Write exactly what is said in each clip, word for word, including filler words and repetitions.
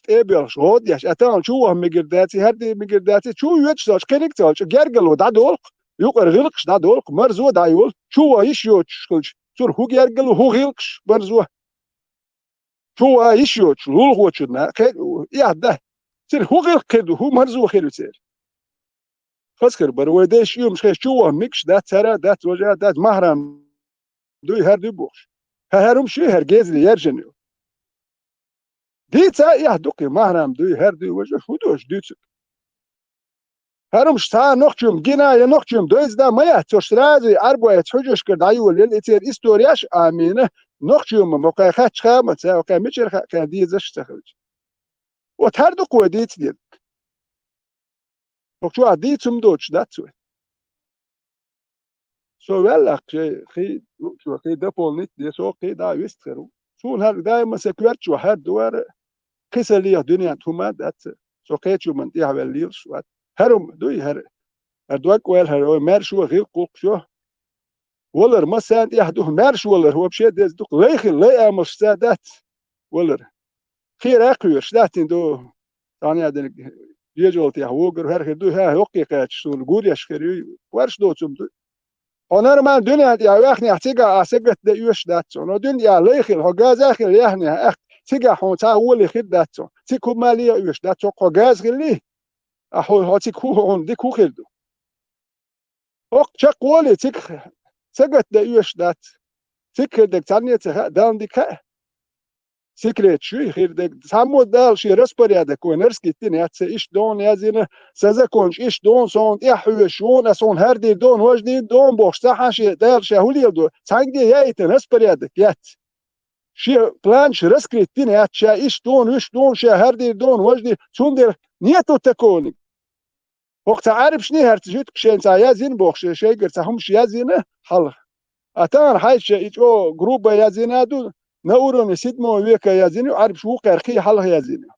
тӀе а боьлхуш, гӀо а деш, а тахана чу ваха мегар дац, хӀара де мегар дац, чу а воьдуш ца волча, кхиниг а ца волча, гергарло дӀадолу-кх, юкъара гӀиллакхаш дӀадолу-кх, марзо а дӀайолу, чу ваха йиш йоцуш хилча, цуьнан хӀун гергарло, хӀун гӀиллакхаш, марзо. Чу ваха йиш йоцуш, лулахочунна, кхе-, эхь дан. Цуьнан хӀун гӀиллакх хир ду, хӀун марзо хир ю церан? Хаза хир бара, вай дайша уьйраш хезча, чу ваха мегаш дац, хӀара а дац, важа а дац, махьрам дуй, хӀара дуй бохуш. ХӀа, хӀара хӀумаш ю, хӀара гезале яьржина ю. Дийца а эхь ду-кх и, махьрам дуй, хӀара дуй, важа, хӀун ду аша дуьйцург? ХӀара хӀумаш цхьа а нохчо-м гина, я нохчо-м дойза да ма яц, цо сразу и Ӏарбойца хьуьжаршкара дӀайолаелла, и церан историяш а, амина, нохчо-м ма кхай хатча хаа ма ца, кхай мичара хаа, кхай дезаш а ца хилча. Вот хӀара ду-кх вай дийца дерг. Хьо чохь дийца хӀума доцуш дац вай. Со ваьллакх, шайн хи, луучо хи дополнить де, со кхин дӀа а вист хир ву. Суна хӀара даима сан коьрта чохь хӀара ду вара, кхин сан леха дуьненна хӀума а дац. Со кхечу хӀуманна тӀаьхьаваьлла лелаш вац. ХӀара хӀума дуй хӀара. ХӀара дог ваьлла хӀара, ой, маьрша ван гӀиллакх гӀуллакхаш ю. Валар массарна тӀехь ду, маьрша валар вообще деза ду-кх, лай хила, лай амалшца дац валар. Кхера а кхоьруш дац, хӀинца ду, цхьана а дерг, жежалтехь вогар хӀара хир ду, хӀа, хӀокхе кхаьчча, суна гуръеш хир ю, варш доцу хӀума ду. Хьо нормально дуьненна тӀехь ваьхнехь, цигахь ахь сагатдан оьшуш дац хьуна. Хьо дуьнен тӀехь лай хила, хьо газа а хила яьхнехь, ахь цигахь хьуна цхьа гӀоле хир дац хьуна. Цига хӀума а леха оьшуш дац хьуна, хьо газа хилале, ахь хьо, хьо цига хӀун, хьуна дика хӀун хир ду? ХӀокху чекхволий, цига сагатдан оьшуш дац. Цига хир дерг цхьанне а ца хаьа, Далла дика хаьа. Секрет шу хир дерг. Цхьаммо Дала шен распорядок вайн раскрыть дина яц, сан иштта дона язйина, сан законаш иштта дона, суна тӀаьхьа хьоьжуш ву, ас хьуна хӀара дийр дона, важа дийр дона бохуш, цхьа хьан шен Дала ша хӀун леладо, цхьаьнгге а яийтина распорядок яц. Шен планаш раскрыть дина яц, ша иштта дона, вуьш дона, ша хӀара дийр дона, важа дийр. Цундела нету такого. ХӀокху цхьа Ӏарбашний хӀара цхьа жуьгташа шайна цхьа язйина бохуш, шайгара цхьа хӀумаш язйина хьалха. А тахана хьайша и чӀогӀа грубо язйина а ду, на уровне седьмого века язйина ю, Ӏарбаша вукхара кхин хьалха язйина ю.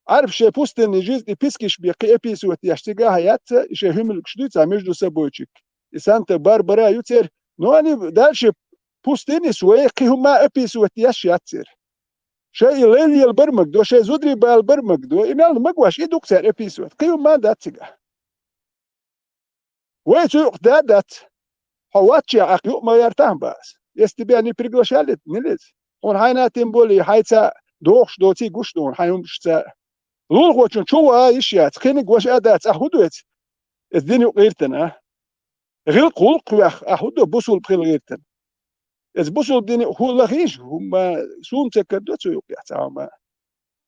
Ӏарбаша шайн пустынный жизнь и пискаш бен кхин описывать еш цигахь а яц, и шайн хӀуьмалгаш дуьйцу цхьа между собойчик. И Санта-Барбара ю церан, но они дальше пустыни своей кхин хӀума а описывать еш яц церан. Шайн и лай лелабар мега ду, шайн зударий балабар мега ду, и мел мегаш и ду-кх цара описывать. Кхин хӀума а дац цигахь. Вай цу юкъа да а дац. Хьо ваччехь Ӏакха юкъа ма гӀертахьа бан ас. Если тебя не приглашали, не лезь. Хьуна хьайна тем более хьайца дохуш доций гуш ду хьуна хьайн хӀуманашца. Лулахочун чу ван йиш яц, кхиниг ваша а дац, ахь хӀун ду эца? Эца дин юкъа гӀиртина, а? ГӀиллакх-гӀуллакх вех, ахь хӀун до бусулба хила гӀиртина? Эца бусулба дин юкъа хӀун лахийша, хӀумма суна ца карадо цу юкъехь цхьа хӀума.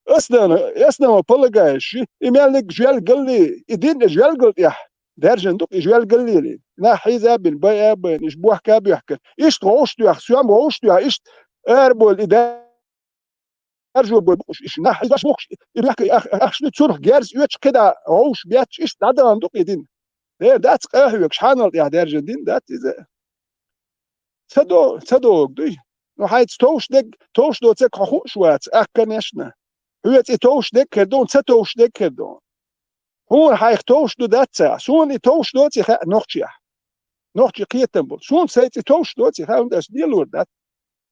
Основа, основа полагаешь, и меллиг жоьлгалли, и дин и жоьлгал тӀехь даьржина ду-кх, и жоьлгаллили. Нах хьийза а бина, байа а байна, иштта бохка а боьхкина. Иштта гӀовш доьху, соьм гӀовш доьху, иштта арабойла и да- Аржо бой букъуш, иш нах, и даш бухуш, и бехке ах-, ахча ду цунах герз оьцуш, кхидӀа гӀовш бетташ, иштта дӀадахана ду-кх и дин. Дера дац къахьоьгуш, хьанал тӀехь даьржина дин дац иза. Ца до-, ца догу дуй. Ну, хьайца товш дерг, товш доцург хьо хууш вац, ахь, конечно. Хьоьца и товш дерг хир ду, ца товш дерг хир ду. Хьуна хьайх товш ду дац ца, суна и товш доций хаьа нохчех. Нохчийн кхетам болу. Суна сайца и товш доций хаьа, хӀунда аьлча лелор дац.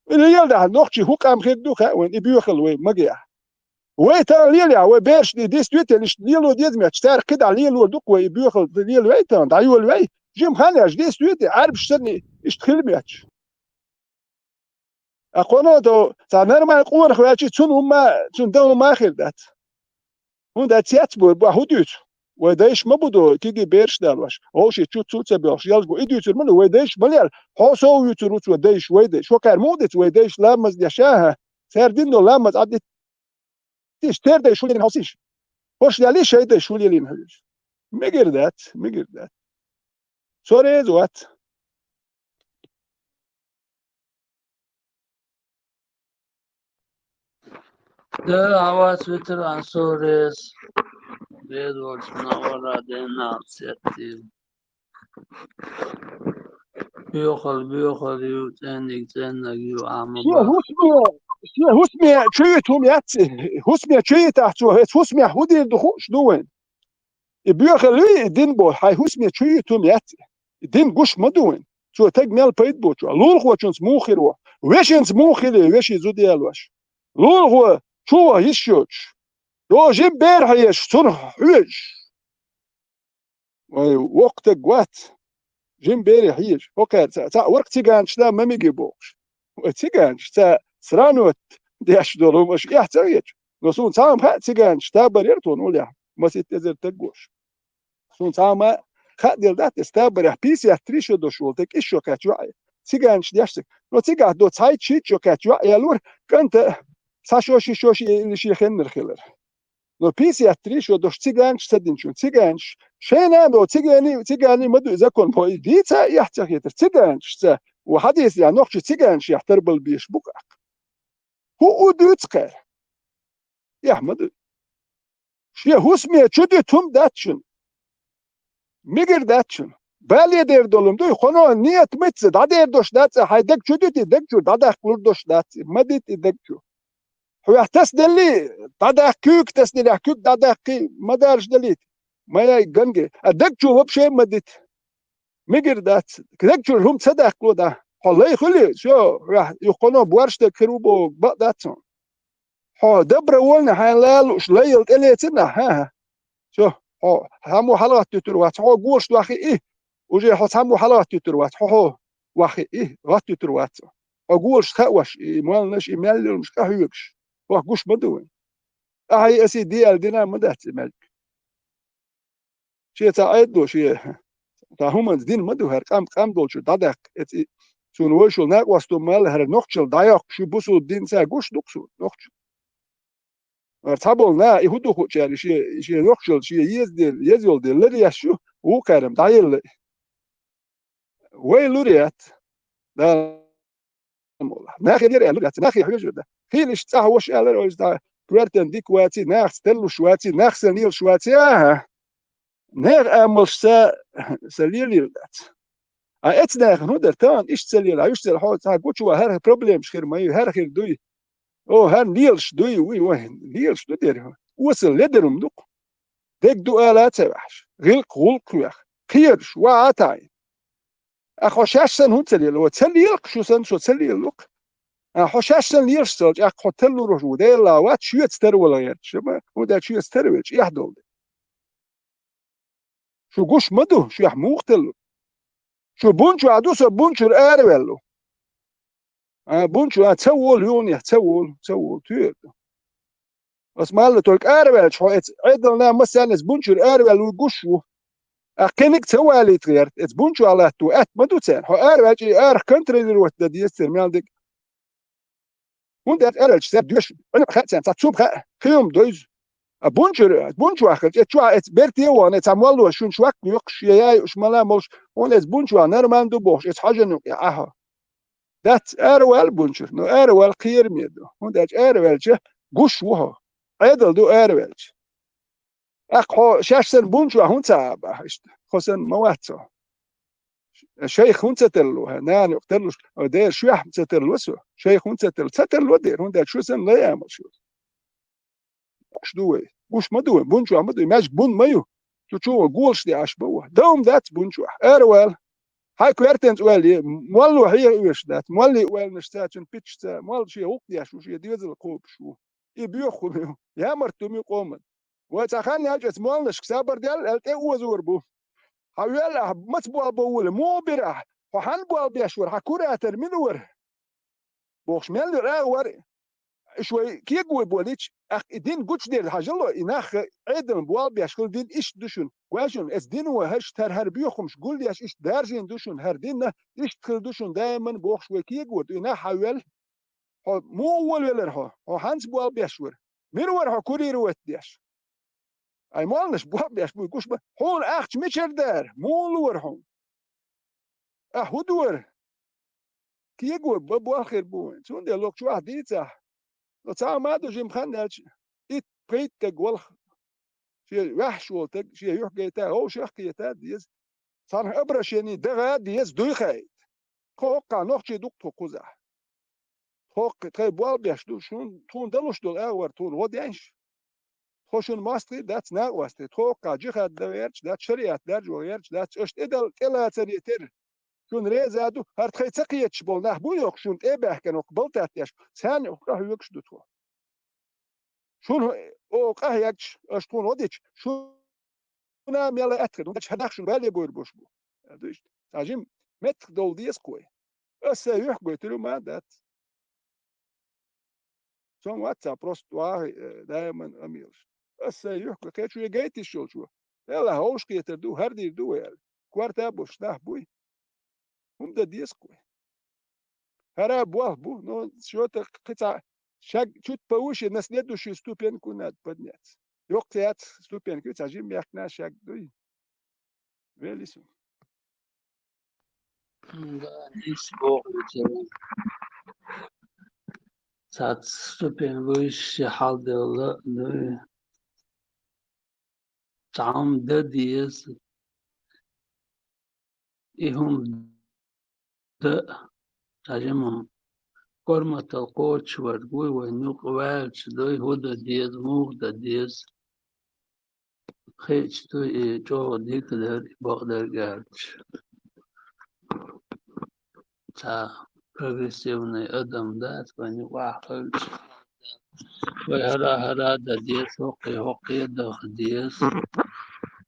И леладахь нохчийн хӀун къам хир ду хаьа вайн, и боьхалла вай магехь. Вай тахана лелахь, вай берашна и действительно иштта лело деза моьттуш, цара кхидӀа лелор ду-кх вай, и боьхалла лелавей тахана, дӀайолавей. Жима хан еш действительно Ӏарбаш санна иштта хила моьттуш. А кхоно до цхьа нормальный къонах ваьлчи, цунна хӀумма, цунна дан хӀумма а хир дац. ХӀунда аьлча цецбур бу, хӀун дуьйцу? Вай дайша ма бу до, кегий бераш а далош. Вовшийн чу цу ца боьлхуш, ялш бу. И дуьйцур ма ду, вай дайша ма лела. Хьо сов вуьйцур ву цо дайша, вай дайша. Хьо кхаьра муха дицу вай дайша ламаз деш, а? Цара дина до ламаз Ӏадитта. Тиш, тера дайша хӀун лелийна хьовсийша. ХӀорш лелий шайн дайша хӀун лелийна хьуьйсу. Мегар дац, мегар дац. Со реза вац. Да, хьо вац ветеран, со реза. Реза волчу нагӀора ден нах сеттийла. Боьхалла боьхалла ю, цӀенниг цӀеннаг ю, амма Шен бах. ХӀусаме, шен хӀусаме чуьйта хӀума яц и. ХӀусаме чуьйтахь цо, хӀеца хӀусамехь хӀун дийр ду хууш ду вайн? И боьхалла ю и дин бо, хьайн хӀусаме чуьйта хӀума яц и. И дин гуш ма ду вайн. Цо таг мел пайда боцуш. Лулахочунца муха хир ву? Вешинца муха хили, вешин зуда ялош? Лулахо чу ваха йиш йоцуш. До жим бер хьежаш, цунах хьоьжуш. Вай, воккха стаг вац. Жим бере хьежаш. ХӀокхара цхьа, цхьа варх циганча да ма миги бохуш. Вай циганча цхьа сранот деш долу, аша эхь ца хеташ. Но суна цхьа ма хаьа циганча табар яра тхуна улехь. Масит эзар стаг гош. Суна цхьа ма хаьа дела дац, эс табарехь писят триш шо дош волу, тӀе кӀиш шо кхаьчча йоӀ. Циганча деш стаг. Но цигахь до цхьайтта шийтта шо кхаьчча йоӀ ялора, кӀанта цхьа шо ши шо ши или ши хеннара хилар. Но писят триш шо дош циганча ца динчун. Циганча шайна а до цигани, цигани ма ду и закон, бо и дийца а эхь ца хетар. Циганча ца, у хьадийса я нохчи циганча яхь тарбал беш бу-кх. ХӀу у дуьйцу кхара? Эхь ма ду. Шен хӀусаме чу дуьту хӀума дац шуна. Мигар дац шуна. Бале дер долу хӀума дуй, хьуно ният митца дӀадер дош дац, хьайн даг чу дуьту, даг чу дӀадаккха лур дош дац, ма диту и даг чу. Хьоьх тасделли, дӀадаккха куьйга тасделлехь, куьг дӀадаккхий, ма даржадалийта. Ма яй ганге. А даг чу вообще ма дита. Мигар дац. Даг чуьра хӀума ца даккхало да. Хьо лай хуьлий, всё, хьоьх юххуно борш даг хир ву боху, бакъ дац хьуна. Хьо добровольно хьайн лала лууш лайла тӀелецина, хьа-хьа. Всё, хьо хьан мо хьалагӀаттуьйтур вац, хьо гулш вахи и. Уже хьо цхьаммо хьалагӀаттуьйтур вац, хьо хьо вахи и, гӀаттуьйтур вац. Хьо гулш хаош, и молланаш, и мел луламаш къахьоьгуш. Хьох гуш ма ду вайн. Ахьа и аси диал дина ма дац и мел. Шен цхьа Ӏедало шен, цхьа хӀуманца дина ма ду хӀара къам, къам долчуьра дӀадаккха. Эци цунна вайшул накъостум мала хӀара нохчалла дӀайоккхуш ю бусул динца гуш ду-кх суна, нохчалла. ХӀара цхьаболу наха и хӀун ду хуучара, и шен, и шен нохчалла, шен еза дела, еза йолу дела лар еш ю, вукхарам дӀаелла. Вай лур яц. Дала мукъ лахь. Нахе лера аьлла лур яц. Нахе хьоьжур дац. Хийла иштта цӀахь ваша аьллара, ойза дӀа коьртан дика ваций, нахаца теллуш ваций, нах сан лелаш ваций, ахьа. Нехан амалшца сан лелийла дац. А эцу нахана хӀун дара, тахана иштта ца лела, а иштта ца лела, хьо цхьа гучу ван, хӀара проблемаш хир ма ю, хӀара хир дуй. О, хӀара лелаш дуй, вуй, вай, лелаш ду дера. Осал ледарум ду-кх. Дег ду ала а ца ваьхьаш, гӀилкх гӀуллакх вех, кхераш, ван а таӀийна. А хьо шаьш санна хӀунда ца лела? Ва ца лела-кх шу санна, со ца лелалу-кх. А хьо шаьш санна лелаш ца хилча, а хьо тарлур ву, Делла вац, шоьца тарвала гӀерташ, ма, хӀунда аьлча шоьца тарвелча, эхь долу. Шу гуш ма ду, шуьх муха теллу? Шу бун чохь ду, со бун чуьра араваьлла ву. А, бун чу, а, ца волу, юханехь ца волу, ца волу, туьйр ду. Ас малла только араваьлча, хьо эца Ӏедална массарна эца бун чуьра араваьлла ву гуш ву. А кхиниг ца валийта гӀерта, эца бун чохь латто, атта ма ду царна. Хьо араваьлча, и арах контролировать дан деза церан мел дерг. ХӀунда аьлча араваьлча, цара доьшу, Ӏуьнан хаьа царна, цхьа цуб хаьа, кхин хӀума дойзу. А бун чуьра, бун чохь хилча, эца чохь эца берте а вахана, эца молло шун чохь ваккха йоккхуш, я яйуш мала а молуш, хьуна эца бун чохь нормально ду бохуш, эца хьожан юкъа Ӏахьо. Дац, араваьлла бун чуьра, но араваьлла кхераме ду. ХӀунда аьлча араваьлча гуш ву хьо. Ӏедал ду араваьлча. ТӀаккха хьо шаьш санна бун чохь хӀунда ца Ӏа баха иштта? Хьо санна ма вац хьо. Шайх хӀунда ца тарло, хьан нана юкъа тарлуш, о, дера шоьхьа ца тарло со. Шайх хӀунда ца тарло? Ца тарло дера, хӀунда аьлча шу санна лай амал шу. Гуш ду вай. Гуш ма ду вай, бун чохь ма ду, маьжга бун ма ю. Цу чу ван голаш де Ӏаш ма ву. Дан хӀума дац бун чохь. Аравала. Хьайн коьртанца ойла е, молло хьеха оьшуш дац. Молле ойланаш ца, цуьнан питаш ца, молла шен гӀуллакх деш ву, шен доьзал кхобуш ву. И боьха хӀума ю. Ямарт хӀума ю къоман. Вай цхьа хан яьлча эца молланашка сабар даьлла, аьлла тӀе озор бу. Хьан вел ахь, маца болх бан волий, муха бира ахь? Хьо хьанна болх беш вара, хьан куратор мила вара? Бохуш мел йолу агӀор, и шуй кегой болийча, тӀаккха и дин гучудер хьажало, и нах Ӏедална болх беш хила дин иштта ду шуна. Гой шуна, эца дино хӀара иштта хӀара, хӀара боьха хӀумаш гулдеш иштта даржийна ду шуна, хӀара динна иштта хила ду шуна даиман бохуш вай кегор ду, и нах хьан вел? Хьо муха волавелира хьо? Хьо хьанца болх беш вара? Мила вара хьо курировать деш? Ай, молланаш болх беш буй гуш бан. Хьуна ахча мичара дара? Муха лора хьуна? Ахь хӀун дора? Кегой бан болх хир бу вайн. Цундела локху чохь дийцахь. Но цхьа а ма ду жима хан аьлча, итт пхийтта стаг валха. Шен ваьхьаш волу стаг, шен юьхь гайта, вовшах а кхета а деза. Цхьана обращение даха а деза, дуй хаийта. Тхо хӀоккхахь нохчий ду-кх тхо кхузахь. Тхо кхе-, тхайн болх беш ду, шун, тхуна далуш долу агӀор тхуна гӀо денш. Тхо шуна мостагӀий дац, накъостий. Тхо хӀоккхахь джихад дан гӀерташ дац, шариат даржо гӀерташ дац. Аша тӀедал-, тӀелацаре терра. Шуна реза ду, хӀара тхайн ца кхеташ болу нах бу йоккху шуна тӀе а баьхкина, хӀокху балтат деш, царна хӀокху къахьоьгуш ду тхо. Шуна хӀу-, о, къахьегча, аша тхуна гӀо дича, шуна мел аьттехьа ду, хӀанз хьадахьа шуна бале бойр бош бу. Аьлла ду иштта. Цхьа жима меттах довла деза-кх вай. Аса юхь гойтур ма дац. Цом вац цхьа просто вахи, э, даиман амелаш. Аса юхь гой, кхечу вай гайта йиш йолчо. Делахь вовшахкхетар ду, хӀара дийр ду вай аьлла. Корта а боцуш нах буй. ХӀума дан деза-кх вай. ХӀара болх бу, но что-то кхин цхьа шаг чуть повыше, на следующую ступеньку надо подняться. Йоккха яц ступенька, цхьа жимма яьккхина шаг дуй. Вели су. Да, нийса боху цара. Цхьацца ступень выше хьалдевлла дуй. Цхьа хӀума дан деза. И хӀума дан, цхьа жима хӀума. Корматалла кхочушверг вуй, вайна юкъа ваьлча дуй, хӀун дан деза, муха дан деза. Хиъча дуй, и чӀогӀа дика дара, и бакъдерг аьлча. Цхьа прогрессивный адам дац, вайна юкъахь хилча. Вай хӀара, хӀара дан деза, хӀокхе, хӀокхе даха деза.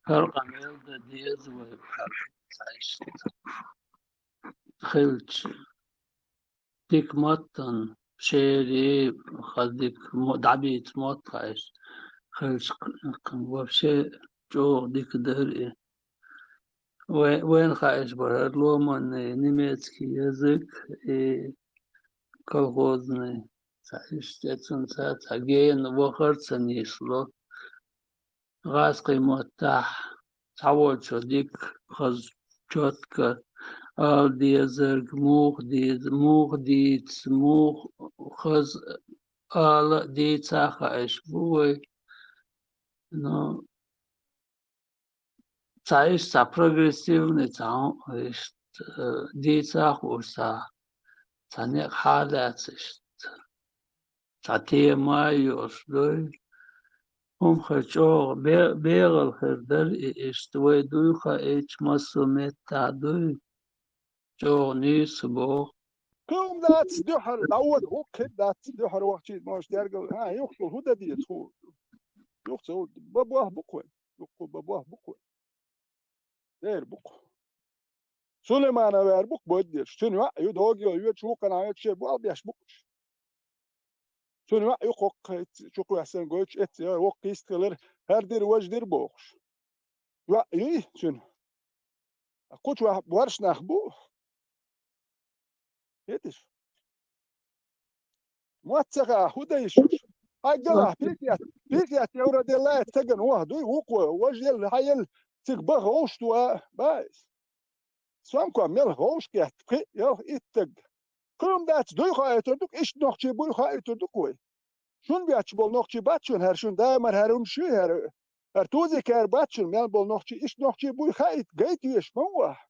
ХӀара къамел дан деза вай, хӀара цхьа иштта хилча. Дика маттана, шери, хаза дика мо-, дӀабийца мотт хаьаш хилча, к-, к-, вообще чӀогӀа дика дара и. Вай-, вайна хаьаш бара хӀара ломанный немецкий язык и колхозный. Цхьа иштта цунца цхьа гена вахар ца нийсло. ГӀазкхийн маттахь цхьаволчо дика, хаза, чётко ала дезарг, муха деза, муха дийца, муха хаза ала а дийца а хаьаш бу вай. Ну, цхьа иштта, цхьа прогрессивный, цхьа хӀун, иштта, э, дийца а хууш, цхьа, цхьа некъ хьалаьцна иштта. Цхьа тема а йолуш дуй. ХӀума хир чӀогӀа бе-, бегӀал хир дара и иштта. Вай дуй хаийча, массо а меттахь дуй. ЧӀогӀа нийса боху. Кхин хӀума дац, дуьххьара дӀавода, хӀума кхин дац, дуьххьара вахчийта, может, дергал, а, юххе хӀун дан деза, хӀу-, юххе ца хӀу-, бан болх бу-кх вайн, юххе бан болх бу-кх вайн. Дера бу-кх. Сулайманов вер бу-кх бойда дерш. Цуьнан йоӀ ю, догий йоьдуш, вукхана йоьдуш, шен болх беш бу-кх уьш. Цуьнан йоӀ ю кхоккха, чукхоьссина гойтуш эцци, воккха йист хилар, хӀара дира, важа дира бохуш. ЙоӀ юй цуьнан? Кху чохь борш нах бу? Хеташ? Мотт ца хаьа, хӀун дан йиш йолуш? Хьайга лахь, пятьдесят, пятьдесят евро делла, стагана ваха дуй, вукхо, важа елла, хьан елла, цига баха вовшахтоха, баьс. Сомком мел вовшахкхетта, пхиъ, ялх, итт стаг. Кхин дац, дуй хаийтур ду-кх, иштта нохчий буй хаийтур ду-кх вай. Шун бетташ болу нохчий бац шуна, хӀара шун даимар хӀара хӀумаш ю, хӀара, хӀара тузикера бац шуна мел болу нохчий, иштта нохчий буй хаийта гайта везаш ма ву ахь.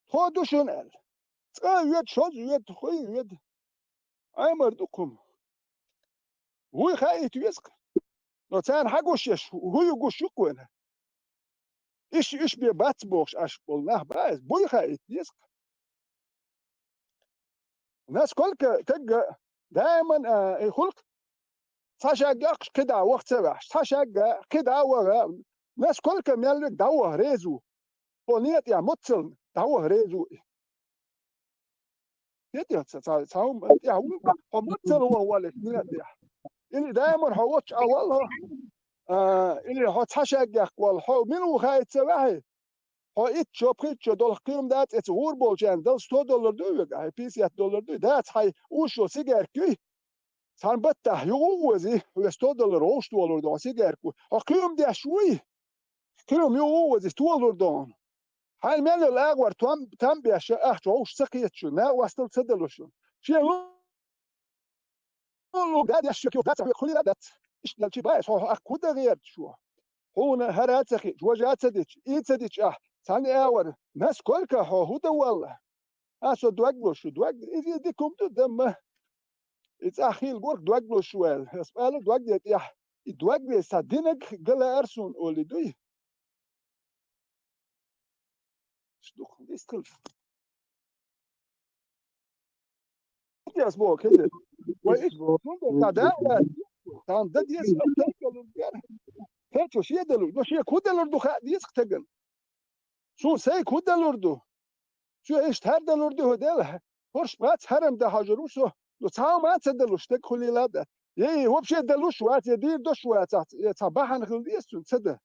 Тхо ду шуна аьлла. Цкъа а воьду, шозза воьду, хӀуй а воьду. Ӏемар ду-кх хӀума. Вуй хаийта веза-кх. Но царна хьан гуш еш, хӀун ю гуш ю-кх вайна? Иш, иш бен бац бохуш Ӏаш болу нах бац, буй хаийта деза-кх. Насколько кагга даиман, а, и хӀуллакх цхьа шаг йоккхуш кхидӀа ваха ца ваьхьаш, цхьа шаг кхидӀа а ваха, насколько мел верг дӀаваха реза ву. Хьо некъа тӀехь муццал дӀаваха реза ву и. Хетий ца, ца, ца хӀума тӀехь ву, хьо муццал ваха валлалц некъа тӀехь. Или даиман хьо воцчу а валла хьо, а, или хьо цхьа шаг яккха валла, хьо мила ву хаийта ца ваьхьий? Хьо итт шо, пхийтта шо долу кхин хӀума дац, эца гӀур болчарна дала сто доллар дуй вега, хьай пятьдесят доллар дуй, дац хьай уьш йолу сигарка юй? Цхьана баттахь юха а озий, хьоьга сто доллар вовшахтолур ду хьо сигарка ву. Хьо кхин хӀума деш вуй? Кхин хӀума юха а озий, толур ду хьуна. Хьайна мел йолу агӀор там, там беш, ахча вовшах ца кхета шуна, накъосталла ца дало шуна. Шен лу-, лу-, лу-, да деш шуьга юха дац, хьоьга хуьлийла а дац. Иштта делчи баьс, хьо, хьо ахь хӀун дан гӀерта шу? Хьуна хӀара а ца хиъча, важа а ца дича, и ца дича ахь, цхьана а вара, насколько хьо хӀун дан валла? А, со дог луш ю, дог, иза дика хӀума ду, дамма. И цӀахь хийла гург дог луш ву аьлла. Ас бала дог де тӀехь, и дог ве сан динаг ган лаьара суна олий дуй? Ш дукха дистхилча. Ас боху, кхин дерг. Вай иш боху, хӀунда ца да, Царна дан деза, дан далур дара. Цо шен далур, но шен хӀун далур ду хаа деза тагана. Цо сайга хӀун далур ду? Цо иштта хӀара далур ду хӀу дела. ХӀорш бац хьарам да хьожур ву со. Ну, цхьа хӀума ца далуш, стаг хулийла дац. Е, вообще далуш вац, е дийр дош вац, е цхьа бахьана хила деза цунна, ца да.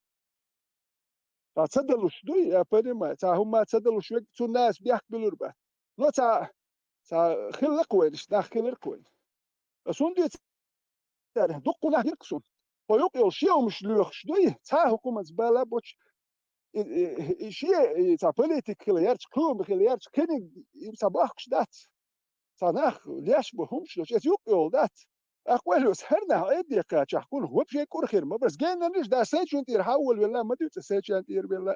Цхьа ца далуш дуй, я понимаю, цхьа хӀума ца далуш вег, цунна ас бехк билур бац. Но цхьа, цхьа хилла-кх вайна, нах хилар-кх вайна. Ас хӀун дуьйцу цара? Дуккха нах йира-кх суна. Хьо юкъ йолу шен хӀумаш лоьхуш дуй, цхьа а хӀокхуманца бала боцуш, и, и, и шен, и цхьа политик хила ярча, кхин хӀума хила ярча, кхиниг и цхьа бохкуш дац. Цхьа нах леш бу хӀумаш лоцуш, эца юкъ йолу дац. ТӀаккха вай лоьцу хӀара нах Ӏедале кхаьччахь, кхунах вообще кура хир ма бара. Геннарниш да сайчун тӀера хьан волавелла, ма дуьйцу сайчун тӀера велла.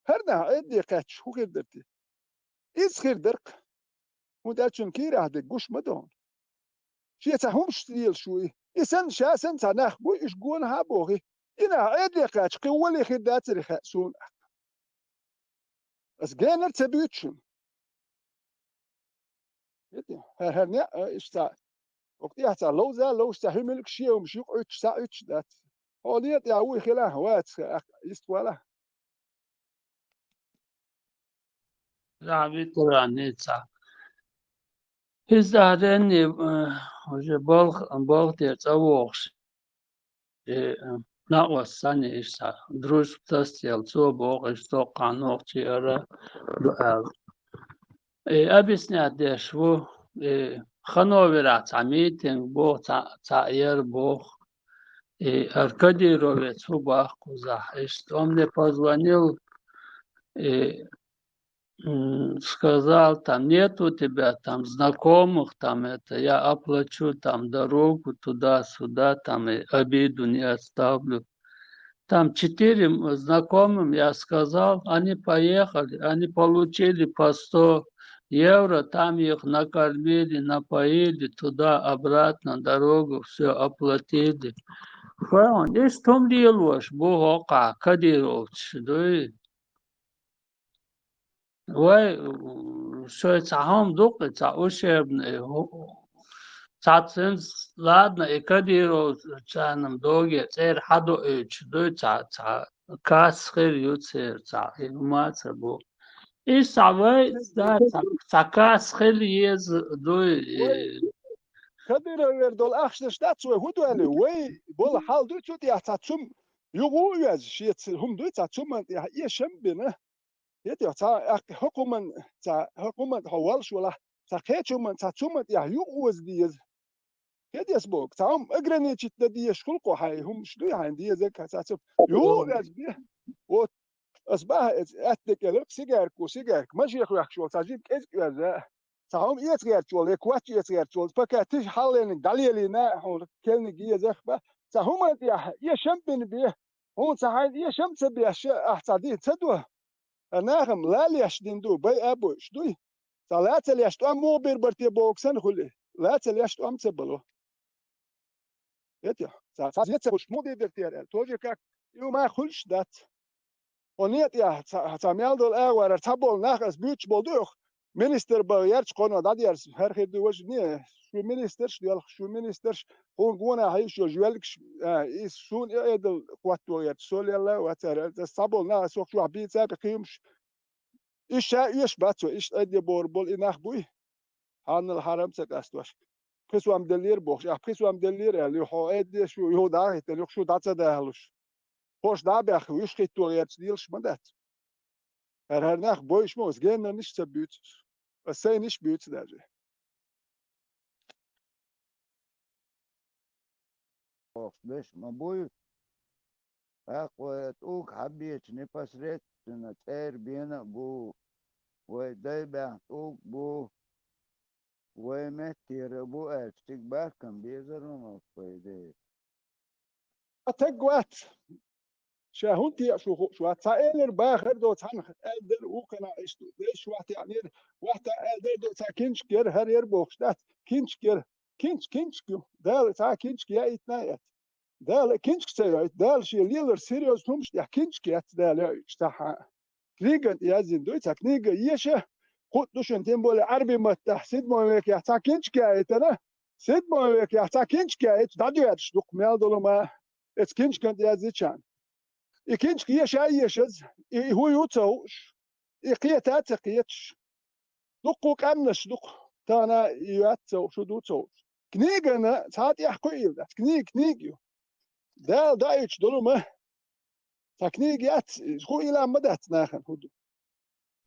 ХӀара нах Ӏедале кхаьччахь хӀун хир дара те? Иза хир дара-кх. ХӀунда аьлча цуьнан кийрахь дерг гуш ма ду хьуна. Шен цхьа хӀумаш лелаш ву и. И санна, ша санна цхьа нах буй, уьш гонахьа а бохий. И нах Ӏедале кхаьчча, кхин вале хир дацара хаьа суна. Ас генар ца буьйцу шуна. ХӀара, хӀара неӀ а, иштта цхьа, окху тӀехь цхьа ловза а ловзуш, цхьа хӀуьмилг шен хӀумаш юкъа Ӏуьттуш, схьа Ӏуьттуш дац. Хьо летӀехь вуй хила, вац, аккха, иштта вала. Захьа витаран ницкъ. Иза аренни, э, уже балх-, балхтера цӀа вогӀуш. Э, э, накъост санна иштта, дружба тасцӀел, цо боху, иштта цо кхана нохчий ара ду аьлла. Э, объяснять деш ву, э, Хановерахь цхьа митинг боху, цхьа, цхьа яра боху. И ара Кадыровец хӀу боху кхузахь. Иштта он мне позвонил, и, м, сказал, там: «Нет у тебя там знакомых, там это, я оплачу там дорогу туда-сюда, там и обиду не оставлю». Там четыре, м, знакомым я сказал, они поехали, они получили по сто евро, там их накормили, напоили, туда-обратно дорогу всё оплатили. Хьо, иштта хӀума лелош бу хӀокхахь кадыровцаш дуй? Вай, шайн цхьа хӀума ду-кх, цхьа ушебный, хӀу-, цхьа цуьнца, ладно, и кадыровцарна доге цӀера хьадоуьйтуш дуй, цхьа, цхьа касса хир ю церан, цхьа и хӀума а ца бу. Иштта цхьа вай, да, цхьа, цхьа касса хила еза дуй. Вай, Кадыровера долу ахчанаш дац вай хӀун дойла? Вай болу хьал дуй цу тӀехь цхьа цум юха а оьзна, шеца хӀума дуй цхьа цуман тӀехь эшам а бина. ХӀетахь цхьа, ахь хӀокху хӀуман, цхьа хӀокху хӀуман хьо воллуш валахь, цхьа кхечу хӀуман, цхьа цуман тӀехь юха оза деза. ХӀетес боху, цхьа хӀума ограничить дан дезаш хуьлу-кх хьайн хӀуманаш дуй хьайна дезарг, цхьа цу юха а оьзна бе. Вот, ас бахьа эца аьтта кӀеларг сигарку, сигарка, машех ваьхкаш волу цхьа жима кӀезиг оьзна. Цхьа хӀума эца гӀерташ волу, я коч эца гӀерташ волу, пока тиша хьаллениг дӀалелийна, хьуна керланиг езах бан. Цхьа хӀуманна тӀехь эшам а бина бе, хьуна цхьа хьайна эшам а ца беш, ахь цхьа дин ца до. Ткъа нахам ла леш дин ду, байа а бойуш дуй. Цхьа ла ца леш тӀом муха бийр бара те бохург санна хуьлий, ла ца леш тӀом ца бало. ХӀетехь, цхьа, цхьа зен ца хуьлуш муха дийр дара те аьлла, тоже как, и хӀума хуьлуш дац. Хьо некъа тӀехь цхьа, цхьа мел долу агӀорара цхьаболу нах ас буьйцуш болу ду оха, министр бан гӀерташ кхоно дӀадерза, хӀара хир ду важа, не, шу министрш а доьлху, шу министрш, хьуна гонахь йиш йолу жоьллигаш, а, иза суна и Ӏедал хӀотто гӀерташ, со лелла а вацара, ас цхьаболу нах ас хӀокху чохь бийца а бе кхин хӀумаш. Иштта ша оьшуш бац вай, иштта айде бохур болу и нах буй? Хьанал хьарам ца къастош. Пхи сом деллера бохуш, ахь пхи сом деллера аьлла, ю хьо айде шу, ю дӀа а хӀиттина, юха шу дӀа ца дахалуш. ХӀорш дӀа а баьхна, уьш хӀитто гӀерташ дийлаш ма дац. ХӀара, хӀара нах бойуш ма ву, ас геннарниш а ца буьйцу. Ас сайниш а буьйцу даже. Беш ма буй. ТӀаккха вай тӀулг хьабечу непосредственно цӀера бена а бу, вай дай баьхна тӀулг бу, вай меттера бу аьлча, цига бахкам безар ван, по идее. А таг вац. Ша хӀунда теӀа шу хууш вац? Цхьа элира бахар до, цхьаьна аьлла дара, вукхана иштта дайша вахтехьнера, вахта аьлла дара до, цхьа кинчик яра, хӀара яра бохуш дац, кинчик яра. Кинчик, кинчик ю. Дала цхьа кинчик яийтина а эц. Дала кинчик ца йойту. Дала шен лелар серьёзно хӀумаш тӀехь кинчик яц Дала йойтуш цхьа хьан. Книган тӀе яздина дуй, цхьа книга еша, хутт ду шуна, тем более Ӏарби маттахь, седьмой векехь цхьа кинчик яийтина, Седьмой векехь цхьа кинчка яьча дӀадоьдуш дукха мел долу ма, эца кинчкан тӀе яздичарна. И кинчка еша а ешаза, и, и хӀун ю ца хууш, и кхета а ца кхеташ. Дуккха къаьмнаш дукха, тахана и йоьтту ца хууш, шу ду ца хууш. Книгана цхьа тӀехь кхуийла дац. Книга, книга ю. Дала даийтуш долу ма, цхьа книга яц, хӀу илам ма дац нахана хӀу ду.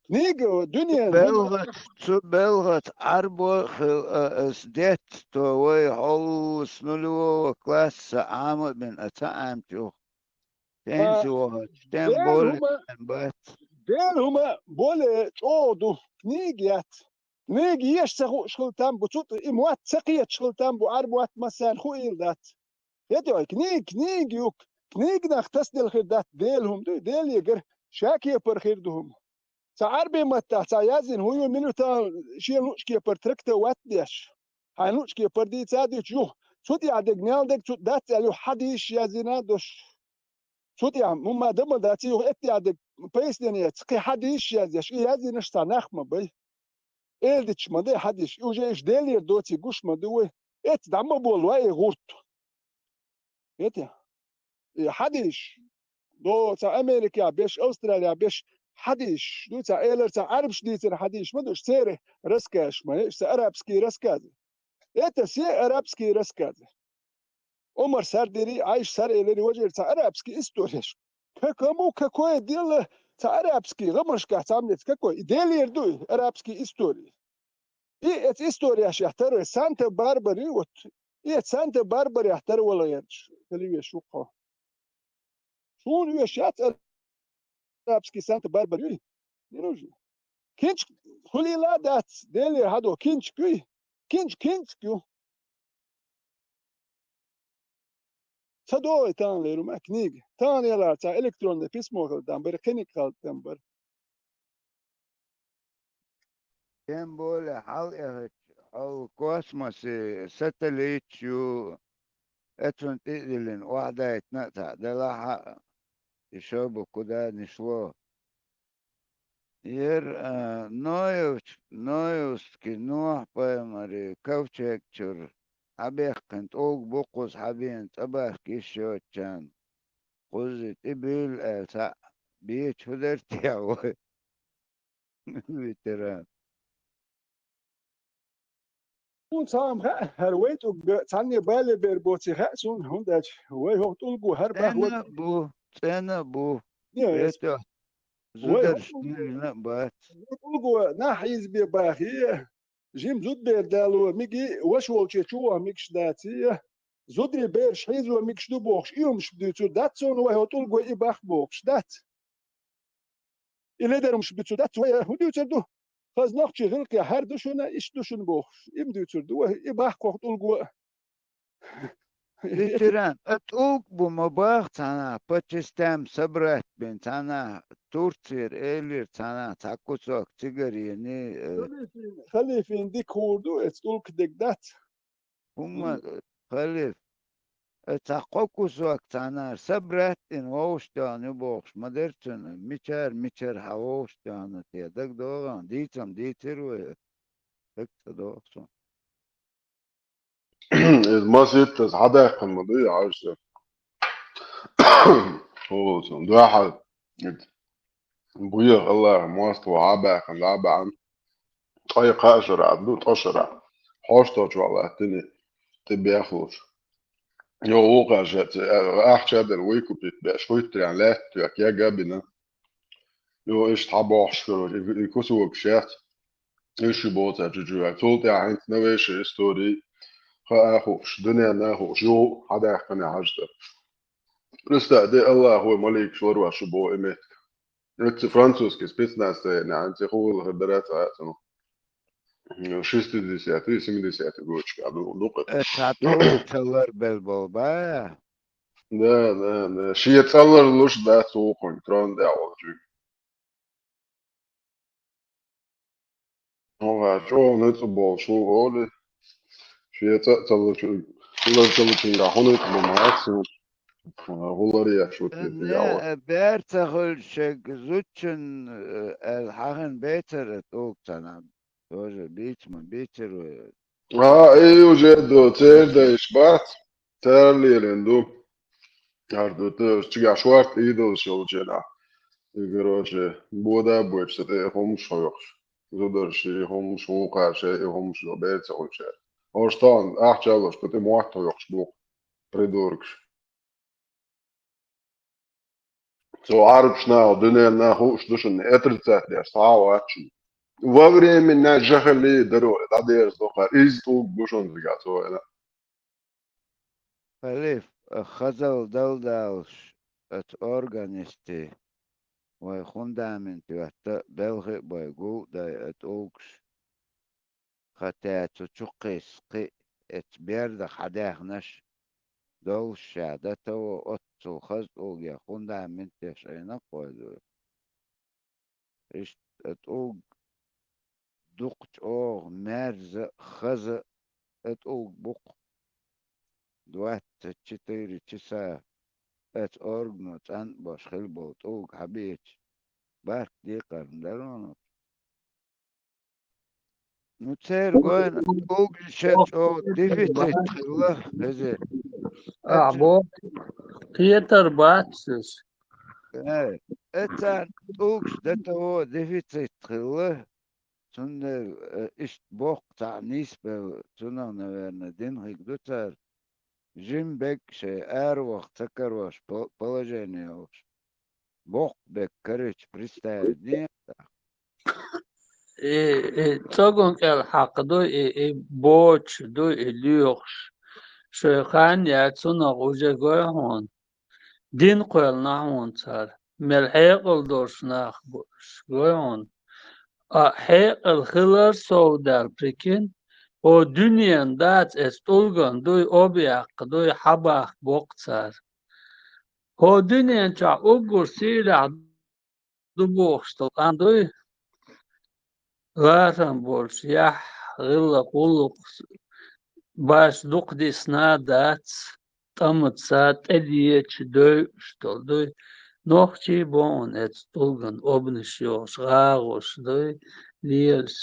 Книга дуьненан хӀума. БелгӀат, цу белгӀат Ӏарбо хила, а, ас детта, то вай хьоллас нулевого класса Ӏама а бина, а ца Ӏамчух. Тенси вахачу, тем Дела более хӀума, бен бац. Дела хӀума более чӀогӀа ду, книга яц. Книга еша ца хууш хила там бу, цу тӀе и мотт ца кхеташ хила там бу, Ӏарб мотт массарна хӀу ил дац. Хетий, книга, книга юк, книга нах тасделла хир дац, Дела хӀума ду, Делегара ша кепара хир ду хӀума. Цхьа Ӏарбийн маттахь цхьа яздина хӀун ю, мила ю тахана шен луъучу кепара тракта ватдеш. Хьайн луъучу кепара дийца а дуьйцу юха. Цу тӀехь дерг мел дерг цу дац аьлла юха хьадисаш яздина а долуш. Цу тӀехь хӀумма дан ма дац, юха эттехь дерг поясненица кхин хьадисаш яздеш, и яздинарш цхьа нах ма бай. Эладиташ ма дай хьадисаш, и уже иштта Делера доций гуш ма ду вай. Эцца дӀа ма болу вай и гӀурт. Хетий? И хьадисаш, до, цхьа Америкехь беш, Австралияхь беш хьадисаш ду, цхьа элар, цхьа Ӏарбаш дийцина хьадисаш ма ду, уьш церан рассказаш ма, уьш цхьа арабский рассказы. Это все арабские рассказы. Омар сар дери, Ӏайша сар элари, важа эр цхьа арабский историяш. К-, кому какое дело цхьа арабский, гӀамашкахь цхьа мец какой? И Делера ду и арабский истории. И эца историяшехь тара Санта-Барбари, вот, и эца Санта-Барбарехь тара вала гӀерташ, хила веш ву кхо. Суна веш яц арабский Санта-Барбари, не нужно. Кинчк хуьлийла а дац, Делера хьадо, кинчк юй, кинчк, кинчк ю. Ца догӀий тахана леру ма книга. Тахана ялара цхьа электронное письмо хила там бара, кхиниг хила там бара. Тем более хьал эхачу, хьал космосе сателлиташ ю, эцунна тӀе а диллина, охьадайтина а цхьаъ делахь а, и шоба куда ни шло. Яра, а, Ноевч-, Ноевский, Нохь-пайхамари ковчег чуьра хьабаьккхина тӀулг бу кхуза хьабеана, цӀа бахка йиш йоцучарна, кхузза тӀе буьйлу аьлла, цхьаъ беча хӀун дара техьа вай? Ветеран. Суна цхьа хӀума хаьа, хӀара вай тӀулг цхьанне бале бер боций хаьа суна, хӀунда аьлча вай хӀокху тӀулго хӀара бах вай. ЦӀена а бу, цӀена а бу. Не, это зударш хӀокху тӀулго диллина а бац. Вай тӀулго нах хьийзабе бахе, жима зудбер дало миги, ваша волче чу ваха мигаш даций, зударий бераш хьийзо мигаш ду бохуш, и хӀумаш дуьйцур дац суна, вай хӀокху тӀулго и бах бохуш дац. И ледарумаш буьйцур дац вай, хӀун дуьйцур ду? Хаза нохчий гӀиллакхехь хӀара ду шуна, иштта ду шуна бохуш. Им дуьйцур ду вай, и бахка хӀокху тӀулго а. Ветеран, а тӀулг бу ма баха цхьанхьа, по частям собрать бина цхьанхьа, Турцера элира цхьанхьа, цхьа кусок цигара йина, э. Халифин, халифин дика хуур ду, эца тӀулг дерг дац. ХӀумма, халиф, э, цхьа кхо кусок цхьанара собрать йина вовшахтоьхна ю бохуш ма дара цуьнан, мичара, мичара хьан вовшахтоьхна те, дагадогӀий, дийцам дийцира вай, дага ца догӀу суна. Иза маситтаза хьадаьккхина ма дуй, Ӏайша. ХӀу, дуьхьал, иза буьйха Аллахьа мостагӀа хьабаьккхина, дӀа а баьхьна. Ткъе кхаа шарахь ду, ткъа шарахь. Хьошто чохь латтина, тӀе бехлуш. Йо, вукхаша, ахча а делла, выкупить беш, хӀуьттарехь лаьтта тоьхна, яга а бина. Йо, иштта хьан бохуш каро, и, и кусок шаьц, и ши боцара чу-чу ваьлла. Цул тӀаьхьа хӀинца новейшая история, хаа а хууш, дуьненна а хууш, йо, хьадаьккхина хьажа тӀе. Представь, де Аллахьа вай маликаш ларвеш шу боху и меттиг. Эцца французский спецназ ца яьхьна, хӀинца хӀун хир дара ца хаьа цунах. Шестидесятый, семидесятый годашкахь ду, ду кху. Э, цхьа тӀулг ца ларбелла болу бан? Да, да, да. Шен цӀа ларлуш дац вукхунна, трон тӀехь волчуьнга. ХӀунда чӀогӀа ницкъ болуш ву олий, шен цӀа а ца лучу-, лар ца лучуьнгахь хӀун ницкъ бу ма хаьа цуьнан, хӀун лар еш ву те, те яхь ву. Бер ца хуьлуш шег зудчун, э, аьлла хьахина бецара тӀулг цхьанхьа. Тоже бийца ма бийцира вай. А, и уже ду, цердайш бац, царна лерина ду. Ар ду, ца, чигахь шорта идолаш йолчу хенахь. И, короче, бода а бойтуш, ца тӀе и хӀумаш хьоькхуш. Зударша и хӀумаш, вукхара шайн и хӀумаш йо, бер ца хуьлуш. Ош тахана ахча а луш, ца тӀе мотт хьоькхуш бу придуркаш. Цо Ӏарбаш нах, дуьненан нах хууш ду шуна, отрицать деш, схьа а вац шуна. Во времена жахали даро, дӀадерза доккхара, иза тӀулг бу шуна цигахь цо вина. Халиф, хазал далдалаш, оцу органисти вай фундамент йотта, белхи а бой, гул а дай, оцу тӀулгаш. Хатта цу чуккхийс кхин а эцу берда хьадаьхнаш долуш ша датаво оццул хаза тӀулгех фундамент деш айна кхойдур. Иштта тӀулг дукха чӀогӀа мерза а, хаза а тӀулг бу-кх. Двадцать четыре часа оцу органо цӀан а бош хила болу тӀулг хьабеча, бац декъарна даронаш. Ну, церан гойна тӀулгаш чӀогӀа дефицит хилла, хезира. Ахьа боху, кхетар бац иза. Э, э, царна тӀулгаш датаво дефицит хилла, цундела, э, иштта боккха цхьаъ нийсбелла, цунах, наверное, дина хиг ду цара. Жима бегга шайн араваха ца карош по-, положение йолуш. Боккха бегга карийча, представить дина. И, и цӀоган кӀел хьакха ду, и, и боча ду, и лоьхуш. Шайн хан яц цунах уже гой хьуна. Дин кхоьллина хьуна цара. Мел хьекъал долуш нах бу, гой хьуна. А хьекъал хилар сов даьлла, прикинь, хӀо дуьненан дац, эцу тӀулган дуй, объяккха дуй, хьабахка боккха цара. ХӀо дуьнен чохь уггар сийлахь ду бохуш долу къан дуй? ЛархӀам болуш, яхь, гӀиллакх, гӀуллакх баш дукха дисна а дац, тӀамаца, тӀедеча, дойуш долу дуй. Нохчий бохуна эцу тӀулган обнаш йохуш, гӀагӀуш дуй, лелаш.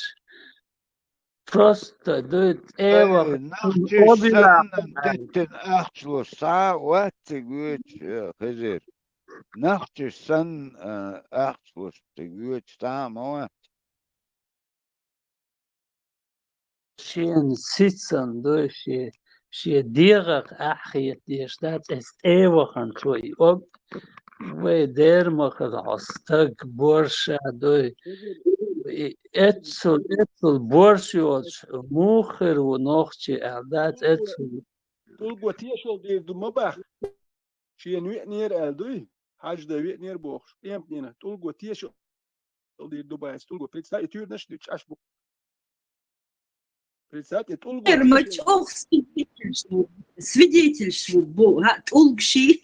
Просто дуй, тӀе ваха. Ай, нахчиш санна деттина ахча луш, схьа а вац цига воьдуш, э, хезира. Нахчиш санна, э, ахча луш цига воьдуш, схьа а ма вац. Шена сицан дуй, шен, шен дегӀах ахь хета дезаш дац, эцу тӀе ваханчо и ог. Вай дера ма хила хьо стаг, борша дуй. И эццул, эццул борша йоцуш муха хир ву нохчи аьлла дац, эццул. ТӀулго тешал дийр ду ма бах. Шена веанера аьлла дуй, хьажда веанера бохуш, къематдийнахь тӀулго тешал дийр ду баьс, тӀулго. Представь, и туьйранаш а дуьтуш Ӏаш бу. Представь, и тӀулго Эр, ма тешал чӀогӀа свидетельш ву, свидетельш ву, бу, ха, тӀулг ши.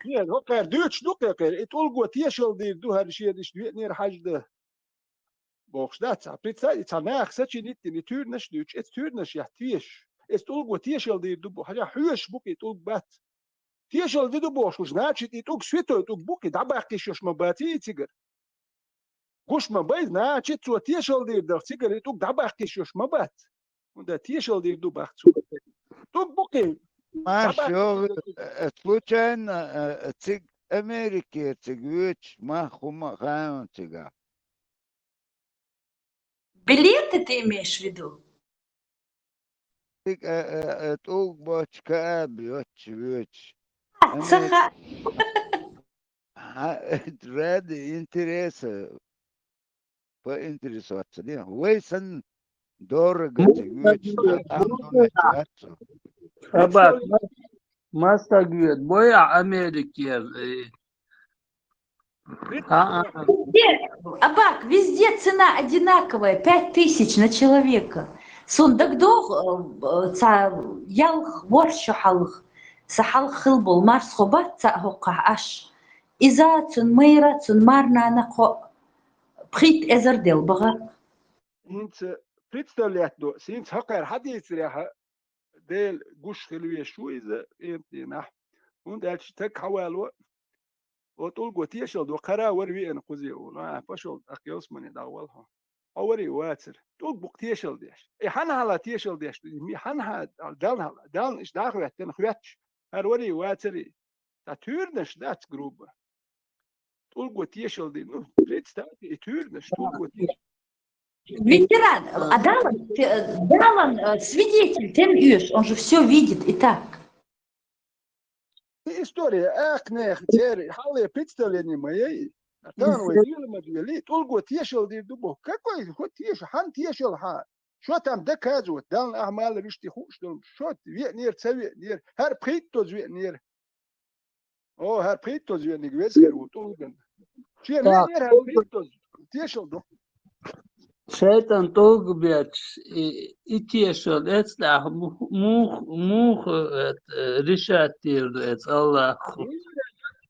Нет, хӀокхара дуьйцуш ду кхекхера, и тӀулго тешал дийр ду хӀара шена иштта веанера хьажда. Бохуш дац цхьа. Представь, и цхьа наха сачиниттина, и туьйранаш а дуьйцуш, эцу туьйранашех тешаш. Эцу тӀулго тешал дийр ду бу, хьажахь хьоьжуш бу-кх и тӀулг бац. Тешал дийр ду бохуш, значит, и тӀулг святой тӀулг бу-кх, и дӀабаккхийш йолуш ма бац и цигара. Гуш ма бай, значит, цо тешал дийр даха цигара и тӀулг дӀабаккхийш йолуш ма бац. ХӀунда тешал дийр ду бах цо. ТӀулг бу-кх и. Маш дӀабаккхийш йогӀу, йолуш. Э, случайно, э, цига Америкера цига воьдуш, мах хӀума а хаьвна цигахь. Билеты ты имеешь в виду? Цига, э, э, э, тӀулг боцуш каа а боцуш воьдуш. А, ца Америка. Хаа. Хьан, ради интереса поинтересоваться де. Вай санна дорого цига воьдуш, а там думать вац цо. Абат, ма-, мастаг вет, бой а Америкера, э, А, а, а. Везде, Абак, везде цена одинаковая, пять тысяч на человека. Сон дагадогӀу, э, ца ялх ворхӀ шо хьалха, сан хьалха хила болу марсхо бац цхьаъ хӀокхахь Ӏаш. Иза цун майра, цун марнана кхоъ, пхийтта эзар дел бахара. ХӀинца представлять до, хӀинца хӀокхара хьадийцарехьа, Дела гуш хила веш ву иза къематдийнахь, хӀунда аьлча стаг хьавало, о, тӀулго тешал до, кхара вара веана кхузе волу, а, пошёл, тӀаккха ялсамане дӀагӀвала хьо. Хьо варий вацар. ТӀулг бу-кх тешал деш. Э, хьан хьала тешал деш ду? Ми-, хьан хьа-, Далла хьала? Далла иштта дӀахӀоьттина, хӀоьтташ. ХӀара варий вацарий. Цхьа туьйранаш дац грубо. ТӀулго тешал дий. Ну, представьте, и туьйранаш, тӀулго тешал. Ветеран, а Далан, э, Далан, э, свидетель, тен уьш, он же всё видит и так. И история, ах, нех, церий, хьалле представление моей. А там вот, Мгм. Дилма Дили, тӀулго тешал дир ду бо. Какой хоть тешал, хьан тешал хьа? Шо там доказывать, Далан ахьа мала вишти хууш долу. Шо веанера, ца веанера, хӀара пхийттаза веанера. О, хӀара пхийттаза веаниг веза хир ву тӀулган. Шен Так. Веанера хӀара пхийттаза. Тешал ду. ШайтӀан тӀулг бетташ, и, и тешал эцнахь мух-, мух-, муха, э, решать дийр ду эца Аллахо?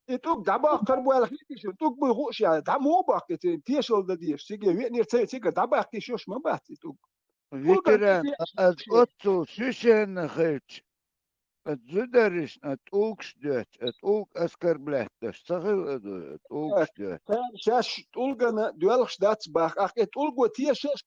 И тӀулг дӀабаккхар бу аьлла хеташ, тӀулг буй хууш яьлла, дӀа муха баккхи цига, тешал дан дезаш, цига веанера ца, цига дӀабаккхи шош ма бац и тӀулг. Ветеран, ас оццул шишенна хилча, ас зударишна тӀулгаш доьтту, ас тӀулг оскорблять деш ца хилла ду, тӀулгаш доьтту. Цара шаьш тӀулгана доьлхуш дац баха, ахь и тӀулго тешаш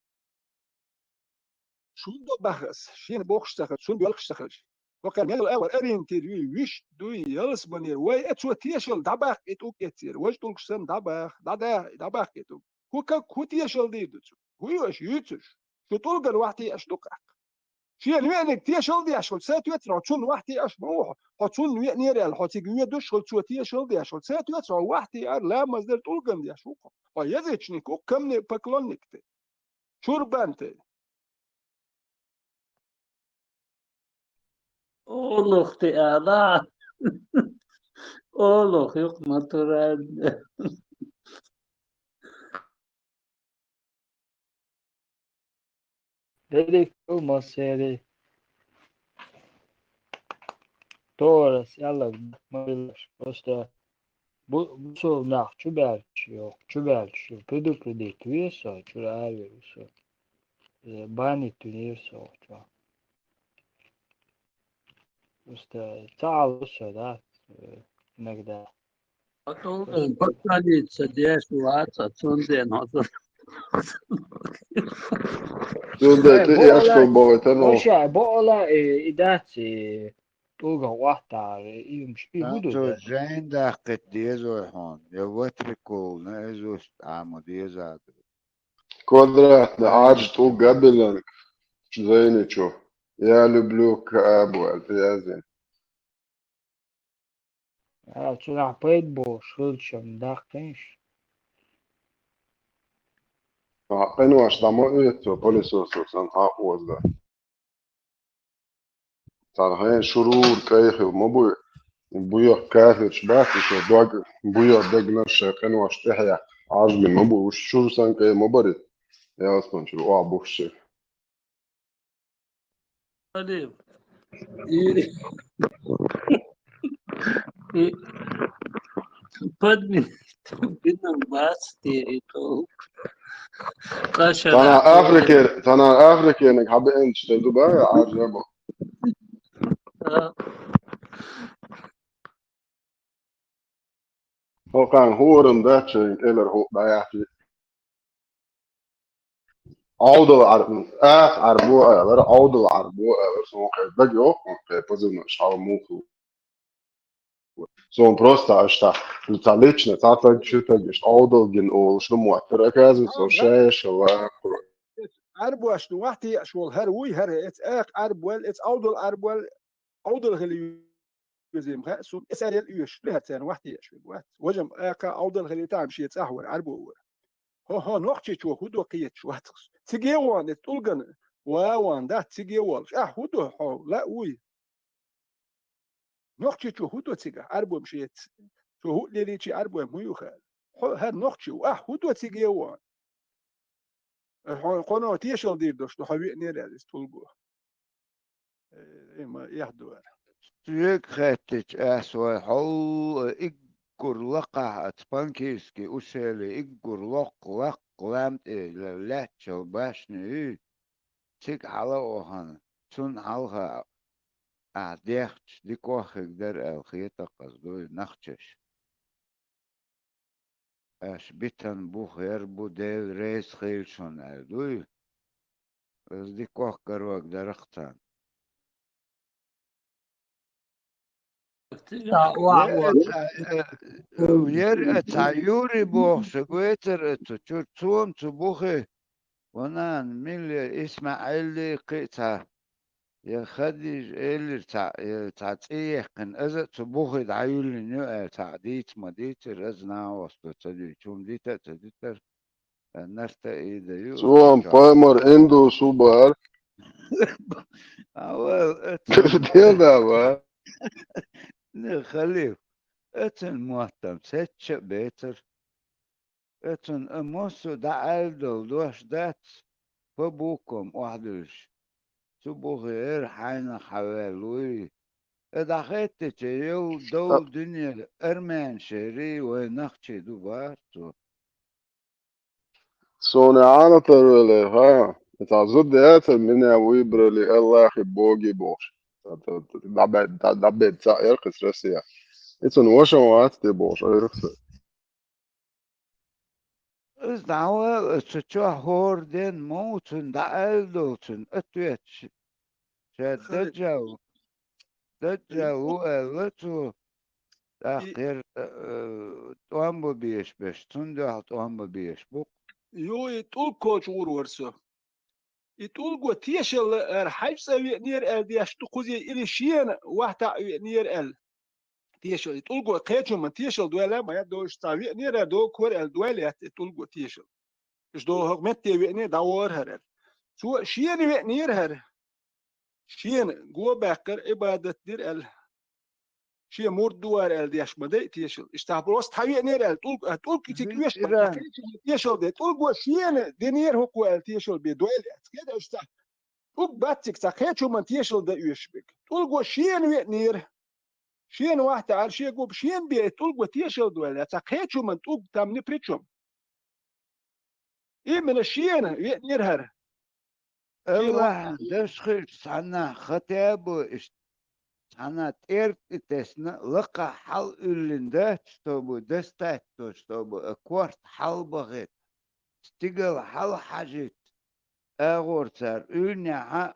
шун до баха ас, шена бохуш ца хилча, шун доьлхуш ца хилча. Хьо кхара мел а вара ориентир юй, виш дуй, ялсаманера, вай а цо тешал дӀабаккха и тӀулг эццера, важа тӀулгаш санна дӀабаха, дӀада-, дӀабаккха и тӀулг. ХӀу как, хӀу тешал дийр ду цо? ХӀу ю аша юьйцуш? Шу тӀулган вахьте аша ду-кх. Шена веаниг тешал деш хилча, ца тоьцур хьо цунна вахьте аша ма ву хьо. Хьо цунна веанера аьлла, хьо цига воьдуш хилча, цо тешал деш хилча, ца тоьцур хьо вахьте ара, ламаз дар, тӀулган деш ву хьо. Хьо язычник ву, камне поклонник ты. Чурбан ты. Олух ты ала. Олух юкъ ма туран. Дерриг ду массерий. Торас аьлларг ма хилалаш. Просто бу-, бусулба нах чубаьлча, йо, чубаьлча, предупредить ве со, чура а ве со. Э, банить винийр со, чо. Просто ца Ӏалу со, да, э, иногда. Ато, э, подпалиться деш вац, а цунден хьо со. Цунден Э, ты бо эшто ала, богӀе тано. Оша, бо ала, э, и дац, э, тӀулган вахьтар, и юмш, и Там хӀу ду цо да? Жайн даккхийта дезой хьуна, я ватрикул, наизусть Ӏамо деза ду. Квадратный Ӏаьржа тӀулг габиланг, зайначу. Я люблю Каабу, аьлла, язйина. А, цунах пайда болуш хилчам даккхийш. А, къинош дӀа ма оьцу, пылесосо санна хьаъ оза. Царна хьенан шурура кӀай хила ма буй. Буьйху кафирчу бац, и шо дог, буьйху дегнаш шайн къинош тӀехьа Ӏажбина ма буй. Уьш шура санна кӀай ма бари. Ялсман чуьра охьа бухуш шех. Салим. И, и подмет бинан бац те и тӀулг. Цхьана Африке, цхьана Африкениг хьабеанчу тӀе ду бара Ӏажа бо. А. ХӀокхарна хӀорам дац шайн кӀелара хӀуъ дӀаяхьчи. Ӏовдал Ӏарб-, ах Ӏарбо алар, Ӏовдал Ӏарбо алар, сон кхе даг йоху, кхе пазанаш хьала муху. Сон просто аш та, ну, цхьа лично, цхьа таг, ши таг, иш Ӏовдал гин олуш ду моттар, оказывается, со шаьш ваккхур. Ӏарбошна вахьте аш волу хӀара вуй, хӀара эца ах Ӏарбол, эца Ӏовдал Ӏарбол, Ӏовдал хила везем хаьа суна, эца аьлла оьшуш ду хӀара царна вахьте аш верг вац. Важам аха Ӏовдал хилийтахьа шен цӀахь вара, Ӏарбо вара. ХӀо-хӀо, нохчичо хӀу до кхеташ вацахь. Циге вон, эца тӀулган ва вон, дац циге волуш. Ахь хӀу до хьо, лаа вуй? Нохчичо хӀу до цигахь, Ӏарбом шеца? Цо хӀу а лелийчи Ӏарбой хӀун ю хаьа? Хьо хӀара нохчи ву, ахь хӀу до циге вон? Хьо, хьо тешал дийр долуш ду, хьо веанера аьлла иза тӀулго. Э, ма эхь ду ара. Соьга хаьттича, ас вай хьол, иггур лакхахь аца Панкийский ущелье, иггур локх лакх лам тӀе лаьттачул башни юй, цига хьала а охана, цунна хьалха ахь дехча, дика оххиг дара аьлла хета-кх ас дуй нахчаш. аша битан бух яр бу, Дела реза хилчун аьлла дуй. Из ди кохкарваг дарах царна. Ца, ва, Е, ва. Ца, э, э, ер, э, ца Юрий бохуш вецар, э, цу чур цом цу бухе, ванан милле ИсмаӀилли кхи ца, я Хадижа элира ца, я ца цӀе яьккхина, аза цу бухе дӀаюллина ю, э, ца дийца ма дийцар, аз нагӀоста ца дуьйцу, хӀума дита а ца дитар. Нарта и да ю, Цуам чо. Паймар индус у бахар. Авал, это Дел да ва. Не, халиф. Эцун моттам сечча бецар. Эцун а моссу да алдал дош дац. По буквам охдуш. Цу бухе эр хьайна хьавел луй. Э дахетте че ел дол дуьне армен шери вай нахчи ду бар цу. Суна Ӏанатар веле, ха? Цхьа зуда яцара, меня выбрали Аллахи боги бохуш. Цхьа, цхьа, цхьа, дӀабе-, дӀа-, дӀабе цхьаъ яра кхуьнца Россия. И цунна ваша вац те бохуш, айрах са. Из дӀавала, цу чохь хӀора ден ма ву, цунна дӀааьлла долу, цунна ответ ш-, ша Хай. Даджал, Даджал ву аьлла цо, тӀаккха И яра, э, тӀом бан безаш берш, цунна дуьхьал тӀом бан безаш бу-кх. Юй, тӀулг коча гӀур вара со. И тӀулго тешалла ара хьаьжцӀа веанера аьлла деш ду кхузе, или шена вахьтаӀ веанера аьлла. Тешал, и тӀулго кхечу ма тешал дуьйла, ма яд долуш цхьа веанера догу хӀора аьлла дуьйла яц и тӀулго тешал. Иштта догӀу хӀокху метте веане дӀавахара хӀара. Цо шена веанера хӀара. Шена го баьккхира, Ӏибадат дира аьлла. Шен мурд ду вара аьлла деш ма дай тешал. Иштта просто хьан веанера аьлла, тӀулг, а, тӀулг и цига Мгм, уьш ира. Тешал де. ТӀулго шена динера хӀокхо аьлла тешал бе дойла яц. Кеда уьш цхьа. ТӀулг бацциг цхьа кхечу ма тешал дан уьш бег. ТӀулго шена веанера. Шена вахьта Ӏар, шен губа шена бе, тӀулго тешал дойла яц. Цхьа кхечу ма тӀулг там ни при чём. Именно шена веанера хӀара. Аллахьан даш хилча, цхьанна хатӀа а бу иштта, цхьанна тӀерг тӀе тесна, лакха хьал уьллина дац, чтобы достать то, чтобы а корта хьал бахийта, стигала хьал хьажийта, агӀор цара уьллинехь а,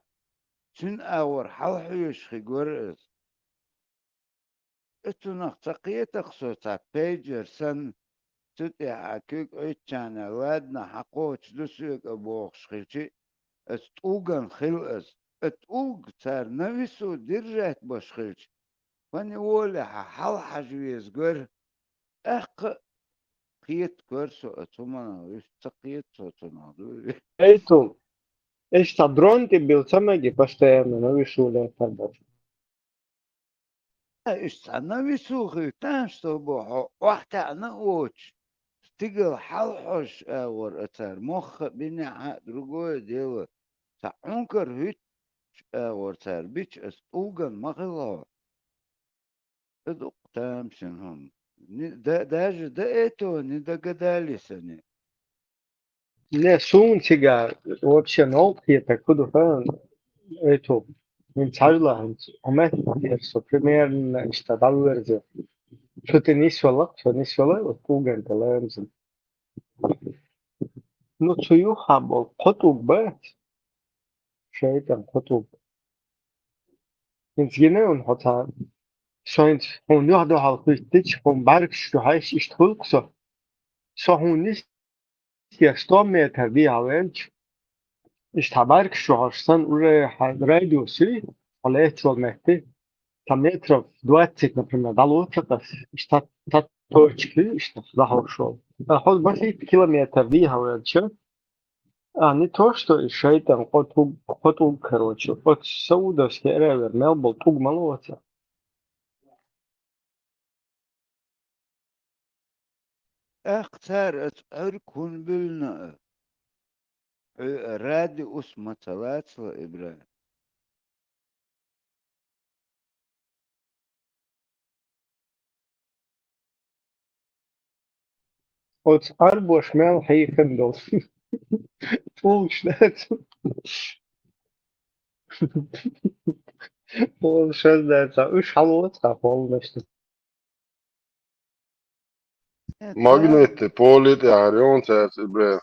цуьнан агӀор хьал хьоьжуш хир вара иза. И цунах ца кхетахь со цхьа пейджер санна, цу тӀехь а куьг Ӏуьттучарна, ладно, хьан кхочуш ду соьга а бохуш хилчи, аса тӀулган хила аса. И тӀулг цара на весу держать баш хилча, поневоле хьан хьал хьажа веза гора. ТӀаккха а кхета гора со оцу хӀуманах, уьш ца кхета со цунах дуй. Эй, ту, иштта дрон тӀе билла ца меги постоянно на весу летар бац. Иштта цхьа на весу хир тан, чтобы хьо охьатаьӀна а воцуш, стигала хьал хьожуш агӀор а цара мохха а бинехь а, другое дело, цхьа Ӏункар хӀуьттуш агӀор цара бича аса тӀулган ма хила хьо. И ду-кх тамашийна хӀума. Ни-, да-, даже до этого не догадались они. Не, суна цига вообще новкъа хетарг хӀун ду хан, это, хӀинца хьажала хӀинца, хьо меттера со примерно иштта дӀавоьрзу. Цу тӀе нисвала, цо нисвала, вот куган тӀе лаьмзина. Ну, цу юххьа болу кхо тӀулг бац. ШайтӀан кхо тӀулг. ХӀинца гина ван хьо цхьа. Со хӀинца хьуна юьхь-дуьхьал хӀуьттича, хьуна бӀаьргаш чу хьаьжча, иштта хуьлу-кх со. Со хьуна нисъеш сто метр дехьа ваьлча, иштта хьан бӀаьргаш чу хьожуш санна, уже хьан радиус юй, хьо лаьтташ волу метте, цхьа метров двадцать, например, дӀалоцу-кх ас, иштта цхьа точка юй, иштта дӀахьош волу. Ткъа хьо масийтта километр дехьа ваьлча, а, не то, что и шайтӀан кхо тӀулг, кхо тӀулг, короче, оцу Саудовский Аравияра мел болу тӀулг ма лоцу. ТӀаккха цара аса Ӏуьрг хӀунда буьллина а? Хьоьга радиус ма ца лацало, Ибрахим? Оцу Ӏарбоша мел хьийхина долу. Пулгаш дац. Пулгаш дац. Уьш хьалоцу хьан холлашна. Магнитный поле тӀехь йолу цаьрца, бре.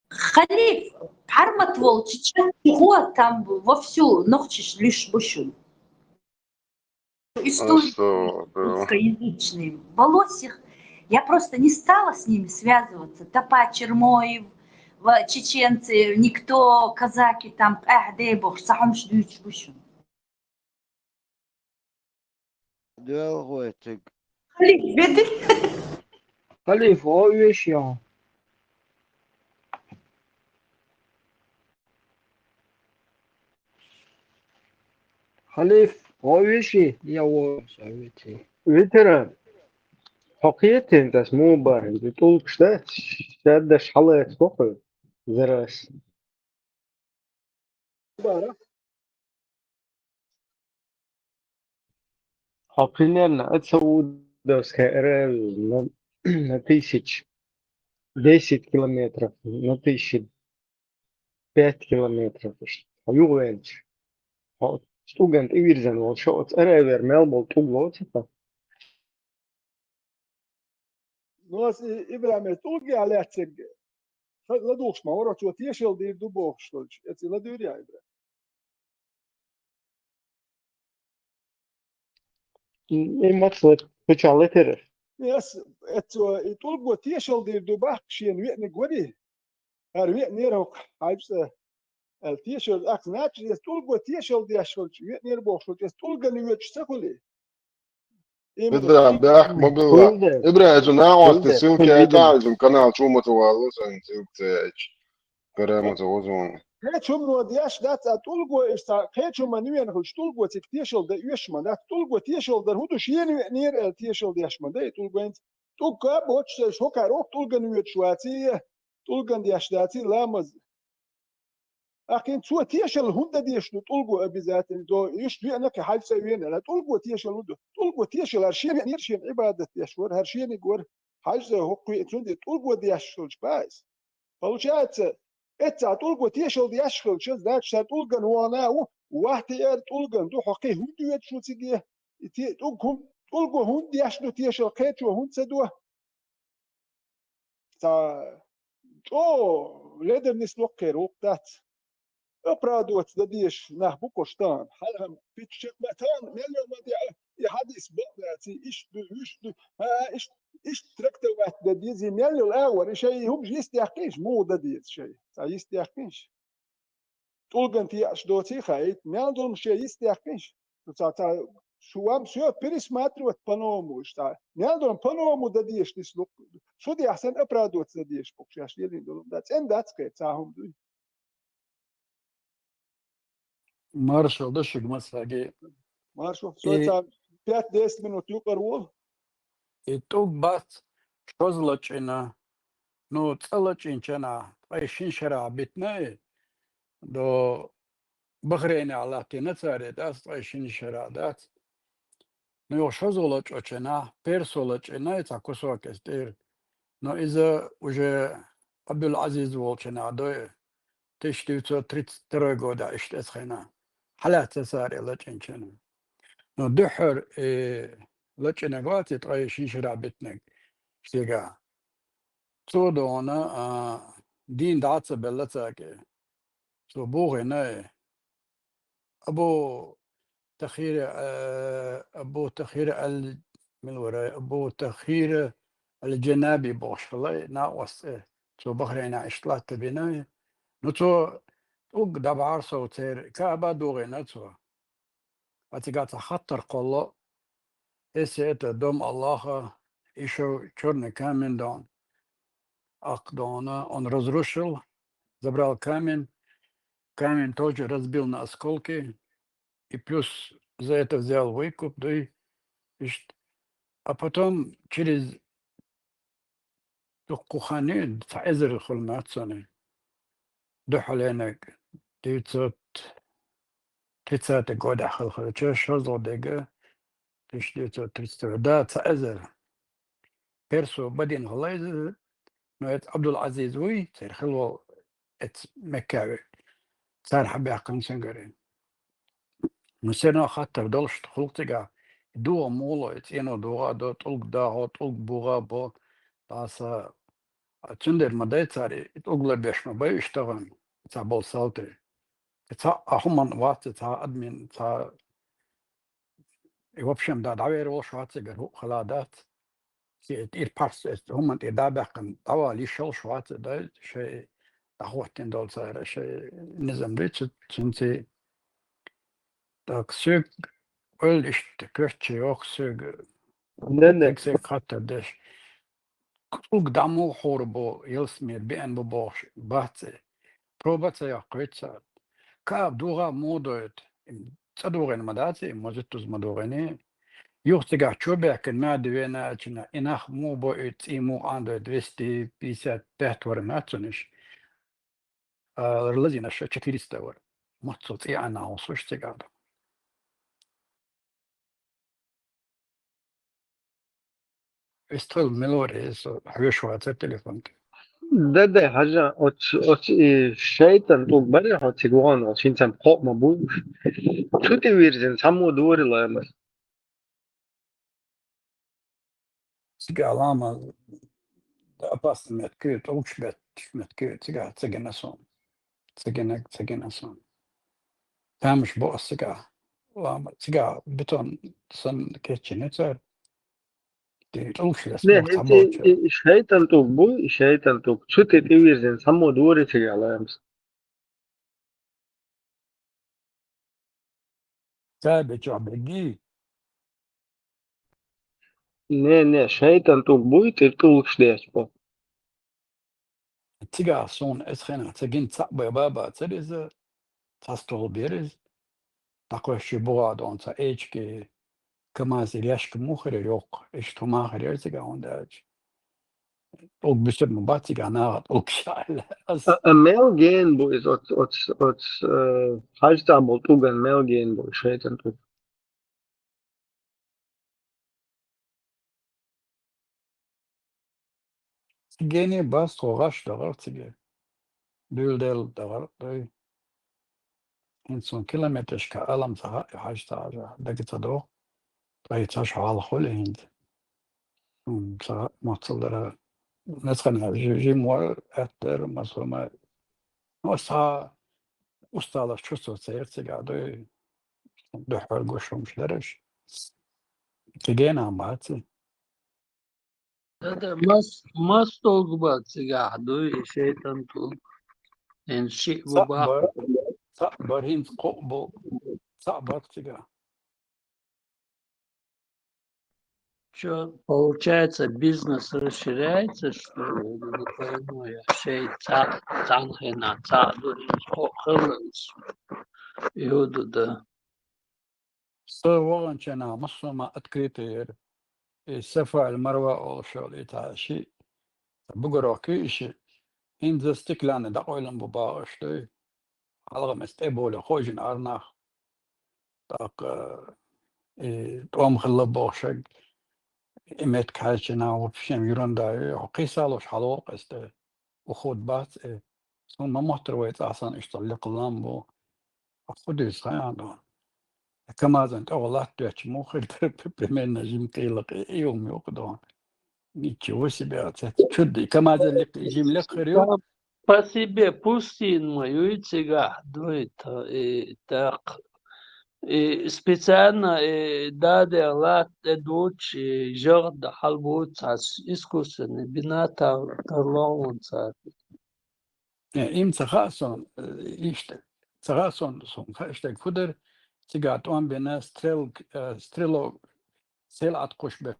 Халиф, Пхьармат волчу чехкехо там вовсю нохчаш луьйш бу шуна. История Астагфирулла. Русскоязычный. Волосих. Я просто не стала с ними связываться. Топа Чермоев, ва-, чеченцы, никто, казаки там, къаьхьа де бохуш, цхьа хӀумаш дуьйцуш бу шуна. Доьлхой цига. Халиф, беди. Халиф, о веш я. Халиф, о веши, я о совети. Витера. Хьо кхетин, тас муха бахьана, тӀулгаш да, шаддаш хьалаэца боху, зарас. Бара. Хьо примерно от Саудовской Аравии на, на тысяч десять километров, на тысяча пять километров. Хьо юхаваьлча, хьо стуган тӀевирзина волчу оцу Аравера мел болу тӀулг лоцу хьо? Ну, ас и-, ИбрахӀиме тӀулгехь лаьцнарг ладугӀуш ма вара, цо тешалла дийр ду бохуш долчу. Эций ладуьйр я, ИбрахӀим? И маца кхуча летера? Ас, эцо, и тӀулго тешалла дийр ду бахка шена веаниг вари? ХӀара веанера хӀокху хьаьжцӀа аьлла тешалла, ах, значит, эс тӀулго тешалла деш волчу, веанера бохуш волчу, эс тӀулган воьдуш ца хуьлий? Именно. Ибрахим, бехк ма билла. Ибрахим, цу накъостий ссылка яйтахьа, иза канал чу ма ца валло, сан ссылка ца яйтча. Кара ма ца вазон. Кхечу хӀумано деш дац, а тӀулго иштта, кхечу хӀуманна вена хуьлуш, тӀулго цига тешалла дан оьшуш ма дац. ТӀулго тешалла дар хӀун ду, шена веанера аьлла тешалла деш ма дай, тӀулгойнца. ТӀулга боцуш, шо кхара вокху тӀулган воьдуш ваций, тӀулган деш даций, ламаз. Ахкин цо тешалла хӀунда деш ду тӀулго обязательно до, иштта веана кхин хьаьжцӀа веана, ала тӀулго тешалла хӀунда ду? ТӀулго тешалла, хӀара шен веанера шен Ӏибадат деш вара, хӀара шениг вара, хьаьжцӀа хӀокхуьй, цундела тӀулго деш долчу баьс. Получается, эццахь тӀулго тешалла деш хилча, значит, сан тӀулган вахана а ву, вахтиъар тӀулган ду, хьо кхин хӀунда воьдуш ву циге? И те-, тӀулг хӀун-, тӀулго хӀунда деш ду тешалла, кхечо хӀунда ца до? Цхьа чӀогӀа ледар нисло кхера вукху дац. Оправдываться дан дезаш нах бу кху тахана. Хьалха пичча ма тахана, мел йо ма деа, и хьадис бакъ дац, и иштта ду, уьш ду, а, иштта, иштта трактовать дан деза, и мел йолу агӀор, и шайн хӀумаш йист яьккхийша, муха дан деза шайн? Цхьа йист яьккхийша? ТӀулган теӀаш доций хаийта, мел долу шен йист яьккхийша? Шу ца, ца, шу вам всё пересматривать по-новому иштта. Мел долу по-новому дан дезаш нисло. Судехь санна оправдываться дан дезаш бу кху шаьш лелийна долу. Да, цӀена дац кхера, цхьа хӀума дуй. Маршалла ду шуьга массаьрга. Маршалла. Со и цхьа пять-десять минут юкъара волу. И тӀулг бац шозза лачкъийна. Ну, цкъа лачкъийначу хенахь, ткъе шина шарахь битина и, до Бахрейнехь латтийна цара и, дац, ткъе шина шарахь дац. Ну, юха шозза лачкъийначу хенахь, персо лачкъийна и цхьа кусок иза тӀера. Но иза уже Абдул-Азиз волчу хенахь ду и, тысяча девятьсот тридцать второй годехь иштта эцхийна. Хьалаьцна цара и лачкъийначу хенахь. Но дуьххьара и лачкъийнарг вац и ткъе шина шарахь битинарг шегахь. Цо дона, а, дийна дӀа а ца белла цаьрга. Цо бохийна и. Абу Тахир, э, Абу Тахир ал-, мила вара, Абу Тахир ал-Джанаби бохуш хилла и накъост, э, цо Бахрейнехь иштта латта бина. Ну, цо тӀулг дӀабахьара сов церан, Каъба догӀийна цо. А цигахь цхьа хаттар кхолло, если это дом Аллаха, ещё чёрный камень дон, ах дона, он разрушил, забрал камень, камень тоже разбил на осколки, и плюс за это взял выкуп, да и ишт-, а потом через дуккха хан, цхьа эзар хуьлу мац цунна. Дуьххьалдерг девятьсот тридцатый годехь хилла хилча, шозлагӀа дерг тысяча девятьсот тридцать второй. Да, цхьа эзар. Персо бадина хилла иза, но эцу Абдул-Азиз вуй, церан хилла волу эцу Мекка вуй. Цара хьабаьккхина цуьнгара. Но все равно хаттар долуш хуьлу цигахь, и догӀа муха ло, и цӀено догӀа а до, тӀулг дагӀо, тӀулг богӀа а бо, Аса, а, цундела ма дай цар, и углар беш ма бай иштагӀан, ца бол салти. Ца а хӀуман вац, ца админ, ца И, в общем, да, дӀавер волуш вац, эгар хӀуъа хала дац. Ки тӀера парс, эс хӀуманна тӀера дӀабаьккхина, дӀавала йиш йолуш вац, да, шай дӀахӀоттина долу цара, шай низам дуьйцу, цуьнций. Так, соьга ойла иштта коьртачу йоху соьга, Не, не. Цига хаттар деш. Уг дӀа муха хьур бу, ялсамера беана бу бохуш бац и. Проба ца йоккхуьйту цара. Каба дугӀа муха дойту? Им цӀа дугӀийна ма дац и, мазуттуза ма дугӀийна. Юха цигахь чо баьккхина, маьӀда вена а чина, и нах муха бойуьйту, цӀий муха Ӏандойту, двести пятьдесят пять вара ма цунаш. А, лазийнарш четыреста вара. Маццо цӀий Ӏанна хьовсуш цигахь ду. Вистхила мила вара иза, хьоьжуш вацара телефон тӀе. Дай-дай, хьажа, оцу, оцу и шайтӀан тӀулг барий хьо цига вахана, хӀинца кхоъ ма бу уьш. Цу тӀе вирзина цхьаммо дора ламаз. Цигахь ламаз опасный метка ю, тӀулгаш бетташ метка ю, цигахь ца гина суна. Ца гина, ца гина суна. Тамаш бу ас цигахь. Лама, цигахь бетон санна кечйина цара. ТӀе тӀулгаш лес Не, мохь ца хӀинца болчу. И, и шайтӀан тӀулг бу, и шайтӀан тӀулг. Цу тӀе тӀевирзина цхьаммо дора цигахь ламаз. Цаьрга чохь бегий? Не, не, шайтӀан тӀулг буй, тӀе тӀулгаш дечу бу. Цигахь суна эцу хенахь ца гина цхьаъ бай баба цара иза, цхьа стол бера иза. ДӀакхоьссича бугӀа дона цхьа эчки, КамАЗ яшка муха хир яра йоккха, иштта хӀума хир яра цигахь хӀунда аьлча. ТӀулг буьсур ма бац цигахь наха тӀулгаш аьлла. Ас А, а мел гена бу иза оц, оц, оц, э, хьаьжцӀа болу тӀулган мел гена бу шайтӀан тӀулг. Гене бац тхо гӀаш дахара цига. Дуьйладелла дахара дуй. ХӀинца суна километрашка алам ца хаьа, хьажа ца хьажа, дага ца догӀу. Ткъа и ца хьалха хуьлу хӀинца. М, ца хаьа, моццал дара. Нацхана жи-, жима вара, аьттара, масала ма. Ну, аса усталаш чувствовать ца яра цигахь дуй. Дуьххьара гуш хӀумаш дараш. Кигена бац и. Да-да, мас-, мас тӀулг бац цигахь дуй, и шайтӀан тӀулг. ХӀинца шиъ бу Цхьаъ бах. Бар, цхьаъ бар хӀинца кхоъ бу, цхьаъ бар цигахь. Чё, получается, бизнес расширяется, что ли? Не пойму я. ШайтӀа цхьаъ, цхьана хенахь цхьаъ ду, хӀинца кхоъ хилла иза. Иуду, да. Со ваханчу хенахь массо а ма открытый яра. И Сафа аль Марва олуш йолу и цхьа шиъ, цхьа бугарок ю и шиъ. ХӀинца стеклянный дӀакъойлан бу бахаш дуй. Хьалха мес тӀе болу хожина арнах. ТӀаккха, и тӀом хилла бохушаг, и метка хьаьжчина, в общем, ерунда ю. Хьо кхийсалуш хьалолу къаьсте. Ухуд бац э. Суна ма моттара вай цӀахь санна иштта лекха лам бу. Ахуд иза хьан дон. КамАЗан тӀехула латта доьттуш муха хир дара, примерно жима къийла къе-, и хӀума юкъа дон. Ничего себе, а цец чудди. КамАЗан лекха, жима лекха хир ю. По себе пустыня ма юй цигахь дуй, та, и, так. И специально, и, даде латта тӀе дучу, и, жагӀа хьалбуц, а с-, искусственный бина тар-, тарло вон цара. Э, им ца хаьа сон, э, иштта. Ца хаьа сон, сон хаьа иштта хӀун дара, цигахь тӀом бина, стрел-, э, стрелок, сел Ӏаткъуш беш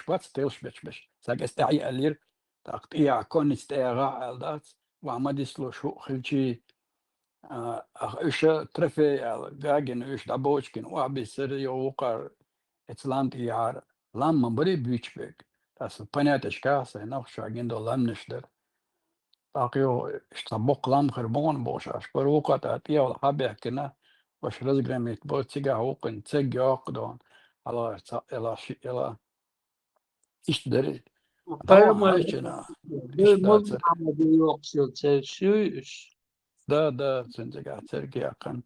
бац, телш беш беш. Цаьрга эс тӀаьхьа аьллера, тӀаккха тӀехьа конница тӀегӀа аьлла дац, ва ма дислуш хӀуъа хилчий, а, ах, уьш трофей аьлла, гагина уьш дӀабочкина, охьабиссара, йо, вукхар, эца лам тӀехьара, лам ма барий буьйцуш берг. Аса понятешка, сайн нах ша гина долу ламнаш дара. ТӀаккха йо, иштта боккха лам хир бу хьуна бохуш, аш бара вукхо тӀа тӀехула хьабаьхкина, ваша разгромить бо, цигахь вукхуьнан церг йоккха дон, хьалхара цхьаъ эла, шиъ эла. Иштта дара. Пальма-, Дала хьаьжчина, Пальма-, иштта дацара. Мухьаммад йоккхуш йолу церг шуьй уьш? Да, да, цуьнан цигахь церг яьккхина.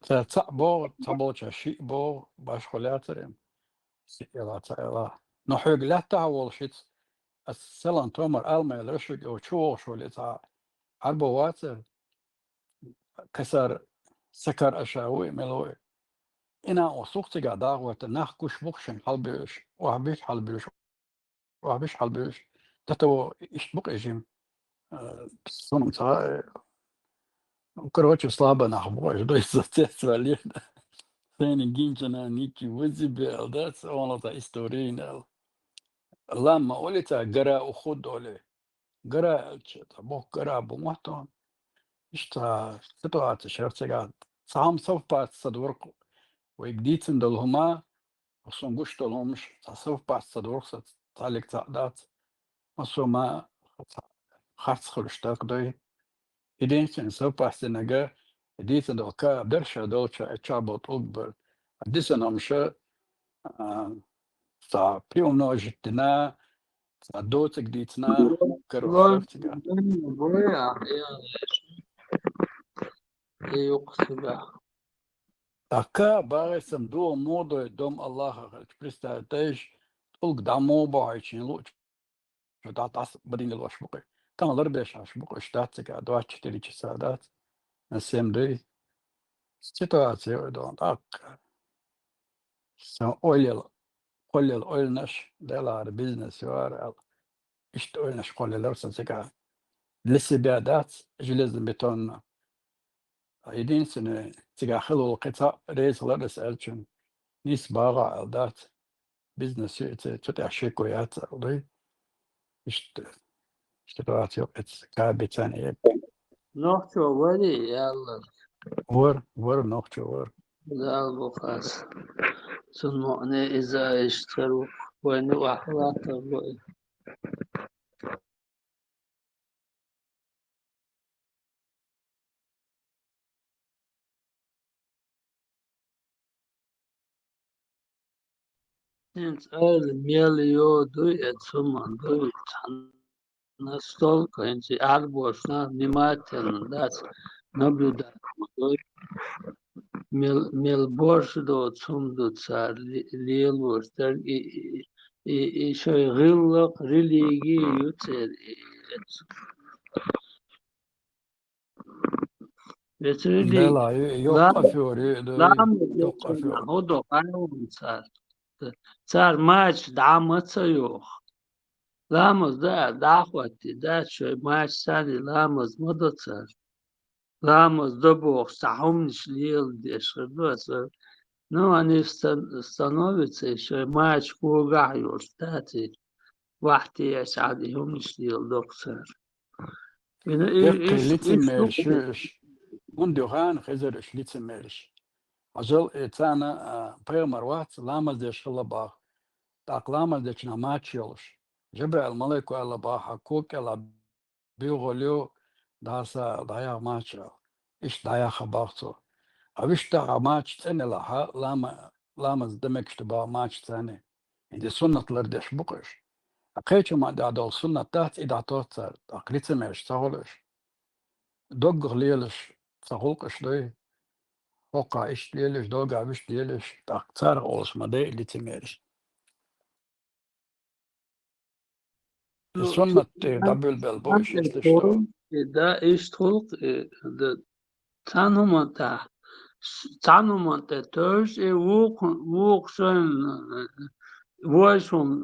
Ца, цхьаъ богӀу, цхьаболчара шиъ богӀу, башхо лаьцара. Шиъ эла, цхьаъ эла. Но хьоьга лаьттахьа волу шиц, ас селан томар алма ял рашуг, о, чу вогӀуш вали цхьа Ӏарбо вацар, касар, сакар аша вуй, мел вуй. Ина о сух цига дагӀвата, нах гуш бухшин хьалбирш, вахбиш хьалбирш, вахбиш хьалбирш. До того ишт букъ эжим. Э, сунум ца, э, короче, слабо нах бухш, дой за цец вали. Сени гинчана ничи вази бел, да, ца, он та история нал. Ламма оли ца гара ухуд оли. Гара, че, та бох гара бу мотон. Ишта ситуация шерцега. Сам совпад садворк. Вайг дицин дол хума, сун гуш дол хумш, ца совпад садворк, ца, ца лик ца дац. Масума харц хулш так дой. Единственный совпад синага, единственный дол ка, дерша долча, э, ча бот уббер. Дисан хумша, а, ца приумножить дина, ца доцик дицна, короче, Лон-, шерцега. Лон-, боя, я, я, я, я, я, я. Така багӀесам дуа модой дом Аллаха хилча. Представь, тайш тӀулг дӀа мо бахьайчин луч, чу дӀа тӀас бадингал ваш букъи. Там лар беш аш букъи, иш дац цига, двадцать четыре часа дац. На семь дый. Ситуация ой дон, так. Сан ойлел, ойлел ойлнаш, делар бизнес юар ал. Ишта ойлнаш ойлелар сан цига. Для себя дац, железобетонно. Единственное, цига хилул кхица рейс ларас элчун. Нис бага ал дац. Бизнес ю, це, цу тӀехь шеко яц, алды. Ишт, ситуация эц кабицан эб. Нохчо вари, ялла. Вар, вар, нохчо вар. Дал бу хас. Цун муъне иза ишт кару. Вайну ахлата вай. Хинца ойла мел йо дуй, э, цума дуй, цхьана стол кхинчи арбошна внимательно дац наблюдать дуй. Мел, мел борш до цум ду цар ле-, лелош дар и, и, и, и шой гӀиллакх, религи ю цер и, эц. Эцрели Дела, ю-, йокъ лам-, афёр, ю-, ду-, лам йокъ афёр. Худо хайван цар. Цар мач дама ца йох. Ламаз да, дахватти, да, шой мач сани ламаз ма до цар. Ламаз да бохуш, цхьа хӀуманаш леладеш хир ду аса. Ну, они стан-, становятся ещё, маьча когахь йолуш дац и, вахьте еш Ӏад и хӀуманаш леладо-кх цара. Ина и, Яккхий иш, иш лицемерш ду-кх ю уьш. ХӀунда ю хана хезар уьш лицемерш? Хьажал, э, царна, а, пайхамар вац, ламаз деш хилла баха. ТӀаккха ламаз дечунах маьча йолуш. Жабраил малайко аьлла баха, ког кӀела буьйгӀалю, дӀаса, дӀаяха мача. Иштта дӀаяха бах цо. А вуьшта хьан мача цӀенелахьа, лама-, ламаз дан мегаш ду бах мача царна. ХӀинца суннат лардеш бу-кх уьш. А кхечу ма дӀа долу суннат дац, и дӀатоццар, тӀаккха лицемерш ца хуьлу уьш. Доггах лелаш ца хуьлу-кх уьш дуй. ХӀокху иштта лелаш, доггах вуьшта лелаш, тӀаккха царах олуш ма дай лицемерш. Ну, суннат тӀе дӀабуьлбелла бу уьш, иштта ду. И да, иштта хуьлу-кх, и да, цхьана хӀуманна тӀехь, цхьана хӀуманна тӀе тевжаш, и вукху-, вукху шайна, э, вайшимма,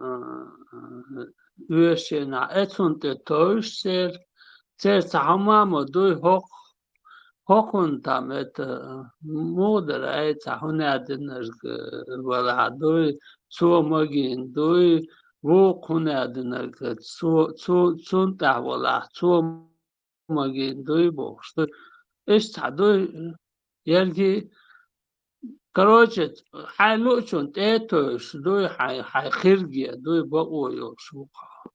э, оьшшинехь, эцунна тӀе тевжаш церан, церан цхьа хӀума а ма дуй, хӀокху ХӀокхунна там это, муха дара, ай, цхьа хӀун аьлла динарг, э, валахь дуй, цо магийна дуй, вукху хӀун аьлла динарг, цо, цо, цунна тӀехь валахь, цо магийна дуй бохуш ду. Иштта цхьа дуй, ерги, короче, хьайн луучунна тӀе а тевжаш дуй, хьайн, хьайн хирге дуй, бакъо йолуш ву-кх.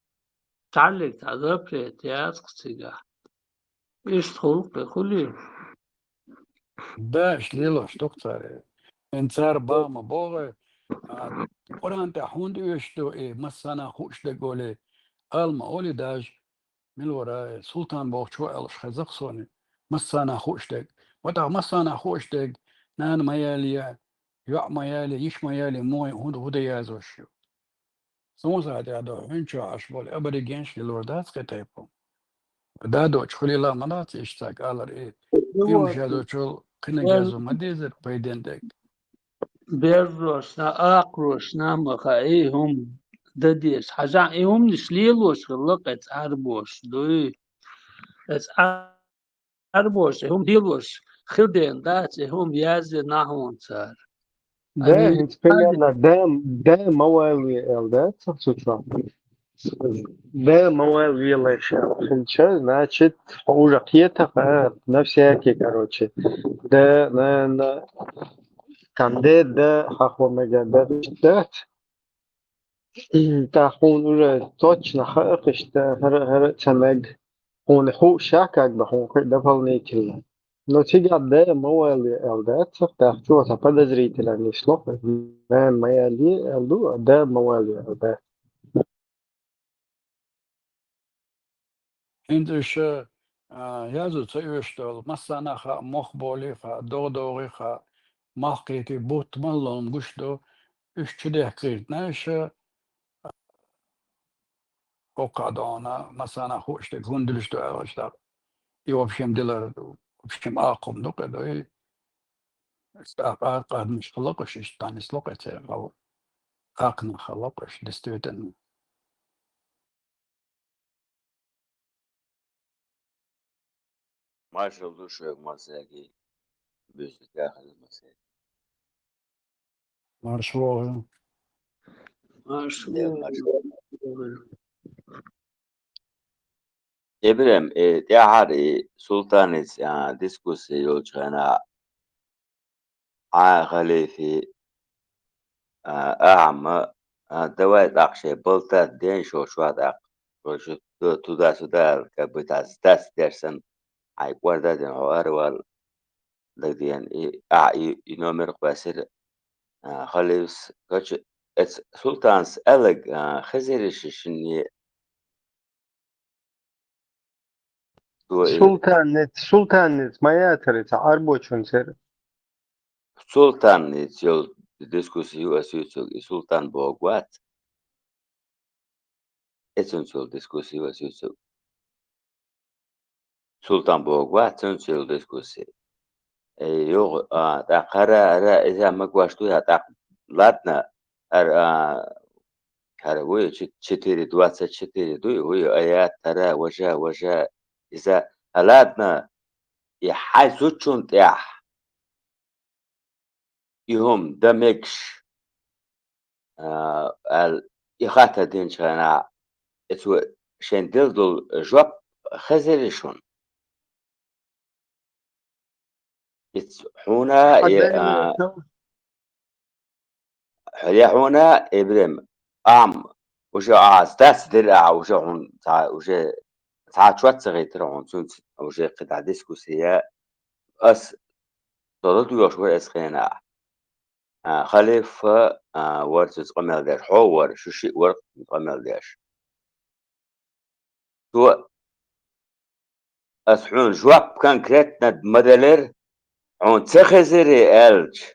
Цхьаьллиг цхьа запрет яц-кх цигахь. Иштта хуьлу-кх, хуьлий? Да, иштта лелош ду-кх цара. ХӀинца цара бан ма богӀий, а, Къуръан тӀехь хӀунда оьшуш ду и массарна хууш дерг олий, ала ма олий даже, мила вара, э, Султан бохучо аьллаш хеза-кх суна, массарна хууш дерг. Ва тӀаккха массарна хууш дерг, нана ма ялий, йоӀ ма ялий, йиша ма ялий, муха хӀунда хӀун дан язъеш ю? Суна сагӀа тӀехь ду, хӀинца чохь Ӏаш болу аборигенаш лелор дац кхин тайпа. Дадочу хуьлийла ма дац иштта цхьаъ алар и. Юха шадочул кхиниг яздо ма дезара пайден дерг. Берзошна, акхарошна ма хаьа, и хӀума дан деза. Хьажахь, и хӀуманаш лелош хилла кхин цхьа Ӏарбоша дуй. Кхин цхьа Ӏарбоша и хӀума лелош хила дена дац, и хӀума яздина хьуна цара. Да, хӀинца примерно, да, да ма валле аьлла дац цу чохь. Да ма валле велахь аьлла. Хилча, значит, хьо уже кхетахь, а, на всякий, короче. Да, на, на, там да, да, хьахо мегар дац. ТӀаккха хьуна уже точно хаьа иштта, хӀара, хӀара а ца мега. Хьуна хууш ша как бы хьуна кхин дополнительно. Но цигахь да ма валле аьлла дац, тӀаккха чо сан подозрительный нисло, да ма валле аьлла ду, да ма валле аьлла дац. ХӀинца уьш, а, язо ца оьшуш долу, массарна а хаьа, мох болий хаьа, догӀа догӀий хаьа, малх кхетий, бутт мала лом гуш ду, уьш чу дехкийртина аша, а, хӀокху а догӀана, массарна а хууш дерг хӀунда дуьлуш ду аьлла, тӀаккха и, в общем, дилар, в общем, акхум ду кхин дуй. Ас а къа-, къадмаш хала къуш, иштта нисло кхин церан хала. Акхна хала къуш, действительно. Маршалла ду шуьга, массаьрга, буьззиг а хила массаьрга. Марша вогӀийла. Марша вогӀийла. Марша вогӀийла. Ибрем, э, тӀаьхьара и Султаница, а, дискуссия йолчу хенахь, Ӏа халифи, а, ахьа ма, а, давай тӀаккха шайн балта ден шо чохь тӀаккха. Вай шу ту-, туда-сюда аьлла, как будто ас дац деш санна, хьайн кӀорда а дина, хьо ара вала дагадеана, и, ахьа и, и номер кхоьссира, а, халифас, короче, эцу Султанас аьлларг, а, хезира ши шинне. Цо и Султанница, Султанница ма яцара, и цхьа Ӏарбочун церан. Султанница йолу дискуссия ю ас юьйцург, и Султан бохург вац. Эцунца йолу дискуссия ю ас юьйцург. Султан бохург вац, цуьнца йолу дискуссия. Э, юха, а, тӀаккха хӀара, хӀара, иза ма гуш ду, я тӀаккха, ладно, хӀара, а, хӀара вуй, чи-, четыре двадцать четыре дуй, вуй, аят, хӀара, важа, важа, иза, а, ладно, и хьайн зудчунна тӀехь и хӀума дан мегаш, а, аьлла, и хаттар динчу хенахь, эцо шен делла долу жоп хезирий шуна? Иц хьуна, и, а, хьо я хьуна, Ибрем, ахьа уже ахьа сдац дира ахьа, уже хьуна цхьа, уже цхьа чот ца хийтира хьуна, цуьнца уже кхидӀа дискуссия. Ас со ладоьгӀуш вара эцу хенахь. А, халифа, а, вара цуьнца къамел деш, хьо вара, шу шиъ вара къамел деш. Цо, ас хьуна жоп конкретно ма делира, хьуна ца хезирий аьлча.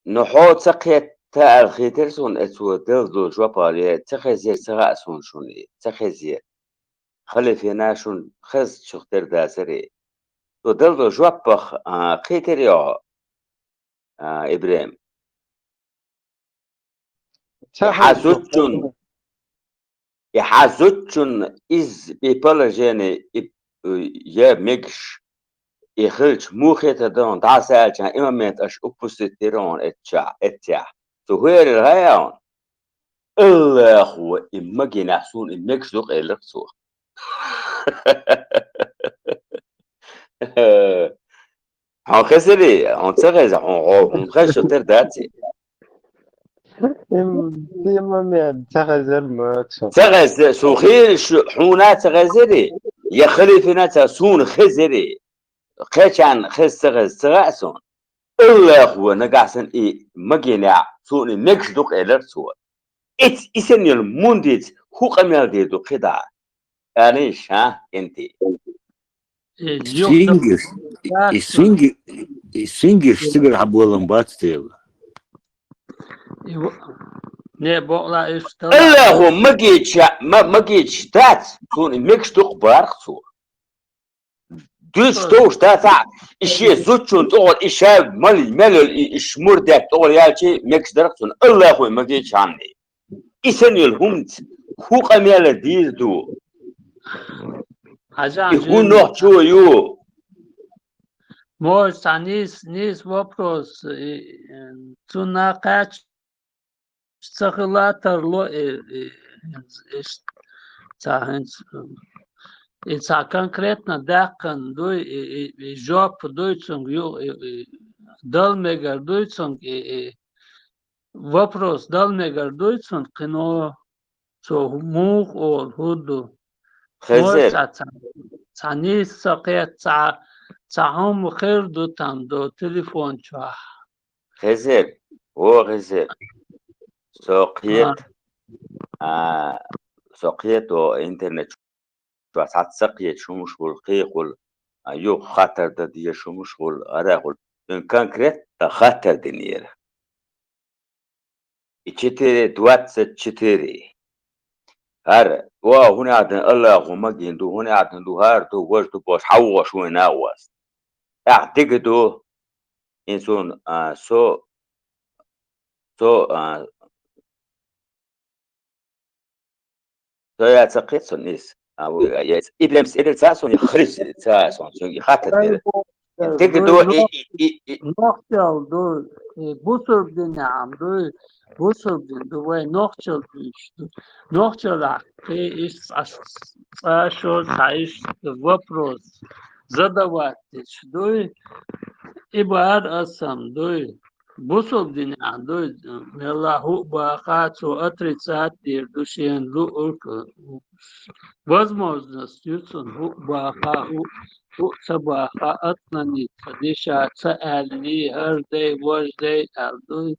Ну, хьо ца кхетта аьлла хийтира суна, эцо делла долу жоп, я ца хезира, ца хаьа суна шуна и, ца хезира. Халифина шуна хезначух тера дацара и. Цо делла долу жоппах, а, кхийтира йо, а, Ибрем. Ца И хьан хезначух зудчун, тера. И хьан зудчун иза и положение, и, э, я мегаш, и хилча, муха хета дан, дӀа аса аьлча, и момент аша упустить дира хьуна эцча-, эццехь. Цо хӀерира хьан аьлла? Аллахо, и магийнахь суна и мегаш ду-кх, элира цо. Хьуна хезирий? Хьуна ца хеза, хьуна, хьуна хезчух тера дац и. Им, и момент ца хезира ма ца. Ца хеза, шу хи-, шу, хьуна ца хезирий? Я халифина ца, суна хезирий? Кхечарна хеза ца хеза ца хаьа суна. Аллахо, нагахь санна и магийнахь суна и мегаш ду-кх, элира цо. Эц-, и санна йолу мундица хӀун къамел дийр ду кхидӀа? Аьллий ша, кӀентий? Э, Сингиш, и синги-, и сингиш цигара хьан болам бац дела. И ва-, Не, бокъла иштта. Аллаху магича, ма-, магича дац, цун мегаш дукъ барх цо. Дуьйцуш товш дац, а, и шен зудчун тӀогӀол, и ша мал-, мел йолу, и, и шмур дет тӀогӀол яьлчи мегаш дарх цун, Аллаху магича хьанна. И санна йолу хӀуманца хӀун къамел дийр ду? Хьажа, И хӀун нохчо ю? Может, цхьа нийса, нийса вопрос, и, э, цунна кхаьчча ца хила тарло, и, и, и, цхьа хӀинца, и цхьа конкретно даьккхина дуй, и, и, и жоп дуй цунга ю, и, и дала мегар дуй цунга, и, и вопрос дала мегар дуй цунга, кхино цо муха олу, хӀун ду? Хезер. Может, цхьа, цхьа нийса ца кхетта, цхьа, цхьа хӀума хир ду там до телефон чохь. Хезер, о, Хезер. Со кхета, а, со кхета о интернет чохь цхьацца кхеташ хӀумаш хуьлу, кхехула, а, юха хаттар дан дезаш хӀумаш хуьлу, арахула. Цуьнан конкретно хаттар динера. И четыре двадцать четыре. ХӀара, о, хӀун аьлла, Аллаху магийна ду, хӀун аьлла ду, хӀара ду, важа ду бохуш, хьан вогӀуш вайн нагӀост. ТӀаккха дика ду, и цунна, а, со, со, а, со я ца кхета сон иза. А, ву-, я, я, и прям сидел ца сон, и хрис сидел ца сон, сон, и хатта дера. Дика ду, и, и, и, и. Нохчалла ду, и бусург динехь ду, бусург дин ду, вай нохчалла дуьйцуш ду. Нохчаллахь кхин иштта цкъа, цкъа шо цхьа иштта вопрос задавать деш дуй, и бара ас сам дуй. Бусург динехь дуй, мелла хӀуъа баха, цо отрицать дийр ду шена луург. Возможность ю цунна хӀуъа баха, хӀуъа, хӀуъа ца баха, отклониться деш, ца аьлли, хӀара дай, важа дай аьлла дуй.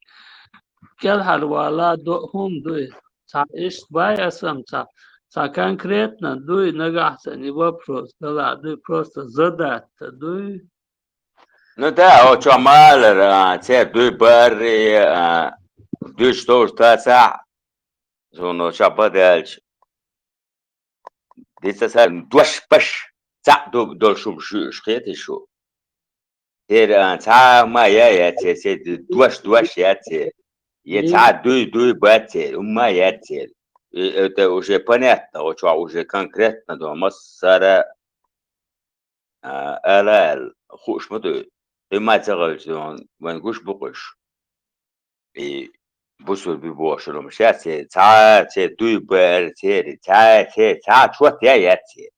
КӀелхьарвала до хӀума дуй. Цхьа иштта бай ас сам цхьа, цхьа конкретно дуй, нагахь санна и вопрос далахь дуй, просто задать дан дуй. Ну да, о, чо ма алара, а, церан дуй барри, а, дуьйцуш товш дацахь, суна чо бадаьлча. Дица ца дош паш, цхьаъ ду долуш хӀума шуьйш хетий шу? Церан, а, цхьа а ма я, я церан, церан дош, дош я церан. Я цхьа а дуй, дуй бац церан, хӀума я церан. И, это уже понятно, о, чохь уже конкретно до массара. А, ала аьлла, хууш ма ду. И ма ца гӀевза, вайн гуш бу кхуьш. И бусурби бохуш хӀума ша церан, цхьа а церан дуй бара церан, цхьа а церан, цхьа а чот я яц церан.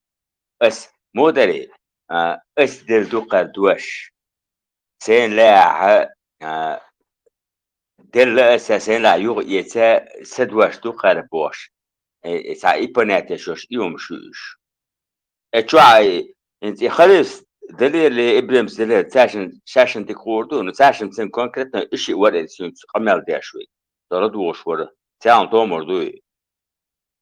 Ас мудари, а, ас дер ду кхара дош. Сайн лаьхьа, а, делла аса сайн лаьхьа юха эца, са дош ду кхара бохуш. Э, э, цхьа и понятие шош и хӀума шуьйш. Э, чохь, э, хӀинца и халис далерли, Ибрахимс далер, цаьшин, шаьшин дика хуур ду, ну, цаьшин цуьнан конкретно и шиъ вара, э, цуьнца къамел деш ву. Со ладугӀуш вара, царна томар дуй.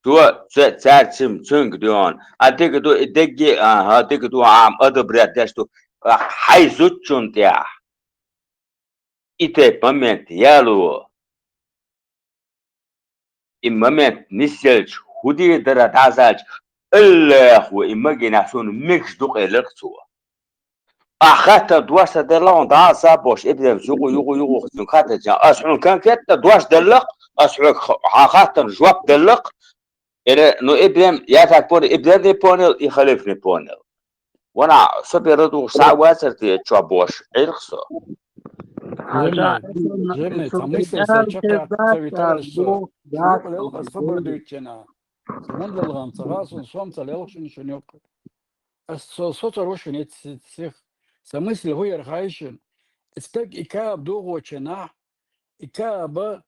Цо, ца-, цаьрца цуьнга дуьйхьун. А дика ду, и дегги, а, хьан дика ду, а, одобрять деш ду. А, хьайн зудчунна тӀехь. И тайпа момент яло. И момент нисъелча, хӀун дийр дара дӀазалча, Аллахо, и магийнахь суна мегаш ду къелларх цо. Ахь хаттар дош ца делла хьуна, дӀа а са бохуш, Ибрахимс юкъу, юкъу, юкъу, цуьнга хаттар чан. Ас хьуна конкретно дош деллакх, ас хьоьга х-, хьан хаттарна жоп деллакх. Или, ну, Ибрахим, я так понял, Ибрахим не понял, и халиф не понял. Вана, со бер ладугӀуш схьа а вацара те чохь бохуш, Ӏирх со. Жимни, жимни, ца мисла сан чаккха ца витараш со. Юкъа лелха ас хабар дуьйцучена. Ман лелхам ца гӀа сун, сом ца лелха шуна шуна юкъа. Ас со, со ца ро шуна эццих. Сан мысль хӀу яра хаьий шуна? И стаг и каба дохочу нах, и каба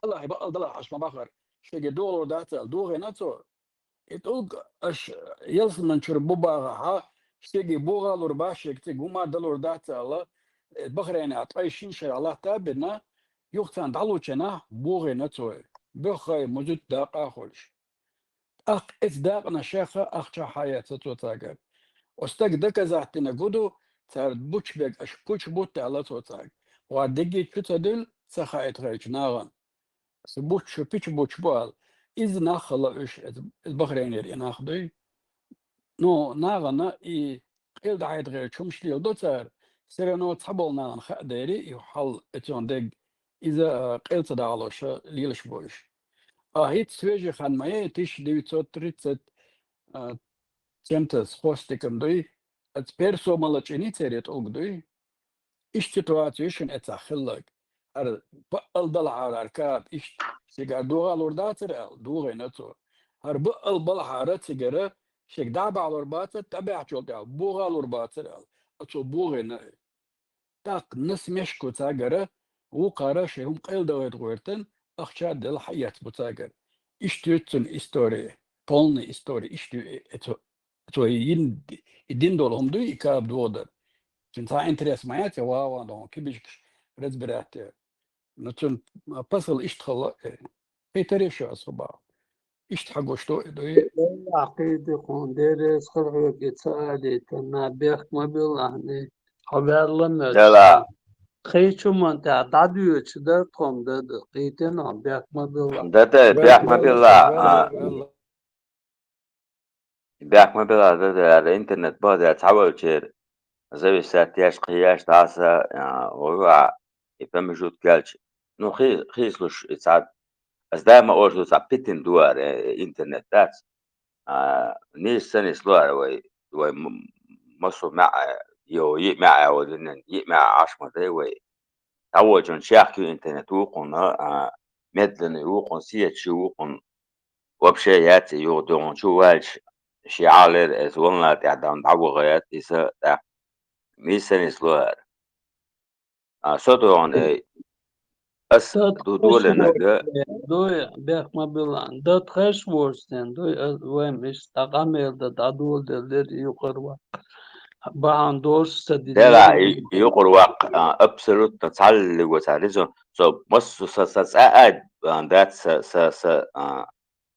Аллахье бакъал далахь аш ма бахара, шеге дохалур дац аьлла, дохийна цо. И тӀулг аш ялсаман чуьра бу бахахьа, шеге бохалур бац, шега цига хӀума далур дац аьлла, э, Бахрейнехь ткъе шина шарахь латта а бина, юха царна дӀалучу нах бохийна цо. Буьххье, музуьтта дакъа а хуьлуш. ТӀаккха эцу дакъана шеха ахча хьаэца цо цаьргара. Оцу стага доказать дина гу ду, цара бучу бега аша кучу бутта аьлла цо цаьрга. Ва дигги чу ца дуьллу, ца хаийта хилчу нахана. са буч шу пича буч бу аьлла. Иза нах хала уьш, эз, эз Бахрейнера и нах дуй. Ну, нахана и къил дахьайта гӀерча хӀумаш леладо цара, всё равно цхьаболу нахана хаа дери, и хьал эцун дег, иза, а, къил ца дахьалуш лелаш бу уьш. А хӀинца свежий хан ма яй, тысяча девятьсот тридцать, а, чем-то с хвостиком дуй, а цу персо мала чӀини церан тӀулг дуй. Иштта ситуаци ю шуна эцахь хилларг. ХӀара баъал далахьара хӀара каба иштта, цигара догӀа лур дацара аьлла, догӀийна цо. ХӀара баъал балахьара цигара шега дӀа а бахьалур бацара, тӀабаьхьачул тӀаьхьа богӀа лур бацара аьлла, а цо богӀийна. ТӀаккха насмешка цигара, вукхара шайн хӀума къайладахийта гӀертан, ахча а делла хьаэцна бу цигара. Иштта ю цуьнан истори, полный истори, иштта ю и, и цо, цо йина, и дина долу хӀума дуй, и каба догӀу дара. Цуьнан цхьа интерес ма яц, я ван-ван доху кибишкаш разбирать яр. Ну, цуьнан посыл иштта хилла, э, кхетарий шу аса хӀун боху? Иштта хьан гуш ду и дуй? Делахь кхийди хьуна, деррис хила хьоьга и ца адийтина, бехк ма билла ахьа, хьо ваьлла моьтту. Дела. Кхечу ман тӀехь дӀадоьдуш дара тхо-м дан ду, кхийтина хьо, бехк ма билла. Да, да, бехк ма билла, а. Бехк ма билла, да, да, аьлла, интернет баха дера цхьаволчеран зависать еш, кхиеш дӀаса, а, вай ваьа, и промежуток яьлча. Ну, хи-, хийцалуш и цхьа, ас даима олуш ду, цхьа питина ду ара, э, интернет дац. А, нийса ца нисло ара вай, вай м-, массо маьӀӀе, йо, йиъ маьӀӀе вай динан, йиъ маьӀӀе Ӏаш ма дай вай. ДӀаволчун чехка ю интернет, вукхунна, а, медленный вукхунна, сеташ ю вукхунна. Вообще яц и юха дуьхьал чу ваьлча, шен Ӏалера эса волна тӀехь дан дӀавахаят иза тӀаккха. Нийса ца нисло ара. А, со дуьхьал, эй, ас ду доле нага. Дуй, бехк ма билла. Дан тхеш вожден, дуй, а, вай миш, дӀа къамел дан, дӀадоладеллера юкъара ваккха. Бахьана дош ца дина. Дела, и-, юкъара ваккха, а, абсолютно цхьаллиг ва цхьа резон. Со массо са, са цӀа а, а, дац, са, са, са, а,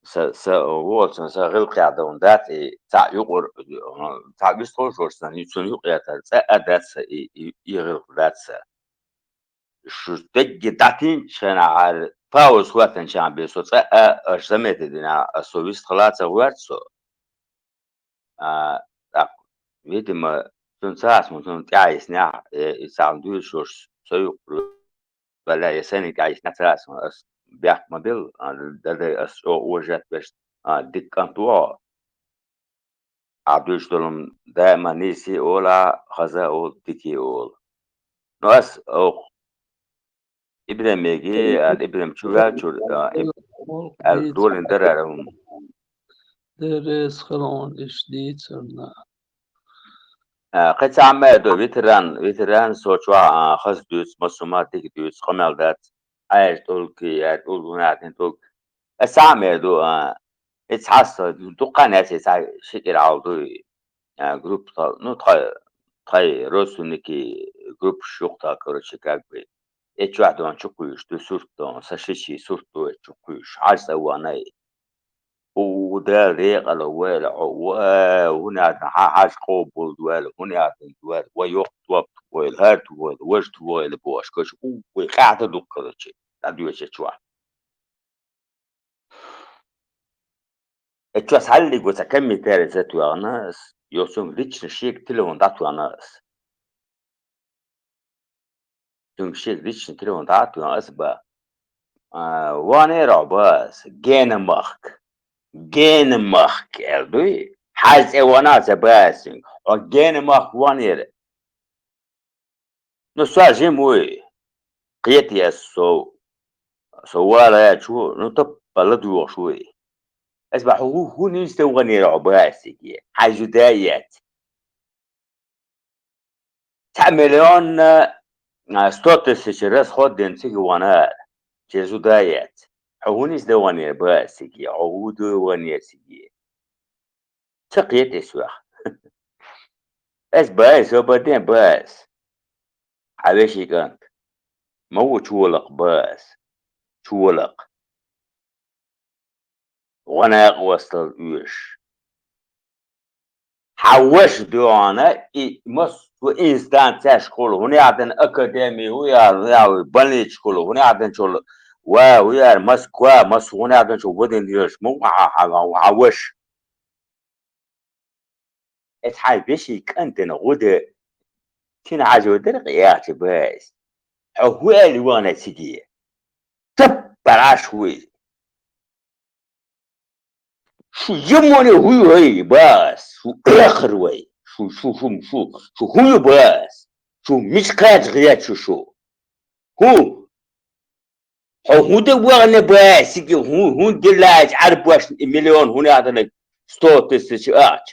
са, са, вон, сан, сан гӀиллакхехь дан дац, и цхьа юкъара, а, цхьа вистхуьлуш волуш сан, и цунна юкъа ятар, цӀа а дац са, и, и, и гӀиллакх дац са. Шу дегге дӀатинчу хенахь, пауз хӀоьттинчу хенахь бен со цӀа а, аша заметить дина, ас со вистхила а ца гӀоьрта со. А, тӀаккха, видимо, цунна ца хьаьсма, цунна тӀаьхьа йиснехь, э, и цхьаьна дуьйцуш йолуш со юкъара ваьлла, я сайниг тӀаьхьа йиснехь ца хьаьсма, ас бехк ма билла, а, дадай ас чӀогӀа уважать беш, а, дика кӀант ву хьо. Ахьа дуьйцуш долу даима нийса а олу, хаза а олу, дика а олу. Ну, ас оха ИбрахӀимеге, аьлла, ИбрахӀим чу ваьллачуьра, а, иб-, аьлла, долийна дара хӀара хӀума. Деррис хила хьуна иштта дийцарна. А, кхин цхьа а ма ду, ветеран, ветеран со чохь, а, хаза дуьйцу, массо а ма дика дуьйцу, къамел дац. Ӏаьржа тӀулг, яьржа тӀулг, хӀун аьлла тӀулг. Аса цхьа а ма ду, а, и цхьа со, дуккха а несий цхьа ши кӀира хьал дуй, а, группа тхо, ну, тхо, тхайн родственники группаш ю-кх тхо, короче, как бы. И чохь дон чу кхуьйсуш ду, сурт дон, сан шичий сурт ду, и чу кхуьйсуш, хьажа цӀа ван ай. У, у, Дала декъала войла хьо, ва, хӀун аьлла, хьан хьажа къобалдойла, хӀун аьлла, войла, ва йоккха топ тухойла, хӀара тухойла, важа тухойла бохуш, короче, у, вай къаьхьа ду, короче, дӀадоьдучу чохь. Эццо схьаллиг ву цхьа комментарий за тоьхна ас, йо, цуьнга лично шега телефон дӀатоьхна ас. Цуьнга шега лично телефон дӀа а тоьхна ас ба. А, ванера хьо ба ас, гена махка. Гена махка, аьлла дуй? Хьажа цӀе вана ца ба ас цуьнга. Хьо гена махка ванера. Ну, со жима вуй. Кхетий ас со, со валаьчу, ну, таппа ладугӀуш вуй. Ас бан хьо хӀу-, хӀун йиста ванера хьо баьсиге? Хьайн зуда яц. Цхьа миллион, а, сто тысяч расход дина цига ванера. Шен зуда яц. Хьо хӀун йиста ванера баьсиге? Хьо хӀун ду ванера циге? Ца кхета ас ваха. Ас баьс, оборден баьс. Хьан вешин кӀант. Ма ву чолакх баьс. Чолакх. Гьо, накъостал оьшуш. Хьан ваша дуьхьана и массо инстанцеш хуьлу, хӀунда аьлла академи ву, я, я больницаш хуьлу, хӀунда аьлла чул Ва, уяр, Москва, Москва, гӀуна дӀачу вадин дилаш, ма ва, ва, ва, ва, ваш. Эт хьай веший кӀантана гӀуда кин хьажа вадар къияхча баьс. Хьо хӀу аьлла вана циге? Тап бараш хӀуй. Шу ямоне хӀуй вай, бас, шу эхар вай. Шу, шу, шу, шу, шу хӀуй, бас. Шу мичкач гъяч шу, шу. ХӀу, хьо хӀунда вагӀна, бас, циге хӀу, хӀунда диллач арбаш и миллион хӀуна хьадалаг сто тысяч ач?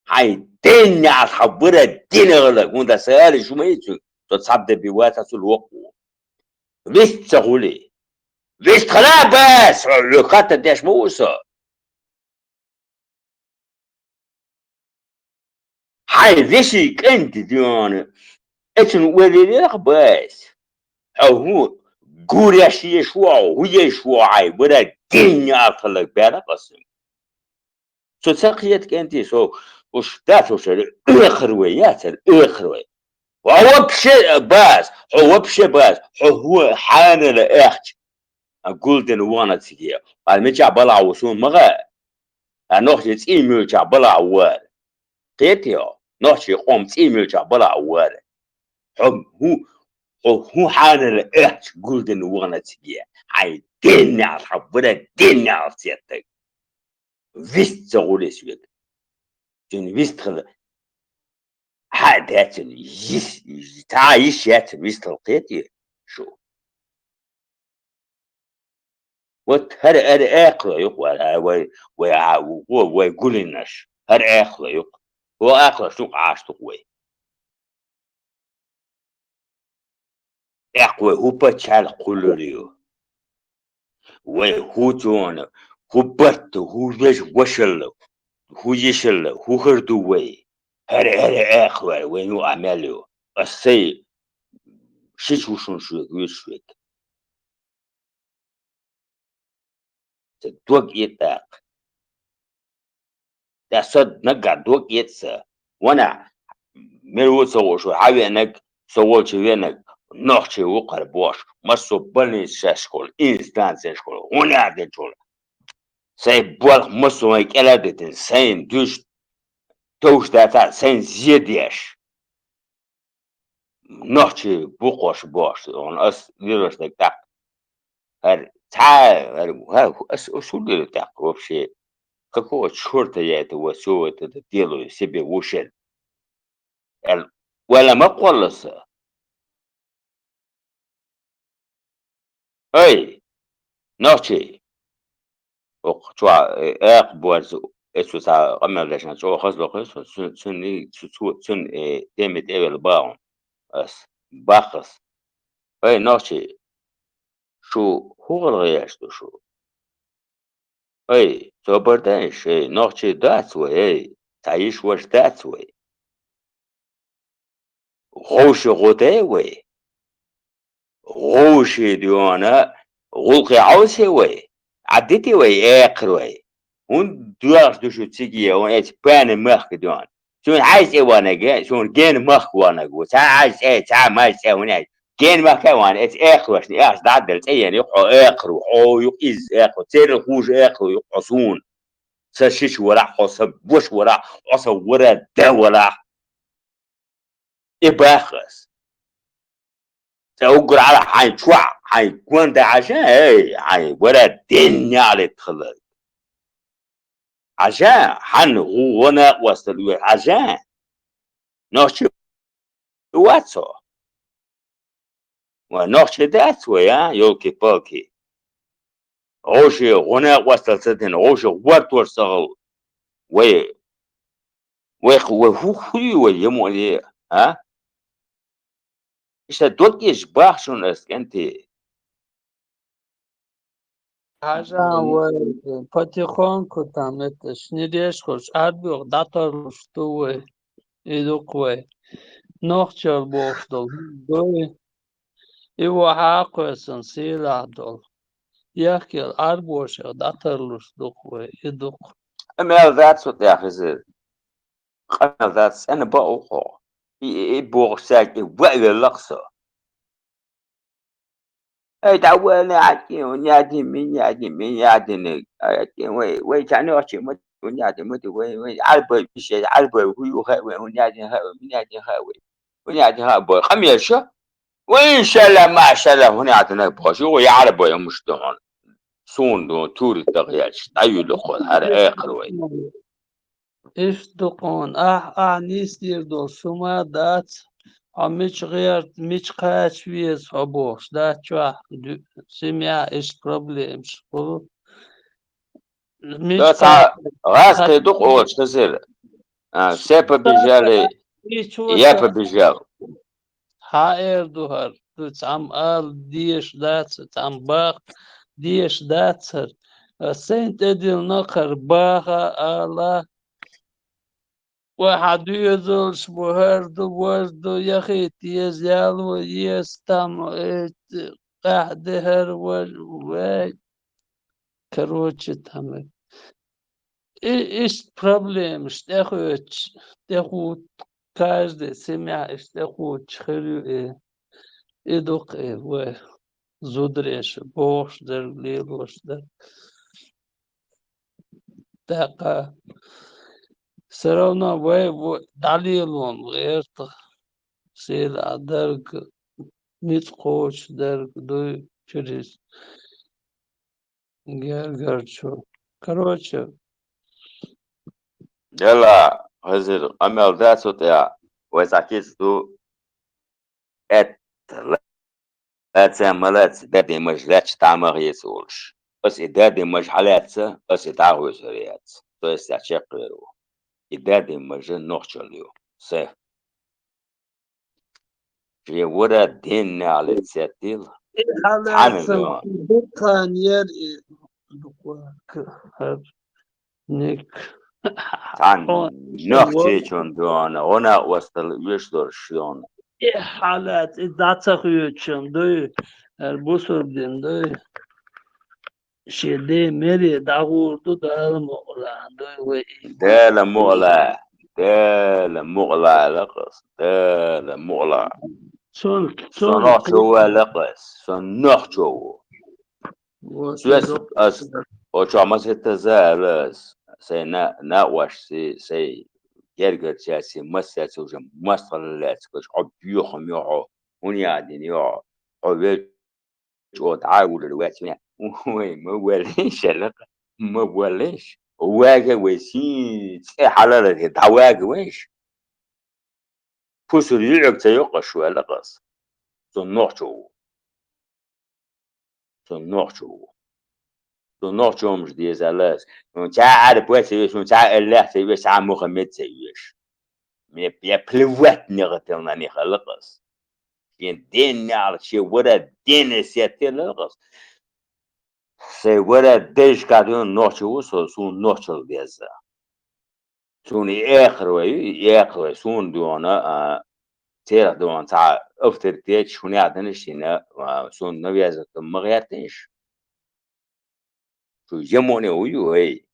Хьай ден ял хьа бара дин гӀалаг, хӀунда саьли шумайцу, со цабда бивата цул вокъу. Вист ца гӀули. Вист хала, бас, хьо хата деш ма вуса. Хьай веший кӀанти дионы. Эцун уэлилех, бас. Хьо хӀу гуряш еш вау, хӀу еш вау, хьай бара дин ял хала бара къасым. Со ца кхет кӀанти, со уж да, со шер эхар вай, яцар эхар вай. Ва вообще, бас, хьо вообще, бас, хьо хӀу хьанала эхч. А гулден вана циге. А мича бала усун мага. А нохчи цӀий муьлча бала вар. Кхетио? Нохчи къом цӀий муьлча бала вар. Хьо хӀу, хьо хӀу хьанала эхч гулден вана циге. Хьай ден ял хьа бара дин ял цеттаг. Вист ца гӀулес век. Цун вист хала. Хьа дацун йис, та йис яцун вист хала кхетио шу? Вот хӀара, хӀара аькхла юкъ вай, вай, вай, вай, вай гулинаш. ХӀара аькхла юкъ. Хо аькхла шук Ӏаш тук вай. Аькх вай хӀу паччахьал хъулур ю. Вай хӀу цона, хӀу барт, хӀу веш вашалла, хӀу йишалла, хӀу хӀар ду вай. ХӀара, хӀара аькх вай, вай ну Ӏамал ю. Ас сай шич вушун шуйк, виш шуйк. Ца дог итӀакх. Да со наггар дог итӀса. Вана, мер ву ца вушу, хьавенаг, со волча венаг, нохчий вукхар бош, массо больницашкол, инстанцияшкол, гӀуна дечул. Сай болх массо вай кӀела дитин, сайн душ товш дата, сайн зе деш. Нохчий букъош бош, он ас вирваш даг так. Хар ца, хар, ха, ас, ас хулдер так вообще. Какого чёрта я это вот всё вот это делаю себе в уши? Эл, вала ма къолласа. Эй, нохчий! Укх чуа, э, экъ буарз, эцу ца къамел дешна чуа хазло хазло, цун, цун, цун, э, теми тевел баун. Ас, бахас. Эй, нохчий! Шу хӀу гӀалгӀай яш ду шу? Эй, собар дайш, эй, нохчий дац вай, эй, ца йиш ваш дац вай. ГӀовши гӀутай вай. ГӀовши дюна гӀулкъи гӀовсе вай. Ӏаддити вай, экхир вай. ХӀун дуьлаш ду шу циги, он эци пани махка дюна. Цун хьайз цӀе ванага, цун ген махка ванага. Ца хьайз цӀе, ца май цӀе ванага. Ген махка ван, эци экхвашни, экхс даддал цӀе яни, хьо экхру, хьо юк из экхру, церил хуж экхру юк хьо сун. Са шич вара, хьо са буш вара, хьо са вара да вара. И бахас. Ца уграла хьайн чуа, хьайн гонда Ӏажа, эй, хьайн вара дин яли тхалар. Ӏажа, хьан гӀу-, гӀуна къвастал уй Ӏажа. Нохчи вацо. Ва нохчи дац вай, а, ёлки-палки. ГӀоши гӀуна къвастал ца дин, гӀоши гӀвар тор сагъал. Вай, вай, вай ху-, хуй вай яму али, а? Иштта дог иш бахшун аскӀанти. Хьажан вай, потихоньку там это, шнидеш хуш, арбух датарлуш ту вай, идукъ вай. Нохчар бохш дол, дуй. И ва хьакъвесан сийлахь дол. Яхкел арбошех датарлуш дукъ вай, идукъ. Амел дац вот яхизы. Къамел дац, цӀена ба укъо. И, и, и бохш сяк, и ва веллакъ со. Эй, да вай, не один, не один, не один, не один, не один, вай, вай, чаны очи, мы, не один, мы, вай, вай, альбой, пише, альбой, хую, хай, вай, не один, хай, вай, не один, хай, вай, не один, хай, бой, хам я шо? Вай, иншалла, машалла, не один, хай, бой, шо, я альбой, муштон. Сунду, тури, так я, да, юлю, ход, хар, э, хар, вай. Ишдукъун, ахь, ахь нийсдийр долу сума дац, хьо мича гӀерта, мича кхача веза хьо бохуш, дац чохь ду-, семья иштта проблемаш хуьлу. Мича Да, ца кхача гӀаз кхин дукха олуш хезира. А, все побежали, я побежал. Хьан эр ду хӀара? Ду цхьамма ала дезаш дац, цхьамма баккха дезаш дац хӀара. Сайн тӀедиллина кхара баха ала. Вай хьан доьзалш бу, хӀара ду, вара ду, яхийта еза, яло еза, там, э, къаьхьа де хӀара, вай, вай. Короче, там, э, и, иштта проблемаш тӀехуьйтуш, тӀехуьйту, каждый семья иштта тӀехуьйтуш хир ю и. И ду-кх и вай зудареша бохуш дерг, лелош дерг. ТӀаккха всё равно вай, вай дӀалелон гӀерта, сийлахь дерг, ницкъ кхочуш дерг дуй чуьрис. Гергара чу. Короче. Дела, хазир, къамел дац цу тӀехь, вай цхьа кица ду, эт, лаьцна ма лаьцна, дадин маж лаьцна дӀа ма хеца олуш. Ас и дадин маж хьалаьцна, ас и дӀа а хьуьйсур яц. То есть, а чекхвер ву. И дадин мажа нохчалла ю. Се. Шен вара денна лецеттил. Цхьана дукхан яр и дукха хар ник. Цхьана нохчичун дона, гӀуна остал веш дорш дона. И хьалац, и дӀа ца хуьйцучун дуй, хӀара бусурдин дуй. Шен ден мере дӀагӀур ду, Дала мукъалахь дуй вай. Дала мукъалахь, Дала мукъалахь лакхас, Дала мукъалахь. Сон, сон нохчо вай лакхас, сон нохчо ву. Соьс ас, очо масеттаза алас, сай на, накъошси, сай гергарчаси, массаьци уже мастхалла лаьцкаш, хьо бехам йо хьо, хӀун яа дина йо хьо, хьо ве чӀогӀа дӀа а вулур вац вина. Вай, ма валлиш, аьлла-кх, ма валлиш. Вага вай сий цӀе хьалаларе, дӀавага вайш. Пусар юьгӀиг ца йоккхуш ваьлла-кх ас. Со нохчо ву. Со нохчо ву. Со нохчо хӀумаш деза аьлла ас. Хьуна цхьа Ӏарбой ца веш, хьуна цхьа Аллах ца веш, цхьа Мухаммед ца веш. Мне, я плевать мне хотел на них, аьлла-кх ас. Шен ден неӀалт, шен вара ден эсет, аьлла-кх ас. Сайн вара дайшка дуьйна нохчо ву со, суна нохчалла деза. Суна и эхар вай, и эхар вай, суна дуьйна, а, церах дуьйна цхьа авторитеташ, хӀун яхь дина шина, а, суна навязать ма гӀертийша. Шу ямоне ву ю, эй.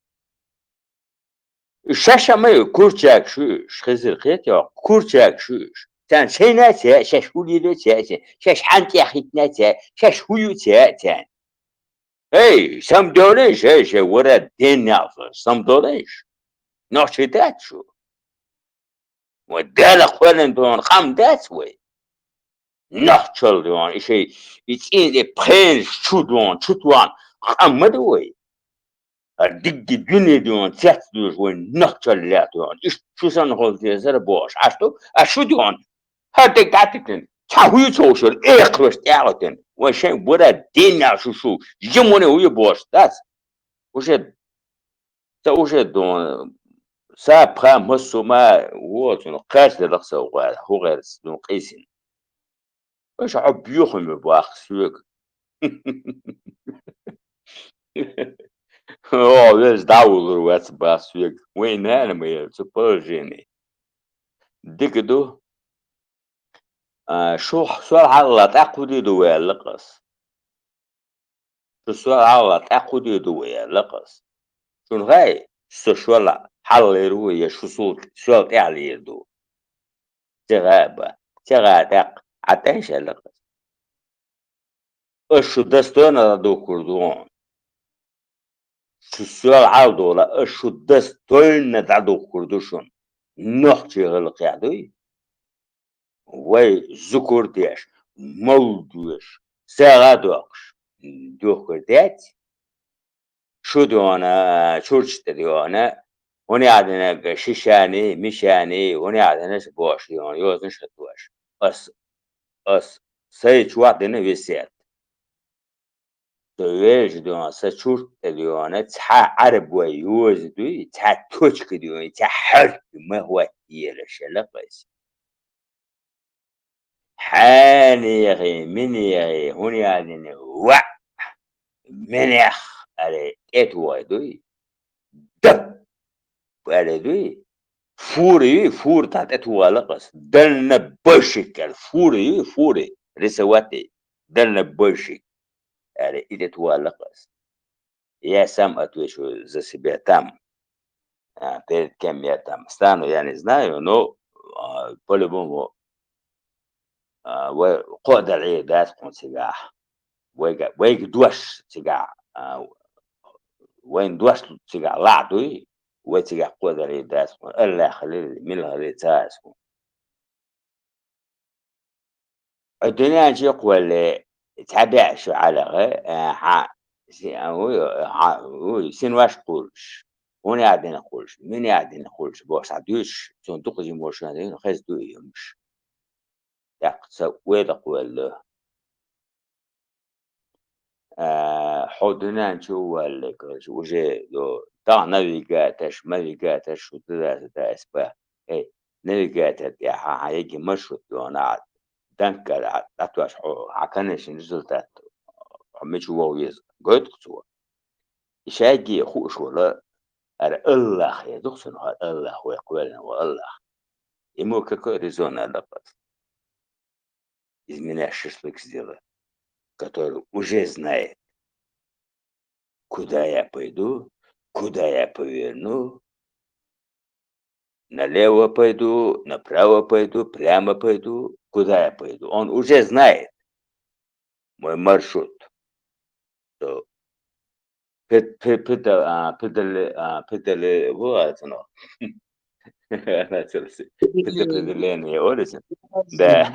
Шаьш ма ю, курчаг шу, шу хезира кхетий, курчаг шу. Царна шайна ца, шаьш хӀун лело ца, ца, шаьш хьан тӀехь хӀиттина ца, шаьш хӀун ю ца, ца. Эй, самдолаш, эй, шай вара ден неӀалт, самдолаш. Нохчий дац шу. Вай Дала кхоьллина дуьйна къам дац вай. Нохчалла дуьйна, и шай, и цӀийна, и пхенаш чу дуьйна, чу дуьйна къам ма ду вай. ХӀара дигги дуьне дуьйна, цец дуьйш вай нохчалла лаьтта дуьйна. Иштта шу санна хӀума дезара бохуш. Аш ду, аш шу дуьйна. ХӀара дерг дӀатитина. Цхьа хӀуй ца вушар, экхараш тӀаьхьатина. Вай шайн вара ден неӀалт шу, шу, ямоне ву ю бохуш дац. Уже Ца уже дон, са пха массо ма воцун, кхаьчделла са гӀур, хӀу гӀерца дун къийсина. Аша хьо бухуьме бахка соьга. О, веза дӀавуллур вац бахка соьга. Вайн нана ма яра цу положение. Дика ду. А, шу сол хьалла тӀаккха хӀу де ду ваьлла-кх ас? Шу сол хьалла тӀаккха хӀу де ду ваьлла-кх ас? Шуна хаьий, со шол хьаллера ву я шу сол, сол тӀехьлера ду? Ца хаьа ба, ца хаьа тӀаккха, Ӏа тӀаьш аьлла-кх ас. Ас шу достойно дӀадухкур ду хьуна. Шу соьл хьалдола, ас шу достойно дӀадухкур ду шуна. Нохчий гӀиллакхехь дуй? Вай зукур деш, мовлид веш, сагӀа доккхуш, духкур дац? Шу дуьйна, чурча тӀе дуьйна, хӀунда яхь динарг шишани, мишани, хӀунда яхь динарг бош дуьйна, йозанаш хӀоттош. Ас, ас, сай чохь дина весет. Со вежа дуьйна, сан чурт тӀе дуьйна, цхьа Ӏарбой йоза дуй, цхьа точка дуьйна, цхьа хьарп ма хӀоттаелаш, аьлла-кх ас. Хьанехий, минехий, хӀунда яхь дина, ваъ, минех, аьлла, тӀетухий дуй? Дап, аьлла дуй? Фура юй, фура тӀе тӀетухий аьлла-кх ас. Дальнобойщик аьлла, фура юй, фура, рисовать, дальнобойщик, аьлла, и тӀетухий аьлла-кх ас. Я сам отвечу за себя там. А, перед кем я там стану, я не знаю, но, а, по-любому, а, вай кхоъ дала Ӏийр дац хьуна цигахь. Вайга, вайга дош цигахь, а, вайна дош цигахь лахь дуй, вай цигахь кхоъ дала Ӏийр дац хьуна. Аллах хилира, мила хилира ца хаьа хьуна. Ӏу дуьнен чу кхоллале, цхьа бӀе шу Ӏаьллахь, э, хьан, си-, а, вуй, хьан, вуй, синош кхуллуш, хӀунда яхь дина кхуллуш, мила яхь дина кхуллуш бохуш схьадуьйцуш, цунна дукха жима волчунна дина хеза ду и хӀумаш. ТӀаккха ца ойла кхолла. А, хьо дуьнен чу а валле, короче, уже, йо, тахана навигаторш, мавигаторш, шу туда-сюда, эс ба. Эй, навигатор тӀехь хьан йиге маршрут йона, а, данкара, а, дӀатош хьо, хьан конечный результат, хьо мича вогӀу веза, гойту-кх цо. И шайге хууш волу, хӀара Аллах, я ду-кх цунах хӀара Аллах, вай кхоьллина волу Аллах. Ему какой резон аьлла-кх ас? Из меня шашлык сделал, который уже знает, куда я пойду, куда я поверну, налево пойду, направо пойду, прямо пойду, куда я пойду. Он уже знает мой маршрут. То пед-, пе-, педа-, а, педале-, а, педале-, вот оно. Начался. Предопределение, олиса? Да.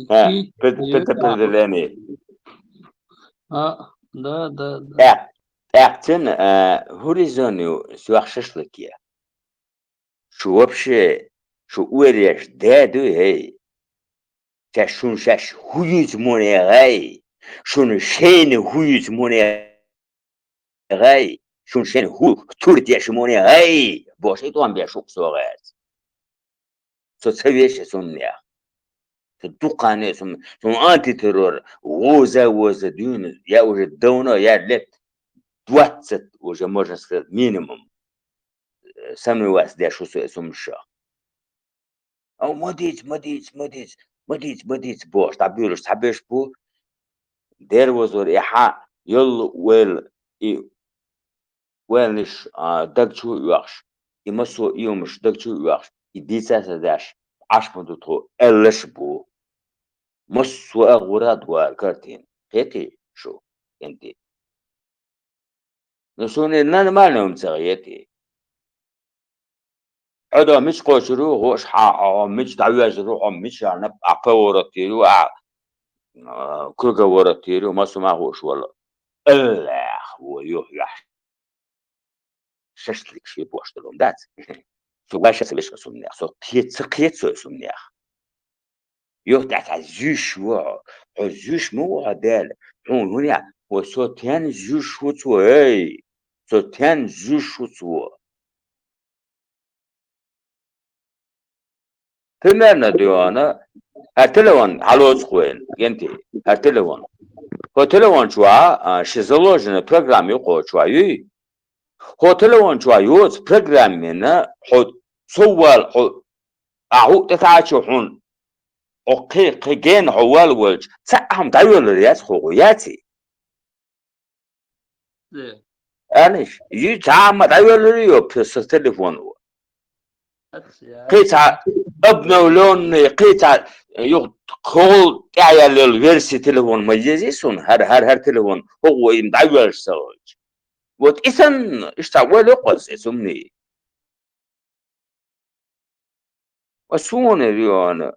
А, пред-, предопределение. А, да, да, да. Э, тӀаккха цуьнан, а, хӀун резон ю соьх шашлык е? Шу вообще, шу ойла еш де дуй, хӀей? Ша шуна шаьш хӀун юьйцу муне гӀай? Шуна шайна хӀун юьйцу муне гӀай? Шуна шайна хӀун тур деш муне гӀай? Бохуш, и тӀом беш ву-кх со гӀерта. Со ца веш ас хӀуманех. Со дуккха а не ас хӀума-, суна антитеррор вовза-вовза дуьйна, я уже давно, я лет двадцать уже, можно сказать, минимум, э, сомневаться деш ву со ас хӀуманашах. Ау, ма дийца, ма дийца, ма дийца, ма дийца, ма дийца бохуш, дӀабуьйлуш цхьаберш бу. Дера возор, и хьан йолу ойла, и ойланаш, а, даг чу а оьхуш, и массо а иймаш даг чу а оьхуш, и дийца а ца деш, Ӏаш ма ду тхо, аьллаш а бу. Массо а агӀора а дуьйла картина. Кхетий шу, кӀентий? Ну, суна и нормально хӀума ца хетий. Хьо до мича кхочур ву, хӀоаш хьан, хьо мича дӀавоьжур ву, хьо мича наб-, а, поворот йийр ву, а, а, круговорот йийр ву, массо а ма хууш волу. Аллах, вон юхь яхь. Шашлык ши бохуш долу хӀума дац. Со вайша ца веш ас хӀуманех, со кхе-, ца кхета со ас хӀуманех. Юха тӀехь цхьа зуьйш ву хьо. Хьо зуьйш ма ву хьо, Дела. Хьуна хӀун яа? Хьо со тен зуьйш ву цо, эй! Со тен зуьйш ву цо. Примерно дуьйна, хӀара телефон хьалоцу вайна, кӀентий, хӀара телефон. ХӀо телефон чохь, а, ши заложенная программа ю кхо чохь, юй? ХӀо телефон чохь йоцу программина хьо соввал хьо, а, хӀу тӀетаьӀача хьуна, хьо кхин, кхин гена хьо вал волчу, цхьаъ хьуна дӀайоьллур яц хьо, яций? Де. Аьлла, ю цхьа а ма дӀайоьллур ю, п-, со телефон ву. Ац, я. Кхин цхьа, обновлённый, кхин цхьа, юха кхол тӀехъяьлла версия телефон ма езий суна, хӀара, хӀара, хӀара телефон, хӀокхо им дӀайоьллаш ца хилча. Вот и санна, иштта ваьлла йоккхуз эцумний. Ва суна, йоана,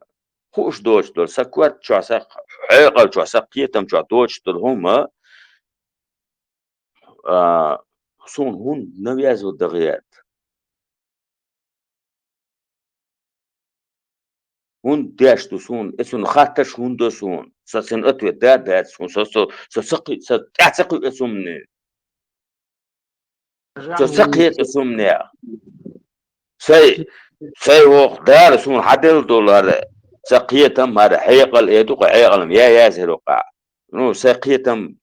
хууш доцуш долу сан корта чохь, сан хьекъал чохь, сан кхетам чохь доцуш долу хӀума, а, суна хӀунда навязывать дан гӀерта? ХӀунда деш ду суна? Эцунна хаттарш хӀунда до суна? Сан цунна ответ да а дац суна, со, со, со, со кхи-, со тӀаьхьа ца кхуьу эцумний. Со ца кхета цу сумнех. Сай, сай вокху Дала суна хьаделла долу хӀара, ца кхетам хӀара, хьекъал э ду-кх, хьекъалам я язйина ву-кх. Ну, сай кхетам,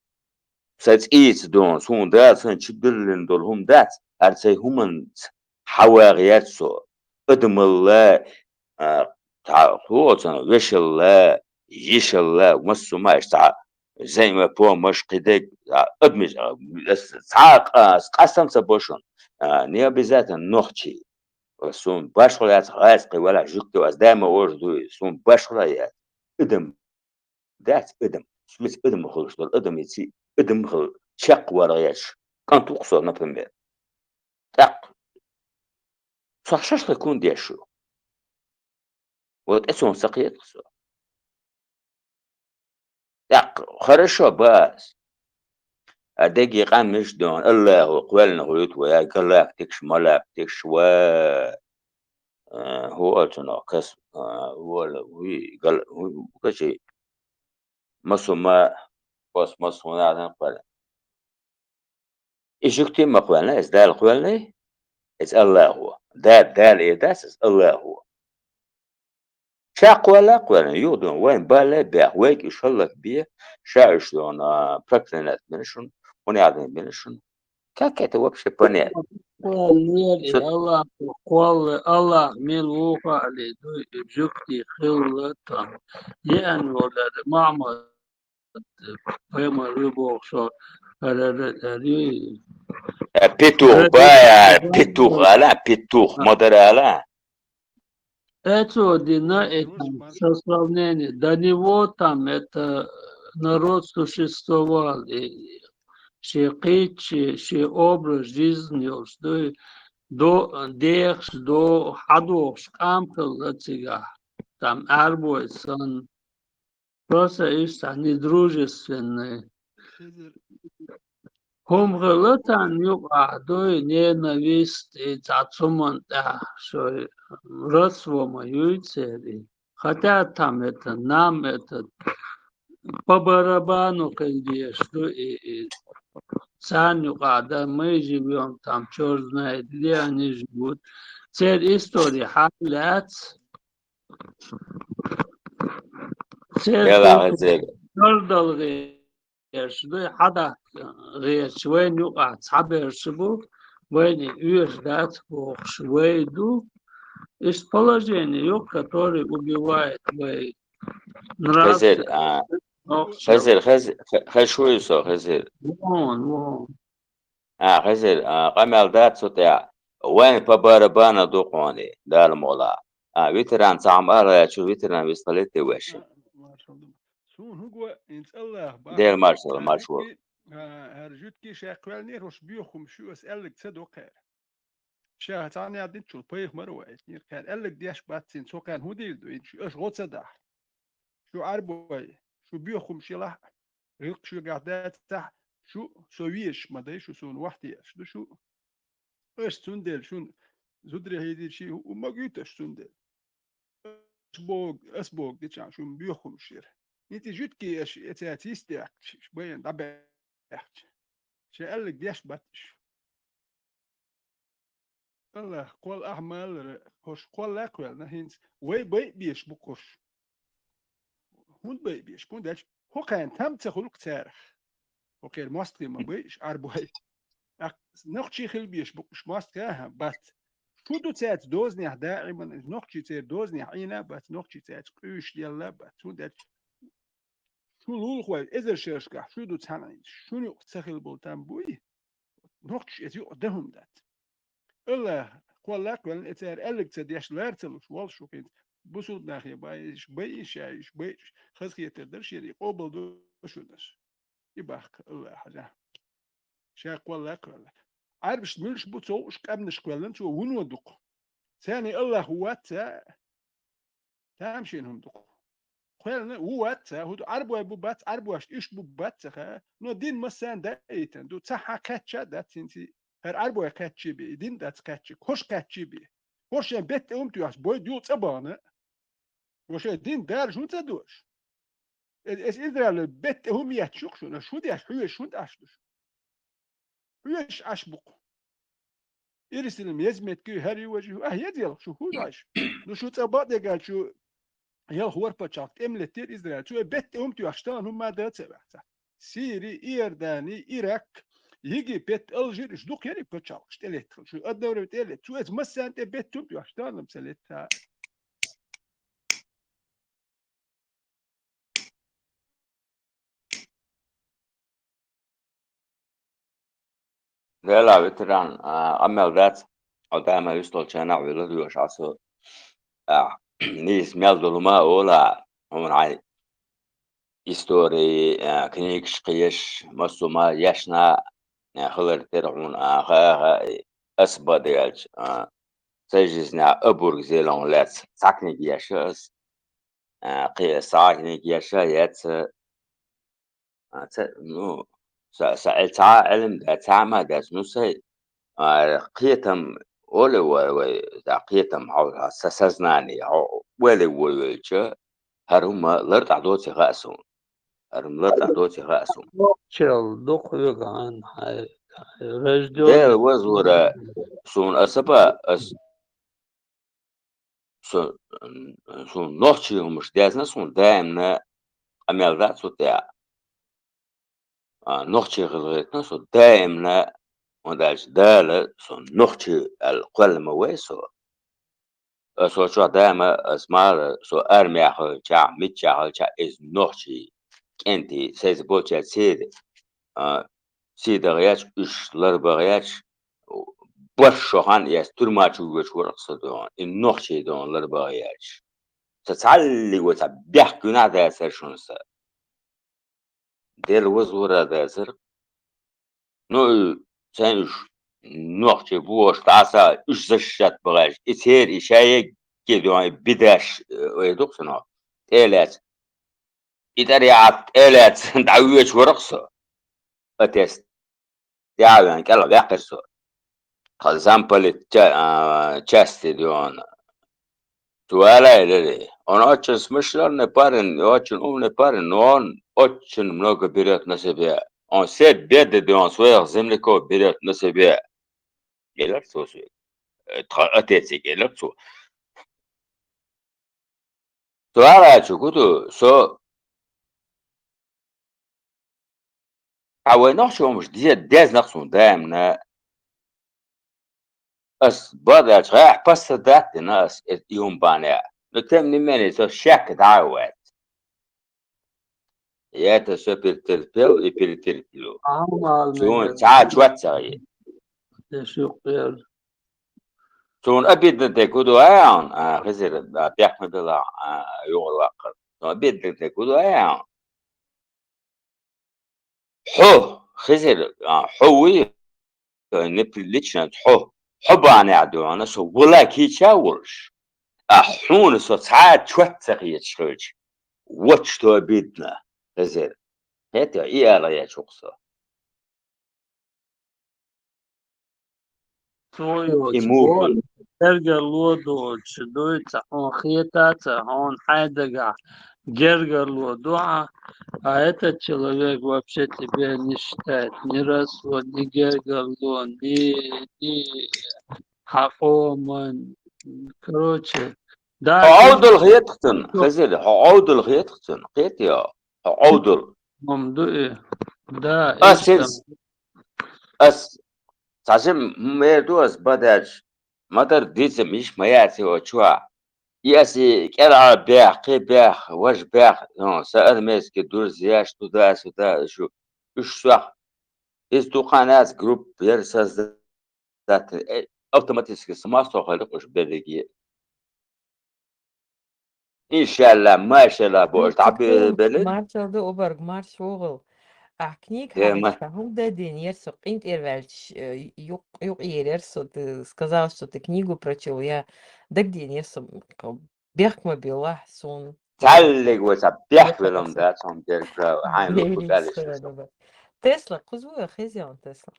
сай цӀийца дона, суна Дала сан чу биллина долу хӀума дац, хӀара сай хӀуманца хьавагӀа яц со. Адамалла, а, цхьа хӀоцан вешалла, йишалла, массо а ма иштта цхьа займа помаш кхидерг, а, адамаш, а, ас цхьа а къа-, ас къастам ца бо шуна. А, не обязательно нохчий. Суна башхала яц гӀазкхий валахь жуьгти, ас даима ожа дуй, суна башхала яц. Адам дац, адам. Шуьца адам хуьлуш долу адам, иций адам хила чекх варгӀеш. КӀант ву-кх со, например. ТӀаккха цхьа шашлык хӀунда деш ю? Вот эцунна ца кхета-кх со. ТӀаккха хорошо бац. А дерриге къам миш дона, Аллахо кхоьллина гӀуьйту вай, я галактикаш, малактикаш, ва, а, хӀу оцу нах кас, а, вола, вуй, гал-, вуй, качий, масума, космос, хӀун а дан кхоьллина. И жуьгти ма кхоьллина, иза Дала кхоьллиний, иза Аллахо. Да, Дала э дац иза, Аллахо. Ша кхоьлла а кхоьллина, юха дуьйна, вайн балле а бехк, вайга уьш хӀаллакбе, ша уьш дуьйна, а, проклинать бина шуна, хӀун а дан бина шуна. Как это вообще понять? Кхоьллера и Со Аллахо, кхоьлла, Аллах мила ву хаале дуй, и жуьгти хилла там. Еана волу аьлла, Махьмад пайхамар ву бохуш, хӀара, хӀара, хӀара, Э, петух, хӀара, бая, петух ала, петух, а, ма дара ала. Эцо дина, это, со сравнение. До него там это народ существовал, и шен кхеташ, шен образ жизни йолуш дуй, до, дехаш, до, хьадохуш къам хилла цигахь, там Ӏаьрбой санна. Просто иштта недружественный. ХӀума хилла царна юкъахь дуй, ненависть, и цхьа цуман тӀехь шоай родство ма юй церан. Хотя там это, нам это, по барабану хила дезаш ду и, и царна юкъахь, да, мы живём там, чёрт знает где они живут. Церан истори хьан лаьц? Церан Дела хезира. Чордал гӀерташ ду, хьадаккха гӀерташ, вайна юкъахь цхьаберш бу, вайна оьшуш дац бохуш вай ду. Иштта положение ю, которое убивает вай Хезир, нравственность. А, Хезир, Хез-, Хе-, Хезир, шу ю со, Хезир. Вон, вон. А, Хезир, а, къамел дац цу тӀехь. Вайн по барабану ду кхуьнан, Дала мукъ лахь. А, ветеран цхьа хӀума ала гӀерташ ву, ветеран вистхилийта вешан. Суна хӀун го, хӀинца Аллах бах. Дела маршалла, маршалла. А, хӀара жуьгти ша кхоьллинера, хӀорш боьха хӀума шу ас аьлларг ца до кхара. Ша цхьаьна динчул пайхамар а ваийтинера, кхара аьлларг деш бац цуьнан, цо кхарна хӀун дийр ду, хӀинца шу аша гӀо ца дахь. Шу Ӏаьрбой, шу боьха хӀума шелахь а, гӀиллакх шуьгахь дацахь а, шу со везаш ма дай, шу суна вахтехаш ду шу. Аша цундела шуна зударий хьийзийча, хӀуъу ма гуьйту аша цундела. Аш боху, ас боху дичахь шуна боьха хӀумаш яра. ХӀинца жуьгти аша эцаьца йистехкаш, иш байна дӀабаьхча. Шайн аьлларг деш бац иш. Аллах, кхол ахьа малара, хӀорш кхолла а кхоьллина хӀинца. Вай байа безаш бу-кх хӀорш. ХӀунда байа безаш бу? ХӀунда аьлча хӀокхарна там ца хуьлу-кх царах. ХӀокхеран мостагӀий ма байа уьш, Ӏаьрбой. ТӀаккха нохчий хила безаш бу-кх уьш мостагӀий, а? Бац. Шу ду цаьрца дозанехь даиман, нохчий церан дозанехь Ӏийна а бац, нохчий цаьрца къуьйсуш елла а бац. ХӀунда аьлча шу лулахой эзар шерашкахь шу ду цхьаьна Ӏийна. Шуна юкъа ца хила болу там буй? Нохчаш эца юкъа дан хӀума дац. Аллах, кхолла а кхоьллина, и цара аьлларг ца деш лара ца луш, волуш шу хӀинца. бусулба нахе бай, иш бай, иш яй, иш бай, иш хазхетар дар шери, къобал ду шунаш. И бахка Аллах хьажа. Ша кхолла кхолла. Ӏарбаш муьлш бу цо уш къамнаш кхоьллан, цо вуно дукха. Царна Аллах ву вац ца, тамашийна хӀума дукха. Кхоьллана ву вац ца, хӀу ду Ӏарбой бу бац, Ӏарбошта иш бу бац ца ха, но дин массарна даийтан ду, ца хьа кхаьчча дац хӀинца, хӀара Ӏарбой кхаьччи бе, и дин дац кхаьччи, хош кхаьччи бе. Хош шен бетта хӀума туьйхьаш, бой дюл цӀа бахана. Воша дин дараш хӀун ца дуаш? Э, эс Израиль бетта хӀума етташ юкх шуна, шу деш, хьоьжуш хӀун тӀаш душ? Хьоьжуш Ӏаш букх. Иерусалим еза меткий хӀара ю важи хӀу, ахь еза елх шу хӀун Ӏаш? Ну шу цӀа бакъдегал шу ялх вар пачалх тӀемлеттер Израиль. Цу э бетта хӀума туьйхьаш тан хӀума ма да ца ваьхца. Сири, Иордани, Ирак, Египет, Алжир, иш дукха яри пачалхаш тӀелеттал. Шу одновременно тӀелетт. Цу эс массарна тӀе бетта хӀума туьйхьаш тан хӀума ца летта. Дела ветеран, а, къамел дац, хьо дама вистолча нах вилла дуьйш асу, а, нийса мел долу ма ола, хьуна хьай истори, а, книгаш кхеш, массо ма ешна, а, хилар тера хьуна, а, ха, ха, ас бадаялч, а, цай жизня обург зелон лец, ца книги яша ас, а, кхе, са книги яша яц, а, ца, ну, са, са, э, ца Ӏилм да, ца ма да, ну, сай, а, кхетам, оле вай, вай, да, кхетам, хьо, са сознание, хьо, оле вай, вай, ча, хӀара хӀума лар тӀа доци хаьа суна. ХӀара хӀума лар тӀа доци хаьа суна. Чел, дукха веган, хьай, хьай, рождённый. Дела вазвара, суна асаба, ас, со, м, суна нохчий хӀумаш дезна, суна даимна къамел дац цу тӀехь. А, нохчий хила гӀертна со даимна, хӀунда аьлча Дала со нохчий аьлла кхолла ма вай со. Ас оцу чохь даима ас мара со армехь хилчахь, миччахь хилчахь, иза нохчий кӀентий, сайца болчаьрца сийда, а, сийдагӀа яц, уьш ларбагӀа яц, барх шо хан эс туьрма чу воьдуш вара-кх со дона, и нохчий дона ларбагӀа яц. Ца цхьаллиг вай цхьа бехк гуьнахь дацара шуна сан. Дела вазвара дацара. Ну, и сайн уьш нохчий бохуш дӀаса, уьш защищать бахаьш, и церан и шаерриге дуьхьа и бидеш, э, вай дукха ца нах, тӀелаьцна. И тӀара яхьа тӀелаьцна, дӀавоьдуш вара-кх со. Атест. ТӀаьхьа веана кӀелхьа ваьккхира со. Тхан замполит ча-, а, части дуьхьа. Цу валай лери. Он очень смышленый парень, очень умный парень, но он очень много берёт на себя. Он все беды дуьхьа своих земляков берёт на себя. Элира цо соьга. Э, тхан отец элира цо. Со аьлла чу гу ду, со а вай нохчо хӀумаш де-, дезна-кх суна даимна. Ас бадаьлча гӀехь пассат даттина ас э, и хӀума бан яа. Но тем не менее, со шек дӀа а вац. Я это всё перетерпел и перетерплю. Суна цхьа а чот ца гӀе. Суна обидно де гу ду аьлла, а, Хизир, а, бехк ма билла, а, югӀур ваккхар. Суна обидно де гу ду аьлла. Хьо, Хизир, а, хьо вуй, неприлично, хьо, хьо бан яа дуьхьа, со вала кийча а волуш. А хьуна со цхьа а чот ца хеташ хилча, вот что обидно, Хизир. ХӀета и ала ечу-кх со. Цо йоцу гергарло долчу дуьйцу, хьуна хетаца, хьуна хьайн дагахь гергарло ду хьан, а этот человек вообще тебя не считает ни расой, ни гергарло, ни, ни хьан къоман. Короче, да, хьо Ӏовдал хетахтун, Хизир, хьо Ӏовдал хетахтун, кхетий хьо? Хьо Ӏовдал. Ма ду и. Да, ас иштта. Ас цхьа жим хӀума эр ду ас бадаьлча, ма-дарра дийца миш ма яц и оцу чохь. И ас и кӀелхьара бех, кхин бех, важа бех, ну, сан армейский друзьяш туда, сюда, шу, уьш сох. Иза дукха яц группа яра создать, э, автоматически самастохуьлу уьш берриге. Иншалла, машалла, бо, Ю, дӀабе-, цу белен. Маршал да обарг, марш вогӀал. Ахь книга Э, ма- хьаьхча, хӀума дадийнера со, къинтӀера ваьлча, э, юкъ-, юкъерера со, ты сказал, что ты книгу прочёл, я дагдийнера со, м, бехк ма билла суна. Цхьаллиг вай ца бехк Бехк велам ца. дац, хьуна дерг, прав, хьайн лугу Берийн баьлиш схема весо. Ба. Тесла, кхуза ву хезян Тесла?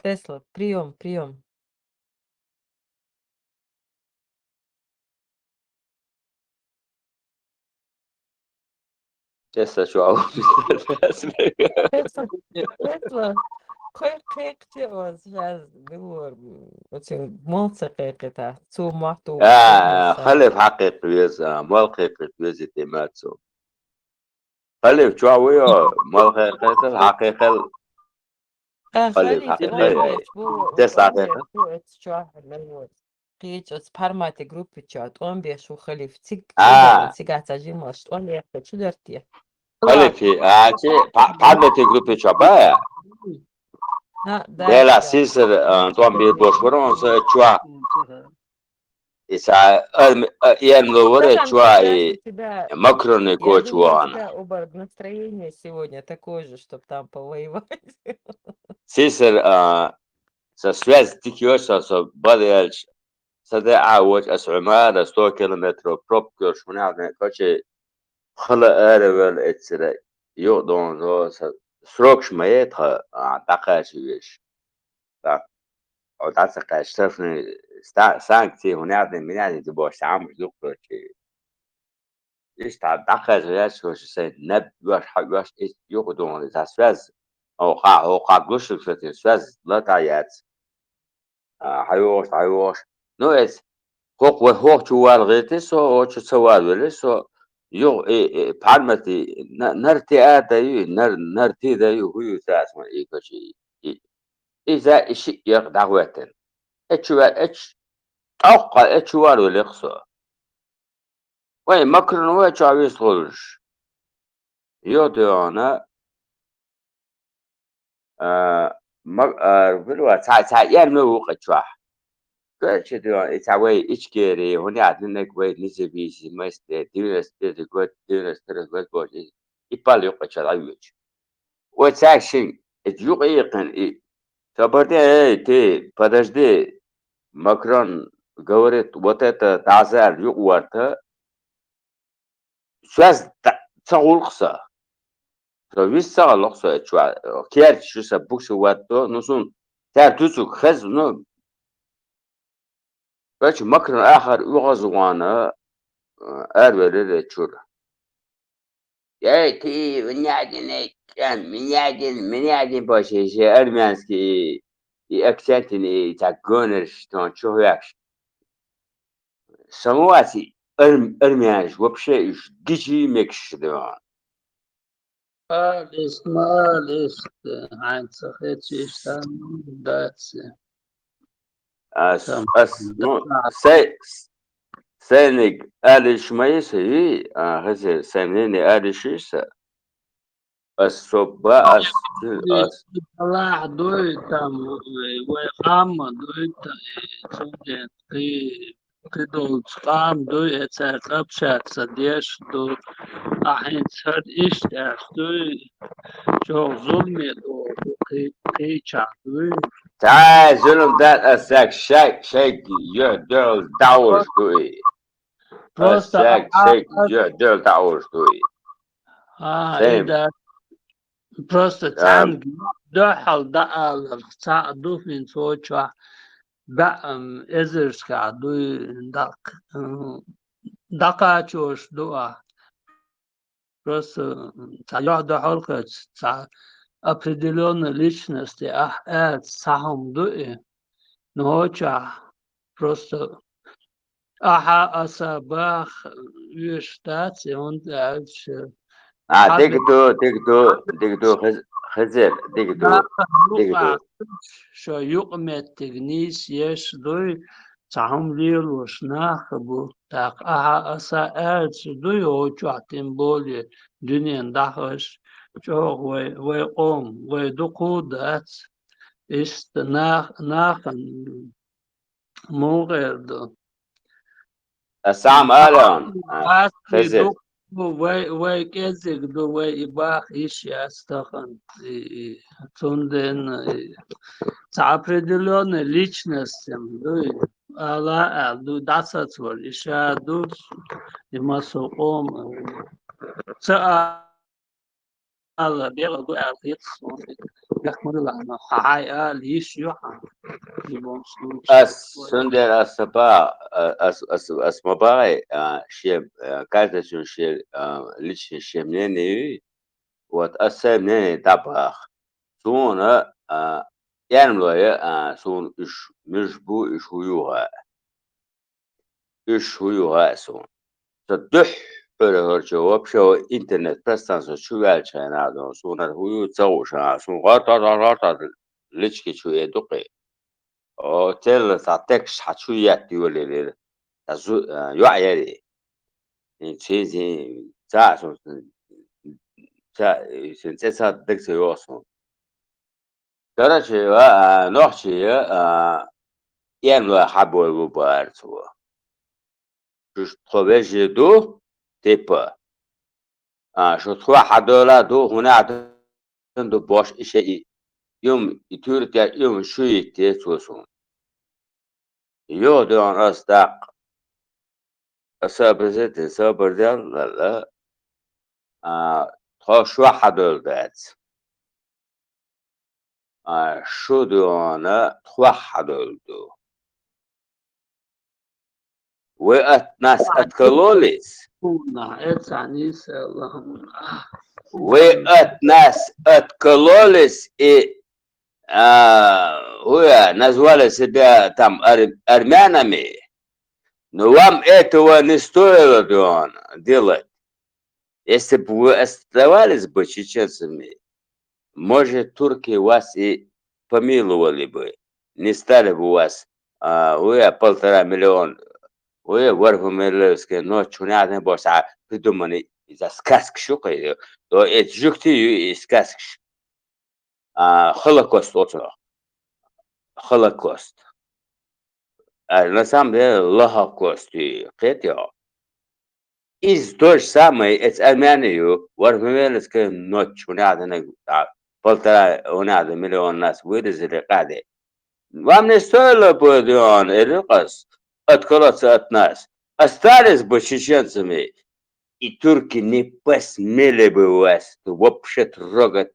Тесла, приём, приём. Тесла, чу ау. Тесла, Тесла, кхой кхайкхача оз, хӀаз, дилор, оцин мол ца кхайкхийтар, цу мотт А, ву, халиф хьакхайкха веза, а, мол кхайкха веза, тема цу. Халиф, чу ву йо, мол кхайкхийтар, хьакхайкхал. А, Халиф, халиф, хьакхайкхал, тӀом ай. Беш бу, Тесла тӀом беш хьакхайкхал. Бу, эц чохь мел ву. Кхечу оцу формате группи чохь тӀом беш ву халиф. Цига, А. Цига ца жималш тӀом беш чу дартий? Халиф, а, чи, па-, формате группи чохь ба? А, да, Дела да. Сисар, а, тӀом беш бош вара, он са чохь. И ца, а, а, ен ло вара Стакан, чохь, я и, за тебя, Макрони я кочу думаю, у вана. Тебя образ настроения сегодня такой же, чтоб там повоевать. Сисар, а, са связь дика йо, со, со бадаьлча, са де а вочу ас Ӏумара сто километров пробка йолуш, хӀунда аьлла, короче, хала ара вел эццера, юкъа донзо, са срокаш ма е тха, а, дӀакхача веш. Так. О, дӀа ца кхаьчча, штрафный ста-, санкции, хӀунда аьлла, миллиард ди бош, самуш дукха, короче. Иштта дӀакхаьчча, короче, сайн наб веш, хьа веш, и юкъа дона, иза связь. О, кха, о, кха, гуш шу, кстати, связь лата яц. А, хьайогӀуш, хьайогӀуш. Ну, эц, хӀокху вай хӀокху чу вала гӀерти со, хӀокху чу ца вала велира со. Юха, э, э, пхьармати, на-, нарти а даю, нар-, нарти даю, хӀу ю цас ма и кочи, и, и. Иза и шиъ якъ дӀахӀоьттина. Э, чу ваьлла, э, чу, тӀоккха, э, чу вала велира со. Вай Макрон вай чохь вистхуьлуш. Йо, дуьхьана, а, ма-, а, вуьлва, цхьа, цхьа эрна ву кху чохь. Короче, дуьхьана, и цхьа вай Ичкери, хӀунда аьлла, ненек вай независимость, девяносто первый год, девяносто второй год боху, и, и пал юккъе чохь дӀавоьдуш. Вай цаьршинг, эца юкъа ийкхина и. Собар де, эй, ты, подожди, Макрон говорит, вот это дӀазар юкъа варта, соьз ца гӀуллакх со. Со вист ца гӀуллакх со эцча, керчаш ю сан букса ватто, ну, сун цара дуьцург хеза, ну, короче, Макрон ахар оьгӀазвахана, а, аравелира эцчуьра. Эй, ты, Минягин, эй, кӀен, Минягин, Минягин бохуш, и шен армянский, и акцентина, и цхьа гонарш, тхуна чу хьоькхуш. Сан вац и арм-, армянаш, вообще уьш гичий мегаш ду. Алис, малис, хьайнца хеташ иштта дац. Ас, Там ас, ну, да. Сай, сайниг алиш ма йиса, и, а, хазир, сайнини алиш йиса. Ас собба, ас, ас. Аллах дуй там, вай къам дуй та, и цунден кхи, кхидолчу къам дуй, и цаьрца общаться деш ду. Ахьа хӀинца хӀара иштта аьлла дуй, чӀогӀа зуламе догӀу ду, кхи-, кхечахь дуй. Цхьа а зулам дац ас саг, шай, шайга юьхь дуьхьал дӀавулуш ду и. Ас просто саг, а, шайга а, юьхь дуьхьал дӀавулуш ду и. А, Сем. И да. Просто А. Цхьаьнга дуьхьал дӀааларх цхьаъ ду хӀинца вочохь, баьа, м, эзаршкахь дуй даккха, м, дӀакхачош ду ахь. Просто, м, цхьа юьхь дуьхьал кхаьчча, цхьа определённая личность ахь аьлча, цхьа хӀума ду и. Ну, хӀокхахь просто ахьа аса бах веш дац, и хӀунда аьлча, А, хьан дика ду, дика ду, дика ду, хиз-, хизир, дика ду, нахана дика ду. Юкъахь шо юкъаметтиг нийса еш дуй, цхьа хӀума лелош нах а бу. ТӀаккха ахьа аса аьлча дуй, хӀокхахь тем более дуьнен дахаш, чӀогӀа вай, вай къоман, вай дукха дац. Иштта нах-, нахана Мугӏер ду. Ас цхьа хӏама ала хьуна, а, Ас Хизир. Ду, вай, вай кӏезиг ду, вай и бах йиш яц тахан. И, и, цунден, и, ца определённая личность ду, и, ала, а, ду, дасацвар, иша ду, и масокъом, ца а, ала, бегал ду, а, хитс, як мурила, ана, хай, а, лиш, ю, а, в любом случае. Ас, цундер ас сапа, а, ас, ас, ас ма багӏай, а, ше, а, каждый шу ше, а, личный ше мнение, вот, ас сай мнение дӏабах. Суна, а, эрмлоя, а, сун иш, миш бу, иш хӏу юха. Иш хӏу юха сун. Ца дуьххьара хӏорча вообще интернет пространство чу ваьлча хьайна дон, сунар хӏу ю ца гӏуша, сун гӏорта, гӏорта, гӏорта, лички чу э дукъи. О, телла ца текст хьа чу ятти вале лер. Ца зу-, а, юа яри. Ин цин, цин, ца сун, ца, син цӏе ца даг ца йохсун. Короче, а, а, нохчи, а, эн ва хьабой ву барц ву. Шу тхо вежи ду, типа. А, шу тхо хьадола ду, хунах ду бош ише и. Юм, и тюртя, юм шу итте цусун. Йо, дон ас дак. Аса базетин сабар дял, ла, ла. А, тхо шо хьадол дац. А, шу дуна тхо хьадол ду. Вы от нас откололись? Уна, это они с Аллахом. Вы от нас откололись и, а, вы назвали себя там ар-, армянами, но вам этого не стоило, дуна, делать. Если бы вы оставались бы чеченцами, может, турки вас и помиловали бы, не стали бы у вас, а, вы полтора миллион, вы Варфамилевская ночь, чунятный босс, а, придуманный из-за сказки, что то это жук ты и сказки. А, Холокост, вот оно. Холокост. А на самом деле, Лохокост, и, кстати, Из то же самое, эц армяне ю, Варфамилевская ночь, у нас она, а, полтора, у нас миллион нас вырезали, кады. Вам не стоило бы, он, Эрикас, отколоться от нас. Остались бы чеченцами. И турки не посмели бы вас вообще трогать.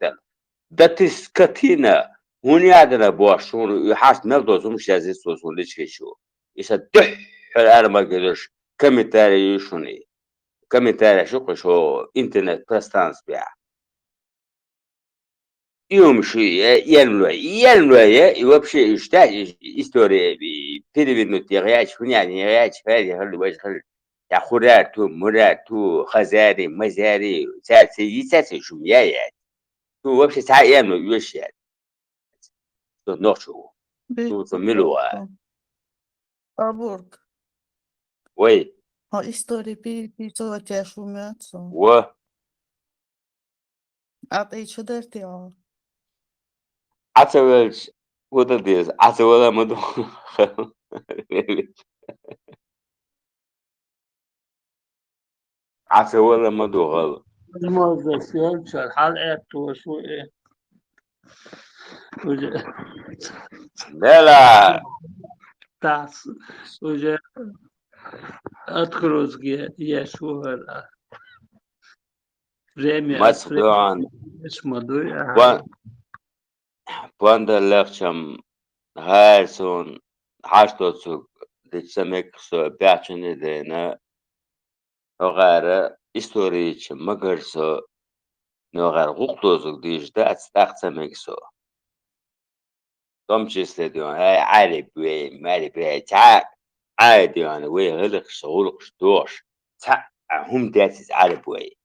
Да ты скотина! Унядана бошун, и хас мел дозум шазис сосун личкачу. Иса дыхь армагедуш комментарий шуни. Комментарий шу кушо интернет пространстве. И умши, я, янве, янве, и вообще, и что, и история, и перевернуть, я грязь, хуйня, не грязь, грязь, грязь, грязь. Я хурар ту, мурар ту, хазари, мазари, цацы, и цацы, шум, я, я. Ту вообще ца янве, вещь, я. Ту ночью. Ту, ту милуа. Абург. Ой. А история переписывать я шумятся. Во. А ты чё дартиал? Ацавелч, вот это есть. Ацавела маду. Ацавела маду гал. Возможно, съемча, хал это шо, э. Уже. Бела. Тас. Уже. Открутки я шугар. Время. Мац время. Дуан. Эш мадуй, ага. Пон-, понда легчам гайсун, хашто цуг, дичса мекхсо, бячуни дена, огара история ча магарсо, ногар гуклозуг дижда, ацтахца мексо. В том числе, дуан, ай, Али Буэй, Мали Буэй, ца, ай, дуан, вэй, гылыкш, гулыкш, дош, ца, а, хум дэтис Али Буэй.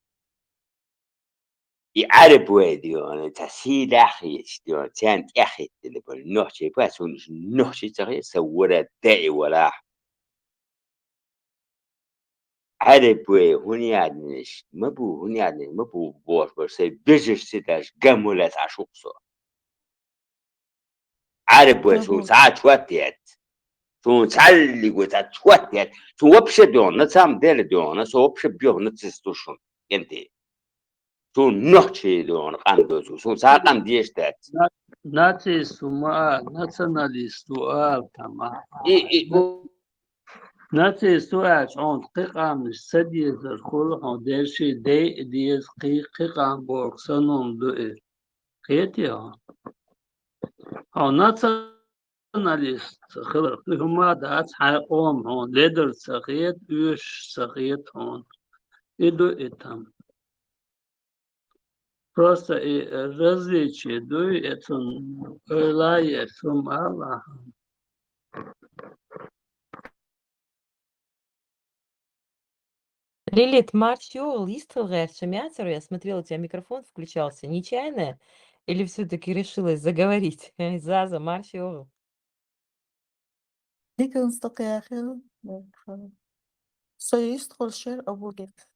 И Али Буэй, дуан, ца, силах ич, дуан, цян тяхит, дили бол, нохчи, па, суниш, нохчи, ца, са, ура, дэ, и вала. Араб вай, хӀунеаднаш ма бу, хӀунеаднаш ма бу, бош, бош, сай бежеш сидаш гамулас ашуксо. Араб вай, су саачватет. Суна цхьаллиг вай цхьа чот яц. Суна вообще доьгӀна, на самом деле доьгӀна, со вообще боьгӀна нацист ву шуна, кӀентий. Суна нохчий доьгӀна къам доцу, суна цхьа къам деш дац. На-, нацист ву ма а, националист ву ала тама. И, и, у- Нацист ву аьлча, хьуна кхин къамнаш ца дезар хуьлу, хьуна дерши дайа деза, кхин, кхин къам боху санна ду и. Кхетий хьо? Хьо националист хилар, кхин хӀума а дац, хьайн къоман хьуна ледар ца хета, оьшуш ца хета хьуна. И ду и там. Просто и различие дуй, и цунна ойла еш хӀума ала. Лилит, марш йогӀал, йистхила гӀерташ ма яцара, я смотрела, у тебя микрофон включался. Нечаянно? Или всё-таки решилась заговорить? Заза, марш йогӀал. Дика стакъяхил. Со йистхула шер обугит.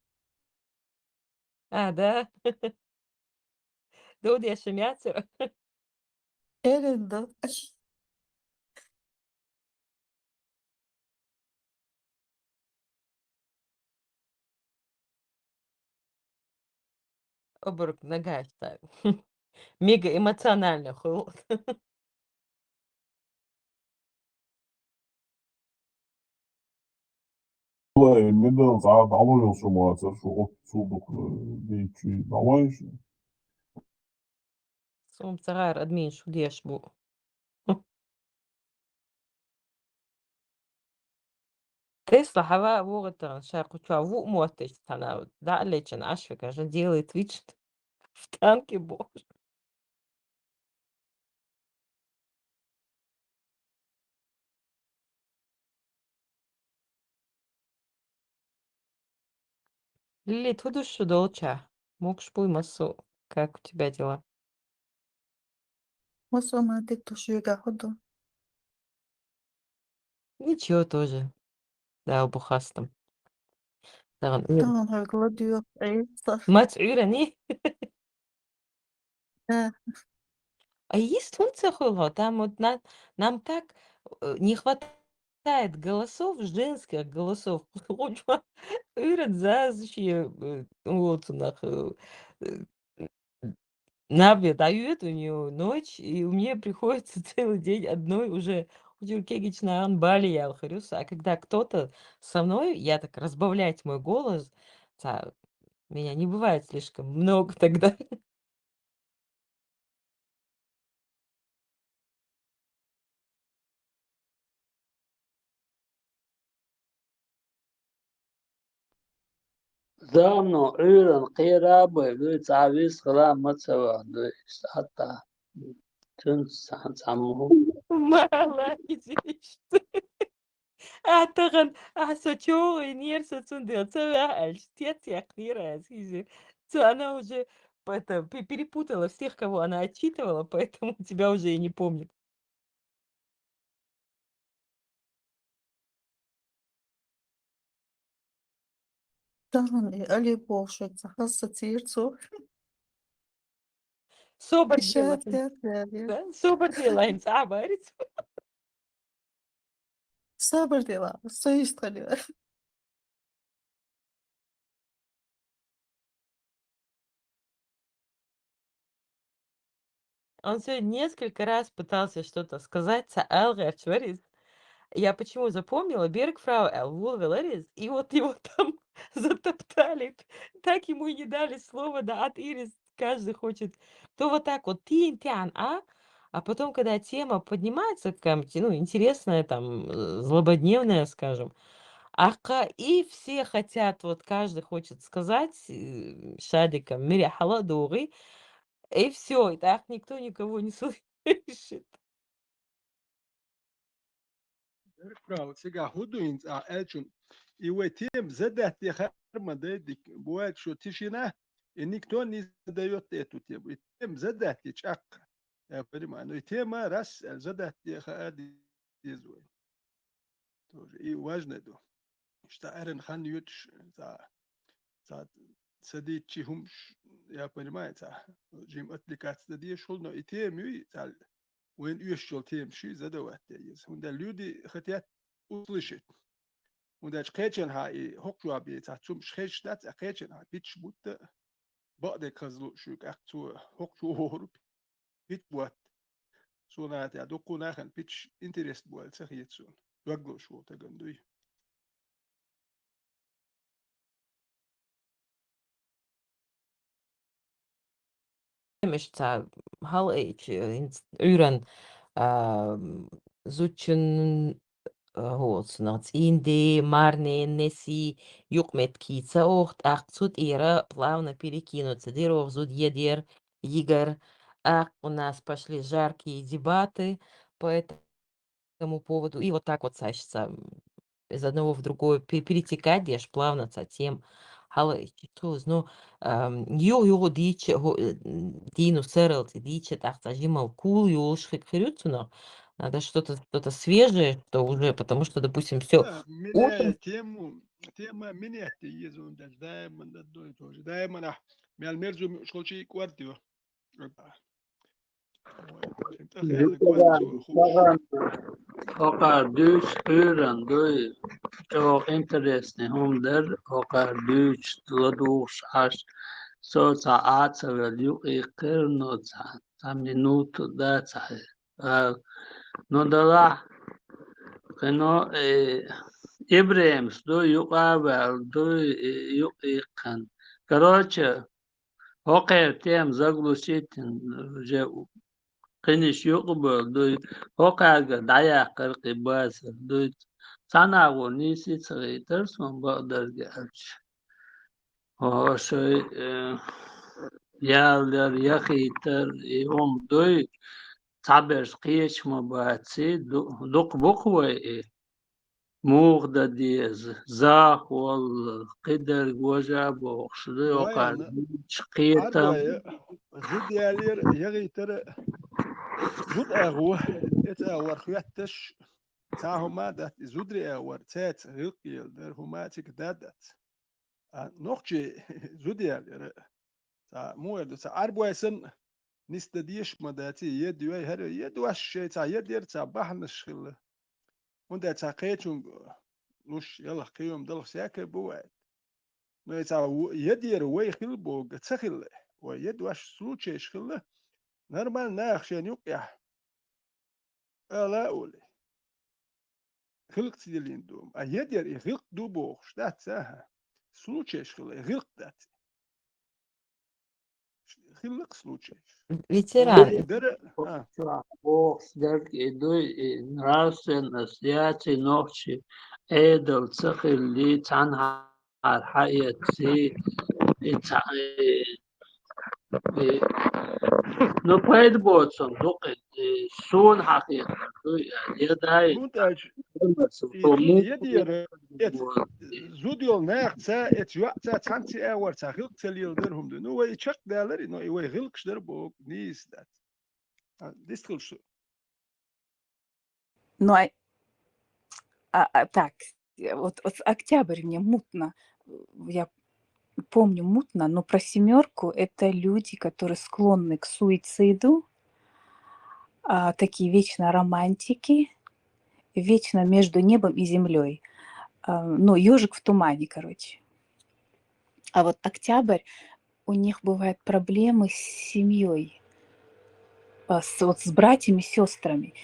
А, да? Дов деш ма яцара. Эренда. Обморок нагахь ставил. Мега эмоционально хул. Вай, мидал цхьа дӀалоьлча ма вацара, шу оццул дукха, э, дийчи дӀавайша. Суна ца гӀара админ шу деш бу. Тесла хьава вогӀийтаран ша кху чохь ву мотташ цхьана дӀа а лечан Ӏаш векажа делает вид, что в танке, боже. Лилит, хӀун ду шу долча? Мукш буй, массо, как у тебя дела? Массо ма дик ду, шуьга хӀун ду? Ничего тоже. Дала бу хастам. Таган уьйр-, таган хьоьгала дуьйху Ӏийса. Мац Ӏуьйрани? Да. А есть функция хуьлу, там вот на-, нам так, э, не хватает голосов, женских голосов. Уьйран заза ши, э, вот у нас, э, э, Наве дают у неё ночь, и мне приходится целый день одной уже, учу кегична ан бали ял хрюса. А когда кто-то со мной, я так разбавлять мой голос, ца-, меня не бывает слишком много тогда. Зано Ӏуьйранна кхера а бай, дуй, цхьа вист хила ма ца ваха, дуй, хьатта. Цуьнца цхьаьна цхьаммо. Мала изиш. А тахана, а со чогӀийнера, со цундела ца ваьхьа аьлча, тец яьккхинера аса иза. Цо она уже, это, пе-, перепутала всех, кого она отчитывала, поэтому тебя уже и не помнит. Тахана и Али бохуш вац, хаза сацийра цо. Собар дела. Ша тет яьлла. Да, собар дела, хӀинца а бариц. Собар дела, со йистхилира. Он сегодня несколько раз пытался что-то сказать, ца алгӀерча варис. Я почему запомнила, Берг фрау эл вулвеларис, и вот его там затоптали. Так ему и не дали слова, да, от ирис. Каждый хочет. Кто вот так вот тин тян, а? А потом, когда тема поднимается какая-нибудь, ну, интересная, там, э, злободневная, скажем, аха, и все хотят, вот каждый хочет сказать, э, шадика, мире хала дугӀи, и всё, и так никто никого не слышит. Берг фрау, цигахь хӀун ду хӀинца ахь аьллачун? И вай тема задатте хаар ма дай дика. Бывает, что тишина, и никто не задаёт эту тему. И тема задатте чӀаккха. Я понимаю. Но и тема раз, э, задатте хаар деза вай. Тоже и важное ду. Иштта Ӏеран хан йоьтуш, ца, ца, ца дийцчи хӀумаш, я понимаю, ца, жим отвлекаться дан дезаш хул, но и тема юй, ца, вайна оьшучул тема ши задавать де еза. ХӀунда люди хотят услышать. ХӀунда аьлча кхечанхьа и хӀокху жоп ецахь, цумаш хезаш дац, а кхечанхьа питча бутта бакъдерг хазлу шуьга, тӀаккха цо хӀокху чу вогӀур питча бутта. Суна тӀе дуккху нахана питча интересно буьллу ца хета суна. Доглуш ву таган дуй. Мишта хьалаайча, хӀинца Ӏуьйранна, а, зудчун, а, хӀоцунах цӀийнде, марне, неси, юкъаметтиг кийца оха, тӀаккха цу тӀера плавно перекинуться дира оха зуда едара йигара. ТӀаккха у нас пошли жаркие дебаты по этому поводу. И вот так вот, Саш, ца, м, из одного в другое пе-, перетекать деш, плавно ца тема хьалаайча. Ну, ам, юха-юха дийча, хӀу-, э, м, дийна сарралц дийча, тӀаккха ца жимал кул йолуш хи-, хир ю цунах. Надо что-то, что-то свежее, что уже, потому что, допустим, всё. Да, меняя тему, тема менять еза, он даже даиман одно и то же. Даиман, а, мел мерзу шолчий квартира. Юкъара, хӀокхара дуьйцу Ӏуьйранна дуй, чӀогӀа интересный хӀума дара, хӀокхара дуьйцу ладугӀуш Ӏаш, со цхьа Ӏа ца велла юкъе кхерано цхьа, цхьа минуту дац хье. А, ну, далахь, кхино, э, ИбрахӀимс дуй, юкъа а ваьлла дуй, э, юкъе кхин. Короче, хӀокхеран тема заглушить йина, уже кхиниш юкъа а бевлла дуй, хӀокхаьргара дӀаяккхар кхин базар дуй. Цхьана агӀор нийса ца хийтара суна бакъдерг аьлча. Хьо шай, э, ял яр, яхийтар, и хӀума дуй, цхьаберш кхеча ма баций, ду-, дукха бу-кх вай и. Муха дан деза, захвалар, кхидерг важа бохуш, ду, хӀокхара Вайна дуьйцуш кхетам. Зуда ялера, яхийтара, зуда агӀо, эца агӀор хӀоьтташ, цхьа хӀума а дац, и зударий агӀор, цаьрца гӀиллакх елла дара, хӀума а цига дан дац. А нохчий зуда ялера, цхьа муха эр ду, цхьа Ӏарбой санна, нисдан дезаш ма дац, ед йой, хӀара ед ваш шайн цхьа ед яра, цхьа бахьанаш хилла. ХӀунда аьлча цхьа кхечунга луш ялах, кхин хӀума далах сакай бу вай. Но и цхьа в-, ед яра вай хилла боху ца хилла. Вай ед ваш случайш хилла. Нормально наха шайна юкъехь ала а олий. ГӀиллакх ца диллина ду. А ед яра и гӀиллакх ду бохуш дац, аха. Случайш хилла, и гӀиллакх дац. Хилла-кх случайш. Ветеран. Вай дара, а. Бохуш дерг и дуй, и нравственность яций нохчий, Ӏедал ца хилли, цхьанхьа хьаэцций, и ца-, и, и, ну, пайда боцург ду-кх и, и суна хьахетар ду, я, я дай. ХӀунда аьлча, и хӀун ед яра, эца зуда йолу нах ца, эца йоӀ ца, цхьаьнцций агӀор цхьа гӀиллакх ца леладара хӀума ду. Ну, вай чекхдаларе, но и вай гӀиллакхаш дара боху, нийса дац. А, дистхила шу. Ну, а, а, а, так, э, вот, вот октябрь мне мутно, э, я помню мутно, но про семёрку — это люди, которые склонны к суициду, а, такие вечно романтики, вечно между небом и землёй. А, ну, ёжик в тумане, короче. А вот октябрь, у них бывают проблемы с семьёй, а, с, вот с братьями, сёстрами.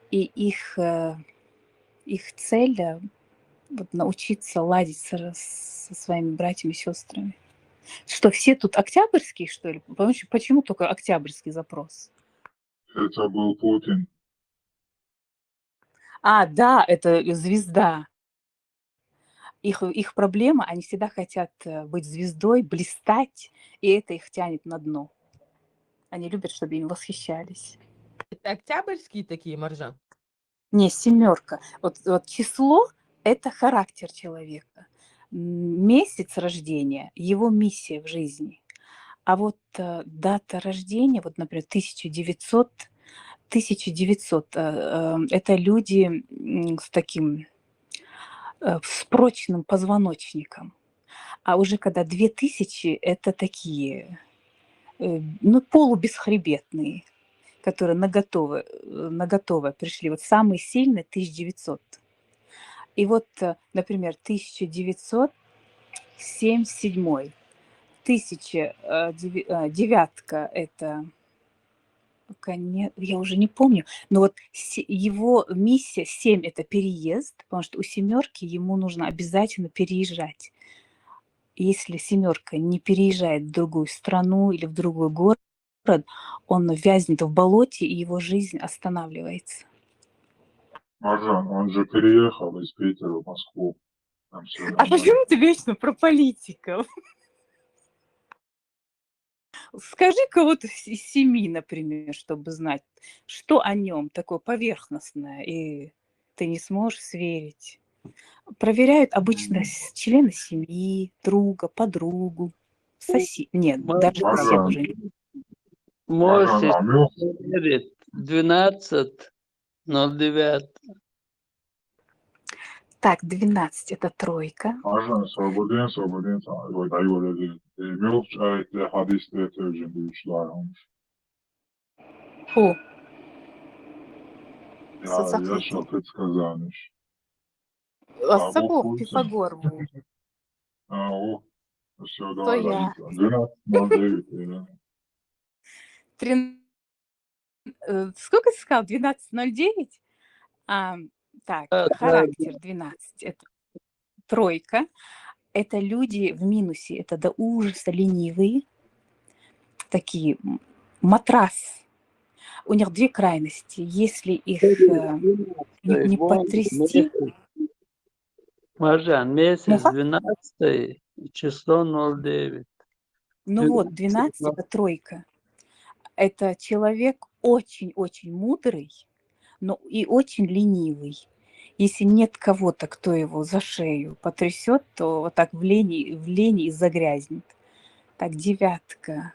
И их, э, их цель, э, вот научиться ладить с ра-, со своими братьями, сёстрами. Что, все тут октябрьские, что ли? Почему, почему только октябрьский запрос? Это был Путин. А, да, это звезда. Их, их проблема, они всегда хотят, э, быть звездой, блистать, и это их тянет на дно. Они любят, чтобы ими восхищались. Это октябрьские такие, Маржан? Не, семёрка. Вот, вот число — это характер человека. М, месяц рождения — его миссия в жизни. А вот, э, дата рождения, вот, например, тысяча девятьсот, тысяча девятьсот, э, э, это люди, м, с таким, э, с прочным позвоночником. А уже когда две тысячи, это такие, э, ну, полубесхребетные, которые на готове, э, на готове пришли. Вот самый сильный тысяча девятьсот. И вот, э, например, тысяча девятьсот семьдесят седьмой, тысяча, э, деви- э, девятка — это конец, я уже не помню, но вот се- его миссия семь — это переезд, потому что у семерки ему нужно обязательно переезжать. Если семерка не переезжает в другую страну или в другой город, он вязнет в болоте, и его жизнь останавливается. Маржан, он же переехал из Питера в Москву. Там всё А нормально. Почему ты вечно про политиков? Скажи кого-то из семи, например, чтобы знать, что о нем такое поверхностное, и ты не сможешь сверить. Проверяют обычно с- члена семьи, друга, подругу, соседей. Нет, даже соседей уже нет. Можете проверить двенадцать ноль девять. Так, двенадцать — это тройка. Маржан, освободен, освободен. Ой, дай Боже, э, мёртв, э, э, хадис, э, тоже будешь, да, он. О, Я, Сосохлетний. Я шел предсказаниеш. А с собой Пифагор был. А, о, все, То давай, я. Лариса. Двенадцать ноль девять, э, Трин- э, Сколько ты сказал? Двенадцать ноль девять? А, так, Да, да, характер двенадцать. Это тройка. Это люди в минусе, это до ужаса ленивые. Такие м, матрас. У них две крайности. Если их э, не, не потрясти, Маржан, месяц Муха? двенадцатый, число ноль девять. Ну вот, двенадцать — это тройка. Это человек очень-очень мудрый, но и очень ленивый. Если нет кого-то, кто его за шею потрясет, то вот так в лени, в лени и загрязнет. Так, девятка.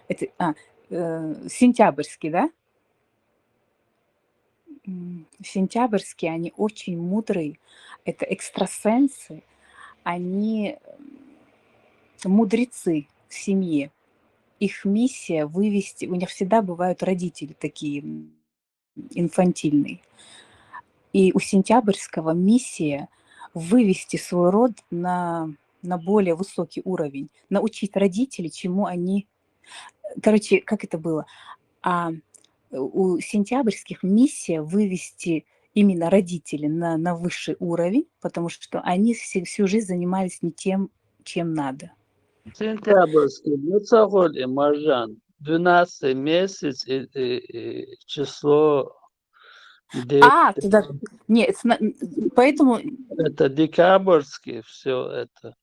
Это а, э, сентябрьский, да? М, Сентябрьские, они очень мудрые. Это экстрасенсы, они м, мудрецы в семье. Их миссия вывести, у них всегда бывают родители такие м, инфантильные. И у Сентябрьского миссия вывести свой род на, на более высокий уровень, научить родителей, чему они... Короче, как это было? А у Сентябрьских миссия вывести именно родителей на, на высший уровень, потому что они всю, всю жизнь занимались не тем, чем надо. Сентябрьский, ну, цаголи, Маржан, двенадцатый месяц и, и- и число. А, туда... Нет, сна- поэтому... Это декабрьский, все это.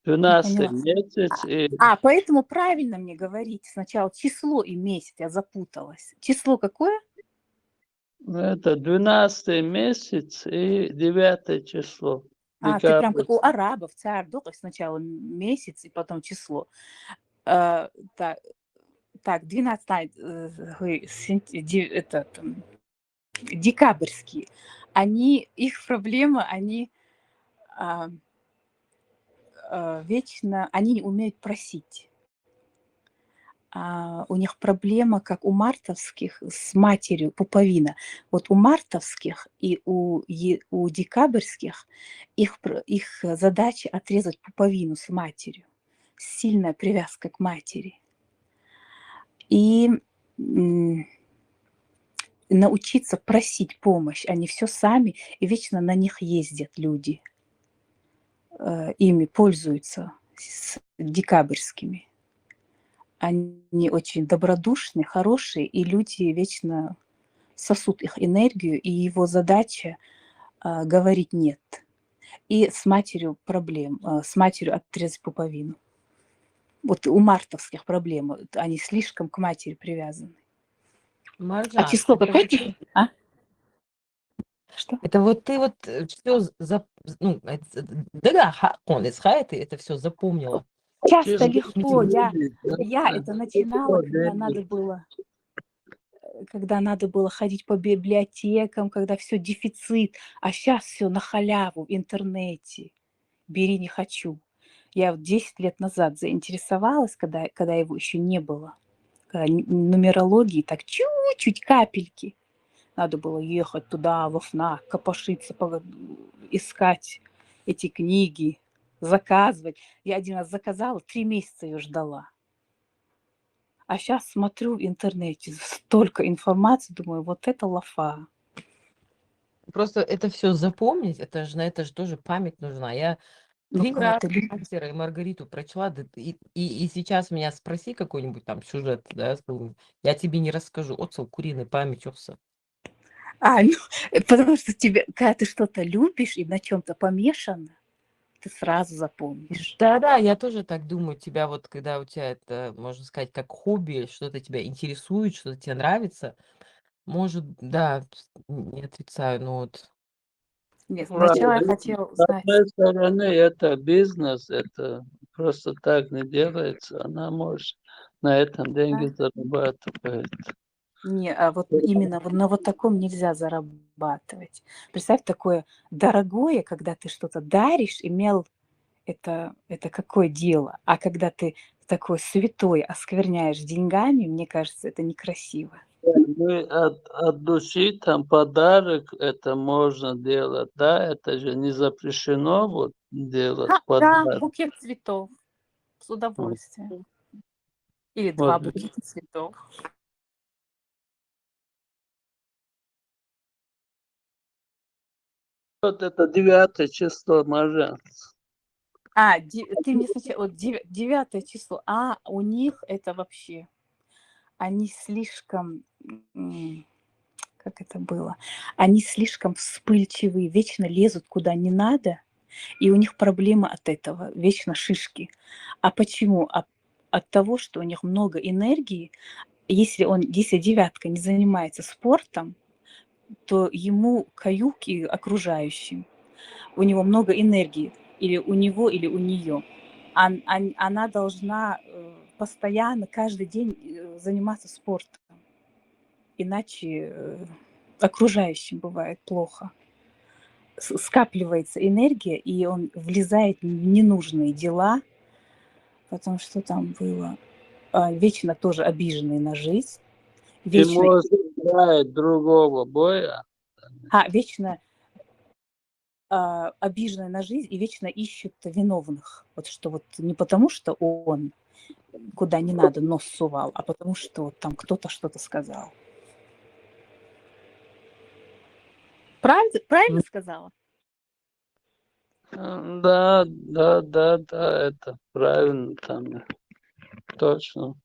Двенадцатый Поняла. месяц и А, поэтому правильно мне говорить. Сначала число и месяц, я запуталась. Число какое? Ну, это двенадцатый месяц и девятое число. А, ты прям как у Декабрьский. Арабов, царь духов, сначала месяц и потом число. Э, та- Так, двенадцать, а, э, ой, сент- де- этот, м, декабрьские. Они, их проблема, они а, а, вечно, они не умеют просить. А, у них проблема, как у мартовских, с матерью, пуповина. Вот у мартовских и у, е- у декабрьских их, пр- их задача отрезать пуповину с матерью. Сильная привязка к матери. И м, научиться просить помощь, а не все сами, и вечно на них ездят люди. Э, ими пользуются с декабрьскими. Они очень добродушные, хорошие, и люди вечно сосут их энергию, и его задача а, говорить нет. И с матерью проблем, а, с матерью отрезать пуповину. Вот у мартовских проблема, они слишком к матери привязаны. Маржан, А число это какое вот- ты? А? Что? Это вот ты вот все за, ну, это, да, да, ха- конец, ха, ты это все запомнила. Часто Число легко, я, людей, да, я да. это начинала, когда Людей. Надо было, э, когда надо было ходить по библиотекам, когда все дефицит, а сейчас все на халяву в интернете. Бери, не хочу. Я вот десять лет назад заинтересовалась, когда, когда его еще не было. н- нумерологии, так чуть-чуть, капельки. Надо было ехать туда, во ФНАК, копошиться, по- искать эти книги, заказывать. Я один раз заказала, три месяца ее ждала. А сейчас смотрю в интернете, столько информации, думаю, вот это лафа. Просто это все запомнить, это же на это же тоже память нужна. Я Ну, три раза кого-то лю- «Мастера и Маргариту» прочла, да, и, и, и сейчас меня спроси какой-нибудь там сюжет, да, с- я тебе не расскажу. Отсыл куриной память, отсыл. А, ну, э, потому что тебе, когда ты что-то любишь и на чем-то помешана, ты сразу запомнишь. Да-да, я тоже так думаю. Тебя вот, когда у тебя это, можно сказать, как хобби, что-то тебя интересует, что-то тебе нравится, может, да, с- не отрицаю, но вот Нет, сначала я Правильно. хотела С узнать. одной стороны, это бизнес, это просто так не делается. Она может на этом деньги Да. зарабатывает. Не, а вот именно вот на вот таком нельзя зарабатывать. Представь, такое дорогое, когда ты что-то даришь, и мел это, это какое дело? А когда ты такой святой оскверняешь деньгами, мне кажется, это некрасиво. Мы от, от души там подарок, это можно делать, да, это же не запрещено вот делать А, да, подарок. Букет цветов. С удовольствием. Или Вот. Два букета цветов. Вот это девятое число, Маржан. А, де- ты мне сначала, вот девя- девятое число. А, у них это вообще, они слишком, м, как это было? Они слишком вспыльчивые, вечно лезут куда не надо, и у них проблемы от этого, вечно шишки. А почему? А- от того, что у них много энергии, если он, если девятка не занимается спортом, то ему каюк и окружающим. У него много энергии, или у него, или у нее. Она должна э, постоянно, каждый день э, заниматься спортом. Иначе э, окружающим бывает плохо. С- Скапливается энергия, и он влезает в ненужные дела. Потом что там было? А, вечно тоже обиженный на жизнь. И Вечно, может играет другого боя. а, вечно а, обиженный на жизнь и вечно ищут виновных. Вот что вот не потому, что он куда не надо нос сувал, а потому что вот там кто-то что-то сказал. Правильно, правильно сказала? М, Да, да, да, да, это правильно там. Точно.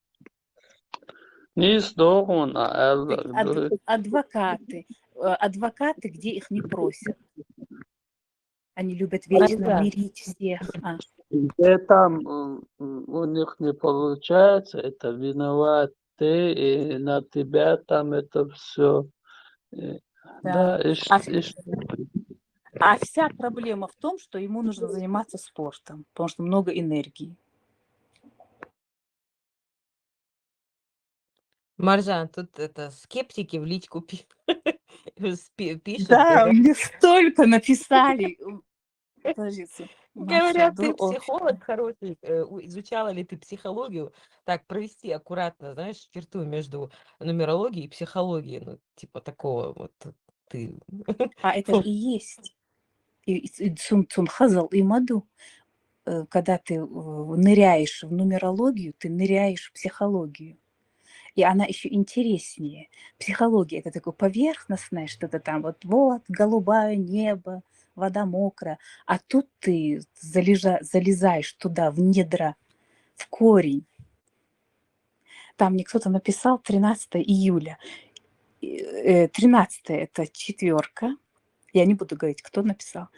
Не сдохнул, а Так, Элла, ад- адвокаты, э, адвокаты, где их не просят. Они любят Марина, вечно мирить всех. А, где там м, м, у них не получается, это виноват ты, и на тебя там это все. да. Да, и, ш- А, и ш- а вся проблема в том, что ему нужно заниматься спортом, потому что много энергии. Маржан, тут это скептики в личку пи- спи- пишут, Да, говорят, мне столько написали. Подожди, с- говорят, ты Маша, психолог хороший, э, у- изучала ли ты психологию? Так, провести аккуратно, знаешь, черту между нумерологией и психологией, ну, типа такого вот ты. А это же и есть. И, и, и цун, цун хазал и маду, э, когда ты э, ныряешь в нумерологию, ты ныряешь в психологию. И она еще интереснее. Психология — это такое поверхностное что-то там, вот, вот, голубое небо, вода мокрая. А тут ты залежа, залезаешь туда, в недра, в корень. Там мне кто-то написал тринадцатое июля. И, э, тринадцатое — это четверка. Я не буду говорить, кто написал.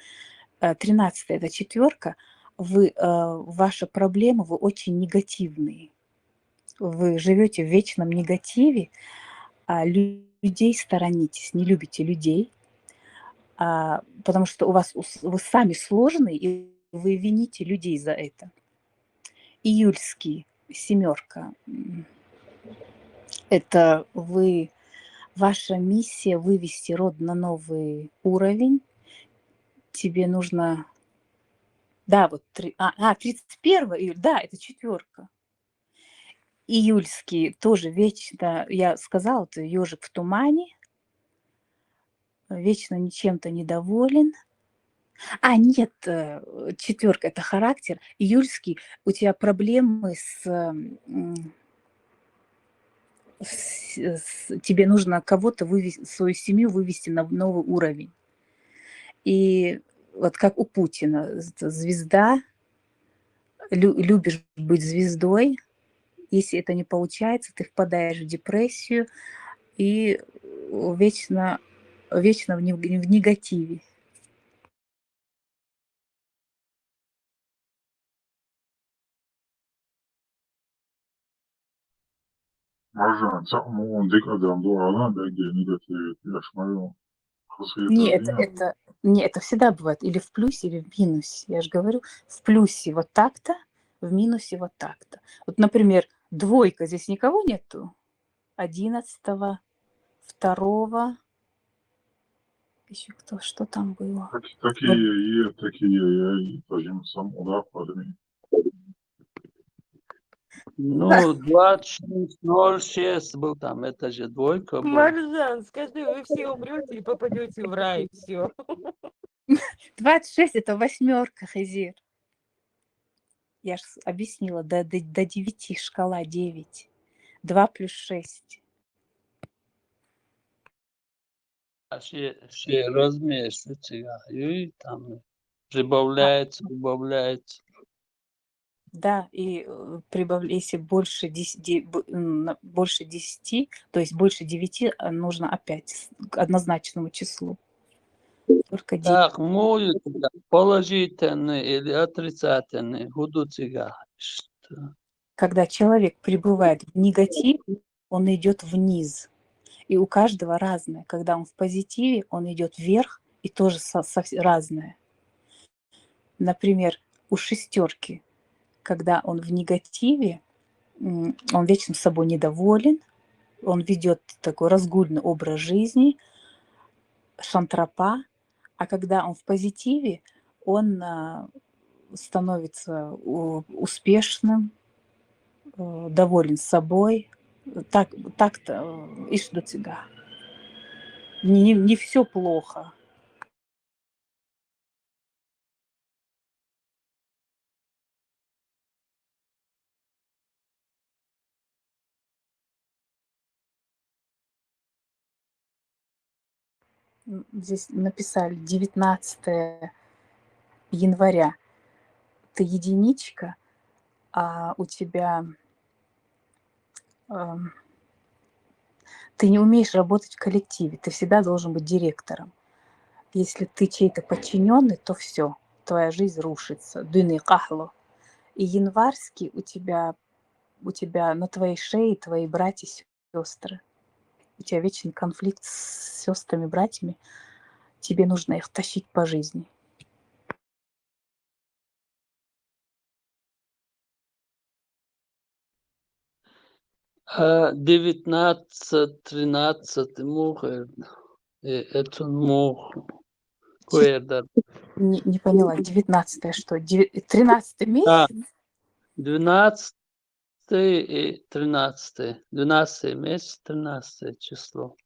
Э, тринадцатое — это четверка. Вы, э, ваша проблема, вы очень негативные. Вы живете в вечном негативе, а лю- людей сторонитесь, не любите людей, а, потому что у вас ус- вы сами сложные, и вы вините людей за это. Июльский, семерка. Это вы, ваша миссия вывести род на новый уровень. Тебе нужно, да, вот три, а, а, тридцать первого июля, да, это четверка. Июльский тоже вечно, я сказала, это ежик в тумане, вечно чем-то недоволен. А, нет, э, четвёрка — это характер. Июльский, у тебя проблемы с, м, с, с, тебе нужно кого-то вывести, свою семью вывести на новый уровень. И вот как у Путина, з-, звезда, лю-, любишь быть звездой, если это не получается, ты впадаешь в депрессию и вечно, вечно в не-, в негативе. Маржан, цхьа мугӀун декӀар дан ду Ӏалам бегӀ негативити яшмаю. Не, это, это, не, это всегда бывает или в плюсе, или в минусе. Я же говорю, в плюсе вот так-то, в минусе вот так-то. Вот, например, двойка, здесь никого нету. Одиннадцатого, второго. Еще кто, что там было? Так, такие, вот. Е, такие, е, и тоже сам удар подними. Ну, двадцать шесть ноль шесть был там, это же двойка был. Маржан, скажи, вы все умрете и попадете в рай, все. Двадцать шесть — это восьмерка, Хизир. Я же объяснила, до, до, до девяти шкала девять. Два плюс шесть. А все, все размер, что тебя, и там прибавляется, убавляется. Да, и э, прибавляется больше десяти, бо- м, на- больше десяти, то есть больше девяти, а, нужно опять с- к однозначному числу. Только девять. Так, муют положительный или отрицательный, худо цигахь. Что? Когда человек пребывает в негативе, он идет вниз. И у каждого разное. Когда он в позитиве, он идет вверх, и тоже со- со- разное. Например, у шестерки, когда он в негативе, м, он вечно собой недоволен, он ведет такой разгульный образ жизни, шантропа, а когда он в позитиве, он а, становится у- успешным, э, доволен собой. Так, так-то э, иш до тебя. Не, не все плохо. М, Здесь написали девятнадцатое января. Ты единичка, а у тебя эм, ты не умеешь работать в коллективе, ты всегда должен быть директором. Если ты чей-то подчиненный, то все, твоя жизнь рушится. Дуьне къахьлу. И январский у тебя, у тебя на твоей шее твои братья и сестры. У тебя вечный конфликт с сестрами, братьями. Тебе нужно их тащить по жизни. А девятнадцать, тринадцать мух, э, э, это мух. Куэрдар. Не, не поняла, девятнадцатое что? Девя- Тринадцатый Да. Месяц? Двенадцатый и тринадцатый. Двенадцатый месяц, тринадцатое число.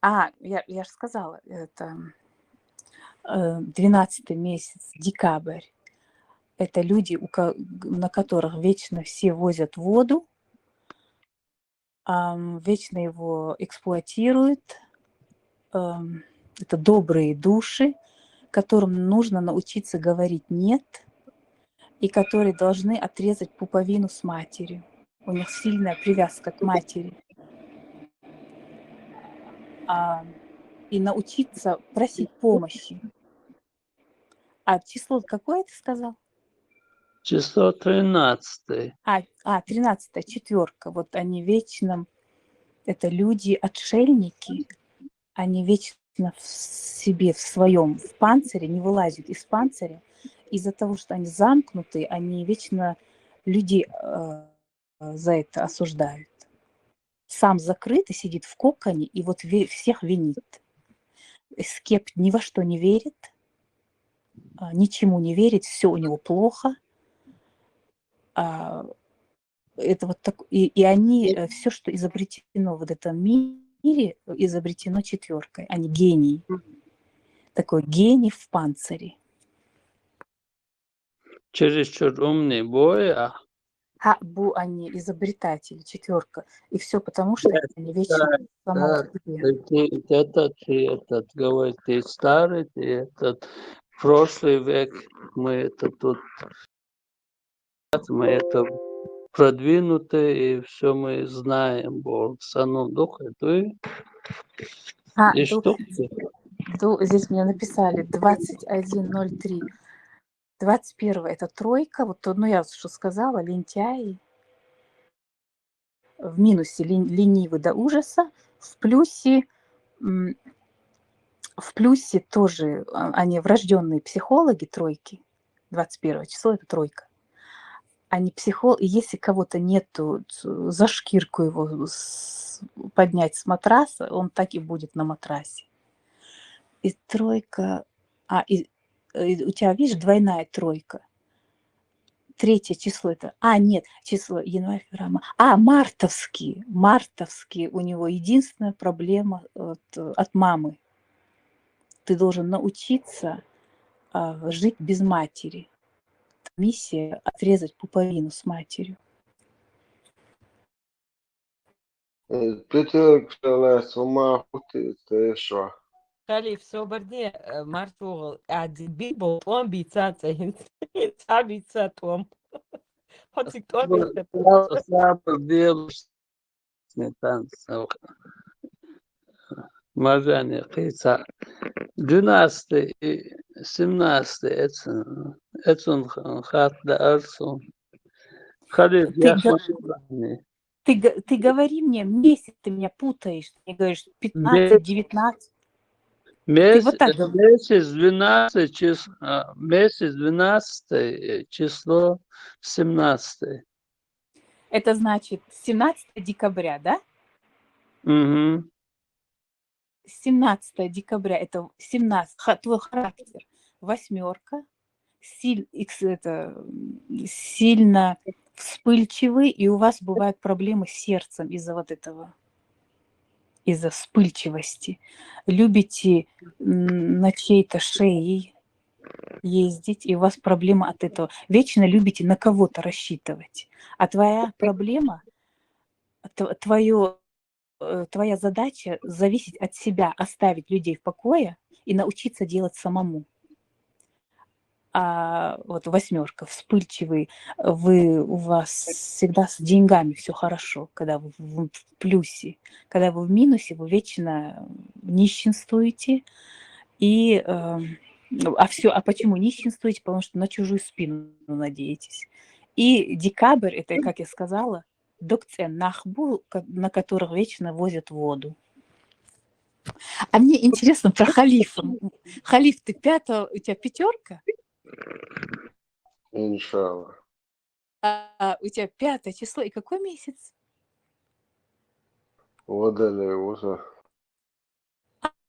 А, я, я же сказала, это э, двенадцатый месяц, декабрь. Это люди, у ко- г- на которых вечно все возят воду, ам, вечно его эксплуатируют. Ам, Это добрые души, которым нужно научиться говорить «нет», и которые должны отрезать пуповину с матерью. У них сильная привязка к матери. А, и научиться просить помощи. А число какое ты сказал? Число тринадцатое. А, а тринадцатая, четверка. Вот они вечно, это люди-отшельники, они вечно в себе, в своем, в панцире, не вылазят из панциря. Из-за того, что они замкнуты, они вечно людей э, за это осуждают. Сам закрыт и сидит в коконе, и вот ве- всех винит. Скепт ни во что не верит, а, ничему не верит, все у него плохо. А, Это вот так, и, и они, все, что изобретено в этом мире, изобретено четверкой. Они гении. Такой гений в панцире. Чересчур умный boy, а? А, бу, они изобретатели, четверка. И все потому, что они вечно в самом себе. Этот, этот, говорит, ты старый, ты этот, прошлый век, мы это тут, мы это продвинутые, и все мы знаем, бол, сану дух, и ты. А, И ду- что? ду- здесь мне написали двадцать один ноль три. Двадцать первое — это тройка. Вот то, ну, я что сказала, лентяи. В минусе лен- ленивы до ужаса. В плюсе, м, в плюсе тоже, а, они врожденные психологи, тройки. Двадцать первое число — это тройка. Они психо... и если кого-то нету, т- за шкирку его с- поднять с матраса, он так и будет на матрасе. И тройка, а, и, и у тебя, видишь, двойная тройка. Третье число это, а, нет, число январь, февраль, ма- а, мартовские, мартовские у него единственная проблема от, от мамы. Ты должен научиться а, жить без матери. Миссия — отрезать пуповину с матерью. Питер кшалас ума хути тешо. Халиф, собарди, марчугъал, ади би болтон бица цахин. Ца бица том. Хотик том бица. Сабр делаешь. Сметан, сабр. Мажани, кица. Двенадцатый и семнадцатый, эцун, эцун хат да арсун. Халиф, Ты я га- хватит. Ты, г- ты говори мне месяц, ты меня путаешь. Ты мне говоришь пятнадцать, девятнадцать. Месяц, вот так говори. Месяц двенадцать число, а, месяц двенадцатое число, семнадцатое. Это значит семнадцатое декабря, да? Угу. Семнадцатое декабря — это семнадцать, ха- твой характер. Восьмерка, силь, икс- это, м, сильно вспыльчивый, и у вас бывают проблемы с сердцем из-за вот этого, из-за вспыльчивости. Любите м, на чьей-то шее ездить, и у вас проблема от этого. Вечно любите на кого-то рассчитывать. А твоя проблема, твое, твоя задача — зависеть от себя, оставить людей в покое и научиться делать самому. А вот восьмерка, вспыльчивый, вы у вас всегда с деньгами все хорошо, когда вы в, в плюсе. Когда вы в минусе, вы вечно нищенствуете. И, э, ну, а все, а почему нищенствуете? Потому что на чужую спину надеетесь. И декабрь, это, как я сказала, докцен нахбу, ко- на которых вечно возят воду. А мне интересно про халифа. Халиф, ты пятого, у тебя пятерка? Иншалла. А, у тебя пятое число. И какой месяц? Водолей уже.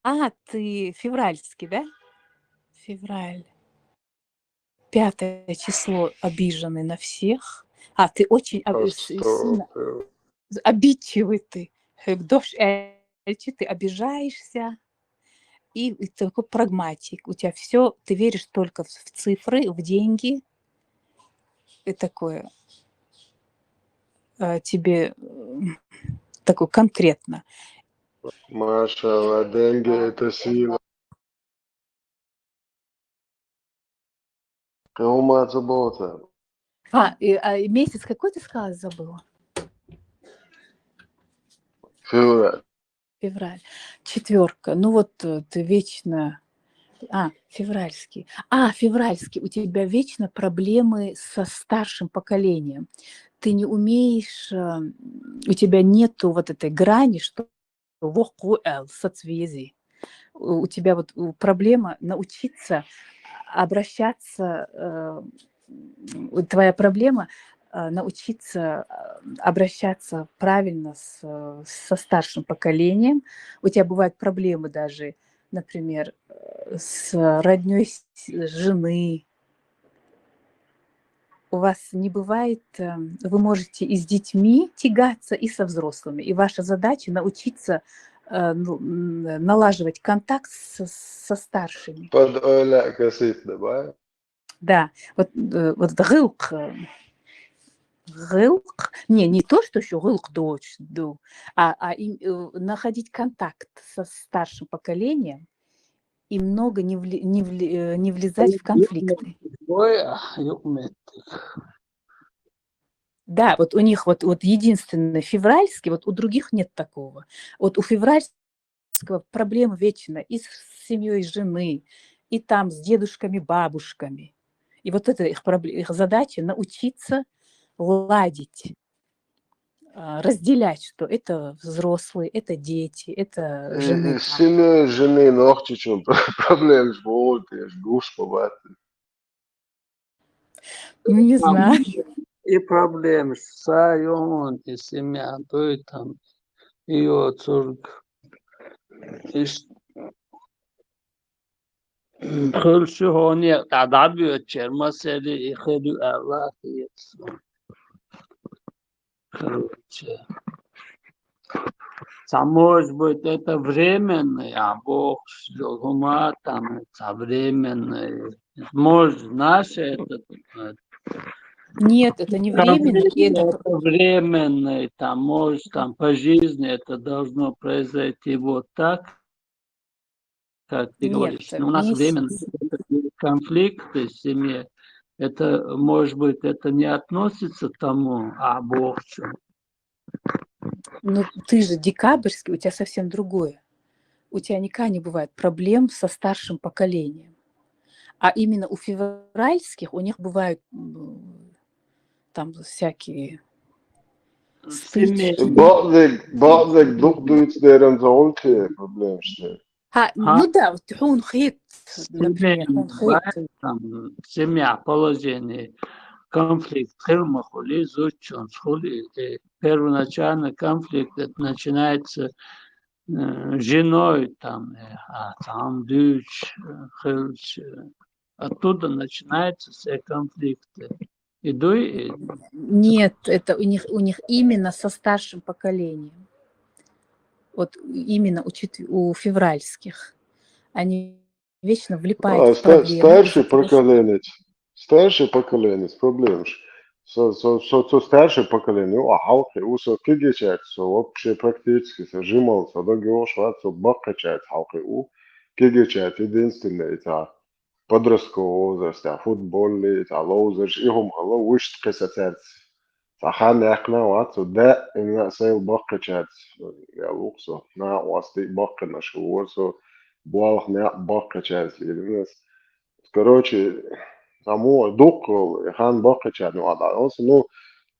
А, ты февральский, да? Февраль. Пятое число, обиженный на всех. А, ты очень об- А с- что сильно ты? Обидчивый ты. Хэгдош эльчи, ты обижаешься. И, и такой прагматик. У тебя все, ты веришь только в, в цифры, в деньги. И такое э, тебе м, такое конкретно. Машалла, деньги — это сила. Ума забота. А, и, а и месяц какой, ты сказала, забыла? Февраль. Февраль. Четверка. Ну вот э, ты вечно... А, февральский. А, февральский. У тебя вечно проблемы со старшим поколением. Ты не умеешь, э, у тебя нету вот этой грани, что вокуэл соцвязи. У у тебя вот у- проблема научиться обращаться, э, м, твоя проблема э, научиться э, обращаться правильно с, э, со старшим поколением. У тебя бывают проблемы даже, например, э, с родней жены. у вас не бывает, э, вы можете и с детьми тягаться, и со взрослыми. И ваша задача научиться э, ну, м, налаживать контакт со, со старшими. Под оля косит, давай. Да, вот, э, вот это гылк, э, гылк, не, не то, что еще гылк дочь, ду, а, а им, э, находить контакт со старшим поколением и много не, вли, не, вли, э, не влезать в конфликты. Ой, а, yok mu ettik? Да, вот у них вот, вот единственный февральский, вот у других нет такого. Вот у февральского проблемы вечно и с семьей жены, и там с дедушками, бабушками. И вот это их, пробле- их задача научиться ладить, а, разделять, что это взрослые, это дети, это жены. Семья жены ногти чем проблем вот, я ж гуш побат. Ну, не знаю. И проблемы с Сайон, и семья, то и там, и отцург. И хылшы хоне тадабио чермасери и хырю Аллах Иисус. Короче. Там, может быть, это временный, а Бог жогума там со временный. Может, наше это, э, Нет, это не временный, это это временный, там, может, там по жизни это должно произойти вот так, как ты Нет, говоришь. это Ну, у нас месяц. Временный конфликт в семье. Это, может быть, это не относится к тому, а Бог что. Ну, ты же декабрьский, у тебя совсем другое. У тебя никогда не бывает проблем со старшим поколением. А именно у февральских у них бывают м, там всякие стычки. Базик, базик дух дуйц дерен золче проблем что. А, ну да, вот хун хит, например, хун хит. Там семья, положение, конфликт, хырма хули, зучон хули, э, первоначально конфликт это начинается э, женой, там, э, а там дочь, э, хылч, э, оттуда начинаются все конфликты. Иду и Нет, это у них, у них именно со старшим поколением. Вот именно у, четв- у февральских. Они вечно влипают А, в ста- проблемы. Старше из-за того, что- поколение, старше поколение, проблемаш. Со, со, со, со старше поколение, а халкы, у со кигечат, со вообще практически, со жимал, со догош, ват, со баккачат, халкы, у кигечат, единственное, это подростковый возраст, а футбольный, это лоузерш, и хум хала, вышт кесацерц. Сахан яхна, ват, со да, именно сейл баккачат, я луксо, на, уасты баккана, шуор, со, буалх на, баккачат, именно Короче, само дуккъал, хан баккъача, ну, ада, он, ну,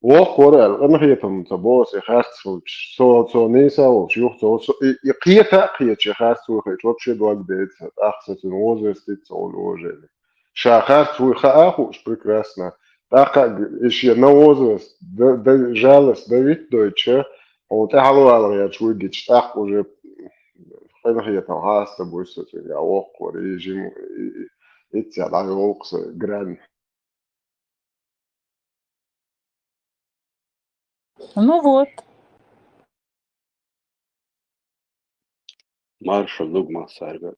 вох корал, он хетам, та бос, и харц, со, со, не са, вох, юх, со, со, и, и кьета, кьет, че харц, вох, вообще благ деца, ах, со, возраст, со, он, уважение. Ша харц, вох, ха, ах, уж прекрасно. Так, как, ещё на возраст, да, да, жалость, да, вид, дойче, он, та, халвал, я, чуй, гич, так, уже, хай, хетам, хаста, бус, со, я, вох, кор, и, жим, и, и, Ицця дӀайолкъу со гран. Ну вот. Маршал луг массарга.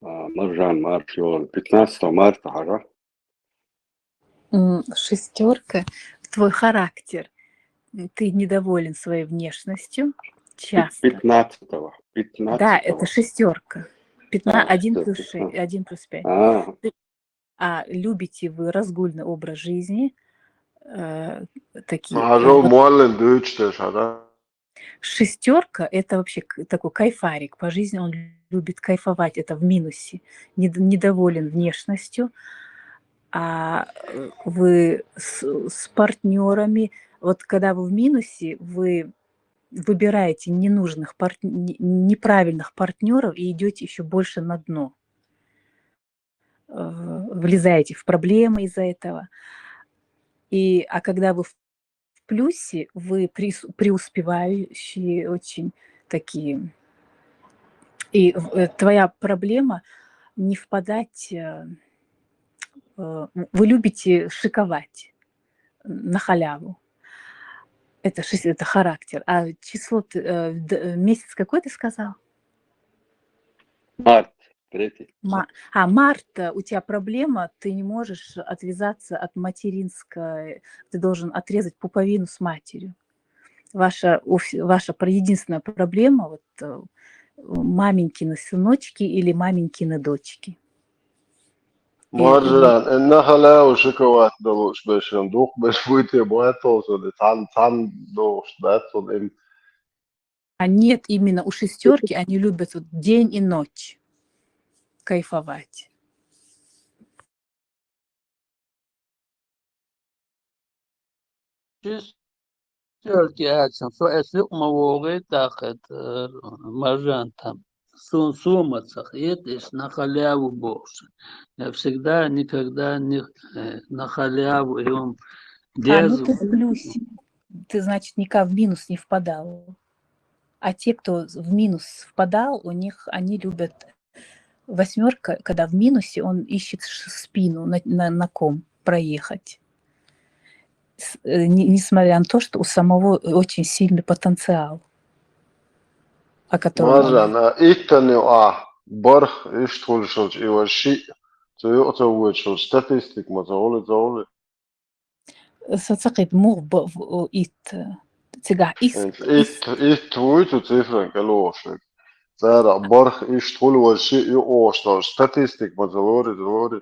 А, Маржан, маршал, пятнадцатого марта хара. Шестерка, твой характер. Ты недоволен своей внешностью. Часто. Пятнадцатого. Пятнадцатого. Да, это шестерка. Пятна... А, один всё, плюс пятна. шесть, один плюс пять. А, А любите вы разгульный образ жизни? Э, такие. Ажал вот, муаллин дүүчтэ шада. Шестерка — это вообще к- такой кайфарик. По жизни он любит кайфовать. Это в минусе. Нед- недоволен внешностью. А э, вы с, с партнерами, вот когда вы в минусе, вы выбираете ненужных, парт- не- неправильных партнеров и идете еще больше на дно. Э, Влезаете в проблемы из-за этого. И, а когда вы в плюсе, вы прис- преуспевающие очень такие. И в- э, твоя проблема не впадать э, э, вы любите шиковать на халяву. Это, шис- это характер. А число, ты, э, д- месяц какой ты сказал? Март, третий. Ма- а, март, э, у тебя проблема, ты не можешь отвязаться от материнской, ты должен отрезать пуповину с матерью. Ваша, у вс- ваша про- единственная проблема, вот э, маменькины сыночки или маменькины дочки. И- Маржан, э, на халяву шиковать долуш бешен дух беш вуйте буатолсо, де цан цан долуш датсо эм. А нет, именно у шестерки они любят вот день и ночь кайфовать. Шестерки ацам, со эс юкъ ма вогӀий тӀаккха, э, Маржан там. Сун сума ца хет, эс на халяву бохуш. Я всегда, никогда не, э, на халяву, и он А, ну дезу. Ты в плюсе. Ты, значит, никак в минус не впадал. А те, кто в минус впадал, у них они любят восьмерка, когда в минусе, он ищет ш- спину на, на, на ком проехать. С- э, не- несмотря на то, что у самого очень сильный потенциал, о котором он Маржан, а иттанив а барх иштхулшалч и ваш ши, цу юкъ ца вуйчул статистик ма ца гӀули, ца гӀули. Со ца кхет мугӀ б- в- ит. Цигахь ис Ит, ит вуй цу цифран кӀелохуш. Цара барх иштхул ваш ши юкъ ошталш статистик ма ца лори, ца лори.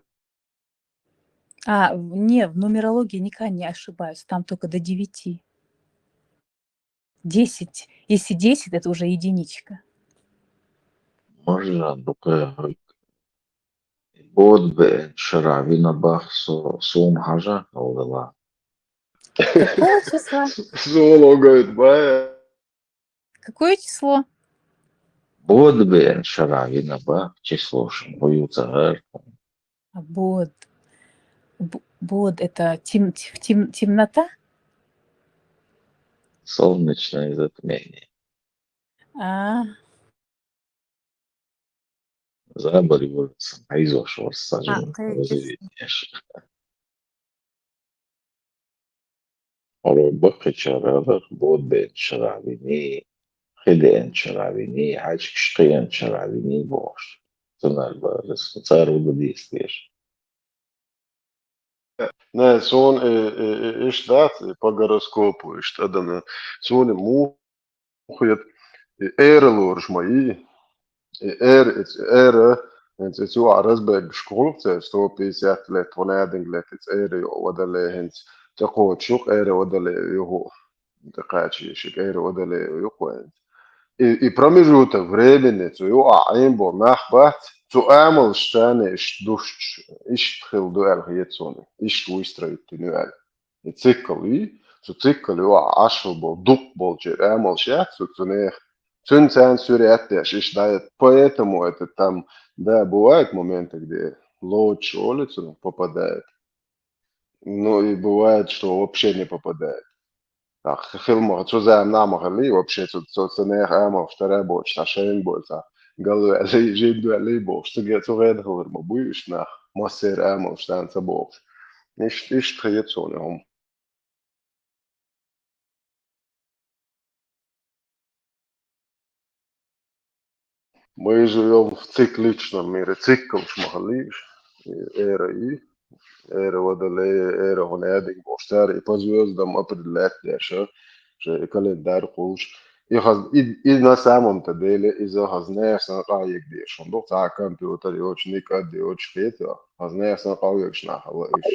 А, не, в нумерологии никогда не ошибаюсь, там только до девяти. Десять. Если десять, это уже единичка. Маржан, дукха хӀуьг. Бод беъен шара вина бах со, суна хьажа хьалдала. Какого числа? Суна логойт бая. Какое число? Бод беъен шара вина бах, число шин, хӀу ю ца гӀерта. А, Бод. Б- Бод — это тем- тем- темнота? Солнечное затмение. А, Забар юрца, айзош варса А, жин, кхайкис. Разведение. Оро бакъичара бод беъен шара вини, хи деъен шара вини, хьаьжкӀаш кхиъен шара вини бохуш. Цунар бара, цара угу дийцадеш. Не, суна э, э, э, иштта дац, э, по гороскопу иштта адам. Суна муха хет, э, эра лоруш ма йий. Э, эра, эц- эра, хӀинца эц юкъа разбегаш гӀуллакх церан сто пятьдесят лет, вон адинг лет, эц эра ю водолей хӀинца. Ца кхочуш юкъ эра водолей юху. ТӀакхача шиъ эра водолей юкъа вайна. И, и промежуток времени цу юкъа Ӏийна бо нах бац, цу амалш царна иштта душчу, иштта хила ду аьлла хета суна, иштта выстроить дина ю аьлла. И цикл вий, цу цикл юкъа Ӏаш хила болу дукха болчеран амалш яц цу, цу нехан. Цуьнан царна суьрет деш, иштта дӀа. Поэтому это там, да, бывает моменты, где лоцуш олу цунах попадает. Ну, и бывает, что вообще не попадает. Так, хила ма, цу заманахь ма хилла, вообще цу, цу, цу нехан амалш тара а боцуш, цхьа шайна боцу, цхьа галваьллий, жимма ваьллий бохуш, цу ге-, цу гена хилар ма буй уьш нах, массеран амалш царна ца бохуш. Иштта, иштта хета суна хӀума. Мы живём в цикличном мире, циклаш ма хилла уьш, эра и, эра водолей, эра хӀун эдинг бохуш, цара и по звёздам определять деш, ша и календарь кхуллуш. И хаз, и, и на самом-то деле, иза хаз нехан къахьега деш, хӀун ду, цхьа компьютер йоцуш, никад йоцуш хета, хаз нехан къахьегаш нах хилла уьш.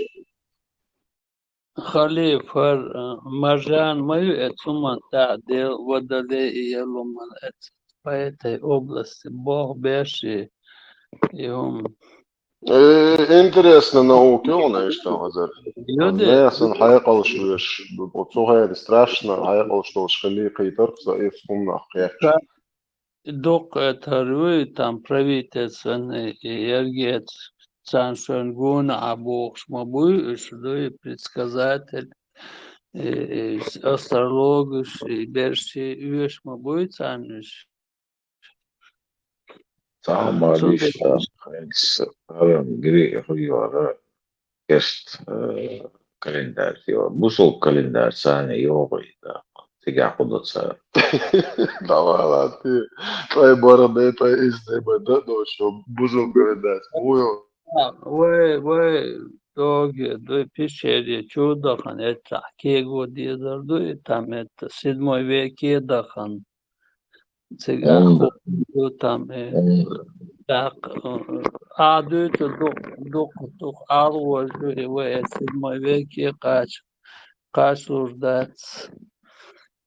Халиф, хӀара, а, Маржан ма ю эцу хӀуманна тӀехь де-, водолей и ялуман эцу по этой области боху беш и, и хӀума. Э, интересно, наука ю хьуна иштта хазар. Ю де, Нехан хьекъалш веш, цу хенахь страшно хьекъалш долуш хилий кхийтарх со, эцу хӀуманах кхетча. Дукха это хӀара вуй, там правительственный и эргец, царна шайна гонах а бохуш ма буй, уьш дуй предсказатель, и, и астрологаш, и берш и оьшуш ма буй царна уьш. Цхьа а ма Цундела виштта, хӀинца хӀара грехь хӀу яра, керста, э, календарь, йо, бусулба календарь царна йогӀу и да. Цигахь кху до цара. Давай, ладно, ты. Твои бороды, твои изды, да, да, что бусулба календарь. Ой, А, вай, вай, доги, дуй, пещере чу дахана, это кего дезар, дуй, там, это, седьмой веке дахана. Цигахь М. ху-, ду там, э, М. так, э, а, дуй, ту ду-, ду-, ду-, алгӀа, дуй, вай, седьмой веке кхач-, кхачалур дац.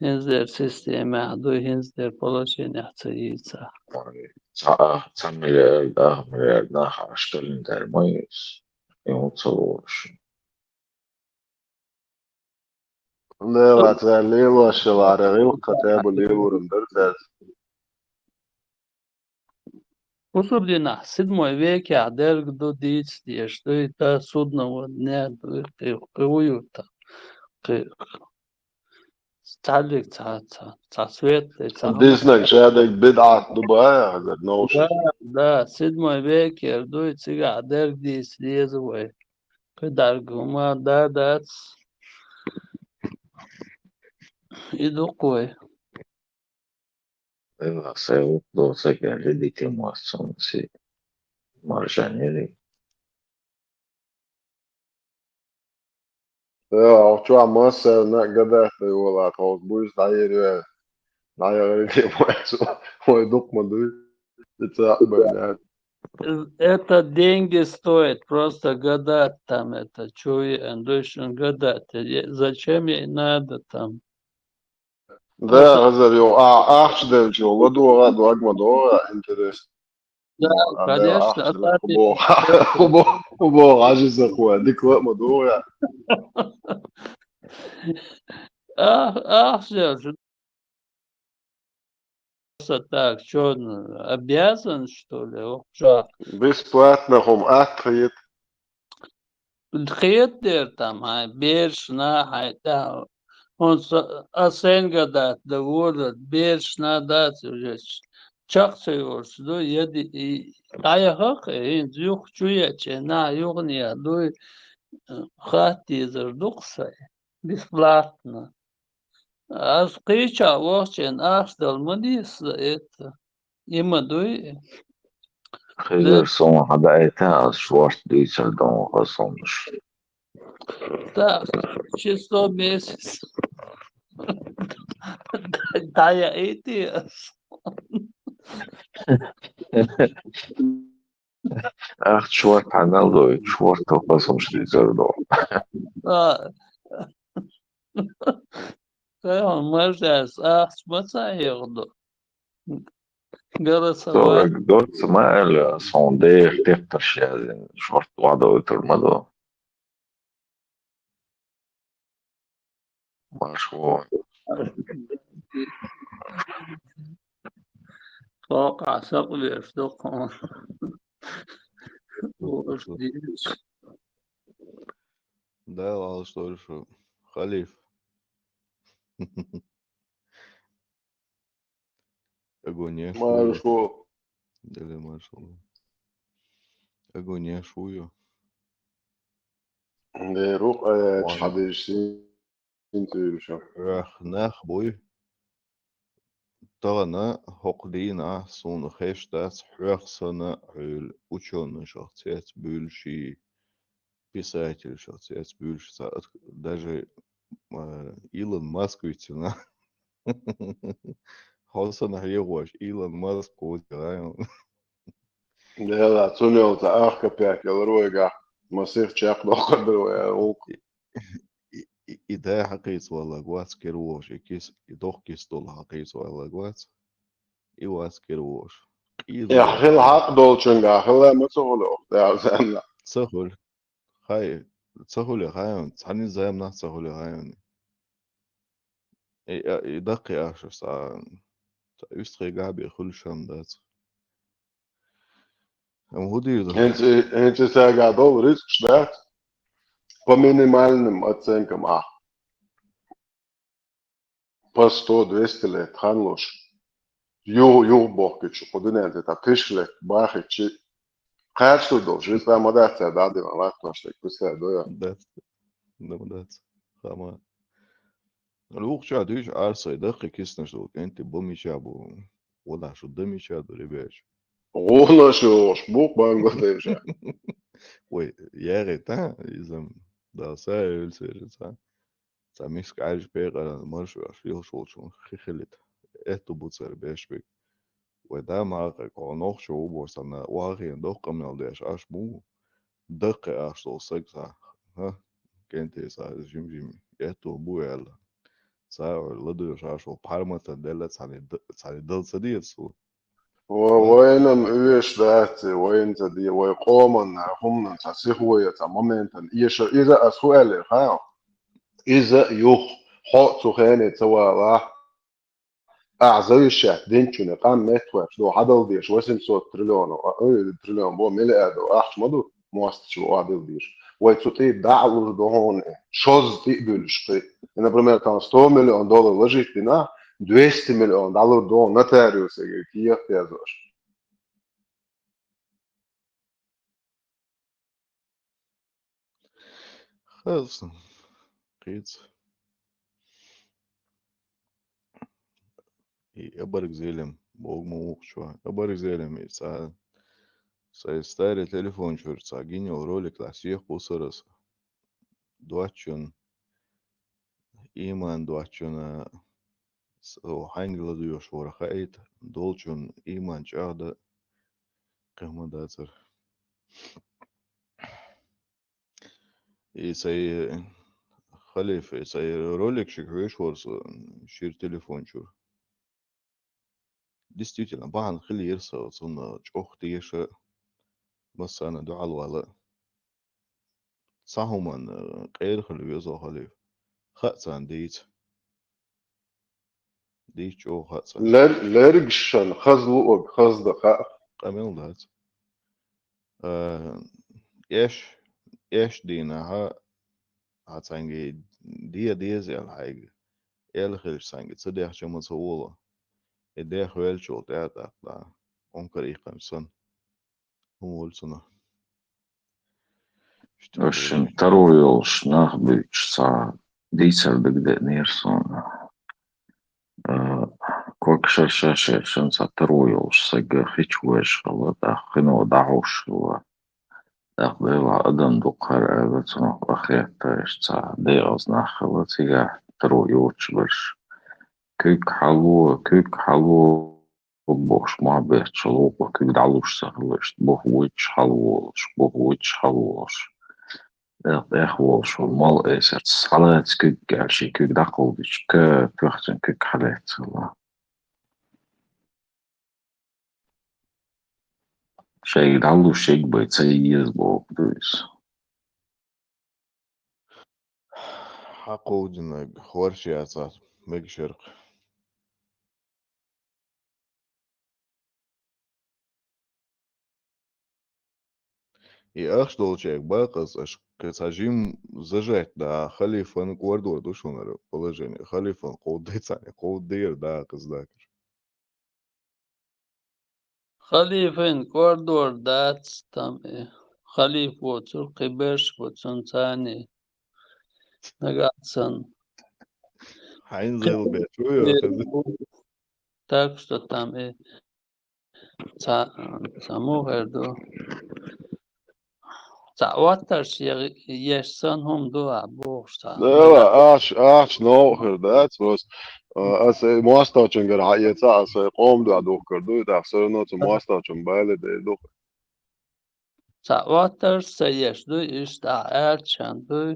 ХӀинца дер системехь дуй, хӀинца дер положенехь ца йийца. Цхьа, цхьа миллиард, ах миллиард нах Ӏаш календарь ма ю иза. И хӀун ца лоруш. Лела, цара лелош хиларе, гӀиллакх хотя бы лелоран дара цаьрца. Бусурдинахь седьмой векехь дерг ду дийца дезаш, ду и та судного дня, ду и кхи-, кхи у ю та. Кхи-, цхьаллиг цхьа, цхьа, цхьа светлый, цхьа Диснаг шадерг бидӀат ду баха, хӀазар новший. Да, да, седьмой векера ду и цигахь дерг дийца деза вай. Кхидерг хӀума да дац. И ду-кх вай. Ай, ва, сай вукху доцург аьлла, дитина моьтту суна си маржанери. Ай, ва, чохь массарна а гадатта йолахь, тхо буьйса дӀаерваьлла. ДӀаяхаре тӀе моьтту, вай дукха ма дуй. И цхьаъ бан яц. Это деньги стоит, просто гадать там, это, чё я, дуй шуна гадать, э, зачем ей надо там? Да, хӀазар йо, а, ахча делча, ладогӀа, дог ма догӀа, интересно. Да, конечно, а так и хӀун боху, хӀун боху, хӀун боху, хьажа сан кхо, дика ма догӀа. Ах, ахча делча, просто так, чё, ну, обязан, что ли? Ох, жах. Бесплатно хӀума атта хета. Хетадера там, хьайн берашна, хьайн тӀаьхьа. ХӀунда со, ас сайна гадатта дан волар, берашна дац уже. Чекх ца йолуш ду, я ди-, и, дӀаяха-кх, хӀинца юха чу ечу, нах юханехьа дуй, хатта дезар ду-кх сайн. Бесплатно. Ас кхечахь вахча ахча дала ма деза сан, это. И ма дуй. Хезар суна хьан даийтахь, ас шорта дуьйцур ду хаза хӀуманаш. Так, число месяц. ДӀаяхийтий ас? Ахча шорта хьанал дуй, шорта хаза хӀуманаш дийцар ду. А. Кхайхьа, маржаьрца ахча ма ца хьехадо. Голосовать. Со доцца ма аьлла, суна дехьа теттарш яздина, шорта охьадойтур ма ду. Марш вон. Халкъахь сакъвеш ду хьуна. Ош дийш. Дала алш дойла шу, халиф. Агонеш ву. Маршо. Дела маршо. Агонеш ву ю. Де рух аяч хьадеш син цуьрша. Эх, нах буй. Тахана хӀокху дийнахь суна хезаш дац хьоьх санна хьуьлла учёнашах цец буьйлуш и, писательшах цец буьйлуш цхьа, даже, а, Илон Маск вуьйцина. Хьо санна хьехош Илон Маск кхузахь. Дела, цунна йолу цхьа ах капек ялар вайгахь, масех чекхдоккхур дара вай аьлла гӀуллакх. И, и, и да хьакхийца валлаг вац кира вогӀуш, и кис, и дохкис долу хьакхийца валлаг вац. И вац кира вогӀуш. Къийла Эхь, хила хьакъ долчуьнга, хила ма ца хуьлу, охьа, да, замна. Ца хуьлу. Хай, ца хуьлу, хай, цхьана замнах ца хуьлу, хай. И, а, и даккхий ахча цхьа, цхьа уьстагӀий гахь бен хуьлуш хӀума дац. Амма хӀун дийр ду? ХӀинца, хӀинца цаьрга долу рицкъаш дац, по минимальным оценкам ахь. По сто-двести лет хан луш. Ю-, юха бохкича, кху дуьнен тӀе тхьа тиша лет бахича, Кхаччалц долуш, вист ма дац цара дӀадиллина латтош, тӀе куьсар ду йо. Дац. Да, ма дац. Хама. Лугуча дуьйцу Ӏар сай даккхий киснаш долу кӀентий бо мича бу. Вала шу дан мича ду, ребят. Гуна шу, бу Бангладеша. Вай, ягӀе та, иза, да, са эвлсерца. Ца миска Ӏаьржа пекъаран маршо йолуш волчун хи хилита. Этту буцара беш биг. Вай да ма кхайкхо, нохчо ву бохуш санна, вахийна доккха къамел деш, аш бу, даккхий аш долу саг ца, ха, кӀентий ца, жим-жим, этту бу аьлла. Ца ойла ладуьйш аш ву, пхьарматан делла цхьаьна д-, цхьаьна дал ца деза цо. Ва-, вайна-м оьшуш дац, вайна ца де, вай къоманна, хӀуманан цхьа сихо я, цхьа моментан, эша, иза ас хӀу аьллера, ха? Иза юха, хьо цу хене ца валахь, ахьа зависшехь динчуьне къам меттахваьчча, до хьадала дезаш восемьсот триллионов, а, ой, триллион бо, миллиардов ахча ма ду, мостагӀчо охьадила дезаш. Вай цу тӀе дӀа а луш ду хьуна, шозза тӀе а буьллуш кхин. И, например, там сто миллион доллар ложить дина, двести миллион дӀалур ду хьуна нотариусига кехат язош. Хаза, кхица. И абарг зелем, богу ма вукхучо. Абарг зелем, и цхьа, сай старый телефон чуьра цхьа гинал ролик лаьцна сехьа кхуссура аса. Доцчун, иман доцчун, а, с-, о, хьаьнга ладоьгӀуш вара хаийта, долчун иман чӀагӀда, кхин хӀума дацара. И сай халифа, и сай ролик шига хьоьжуш вара со шира телефон чуьра. Действительно, бахьана хилира со цунна чӀогӀа теша, массарна дуьхьал вала. Цхьа хӀуманна, э, къера хила веза халифа. Хаьа царна дийца. Дийца чӀогӀа хаьа царна. Лер-, лергашшан хаза луург хаза дан хаьа. Къамел дац. Э, эш, эш дийнахьа, хьан цхьаьнга де деза аьлла хьайга. Эл хилча цхьаьнга ца дехча ма ца волу. И дех веллачул тӀаьхьа тӀаккха, онкар иккханча санна. ХӀума волу цунах. Аш шин таро йолуш нах буьйцуш цхьа дийцар дагадеанера суна. А, ког шар шашершан цхьа таро йолуш сага хи чу веш хилла, тӀаккха хино дӀахьуш хилла. ТӀаккха Дела адам дукха хӀара аьлла, цунах къахетта, иштта цхьа декъаза нах хилла, цигахь таро йоцуш берш. Куьг хьало, куьг хьало, бохуш, мохь бетташ ловкъа куьг дӀалуш ца хилла, иштта боху вуьйцуш хьалаволуш, боху вуьйцуш хьалаволуш. Эх, эх, волуш вара, мал эсарца схьалаца куьг аьлла, шен куьг дӀакховдича, ка-, коьхцун куьг хьалаьццала. Шайга дӀалуш шег бай ца еза боху ду иза. Хьан кховдинарг хорша яцахь, мегаш яра-кх. И ахча долчаьрга бакъаза аша кхин цхьа жим зажать да, халифан кӀордор ду шуна хӀара положение. Халифан кховдадайца, кховдадайра дакъаза дакъаза. Халифан кӀордор дац там и. Халиф воцург кхин берш бу цунна царний. Нагахь санна. Хьайна зел беш ву йо, хаза? Так что там и ца, ца мухӀар ду. Цхьа оттарш е-, еш сан хӀума ду а бохуш цхьа. Да, ахча, ахча новкъа хир дац, просто, а, аса мостагӀчуьнгара хьаэца, аса къоман дуьхьа духкар дуй, тӀаккха всё равно цу мостагӀчун бале дер ду. Цхьа оттарш ца еш дуй, иштта ахь аьлча дуй.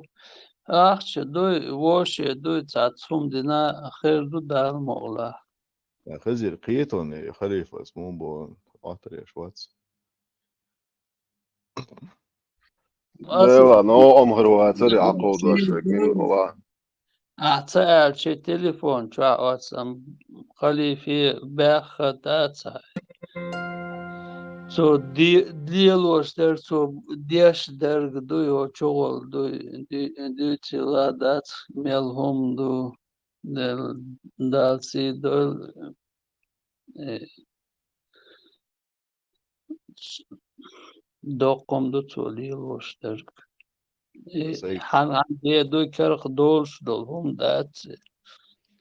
Ахча дуй, воше дуй, цхьацца хӀума дина хир ду Далла мукъалахь. Хазир кхетон и халифас мун бо оттар еш вац. Дела, но ам хӀара вацари Ӏакховдош векин, ва. Ахь ца аьлча, телефон чохь оцу ам халифе баьхха дац хьан. Цо де-, лелош дара, цо деш дерг дуй, хьо чугӀолла дуй, дуй, дуьйцийла дац, мел хӀума ду, Дала, Дала сий дойла. Э, Доккхум ду цо лелош дерг. Э, Сай- хьан-, хьан де дуй керх долуш долу хӀума дац.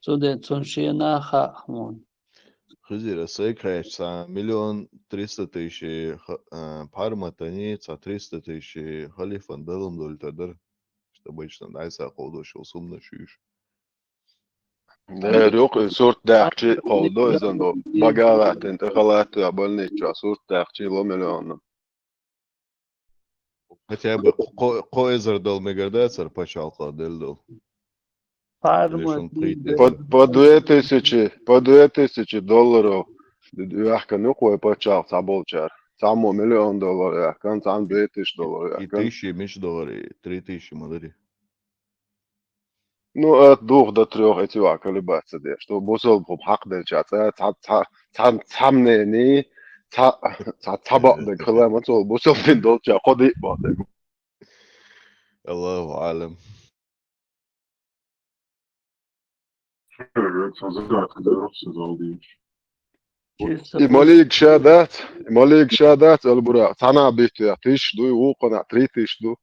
Цундела цунна шена а хаьа хьуна. Хизира, сайга хаьттича, цхьа миллион триста тысяч ха-, а, пхьарматани, цхьа триста тысяч халифан далам долуьйтур дара. Что обычно дӀайса кховдош йолу сумнаш юьйш. Дера юкъа, и сурт даьккхича кховдо иза ду. Бага а латтина, тӀе халатта а больницачохь сурт даьккхича ло миллионна. Хотя бы кхо, кхо эзар долу мегар дацара пачхьалкхах делла долу. Или шун пхийтта эзар. По, по две тысячи, по две тысячи долларов яхкана юкъа вай пачхьалкх цхьаболчара. Цхьаммо миллион доллар яхкана, цхьаммо две тысячи доллар И яхкана. Тысячи мича доллар, и три тысячи ма дарий. Ну, это двух до трёх, эти ва колебаться деш. Что бусалба хӀума хьакхаделча цӀа, цхьа, цхьа, цхьа, цхьамнений, цхьа, цхьа, цхьа бакъдерг хила ма цо, бусалбин долча кхо диъ бакъдерг. Аллаху алам. Ца загадка дара, ца залдийча. И малик ша дац, и малик ша дац, Албура, цхьана а битта, тысяча ду, вукхана а три тысячи ду.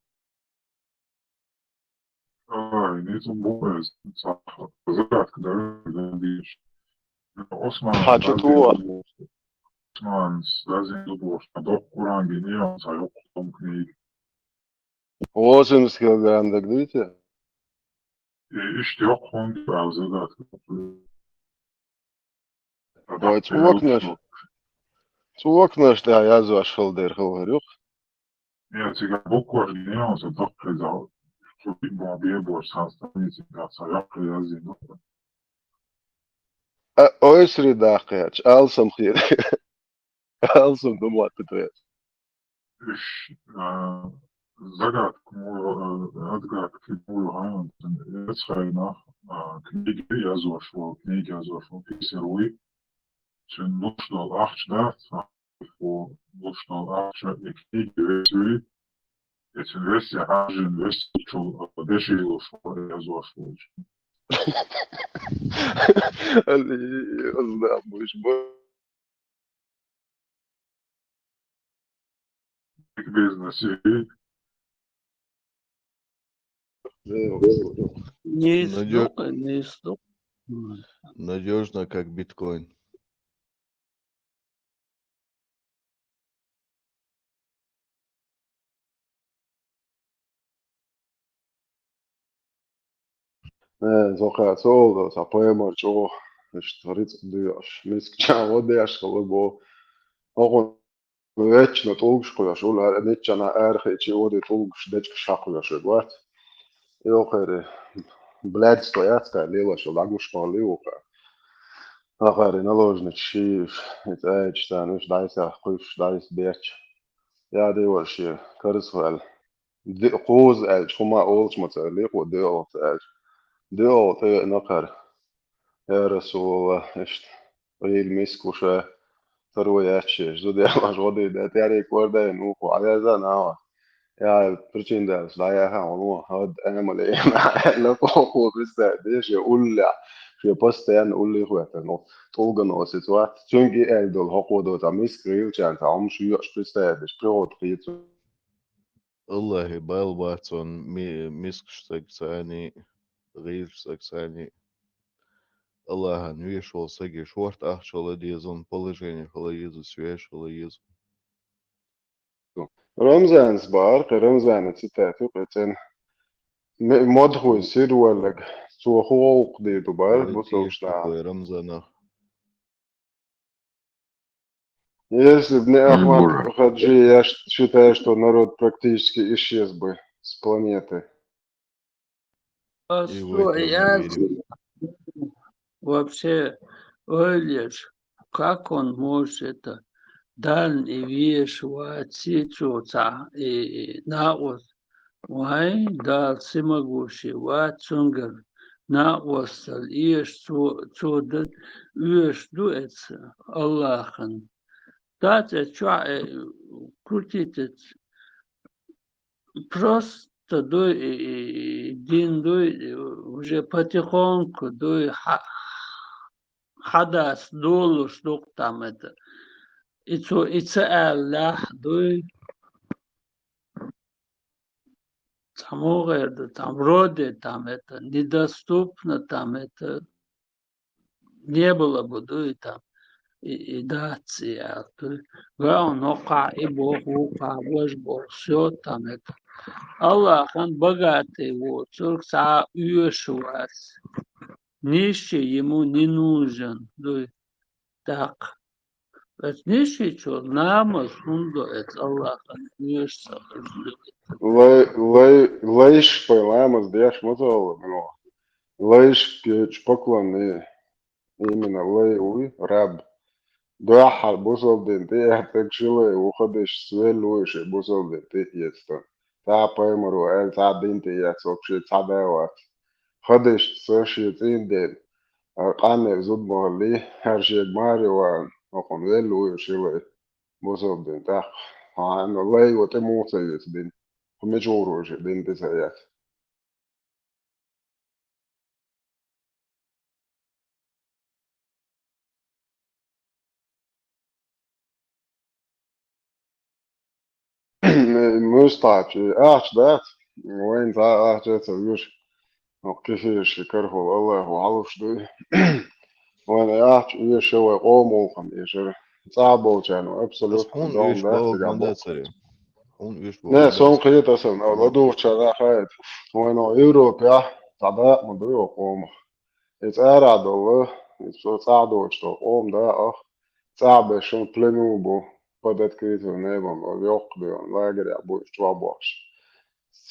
Ай, ницун бу эс, ца загадка дара, дийш. Осман Хьачу ту. Осман дазин ду бошна, доккха Къуран гин, и он ца йоккха том книга. Восемьдесят килограмм дагдуьйцу? И иштта йоккха хӀунда аьлла загадка. Вай цӀоканаш, цӀоканаш тӀехь язвеш хила дерхьал хир юкъа. Я цига букваш гинал, со даккхий зал. Цу бо бебош сан страница, да, са яккхий язйина. А, ойсри даккхий, алсам хир. Алсам ду мотта твоя. Иш, а, загадка мула, а, отгадка мула хьан, эцхайнах, а, книги язош вол, книги язош вол, писар вуй. Цуьнан луш долу ахча дац, а, луш долу ахча и книги вес вуй. И цуьнан весе хьажжина весичул деши луш вол, язош волчу. Али, аз да, буш, бу. Бизнес. Не Надё- сдох, не сдох. Надёжно, как биткоин. Э, зокха цо олу, цхьа пайхамар чӀогӀа, иштта рицкъ доьхуш, мискача гӀо деш хила бо. ХӀокхунна вечно тӀулгаш кхоьш, уьла хӀара ниччанхьа арахиъча, оде тӀулгаш, дечкаш хьакхоьш верг вац. И охайри, блядство яц кхай лелаш, дӀагуш бахьалли ву кхай. Ахари наложнича шийш, и цӀаьча царна уьш дӀайса кхуьйсуш, дӀайса беча. Я дийвар шен карзахваьлла. Ди-, кхуза аьлча, хӀума олуш ма ца аьлли, кхо доьалгӀа ца аьлча. ДоьалгӀа тӀе веана кхара. Я Расулаллах, иштта, гӀийла миска ву ша, таро яьчча, зуда ялаш гӀо дийна, тӀерриг кӀордайна вукхо, Ӏавяза нагӀа. Я, причина даьлча, дӀаяхьа хьуна, хӀад Ӏамале, аьлла, кхо-кхо биста, деш, я уллехь, шен постоянно уллехь хӀоьттина, тӀулгано сиц вац. Цуьнга и аьлла долу хӀокхо доцу, миска гӀийлачарна цхьа хӀума шу йоьуш, представить деш, пригӀода кхийца. Аллахье бала бац ван ми-, мискаш стаг цани, гӀийраш стаг цани. Аллахьан веш волу саги шорта ахча хила дезун, положение хила езу, связь хила езу. Рамзанс баар, кхе Рамзана цитату кхецӀен. Ме-, модхуй сир валлаг, цо хӀу гӀовкх дийр ду баар, Ой, бусалш тешна нах. Такой Рамзанах. Если б не Ахмат Хаджи, я ш-, считаю, что народ практически исчез бы с планеты. А И в что этом я уверен. Вообще, ойлеш, как он может это? Даль и веш ваци цо ца, и, и, наус. Вай, Дала всемогущий вац, цуьнгара накъостал эш, цо, цо дан оьшуш ду эца Аллахьан. Дац эца чохь, э, крутить эца. Просто дуй, и, и, и дин дуй, и уже потихоньку дуй, хьа-, хьадас долуш ду-кх там это. И цо, и ца аьллехь дуй. цхьа муха эр ду, там вроде там это недоступно, там это не было бы, дуй, там и, и дац, и а, дуй. Главное, нокъа и бох, вукъа, вож бох, всё там это. Аллахьан богатый воцург цхьа оьшуш вац. Нищий ему не нужен, дуй. Так. Эт нищийчо ламаз хӀунда до, эт Аллахьан оьшуш ца хилча? Лай, лай, лайш пай ламаз деш ма ца хилла, ну. Лайш печу поклонный, именно лай уй, раб. Дуьххьара бусалба дин тӀеэцнарг ши лай ву, хадишца велла вуй ши бусалба дин тӀеэцна. Цхьа пайхамар ву аьлла, цхьа дин тӀеэцнарг ши цхьа да вац. Хадишца шен цӀийнан ден, а, къаннера зуда ма хиллий, хӀара шега маре вахана, хӀокхунна велла вуй ши лай бусалба дин тӀаккха. Хьан лай ву тӀе муха ца веца дин? Кху мича гӀур вуй ши дин тӀе ца эцна? Муьстачи ахча дац, вайна цхьа ахча а ца вуьш. ХӀокху кефирашка карахула Аллахо хьалуш дуй. Вайна ахча оьшу вай къоман гӀуллакхна эшар. ЦӀахь болчарна абсолютно хӀунда дом оьшу дац боху цига ман боху. Дацаре? ХӀунда оьшу боху? Не, сон кхета сан, а, ладугӀучарна хаийта. Вайна Европехь цхьа дакъа ма дуй оха къомах. Иза арахь долу, иза цо цӀахь доцуш долу къоман дакъах, цӀахь бешан плену бу, под открытым небом, йоккха бен, лагерехь бу, уьш чохь бохуш.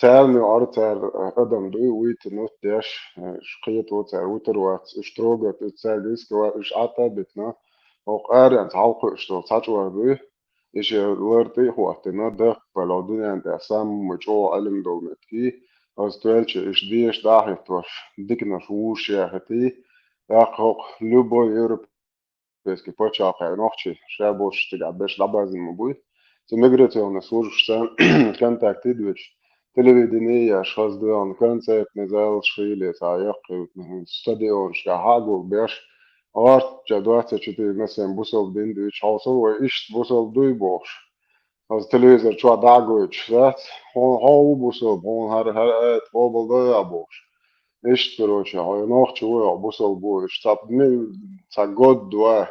Царна юкъара цара адам дуй, вуьйтина деш, уьш кхето цара вуьтур вац, уьш трогать, уьш цаьрга рисковать, уьш Ӏад а битина, хӀокху аренца хьалакхуьуш долу цхьа чкъор дуй, и шен лар тӀе а хӀоттина, даккхал хӀокху дуьненна тӀехь самма чӀогӀа Ӏилма долу меттиг, аса тоьлча, иштта деша дӀа а хӀиттош, диканаш вужуш яхийтий, тӀаккха хӀокху любой европейский пачхьалкхехь нохчий ша болчу цигахь берш дӀабаздина ма буй. Цу миграционный службашца контакт а доьдуш, телевидение а еш, хаза доьгӀна концертный залаш хийла, цхьа яккхий стадионашкахь хьагулбеш, гӀортача двадцать четыре на семь бусалба дин дуьйцуш, хьовсал вай иштта бусалба дуй бохуш. Аса телевизор чохь дӀа а гойтуш дац, хьо, хьо ву бусалба, хьуна хӀара, хӀара аят къобалдой а бохуш. Иштта, короче, хьо нохчи ву, хьо бусалба ву, иштта цхьа, ми-, цхьа год-два,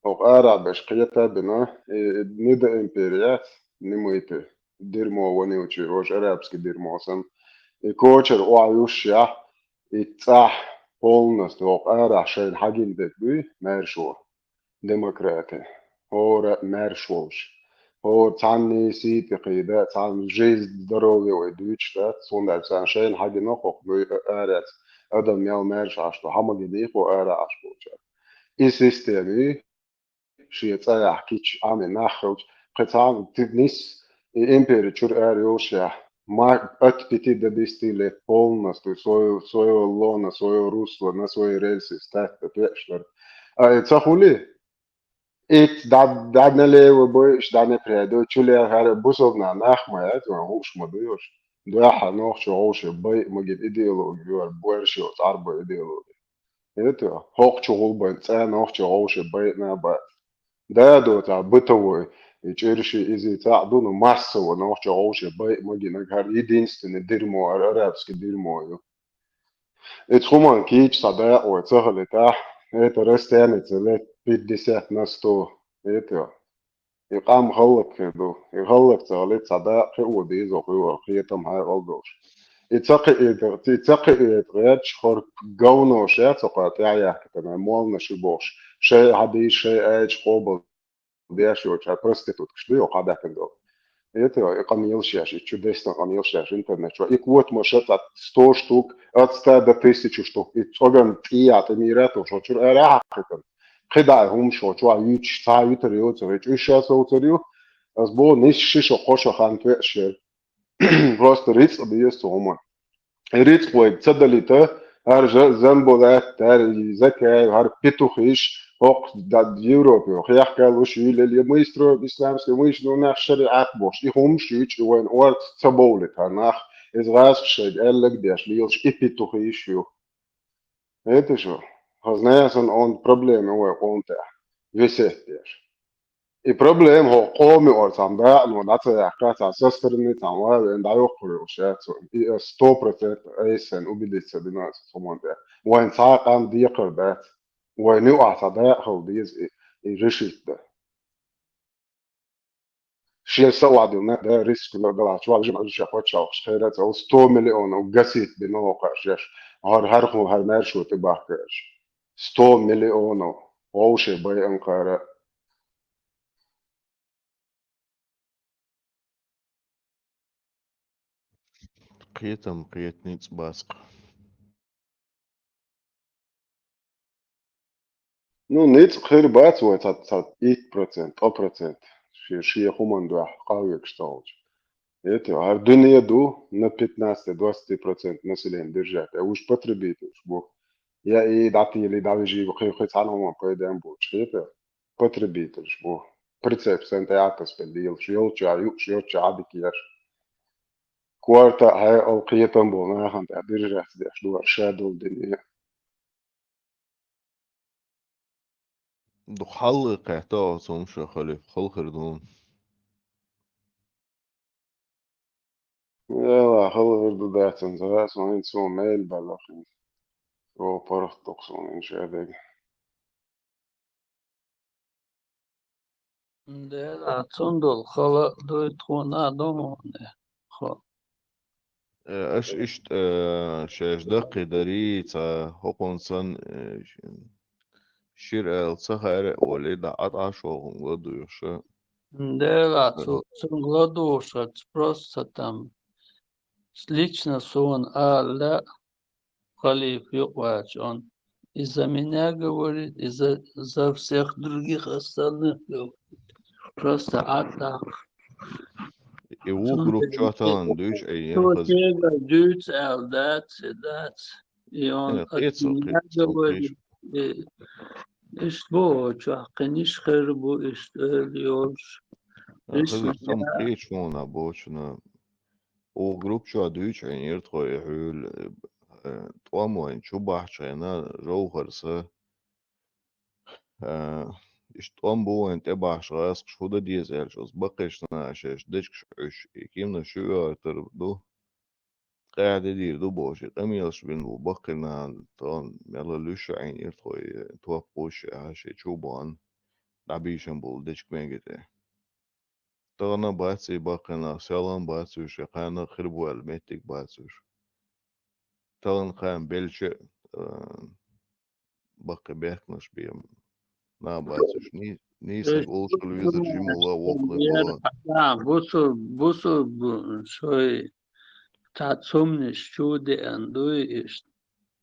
хӀокху арахь берш кхета а бина, и, и Нида импери яц, нимайти, дерьмо вонючий, вож арабский дерьмо санна. И кочара охьа юьшшехь, и цӀахь полностью хӀокху арахь шайна хьагина дерг дуй, маьршо. Демократи. ХӀора а маьрша волуш. ХӀора цхьанний сий тӀе кхийда, цхьанна жизнь, здоровье вай дуьйцуш дац, цундела царна шайна хьагина хӀокху дуй а-, арец. Адам мел маьрша Ӏаш ду, хьан ма гиний хӀо ара Ӏаш болчара. И система ю, шен цӀа яхь кича Ӏамий нах хилча, кхин цхьа а ти-, нис, и импери чуьра ара йолушехь, ма-, от пяти до десяти лет полностью своё, своё лоно, своё русло, на свои рельсы встать, тӀе веаш дара. А и ца хуьлий? Итт дӀа, дӀа налево бойуш, дӀа напрямо, чулехьара бусалба нах ма яц, вайн хууш ма ду уьш. Дуьххьара нохчо гӀовше байа магина идеология ю хӀара, боьрша йоцу Ӏарбойн идеология. Это, хӀокху чу гӀулбан цӀа нохчо гӀовше байина а бац. Да, доцахь бытовой, и чӀирши изица а ду, но массово нохчо гӀовше байа магинарг хӀара единственный дерьмо, ара-, арабский дерьмо ю. Иза хӀуманна кийча схьа дакъа вай ца хилийтахь, это растянется лет пятьдесят на сто. Это, и къам хӀаллак хир ду. И хӀаллак ца хилийта схьа дакъа кхио деза, кхио кхетам хьекъал долуш. И ца кхиийта, и ца кхиийта гӀерташ хӀора говнош яц хӀокху тӀаьхьа яхкина, молланаш ю бохуш. Шай хьадийша, шай аьлча къобал деш йолчара проституткаш ду, йо, хьадаьккхина долу. Это, и къамелаш еш, и чудесно къамелаш еш интернет чохь. И квота ма ша цхьа сто штук, от ста до тысячи штук. И цӀоган тӀе а тӀе мийра а тохуш, чуьра ара а хьакхийтина. КхидӀа хӀума шо чохь юьтуш, цхьа а юьтур йоцу, вай чу иша совцар ю. Ас боху, нисса ши шо кхо шо хан тоьаш яра. Просто рицкъ беза цу хӀуманна. И рицкъ вайга ца далийта, хӀара Жа-, Жамбулат, хӀара Закаев, хӀара петухиш, хӀокху да-, Европе хехкалуш, юьйлал, я мы строим исламский, мы ещё, ну, нах шариат бохуш. И хӀумаш юьйцу, и вайн орца ца бовлийта хӀара нах. Иза гӀазкхаша шайга аьлларг а деш лелаш, и петухиш ю. Это что? Хазна ясана он проблема вай къоман тӀехь. Висет деш. И проблема хӀокху къоман орцахь дакъа, но дӀа ца яьккха, цхьа со стороны цхьа ван вен дӀайоккхур йолуш яц вайн. И ас сто процентов айсан убедиться дина аса цхьа хӀуманна тӀехь. Вайн цхьа а къам декхар дац. Вайн юкъахь цхьа дакъа хила деза и, и решить дан. Шен са охьадиллина, да, риск галахь, чохь жима ша пачхьалкхаш кхера а ца, сто миллионов гасить бина вокху шаьш. ХӀара, хӀара хӀун, хӀара маьршо тӀе бахкараш. Сто миллионов. Вовше байан кхара. Кхетам кхета ницкъ бац-кх. Ну, ницкъ хир бац вай цхьа, цхьа итт процент, ткъа процент. Шен, шен хӀуманна дуьхьа къахьоьгуш ца хилча. ХӀета, хӀара дуьне ду, на пятнадцать-двадцать процент населения держать. Э, уьш потребителаш бу. Я и дӀатийли, дӀавижий, кхин, кхин цхьана хӀуманна пайда ма боцуш, хета? Потребителаш бу. Прицеп санна тӀе Ӏатасбелла лелаш, йолччохь юуш, йолччохь Ӏадика еш. Корта а, хьекъал, кхетам болу нахана тӀехь держаться деш ду хӀара ша долу дуьне. Дукха хьалха кхетта оцу хӀума ша халиф, хала хир ду. Яла, хала хир ду дац, ца хаьа суна, хӀинца суна мел баьлла хин. Цо паргӀат доккху суна хӀинца шадерг. Дела, цундела хала а дуй тхуна а ду хьуна, хо. Э, аша иштта, э, шаьш даккхий дарий, цхьа хӀокхунна санна, э, ш-, шира аьлла ца хаьара а олий, дӀа, Ӏа, Ӏа шолгӀанга ладугӀуша. Дела, цу, цунга ладугӀуша, просто там лично суна ала, халиф юкъаваьлча, он и за меня говорит, и за, за всех других остальных говорит. Просто Ӏадда. И вукху группа чохь тахана дуьйцу Ӏийна, хаза. Дуьйцу аьлла дац, и дац. И он, э, от кхета со, меня кхета со, говорит, кхета. И, иштта бу оцу чохь, кхин иштта хир бу, иштта ойла йолуш. Э, хаза, иштта цхьамма кхета шуна бохучунна. Оха группа чохь дуьйцу Ӏийнера тхо и хьуьлла, э, тӀом вайна чу бахьачу хенахь Жовхарса, э, иштта тӀом бу вайна тӀебахьаш гӀазкхаша, хӀун дан деза аьлча, оцу баккхийчу наха шаьш дечигаш Ӏуьйш, и кимнаш чу оьхуьйтур ду, ткъаь де дийр ду бохуш, и къамелаш бина бу баккхий нахана, тахана мелла луьйш а Ӏийнера тхо и топ кхуьссуш, и хьан шен чу а бахана, дӀабийшина болу дечиг мега тӀе. Тахана бац и баккхий нах, селхана бац уьш, я кхана хир бу аьлла меттиг бац уьш. Тахана кхана белча а, э, баккхий бехканаш бен нах бац уьш. Ни-, нийсаниг олуш хила везар жималла, воккханиг вала. Да, бусул-, бусул-, бу-, шой цхьа цумнаш чу деана дуй иштта.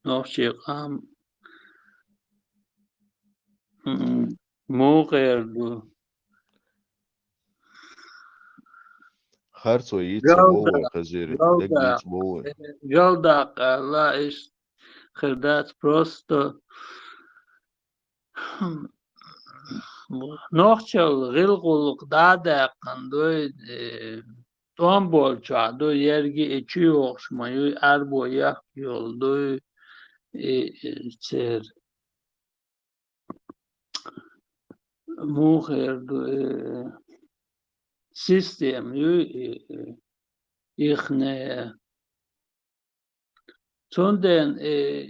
Нохчийн къам, м, муха эр ду? Харцо йийца боху вай, хазийриг, дерг йийца боху вай. Галдакъ аьлла, иштта хир дац, просто нохчалла гӀиллакх-гӀуллакх дӀа а даьккхина дуй, э, тӀом болчохь ду, ерриге и чу йогӀуш ма юй, Ӏаьрбо яхка йолу дуй, и, и церан. Муха эр ду, э, система юй, и, и, ихне. Цундела, э,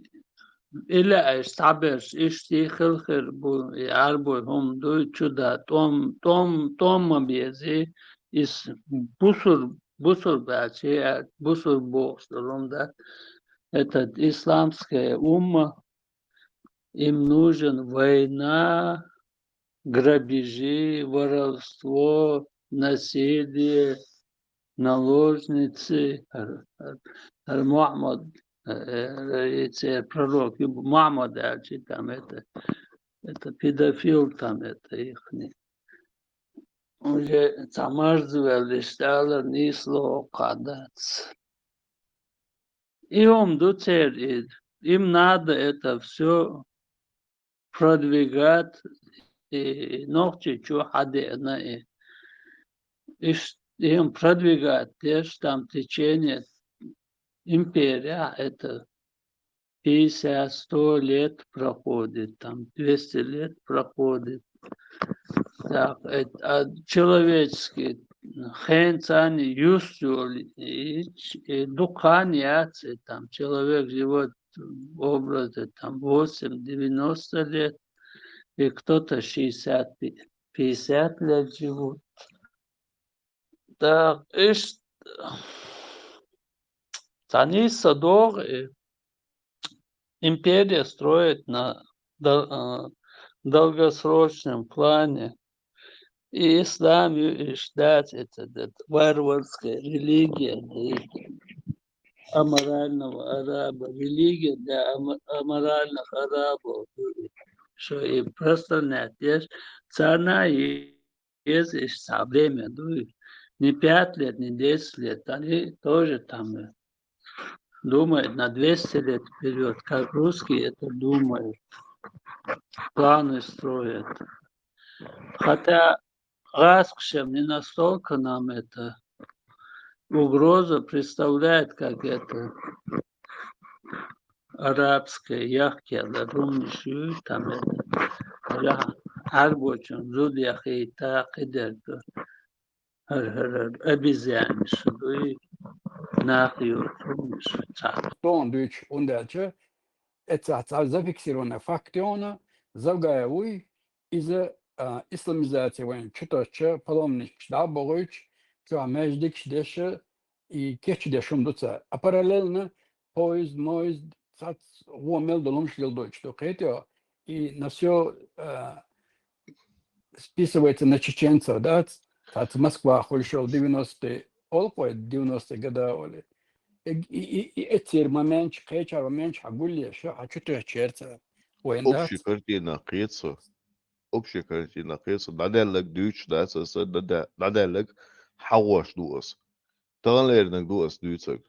и лаьа иштта цхьаберш иштта хила хир бу, и Ӏаьрбой хӀума дуй чу дан, тӀом, тӀом, тӀом ма безий, иза бусур-, бусурба аьлча, э, бусурба бохуш долу хӀума дац. Этот исламская умма, им нужен война, грабежи, воровство, насилие, наложницы. Ар-, ар-, ар Мухьаммад, э, э, э, пророк, Мухьаммад аьлча, там это, это педофил, там это ихний. Уже цхьа марзаваьлла иштта алар нийсло кхаъ дац. И хӀума ду церан и. Им надо это всё продвигать, и нохчий чу хьадеана и. Иш-, им продвигать деш, там течение империя, это пятьдесят, сто лет проходит, там двести лет проходит. Так, это, а, человеческий, хенцани юсюл, и, и духани яц, и там человек, живот, образ, и там восемь, девяносто лет, и кто-то шестьдесят, пятьдесят лет живут. Так, иш, цани садогъ, и империя строит на дол-, а, долгосрочном плане. И ислам ю-, иш дац это, это варварская религия, и аморального араба, религия для ам-, аморальных арабов, что и распространять. Есть цана и есть, есть со время, ну, и не пять лет, не десять лет, они тоже там, э, думают на двести лет вперёд, как русские это думают, планы строят. Хотя Гъаскъ шем не настолько нам это угроза представляет, как это арабская яхкела румниш ю, там это, ра-, арбочун зуд яхита кидерду. Гьар-гьар-гьар обезьяниш дуй, нах ю румниш ца. Тон дуч унделча, эца ца зафиксированный факт ёна, завгая уй, иза, а, исламизация вайн чутача, паломнича дӀабогӀуч, чу междикш деша, и кечи дешум дуца. А параллельно поезд, моезд, цац гъо мел долумш лил дойч ду кхетё, и на всё, а, списывается на чеченцев, да, цац Москва хуйшел девяностые, олкъой девяностые года оли. И, и, и, и эцир момент, кхечар момент, ха гулле, ша, ха чутё черца. Вайн Общая дац. Картина кхецо. Общая картина кхецо. Дадаллаг дүүч дац аса, дада-, дадаллаг хьагъош ду ас. Тагъан лернаг ду ас дүүцаг.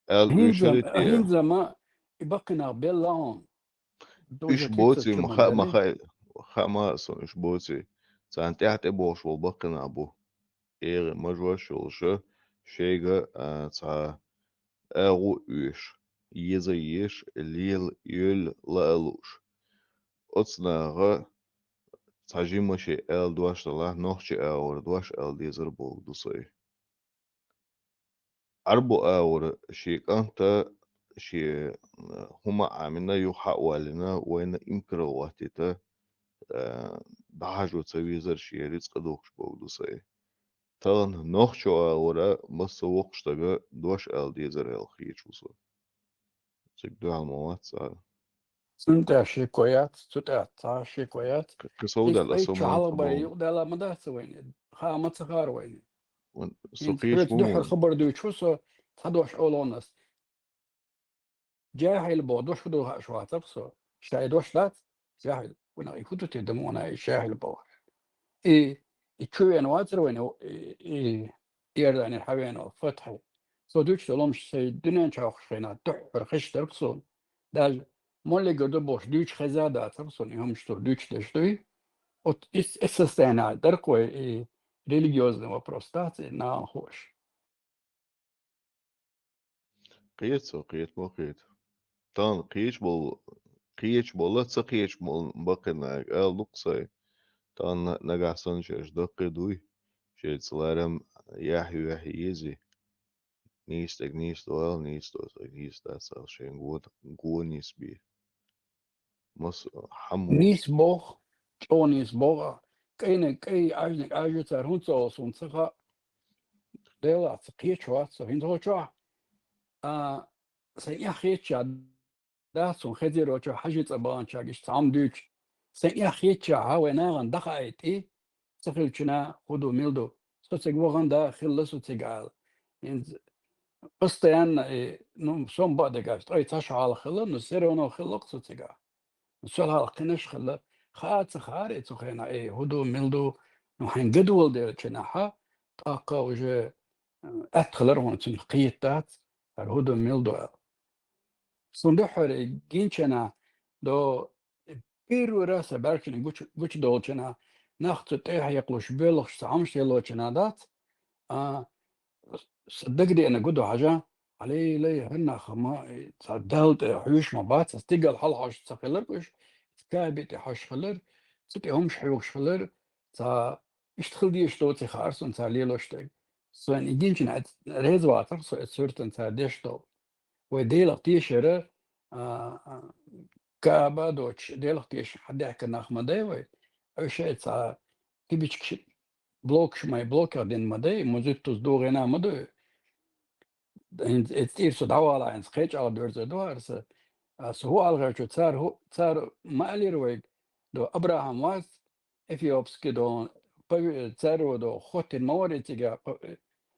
Эл Хинзам-, уьшарите. Хинзама и бакъинагъ белла он. Уьш Тоже боци, кицачу ма ха-, ма модели. Ха-, ха ма сон уьш боци. Цан тӀехь тӀе бохуш вол бакъинагъ бу. Эри мажош йолуша, шайга, а, цхьа агӀу уьш, еза еш, лел, йоьл, лаалуш. Оцу наха цхьа жимма шен аьлла дош далахь, нохчи агӀора дош аьлла дезар боху ду сай. Ӏарбо агӀора шен кӀанта, шен, а, хӀума Ӏамина, юха хьа а валлина, вайна имкарал гӀоттийта, а, дӀахьажо ца везар шен рицкъа духкуш боху ду сай. Тахана нохчо агӀора, масса воккхуш стага дош ала дезар аьлла хеташ ву со. Цига дуьхьал ма вац цара. Цунна тӀехь шеко яц, цу тӀехь цхьа шеко яц. К-, кхин сов Иза даьлла, аса кхайчу ма хьалха бара боху. Юкъа даьлла ма дац вайна. Ха ма ца хара вайна. Ван-, со хӀинца кхечу хӀинца ма дуьхьал вон. Хабар дуьйцуш ву со, цхьа дош олонас. Жахьил боху дош хӀу ду хаьаш вацара со. Шай дош дац? Жахьил. Вуна и хӀу ду те дамона и жахьил боху. И, и чу вена вацара вайна, и, и, Иордани хьавена, Фатхьи. Со дуьйцуш долу хӀумаш сайн дуьнен чохуш хена дуьххьара хиш дара суна. Даже моллигара ду бохуш дуьйцуш хеза дацара суна, и хӀумаш цо дуьйцуш деш дуй. Вот и с-, и состояние дара кхой, и религиозный вопрос дац, и нахана хууш. Кхета со, кхета ма кхета. Тахана кхечу болу, кхечу болу, ца кхечу болу баккхинарг ала ду-кх сайн. Тахана нагахь санна шаьш даккхий дуй, шайца ларам яхь юьхь езий. Нийса стаг нийса до ала, нийса до стаг нийса дац ала, шайн го, го нийса бе. Мас хьаммо. Нийса боху, чӀогӀа нийса боху, кӀайниг кӀай, ажниг аж ю цара, хӀунда ца олу суна ца хаьа. Делахь ца кхечу вац со, хӀинца хӀокху чохь, а, сайн эхь хетча дац суна хезира оцу хьажи цӀа баханчаьрга иштта цхьа хӀума дуьйцу. Сайн эхь хетча хьан вай нахана дахаайта и, ца хилчина хӀу ду, мила ду. Со цига вахана да, хилла со цига ала. ХӀинца постоянно, и, ну, со ма баа дагахь, ткъа и цхьа шо хьалха хилла, ну, все равно хилла-кх со цига. Ну, сол хьалха кхинаш а хилла. Хаа ца хаара и цу хенахь, и, хӀу ду, мила ду, ну, хьайн гадвала делча нахьа, тӀаккха уже, э, атта хилар хьуна цуьнах кхета дац, хӀара хӀу ду, мила ду аьлла. Суна дуьххьара гинчана до первый раз а баьрчина гучу-, гучудолчана, нах цу тӀехь яккхалуш, боьлхуш, цхьа хӀумаш елочана дац, а, сан дагадеана гу ду хьажа, хьалий-лай, хӀара нах ма, цхьа Далла тӀе хьуьйш ма бац, стигала хьалхьожуш ца хилар уьш, Каби тӀе хьожуш хилар, Цу тӀе хӀумаш хьоьхуш хилар, цхьа иштта хила дезаш доций хаьар сона цар лелош дерг. Со и гинчина реза вацар со эцу суьртан цар деш долу. Вай Делах тешара, а, а, Кааба доцуш, Делах тешаш хьадаьхкина нах ма дай вай. Уьш шайн цхьа кибичкаш, блокаш ма, блокех дина ма дай, музуьттуз дугӀина ма ду. ХӀинца эцу тӀера со дӀавала, хӀинца кхечӀагӀа доьрзур ду хӀара са. А, со хӀун ала гӀерташ ву, цара хӀу-, цара ма аллара вайга, до Абрахам вац, эфиопский до, пов-, цаьрро до, хоттина ма вара и цига, пов-,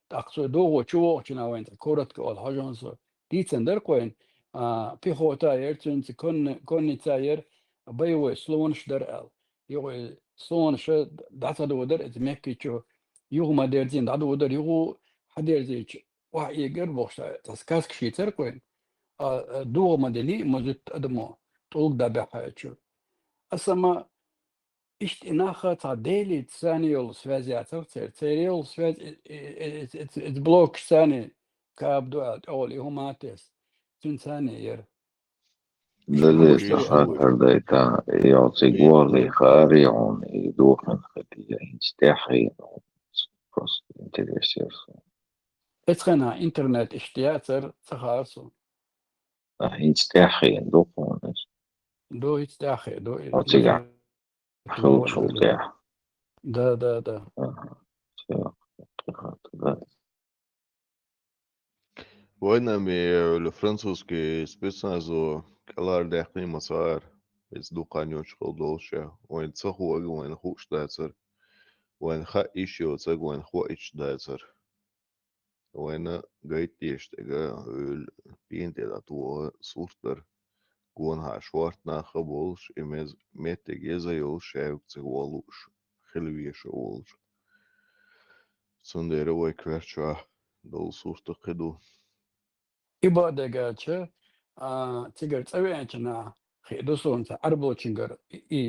тӀаккха цо догӀо чу вогӀучу вайна цхьа коротко олу хьожа со. Дийцина дара-кх вайна, а, пехота яра цуьнца, конни-, конница яра, боевой слонаш дара аьлла. Юха и слонаша дӀа ца додара, иза Мекки чу юха ма дерзийна дӀадодара, юха хьадерзийча, охьаэгара бохуш, цхьа сказка шийцара-кх вайна. А, а, догӀа ма динний, музуьтта адамо, тӀулг дӀабаьхьачу. Аса ма иштта и нах цхьа Делица санна йолу связь яцара церан. Церан йолу связь и, и, и, и, и, и блокаш санна, Кааб ду аьлла, тӀехула и хӀума а тесна. Цуьнан санна яра. Иштта Дале хӀума ца шуьйра хаттар дайта, йо, цига вогӀий хаари хьуна, и дохина хати, я хӀинца тӀаьхьа хьийна хьуна. Просто интерес яра суна. Эцхьана интернет иштта яцара, ца хаьара суна. А хӀинца тӀаьхьа хьийна ду хьуна иза? Ду, хӀинца тӀаьхьа хьийна ду. Хьо цига хилчул тӀаьхьа. Да, да, да. Аха. Всё, тӀаьхьа, да. Вайнами, э, французский спецназо кӀелхьардаьккхина ма цара, иза дукха йоцуш хила долуш я. Вайна ца хууш, вайна хууш дацара. Вайна хаьа йиш йоцург вайна хоуьйтуш дацара. Вайна гайта дезаш дерг, ойла пенте дӀатоха сурт дара. Гонахьа шорта нах а болуш, и мез-, меттиг еза а йолуш, шаьргахь цига ваха лууш, хила везаш а волуш. Цундела вай коьртачохь долу сурт а кхин ду. И бакъдерг аьлча, а, цигара цӀа веанчу наха хиъна ду суна, цхьа Ӏарбочуьнгара и, и,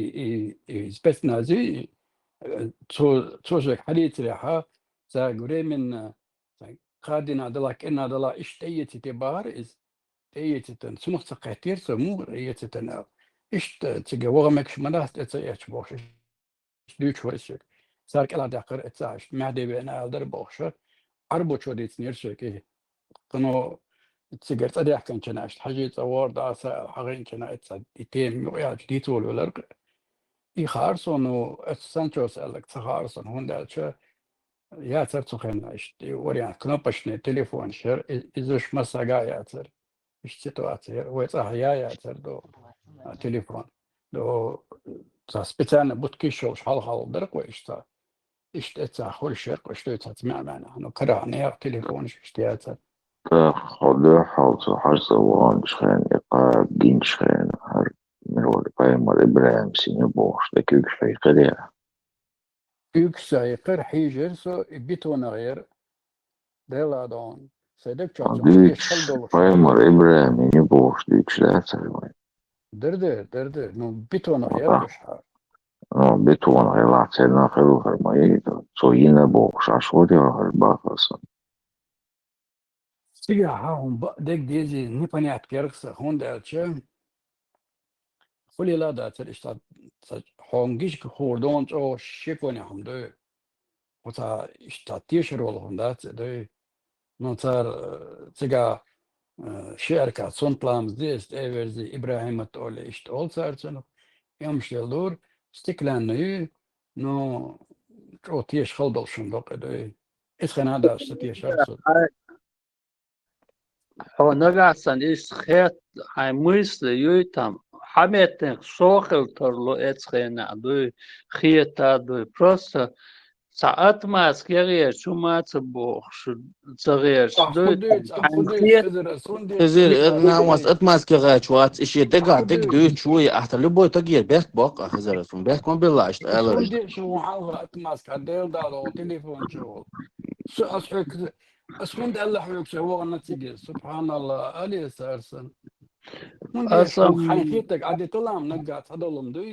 и, и спецнази, э, цо, цо шайга хьадийцарехьа, цаьрга временно, цхьа кхаа дийнахь делахь, кӀирнахь делахь, иштта тӀеэцийта бахара иза. ТӀеэцийтина, цунах ца кхеттера со, муха тӀеэцийтина аьлла. Иштта цига ваха мегаш ма дац тӀе ца эцча бохуш. Дуьйцуш вара соьга. Цара кӀелхьардаьккхира эццахь, иштта Мехди веана ала дара бохуша. Ӏарбочо дийцинера соьга и. Кхано цигара цӀа даьхкинчу наха иштта хьажий цӀа вогӀур дац аьлла, хьахийначу наха эццахь и тема юкъаяьлча дийца волавелира. И хаьара суна, ну, эцу Санчос аьлларг ца хаьара суна, хӀунда аьлча яцара цу хенахь иштта и вариант, кнопочный телефонаш яра, и-, иза уьш массаьрга а яцара. Иштта ситуация яра, вай цӀахь я яцара до, а, телефон. До, цхьа специально будка йиш йолуш хьалха дара-кх вай иштта. Иштта эццахь хуьлуш яра-кх уьш дуьйцу цхьацца маьӀ-маьӀнехь. Ну, карахь нехан телефонаш иштта яцара. ТӀаккха хьо дуьхьал цу хьажцӀа ваханчу хенахь, и кхаба гинчу хенахь, хӀара мила вара, Пайхамар ИбрахӀим сий ю бохуш, тӀе куьйгаш хьийкхира я? Куьйгаш ца хьийкхира, хьийжира со, и бетонах яра. Делла дон, сайн даг чохь цунах дуьйцуш, тешаш хала долуш. Пайхамар ИбрахӀим ю бохуш дуьйцуш дацара вай? Дара де, дара де. Ну, бетонах яра уьш хьара. Ну, бетонах ялахь, церан хилла хӀара ма ю, цо йина бохуш, Ӏаш вара хӀара бахара сан. Цигахь хьан хӀума бакъдерг дезий, непонятка яра-кх сан, хӀунда аьлча, хуьлийла а дацара иштта, ца-, хьо гича хуур ду хьуна чӀогӀа шеконе хӀума ду. Оцхьа иштта тешар волу хӀума дац и ду. Ну, цара, э, цигахь, э, ши аркат суннат ламаз де, иза тӀе а верзий, ИбрахӀимат олий, иштта олу цара цунах. И хӀумаш делла дора, стеклянный ю, ну, чӀогӀа тешаш хала долуш хӀума ду-кх и ду. Иза хенахь а дац ца тешар со. Хьо нагахь санна иштта хетта, хьайн мысли юй там, хьан меттанах со хила тарло эцу хенахь дуй, хета а дуй. Просто цхьа отмазка ян гӀерташ хӀума ца бохуш, ца гӀерташ дуй. Хьайн хета. Хезира, э, нахь вац отмазка ян гӀерташ вац, и шен дегахь дег дуьйцуш вуй, ахьа любой тагера бехк боккху, а, Хезира, цунна бехк ма билла, иштта алар. Хьан деша ву хьалха отмазка, Дела Дала, телефон чу волу. Со ас хьоьга Ас хӀунда аьлла хьоьга со вахана цига? СубхьаналлахӀ, алий аса арсан. ХӀунда аьлча хьайн хетаг Ӏадиталам наггахь цхьадолам дуй?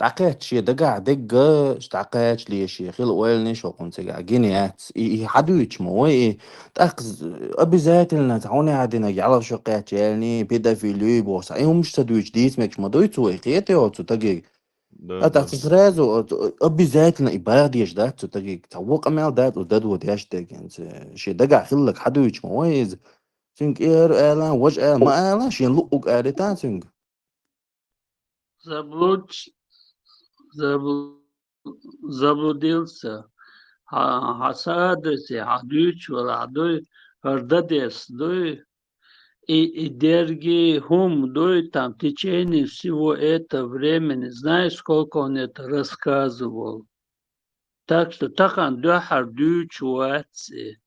дӀакхаьчча шен дагахь дегга, дӀакхаьчча ле шен хила ойланаш хӀокхунна цигахь гина яц. И, и хьадуьйцуш ма вай и. ТӀаккха з-, обязательно цхьа хӀуна хьадинарг ялхашо кхаьчча яьлний, педофил юй бохуш, цхьа и хӀумаш ца дуьйцуш дийца мегаш ма дуй цо, и кхетий хьо цу тагига? Да, ТӀаккха да. Цу сразу, э, обязательно и бах дезаш дац цу тагига. Цхьа вон къамел дац, уж дадо деш дерг, хӀинца, э, шен дагахь хилларг хьадуьйцуш ма вай иза. Цуьнга эр ала, важа ала, ма ала, шена луъург алийтахьа цуьнга. Заблуд-, забл-, заблудился. Хьа-, хьан сан адреси хьан дуьйцуш валахь дуй, хӀара дадес дуй. И, и дерриге хӀума дуй, там в течение всего этого времени, знаешь, сколько он это рассказывал? Так что тахана дуьххьара дуьйцуш вац и.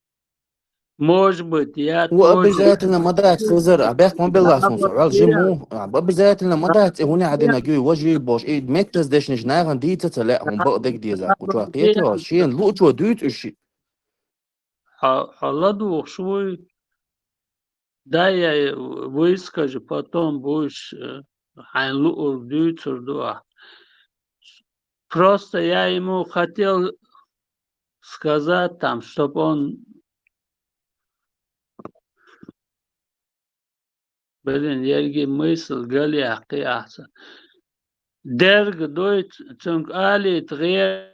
Может быть, я Ва тоже обязательно ма дац, Хизар, а бехк ма белла суна со, хьол жиму, а, обязательно ма дац, и хӀуна хьадинарг юй, важа юй бохуш, и меттаза дешнаш нахана дийца ца лаьа хӀума бакъдерг деза, кху чохь кхетий хьо, шена луучо дуьйцу уьш. Хьо, хьо ладугӀуш вуй? Дай я выскажи, потом будешь, э, хьайна луург дуьйцур ду ахь. Просто я ему хотел сказать там, чтоб он, блин, ерриге мысль галъяьккхи ахьа. Дерг дуй, цуьнга алийта гӀе-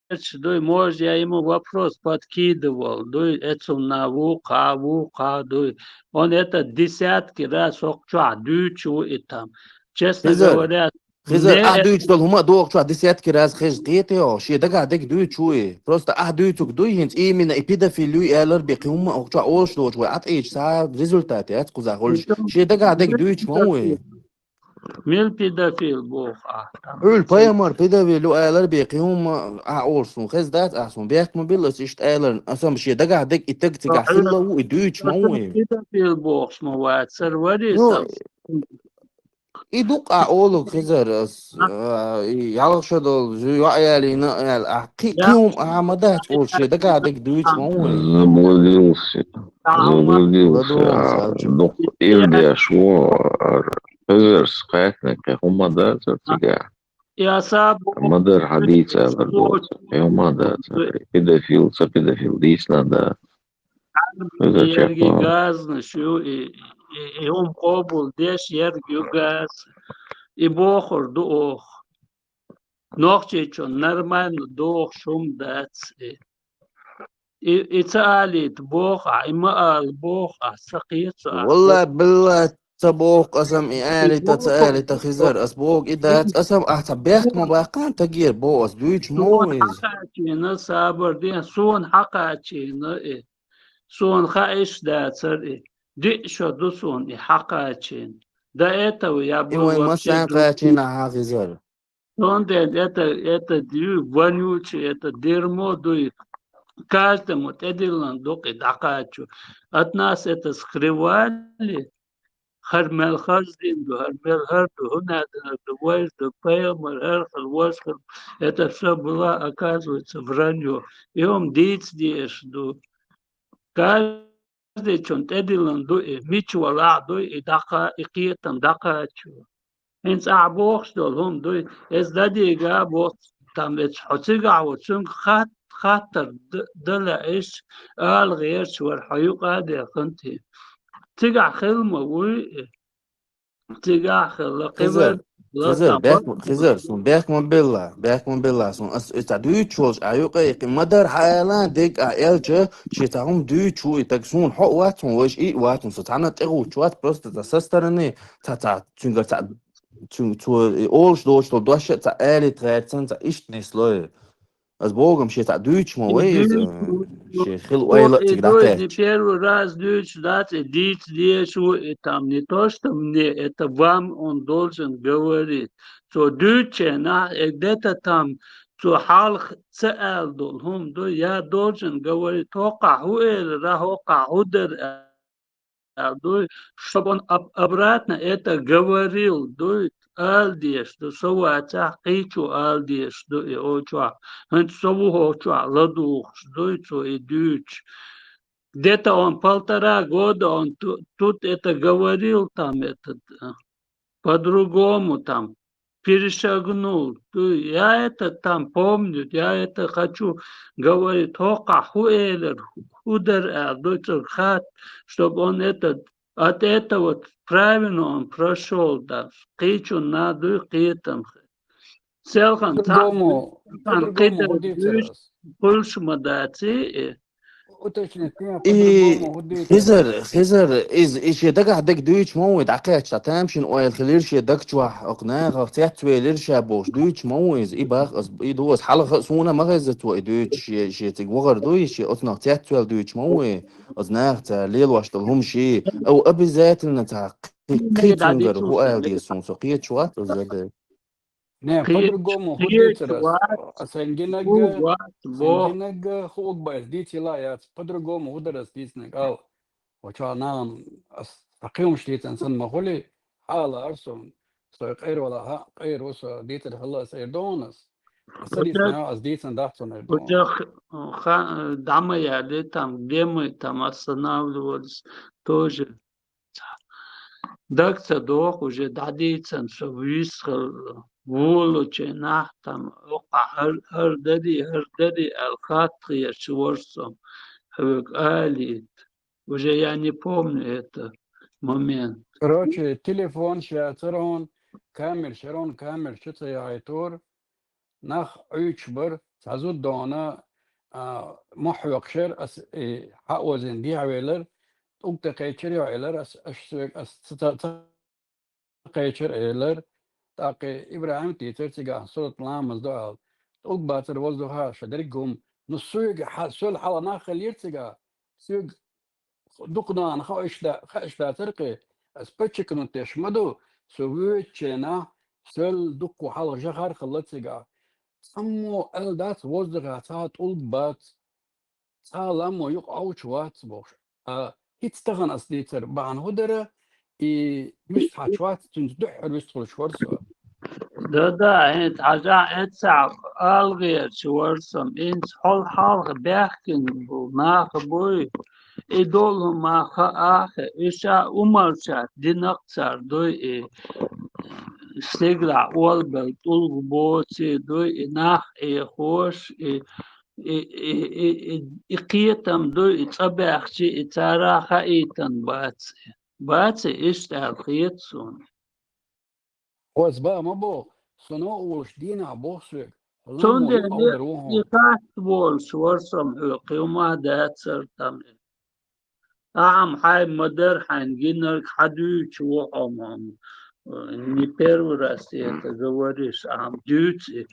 Эцаш дуй, может, я ему вопрос подкидывал, дуй, эцунна ву кха, ву кха, дуй. Он это десятки раз хӀокху чохь дуьйцуш ву и там. Честно Хизар, говоря, Хизар, мне ахь это дуьйцуш долу хӀума а доху чохь десятки раз хеза кхетий хьо, шен дагахь дерг дуьйцуш ву и. Просто ахь дуьйцург дуй, хӀинца именно и педофил юй алар бен кхин хӀума а хӀокху чохь олуш доцуш вай Ӏа тӀеийча цхьа результат яц кхузахь хуьлуш. Шен дагахь дерг дуьйцуш ма ву и. Мила педофил боху ахь там? Хьуьлла пайхамар педофил ю алар бен кхин хӀума ахь олуш суна хеза дац, ахь суна бехк ма билла аса иштта аларна. Аса-м шен дагахь дерг и таг цигахь хилла ву, и дуьйцуш ма ву и. Педофил бохуш ма вацара, вари Ну, сан. И ду-кх ахь олург, Хизар, ас, а, и ялх шо долу йоӀ ялийна а аьлла, ахь кхин, кхин хӀума ахь ма дац олуш, шен дагахь дерг дуьйцуш ма ву и. Заблудился. Заблудился. ЛадогӀа, а, Салчу. Дукха ир деш ву, а, Хизарс кхаьчна кхин хӀума ма дацара цигахь. Я саб Ма дара хьан дийца алар доцу. Кхин хӀума ма дацара. Педофил, ца педофил дийцина а дац. Иза Ерриге чекхван. Газнаш ю, и, и, и хӀума къобалдеш ерг ю газ. И бохур ду оха. Нохчийчунна нормально дохуш хӀума дац и. И, и ца алийта боху ахь, и ма ала боху ахь, ца кхета со ахь. Валла, билла, ца боху аса-м, и алийта, ца алийта, Хизар, ас боху и дац, аса-м ахь цхьа бехк ма баккхана тагера боху ас, дуьйцуш ма ву иза. Хьакхачийна, сабар де, суна хьакхачийна и. Суна хаийш дацара и. Диъ шо ду суна и хьакхачийна. До этого я был вообще другим. И вайн массарна кхачийна хьан, Хизар. Цундела это, это ю-, вонючий, это дерьмо дуй. Каждому тӀедиллина ду-кх и дӀакхачо. От нас это скрывали. ХӀара мел хаза дин ду, хӀара мел хӀара ду, хӀунда аьлла ду, вайра ду, пайхамар хӀара хила, важа хила. Это всё было, оказывается, враньё. И хӀума дийца дезаш ду. Каждый Каждыйчунна тӀедиллина ду и, мича валахь а дуй и дӀакха-, и кхетам дӀакхачо. ХӀинца ахь бохуш долу хӀума дуй, эца дадийга а боху, там эца хьо цигахь ву, цуьнга хат-, хаттар д-, дан лаьа иштта, ала гӀерташ вара хьо юкъа а деханти. Цигахь хила ма вуй и. Цигахь хилла, Хизар, кхин Хизар, вер-, бехк ма, Хизар, суна бехк ма билла, бехк ма билла, суна ас, ас цхьа дуьйцуш волуш, а юкъе кхин ма дара хьан ала, дерг а элча, шен цхьа хӀума дуьйцуш ву и таг, суна хьо а вац хьуна, вайша и а вац хьуна, со цхьанна а тӀегӀуттуш вац, просто цхьа со стороны, цхьа, цхьа, цуьнгара цхьа, цуьнга, цо и олуш доцуш долу дош а цхьа алийта гӀертан, цхьа иштта нислой. Ас боху-м, шен цхьа дуьйцуш ма вай иза, шен хила ойла а цига дӀакхаьчча. Не первый раз дуьйцуш дац, и дийца дезаш ву, и там не то, что мне, это вам он должен говорить. Цо дуьйцучу хенахь, и где-то там, цо хьалха ца аьлла долу хӀума ду, я должен говорить, хӀокхахь хӀун элира, хӀокхахь хӀун дара аьлла дуй, чтоб он об-, обратно это говорил дуй, ала дезаш ду, со вацахь, кхечо ала дезаш ду и хӀокху чохь, хӀинца со ву хӀокху чохь ладугӀуш дуй цо и дуьйцуш. Где-то он полтора года он ту-, тут это говорил, там этот, э, по-другому там. перешагнул. То я это там помню, я это хочу говорить. ХӀокхахь хӀу элира, хӀу дара аьлла, дуй цуьнга хатта, чтобы он это, от этого правильно он прошёл, да, кхечунна дуй кхетам. Селхан По-другому, цхьаьна по-другому кхидара хӀу дийцар дуьйцу ас. Кхуьлуш ма дац и. Уточнить, кхин И по-другому хӀу дийцар ас. Хизар, Хизар, иза, и шен дагахь дерг дуьйцуш ма ву, дӀакхаьчча, тамашийна ойла хилира шен даг чохь, оха нахах цецвелира ша бохуш, дуьйцуш ма ву иза, и бах ас, и ду ас хьалха а, суна ма хеза цо и дуьйцуш, шен, шен цига вахар дуй, шен оцунах цецвелла дуьйцуш ма ву и, ас наха цара лелош долу хӀума шен, ау обязательно цхьа кхи-, кхин цуьнгара хӀу ала деза суна, со кхеташ вац, ас заде. Не, кхеча, по-другому хӀу дийцар ас. Кхеча вац, ас сайн гинарг, хӀу вац, сайн бо. Гинарг хӀу угба ас дийцийла яц, по-другому хӀу дара ас дийцинарг, ал. Вача нагӀан ас хьан кхиомаш дийцан сан ма хуьли, хьалаар сон, сой къера вала хьа, къера ву со дийцар хилла ас эр догӀун ас. Ас ца дийцина, ас дийцан дац сон эр догӀун. Уже х-, ха-, дӀа ма яли там, где мы там останавливались, тоже. Даг ца доху, уже дӀадийцан, со вуьйсхал волучу нах там, оха хӀар-, хӀара дарий, хӀара дарий аьлла хатта хеташ вара со, хьоьга алийта. Уже я не помню это момент. Короче, телефон шаьцарон, камер шарон, камер шу ца яхьийтора. Нах Ӏуьйчу бара, цхьа зуда догӀна, а, мохь хьоькхуш яра, ас, и, хьаозийна дехьавелира, тӀулг тӀе кхечира йо элира, ас, аш соьга, ас ца, ца, ца кхечира элира. ТӀаккха ИбрахӀим тӀе дийцира цигахь, сурат ламаз до аьлла. ТӀулг бацара воздуха, ша дерриг хӀума. Ну, соьга хьа-, соьла хьалха нах хилира цигахь, соьга дукха нахана хаа иштта, хаа иштта дацара кхин. Ас подчеркнуть деш ма ду, со воьдучу хенахь соьла дуккха хьалха жахар а хилла цигахь. Цхьаммо аьлла дац воздухехь цхьа а тӀулг бац, цхьа а ламмо юкъа Ӏовчу вац бохуш. А хӀинца тахана ас дийцар бахьана хӀун дара, и вуьшта хьаьжча вац, цуьнца дуьххьара вуьшта хуьлуш вара со. Да-да, хӀинца хьажахь, эццахь ала гӀерташ вара со, хӀинца хьол хьалха баьхкина бу, нах буй, и долу хӀума хаахь, уьш а умалчат динакх цара дуй и, стигалахь олабелла тӀулг боций дуй, и нах Ӏехош, и, и, и, и, и, и кхетам дуй, и цӀа баьхчи, и цара хаийтан бац. Бац, иштта аьлла хета суна. Оцу бан ма боху, со новкъа волуш дийнахь боху соьга, хьо ламмо юкъа Ӏовдар ву хьуна. Цундела и кхаьчна волуш вара со хьоьга, кхин хӀума дацара там. Ахьа-м хьайн ма-дарра, хьайна гинарг хьан дуьйцуш ву хьо-м, не первый раз ты это говоришь, ахьа-м дуьйцу и.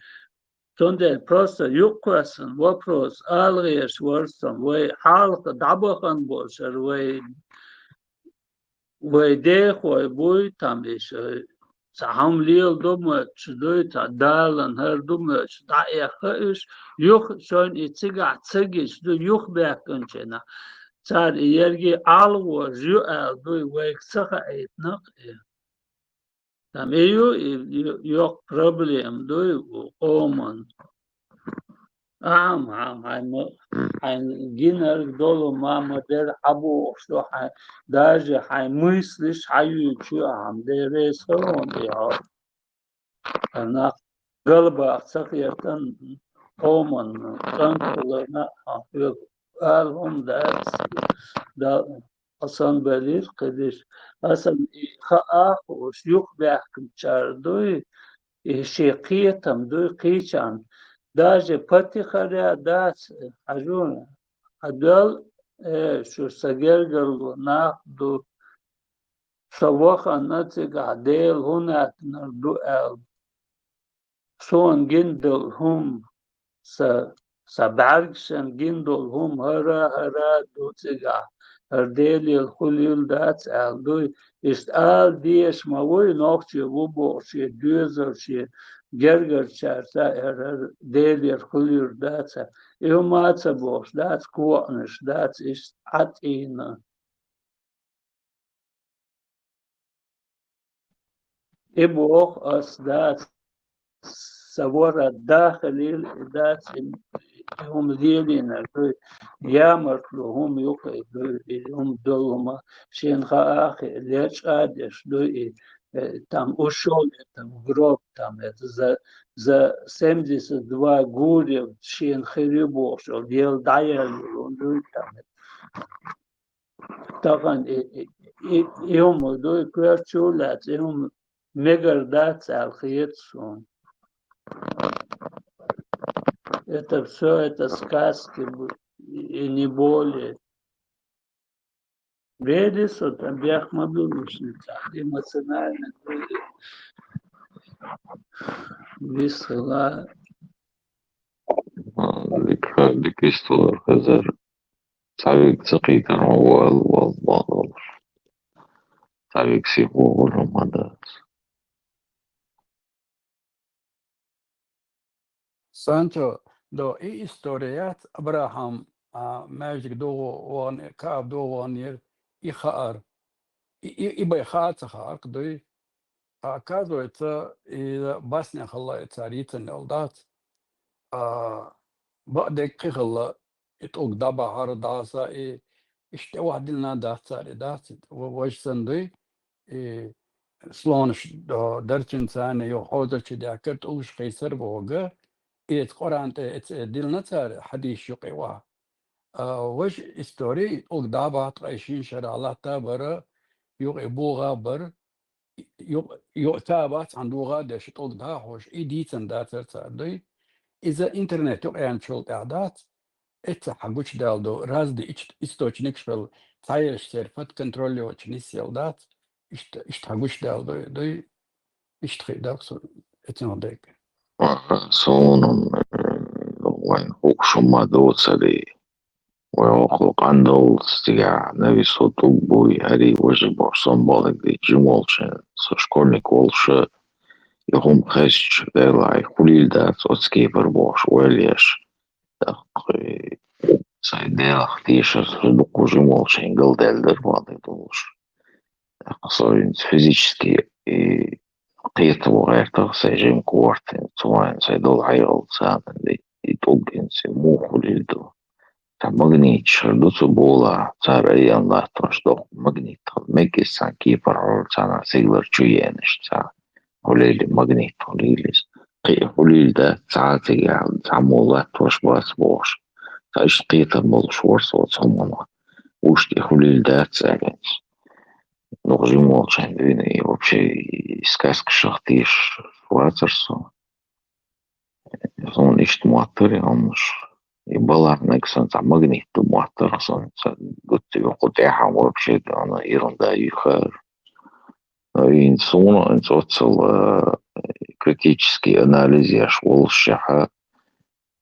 Цундела просто юкъакхоьссина вопрос ала гӀерташ вара со, вай хьалха дӀабахана болчара, вай Вай дехой буй там иша, цхьа хӀума леладо моьттуш дуй, цхьа далан хӀара ду моьттуш, дӀаэха уьш, юха шайна и цигахь ца гича дуй, юхабаьхкинчу хенахь, цара и ерриге ӀалгӀожа ю аьлла дуй, вайга ца хаийтина-кх и. Там и ю, и, и йоккха проблема дуй у къоман. Ахьа-м, ахьа-м, хьайн ма-, хьайн гинарг долу ма-, ма-дарра хьан бохуш ду, хьайн, даже хьайн мыслиш хьан юьйцу, ахьа-м, Дела реза хуьлда хьуна тӀехь. Нах галбаха ца хетан, къоман кӀанталарна а хьоьга ала хӀума дац, да, Асан белира кхидиш. Асан и хаа хууш, юхабаьхкинчара дуй, и шен кхетам дуй кхийчарна. Даже патихара дац, хьажу, хьан доьл, э, шу сан гергарло нах ду, со вахана цигахь Дела хӀун аьттинарг ду аьлла. Суна гина долу хӀума, сан, сан бӀаьргашна гина долу хӀума хӀара, хӀара ду цигахь, хӀара Делера хуьлийла дац аьлла дуй. Иштта ала дезаш ма вуй, нохчи ву бохуш, шен доьзал, шен гергарчаьрца хӀара, хӀара Делера хуьлийла дац аьлла. И хӀума а ца бохуш дац, кхоъанаш дац, иштта Ӏа тӀийна. И боху ас, дац, сан ворхӀ да хилийла, и дац, и хӀума лелийнарг дуй, ямартло хӀума юкъа и дуй, и хӀума долу хӀума, шена хаа а хиъна, лечкъа а деш дуй, и э, там ушёл это в гроб, там это за, за семьдесят два года шен хири бохшо, ел даял, он дуй там. Тахан и, и, и, и ум дуй кверчулац, и ум мегар дац алхиет сон. Это всё, это сказки бу-, и не более. Велис, вот, бяхма был, эмоционально висела. Дик, дик история, хазар. Цавик цакитар, вал, вал, вал, вал. Цавик сиху гулу мадас. Санчо, до и история яц, Абрахам, а, маьждиг дугӀу ван, Кааб дугӀу ван яр, и хаар. И, и, и бай хаа ца хаар, дуй. А, оказывается, и басня хала и царица нел дац. А, баъдек кхихала, и тӀулг дӀабахьар дӀаса, и иштта вахдилна дац цари, дац. Ва-, важ сан дуй, и слонаш, а, дарчинцани ю хьозачи дякар тӀулгаш кхийсар бога, и эц Къуръан тӀе эц, э, дилна цари хьадис юкъе ва. А, важ истори тӀулг дӀабахьат къайшин шара латта бара, юкъе бугӀа бар, ю-, ю-, цаӀ бац хьан дугӀа деш тӀулг дӀахьош, и дийцан дацар цар дуй. Иза интернет юкъянчул тӀехь дац, эцца хьагучдал ду, разный ич-, источникаш бел, цхьаераш цер под контроль йоч нисъял дац, ишт-, ишт хьагучдал дуй, дуй, ишт хи дав су, эцин хӀу дайк. Аха, сонун, э, вайн хукшума доцари. Вай окху къандал стига нависо тӀулг буй, ари важи бохсон балагди жимолчен, со школьник волша, и хум хесч, делай, хулил дац, оцкий бар бохш, уэльеш. Так, э, сай делах тиша, со дукку жимолчен, гал дел дар, балагди долш. Так, со физически, и кхетал гӀертах сай жим кортин, цуайн сай дол хьайгӀал цанан, и тӀулгин се мухулил ду. Ца магнит шар ду цу бола, цар айян латташ дох магнит хал. Мекис сан кипар хьор цана сиглар чуенеш ца. Хулили магнит хулилис. Кхи хулил да ца цига, ца мо латташ бас бош. Ца иш кхетар молш ворс оц хумана. Ушти хулил да царенс. Нух жим волчан дуйна, и вообще и сказка шахтиш вацар со. Сон ишт моттар, и он уж и баларнак сон ца магнит ду моттар, сон ца гутти юкъу тӀехьа вообще, она ерунда юхар. И сон, он цоцал, э, критический анализ яш волшаха,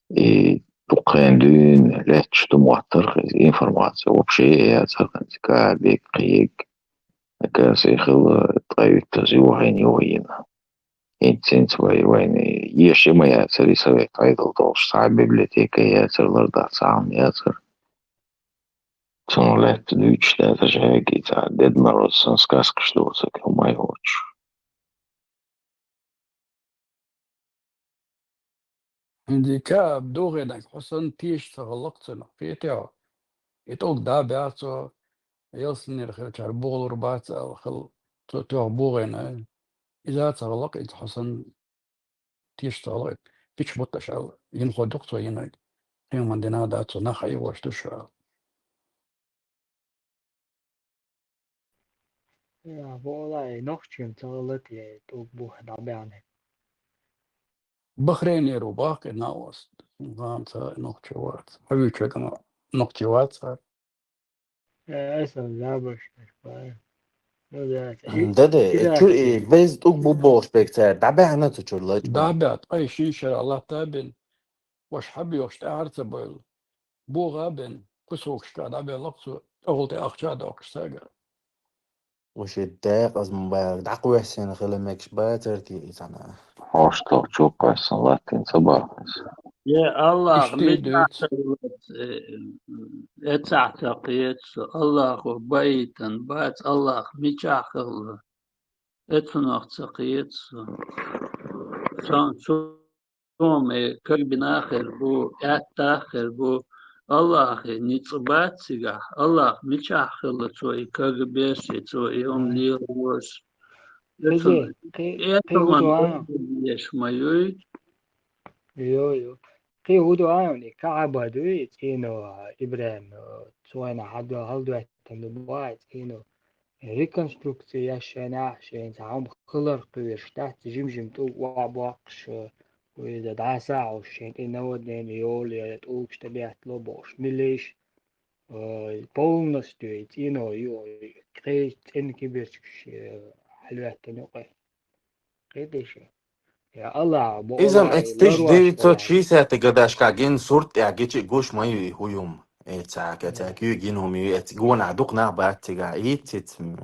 и дукхен дуйн летч ду моттар, информация вообще яцар, ка бек кхиек, ка сехил тайт зюхен йоина. Инцинц вай, вайни, еши ма яцар, и совет айдал долш, ца библиотека яцар, ларда цаам яцар. Цун лет дучта, это же гица, Дед Мороз, сан сказка, что за кумай хоч. Индика дугӀенаг хьо сан тийш ца гӀалакх цунах, кхетий хьо? И тӀулг дӀа баьцо, ялсанера хилчар бугӀалур бац аьлла хила, цо тоьхна бугӀена. Иза ца гӀалакх, иза хьо сан тийш ца гӀалакх. Пич бутташ аьлла, йина хо дукх цо йинаг. Кхин ма дина дац цо, нах хьайваш ду шу аьлла. Я, валлахӀи, нохчийн ца гӀалат я, тӀулг бухь дӀабаьнна. Бахрейнера ву баккхий наост. Ганца нохчи вац. Хьавичагана нохчи вац. Э, асан забаш бай. Ну да, М, да, да, и чур, и без тӀулг бу бохш бек цар. ДӀабаьнна цу чур лач. ДӀабаьнна, ткъай шин шара латта бен. Ваш хьабиохш тӀаьхьар ца байла. БугӀа бен, кусокшка дӀабеллакх цу, тӀагӀолтӀе ахча доккхуш сага. Уж и декъаза ма баьлга, дӀакхоьссина хила мегаш бацар те иза хьона? Хьоштагъ чукхоьссина латтина ца бахас. Е Аллах, иштта мичахь дуьйцу. Э, эцахь ца кхеташ, Аллахо баийтан бац, Аллах мичахь хилла. Эцунах ца кхеташ. Сан су Суми кагбина хир бу, аьтта хир бу. Аллахи ницкъ бац цигахь. Аллах мичахь хилла цо и каг беш, и цо и хӀума лелош. Кхизе, кхи, кхи хӀу ду а? Еш ма юй. Йо, йо. Кхи хӀу ду а, уни Каъба дуй, цӀино, Ибрахим, цойна хьадо, хьалдойтан ду бай, цӀино. Реконструкция яшшайна, шайн цхьа хӀума хилар кхуьверш дац, жим-жим тӀулг охьабоккхуш, уй да дӀасагӀуш, шайн тӀе наводнение йолу, я тӀулгаш тӀе беттало бохуш, милиш, ой, полностью цӀино ю, кхечу цӀена киберчигаш, э, хьалоьттина юкъе. Кхетий шу? Я Аллах, бо Иза Аллах, эцу тиша ларваш девятьсот шестидесятый годашкахь гина сурт тӀехь гичи гуш ма ю и хӀу юм. Э, цаьрга, цаьрга ю гина хӀума ю, эцу гонахь дукха нах бац цигахь, ийццац, м,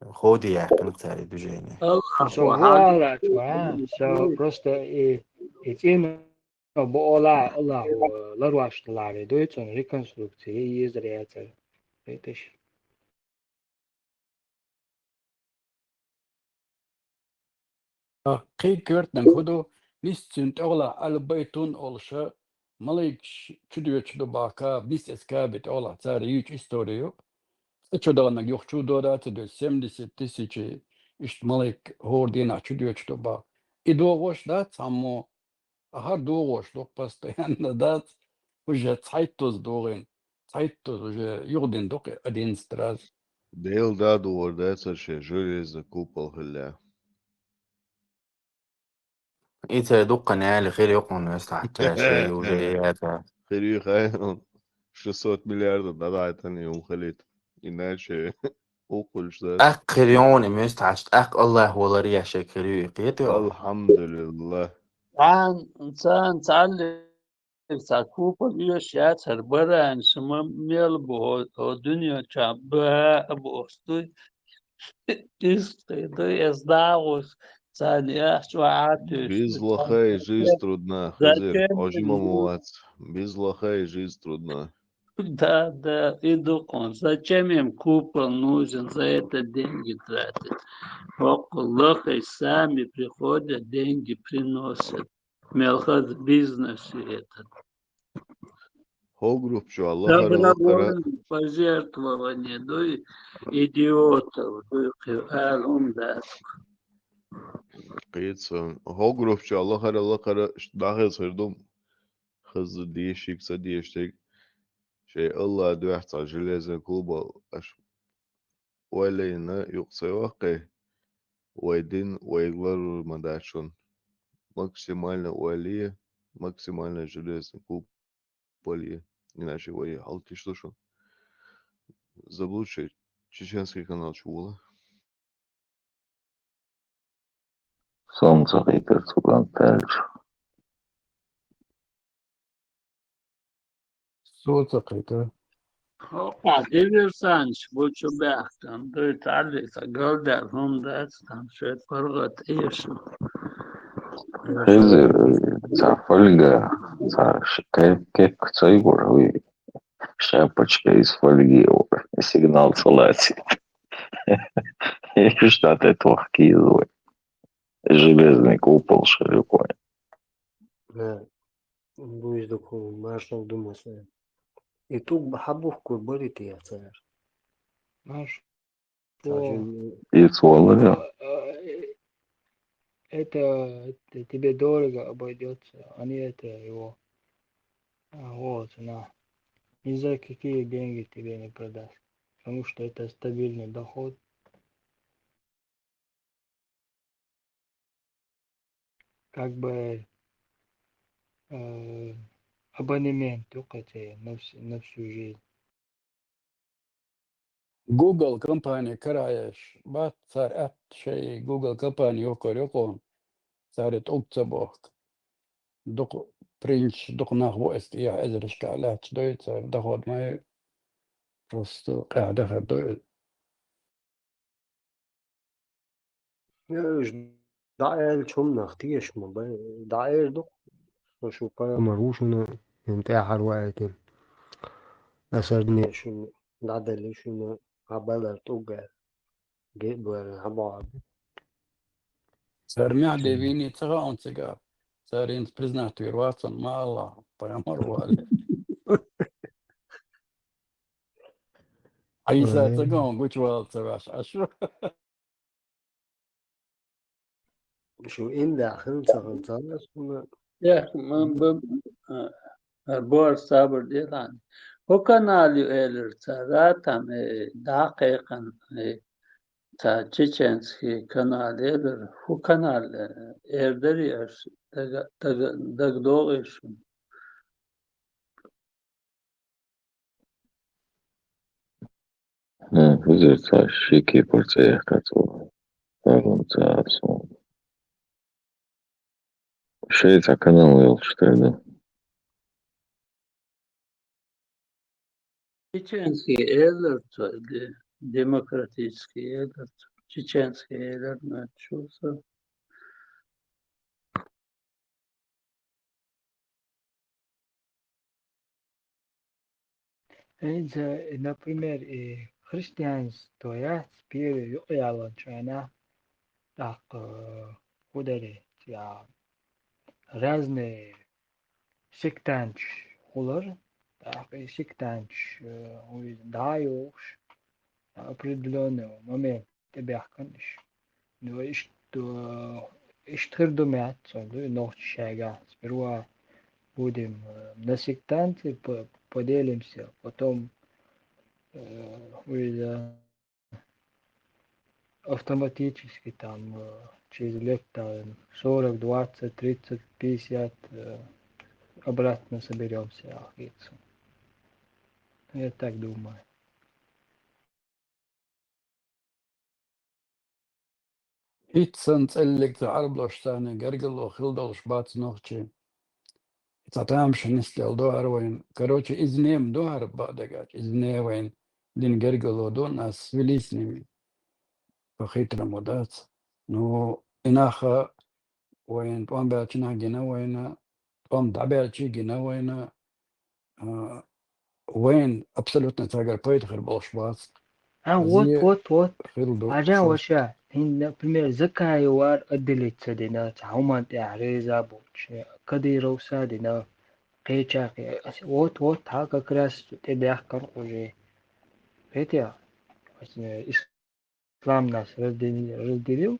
э, ходе яьккхина цара и движение. Аллах, со ву аллач, ва, со просто и, и цӀино бо Аллах, Аллах, ларваш таларе дуй, цунна реконструкция езар яцара. Кхетий шу? А, кхин коьртаниг хӀу ду, нисса цуьнан тӀехула Аль-Байтун олуша, малайкаш чудоьдуш ду баха, нисса эцу Каби тӀехула, цара юьйчу истори ю. Цкъа чу даханарг юха чу дода ца дуьйцу, семьдесят тысячи иштта малайк хӀора дийнахь чудоьдуш ду баха. И догӀуш дац цхьаммо, ахьа догӀуш ду постоянно дац, уже цхьайттаза догӀийна, цхьайттаза уже юхадина ду-кх одиннадцать раз. Делан да а догӀур дацара шен железный купол хилла. И цара дуккха нели хир ю кхунна веста хьатта, шен уже яца. Хир ю хай, шестьсот миллиардов дадайтан юм хилит. Иначе укхулш да. ТӀаккха хир йону и муьста хьаьжча, тӀаккха Аллах валар яшек хир ю и кхетий? Алхьамдулиллах. Цан, цан, цан, цан купол оьшуш яцара баранаш ма мел бу хӀо, хӀо дуьнен чохь баха а бохуш дуй. Иза кхин дуй, эс дагӀуш, царна яхча ваьӀа туьйсу. Без лохей жизнь трудна, хезира, ожима ма вац. Без лохей жизнь трудна. Да, да, и ду кхунна. Зачем им купол нужен, за это деньги тратить? ХӀокху лохий сами приходят, деньги приносят. Мел хаза бизнес ю это. ХӀо группа чохь лахара лакхара. Добровольное пожертвование дуй, идиотов дуй, кхин ала хӀума дац. Кхин цхьа. ХӀо группа чохь лахара лакхара дӀахеза хир ду. Хаза дешиг, ца дешиг. Шайн Аллах дуьхьа цхьа железный купол аша ойла йина юкъа ца йоккхий, вай дин вайга ларвар ма дац шуна. Максимально ойла е, максимально железный купол е, иначе вай хьалтиш ду шуна. Заблудший чеченский канал чу вола. Со ца кхийтира цу кӀант аьлча. Со ца кхийтира. ХӀокху диверсанташ бу чу баьхкина, дуй, цхьаьллица галдаьлла хӀума дац, там шайн паргӀат эшна. Хезира, цхьа фольга, цхьа ш-, кеп-, кепка ца йогӀура, вуй, шапочка из фольги, сигнал ца лацийта. Иштта тӀе тохкийла вай. Железный купол шарикой. Да. Буйза ду-кх маршал ду масала. И тӀулг хьабухкур барий те цара? Марш. Цхьа жин- Ицвалла, да. А, а, э, это, это тебе дорого обойдётся, а не это его. А, вот, на. Ни за какие деньги тебе не продаст. Потому что это стабильный доход. Как бы, э, абонемент ю кхетий на вс-, на всю жизнь. Google компани караеш бац, цара атта шайн Google компани йохкар ю кхунна, цара тӀулг ца бохку. Дукха принч, дукха нах бу эс тӀехь эзарашкахь лаьтташ дуй, цара доход ма ю, просто къаьхьа дахар ду. Уьш дӀааьллачу хӀуманах теша ма бай, дӀаэр ду-кх, со шу пайхамар ву шуна, хӀинца тӀаьхьара ваийтина. Аса арне шуна дӀадали шуна хьан балар тӀугга, геъ бара хьан бохьа. Цара мехь де вийний ца хаьа цигахь. Цара хӀинца признать вийр вац цунна, ма Аллах, пайхамар ву аьлла. Ӏийса ца ган гучувала ца веш, ашу. шу ин дахин цаган цагас хуна. Яхь, ман баб, а, а, бор сабар делан. ХӀу канал ю элир цара там, э, дакъекъан, э, ца чеченский канал элир. ХӀу канал, э, эрдери аш дага, дага, дагдогъи шу. М, хӀузур ца шики пурцӀа яхъацӀа. Сагъун ца арсун. Шей ца канал йолчтарда. Чеченский элер ца, де-, демократический элер ца, чеченский элер начался. Хьинца, например, и христианство яц первый юкъаяланчу хенахь, тӀаккха, э, хӀу дара, я разные сектанташ хулар, тӀаккха и сектанташ, э, хӀу дӀа а йохуш, определённый момент тӀебаьхкина уьш. Ну, иштта, иштта хир ду моьтту цунна, ду и нохчашка. Сперва будем, э, на сектанты по-, поделимся, потом, э, уже автоматически там, э, через лет там сорок, двадцать, тридцать, пятьдесят, э, обратно соберёмся, ахица. Я так думаю. ХӀинца санна цӀеллиг ца Ӏарбош санна гергарло хила долуш бац нохчий. Цхьа тамашийна нисделла ду хӀара вайн. Короче, иза нема ду хӀара бакъдерг аьлча. Иза не вайн дина гергарло ду, нас вилийца ними. По-хитрому дац. Ну, и нах вайн тӀом баьлча нах гина вайна, тӀом дӀабаьлчий гина вайна, а, вайн абсолютно цаьргара пайда хир болуш бац. А, вот, вот, вот. Хир ду. Хьажа, ваша, хӀинца, например, Закаевар отделиться дина, цхьа хӀуманна тӀехь реза боцуш, Кадыровса дина, кхеча кхе-, вот, вот, хьа как раз тӀебаьхкина уже. Хетий? Ислам нас раздели-, разделил,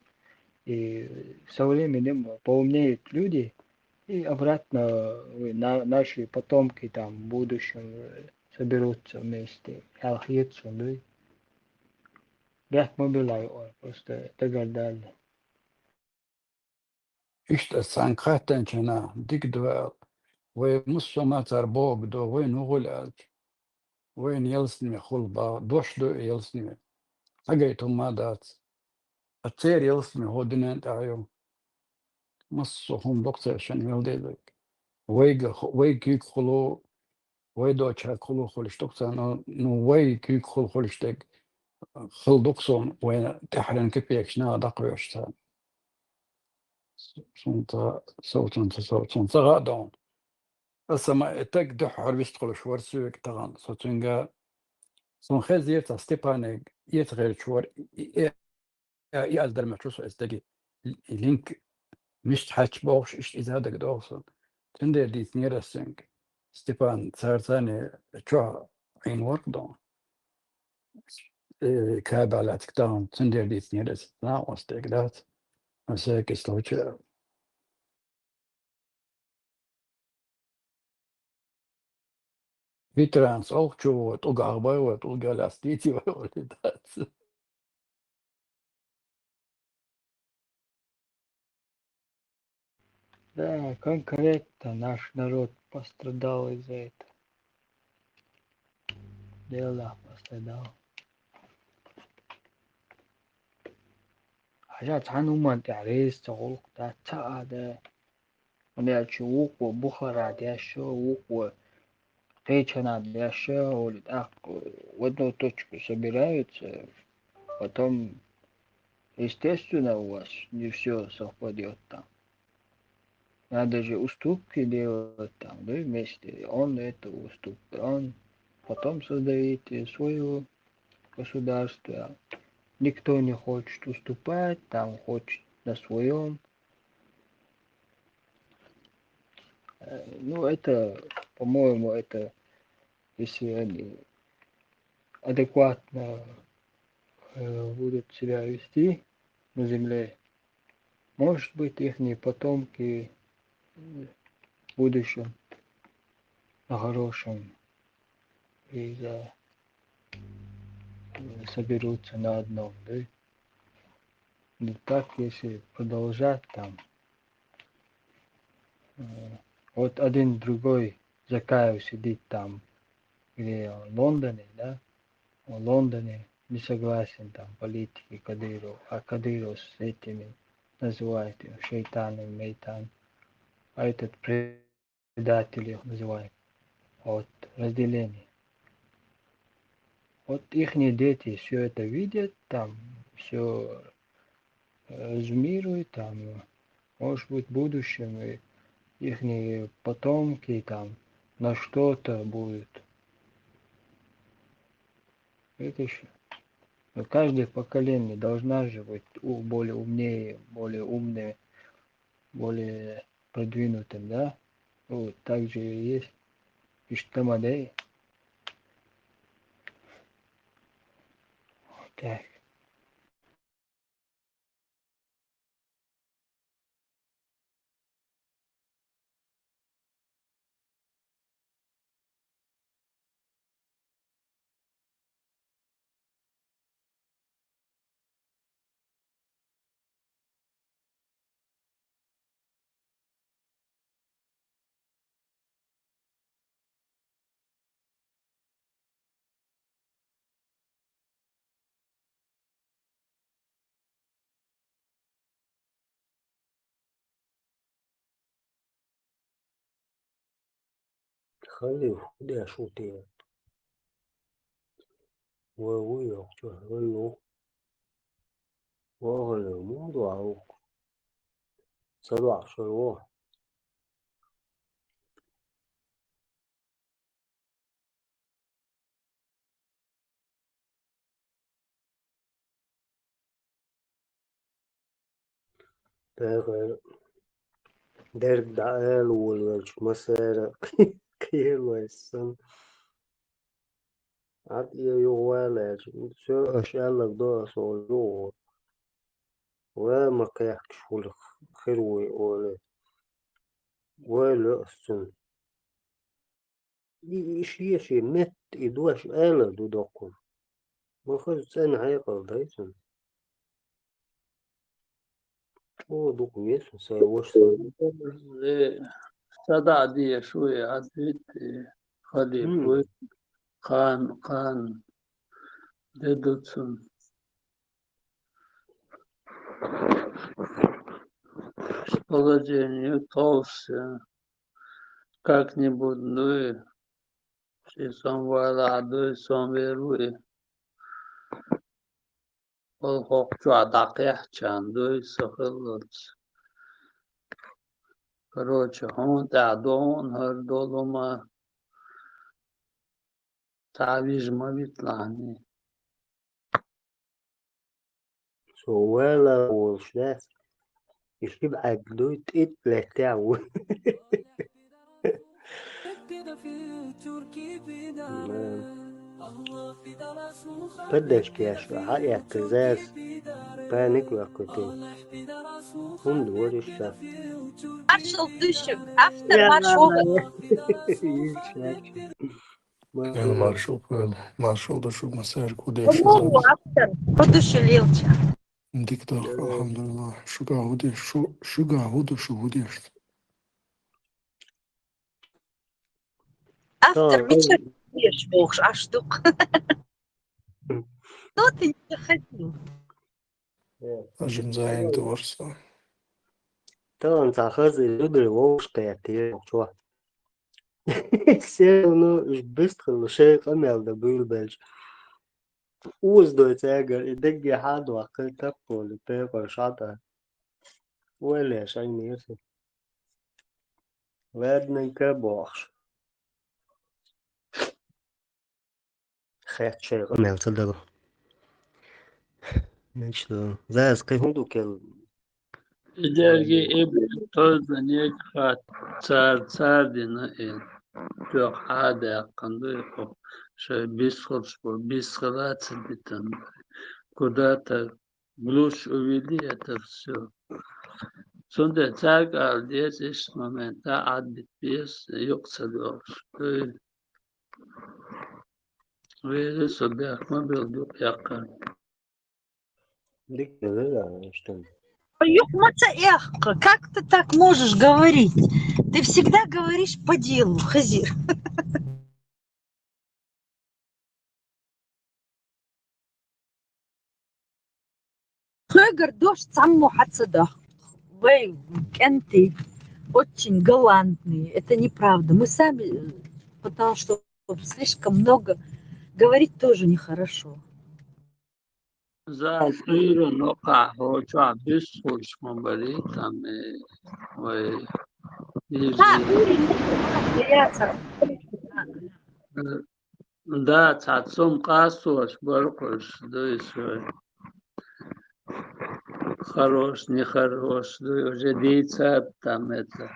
и со временем поумнеют люди, и обратно, э, на-, наши потомки там в будущем, э, соберутся вместе. Аьлла хета суна, дуй. Бехк ма билла, просто дагардалла. Иштта ас цхьаьнга хаьттинчу хенахь дика ду аьлла, вай массо а ма цара бохург ду, вайна ву гӀуьлла аьлча. Вайна ялсамане хуьлу боху, дош ду и ялсамане. Хьагайта хӀумма а дац. А церан ялсамане хӀун динан тӀехь ю? Массо а хӀума ду-кх церан шен мел дезарг. Вайга, вай куьйга хуьлу, вай доцчохь хуьлу хуьлуш ду-кх царна, ну, вай куьйга хуьлу хуьлуш дерг хила ду-кх суна, вайна тӀаьххьаран капекаш наха дӀакхоьхьуш царна. Суна ца, со цунна ца, со цунна ца гӀа а ду. Аса ма и таг дуьххьара вистхуьлуш вара соьга тахана. Со цуьнга, суна хезира цхьа Степанега эца гӀерташ вара, и, и, и, и аз дар мех чу со эцу деги, и линк мишта хьаьчча бохуш, иштта иза а дагадогӀу суна. Цундела дийцинера ас цуьнга. Степан цара царна чохь Ӏийна вара-кх ду. Э, кабель лаьцна тахана, цундела дийцинера ас, нах оцу дега дац. Аса кислоча. Ветеранс олхчу ву, тӀулгах бай вай, тӀулга лаьцна дийци вай вали дац. Да, конкретно наш народ пострадал из-за этого. Дело пострадал. Хьажа, цхьана хӀуманна тӀехь реза ца гӀуллакх дац, ца а да. ХӀунда аьлча вукхо Бухара деш, вукхо кхечанхьа деш, олу тӀаккха в одну точку собираются, потом, естественно, у вас не всё совпадёт там. Надо же уступки делать там, да, вместе. Он это уступ-, он потом создаёт своё государство. Никто не хочет уступать, там хочет на своём. Э, ну, это, по-моему, это, если они адекватно, э, будут себя вести на земле, Может быть, ихние потомки в будущем на хорошем и за, соберутся на одном, да? Ну так, если продолжать там, э, вот один другой Закаев сидит там, где он, в Лондоне, да? В Лондоне не согласен там политики Кадыров, а Кадыров с этими называет их шайтаном, мейтан, а этот предатель их называет. Вот разделение. Вот ихние дети все это видят, там все резюмируют, там, может быть, в будущем и ихние потомки там на что-то будут. Видишь, каждое поколение должна же быть у- более умнее, более умнее, более продвинутым, да? Вот, так же и есть. Иштамадей. Так. Хали, де шути. Ва уйо, чо, ва уйо. Ва хали, мунду аук. Садва шо. Тегер дерг да эл улвелч масера киелвайсан. Ад я югвалач. Всё, аш Аллах до сол югу. Ва маках шулх хируй оле. Ва лё сын. И, и шиеши мет, и дуаш эла дудокун. Махаз цен хайкал дайсан. О, дук весу, сай вош са. Э, сада дие шуе адвит, э, хали М. пуй, хан, хан, дедуцун. Положение толстое. Как-нибудь, ну и ши сом вала, дуй сом веруй. Ол хокчу адакъяхчан дуй сахыллац. Короче, хун тя дон хар долума. Тавиж ма витлани. Со вела волшнес. Ишиб агдуй тит летя ву. Поддержки я шо, ха, я ты зэс. Паник лакоты. Хун дворишта. Маршал дышим. Автор маршал. Ил чач. Ма-, Эл маршал, эл маршал да шуг масар кудеш. О, автор. Кудеш лилча. Диктор, Э. Алхамдулилла. Шуга гудеш, шу-, шуга гуду шу гудеш. Автор Та, мича ай. Еш бохш аштук. Ну, ты не заходил. Э. Ажим заин творство. Та, он сахаз и люди вовш кая ты, чё? Все равно ж быстро лучше камел да был бельч. Уздой цегар, и дэгги хадва, кыл тапполи, пепар шата. Уэлэ шай нерси. Ладненько, бохш. Хет шей мелца дало. Нечто. Заяц кай хунду кел. Идерги иб тозда нег хат цар, цар дина ил. Трёх ада якканду ил. Шей бис хурш бу, бис хилац битан. Куда-то глушь увели это всё. Цундела цаьрга ала деза, иштта моментахь Ӏадбита беза, юкъа ца доьлхуш. Веза со бехк ма билла юкъа яккхар. Дика, да, да, что ли? Юкъа ма ца эккха. Как ты так можешь говорить? Ты всегда говоришь по делу, Хизир. Хьоьгара дош цхьаммо хьа ца даха. Вай кӀентий очень галантные. Это неправда. Мы сами, э, потому что слишком много говорить тоже нехорошо. За Ӏуьйранна кхахьо чохь буьссуш ма барий, там, э, вай, Да, Ӏуьйранна, я ца- Да, цхьа цум къастош бар кхуьш, дуй шуй. Хорош, нехорош, дуй, уже дийцад там это.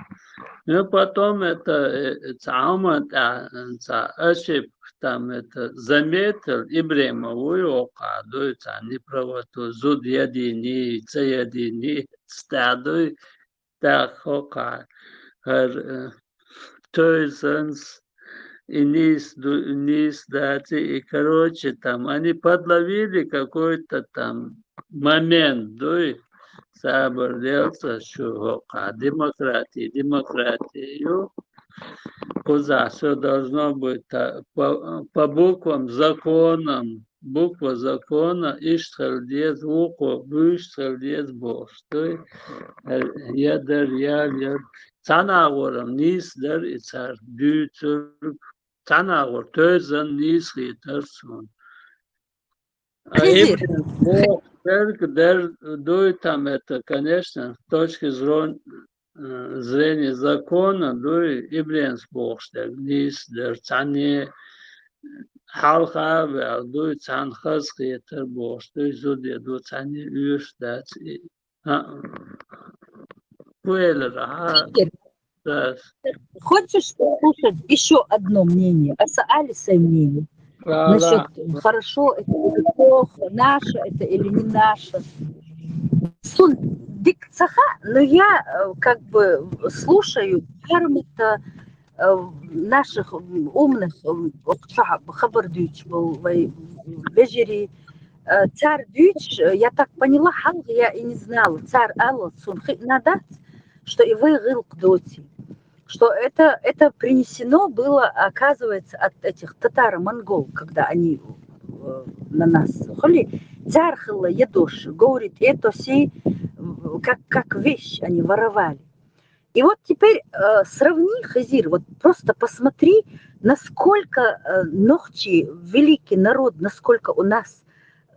Ну, потом это, э, цхьа хӀума тӀехь, цхьа ошибка там это заметил, Ибрема вуй оха, дуй, цхьа неправоту, зуда ядийний, ца ядийний, цхьа дуй, тӀаккха хӀокху хӀара, э, тойзанс, и нийса ду-, нийса дац, и, короче, там, они подловили какой-то там момент, дуй, сабар делца шу хӀокху демократия, демократия ю. Кхузахь всё должно быть та-, по, по буквам, законам, буква закона, иштта хила деза, вукхо буьйсанна хила деза бохуш дуй. Я дар, я, я. Цхьана агӀор-м нийса дара и цара дуьйцург. Цхьана агӀор тойзан нийса хетара суна. А Хизир. Именно боху дерг дер дуй там это, конечно, с точки зрон-, э, зрения закона, дуй, Ибренс бохуш дерг нийса дара, цхьанне хьалха а ваьлла, дуй, цхьанна хазахетар бохуш, дуй, зуда ду, цхьанне оьшуш дац. И, а, кху элира, а, Игорь, да. Хочешь услышать ещё одно мнение? А саали сайн мнение. Да, насчёт, да, хорошо это или плохо, наше это или не наше. Сун дика ца хаьа, но я, э, как бы слушаю, даром это, э, наших, м, умных, м, оцу чохь хабар дуьйцуш болу вай вежарий, э, цара дуьйцуш, э, я так поняла, хьалха я и не знала, цара аьлла, суна хиъна дац, что и вай гӀиллакх доций. Что это, это принесено было, оказывается, от этих татаро-монгол, когда они, э, на нас хуьли, цара хилла я дош, говорит, это все, э, как, как вещь они воровали. И вот теперь, э, сравни, Хизир, вот просто посмотри, насколько, э, нохчий, великий народ, насколько у нас,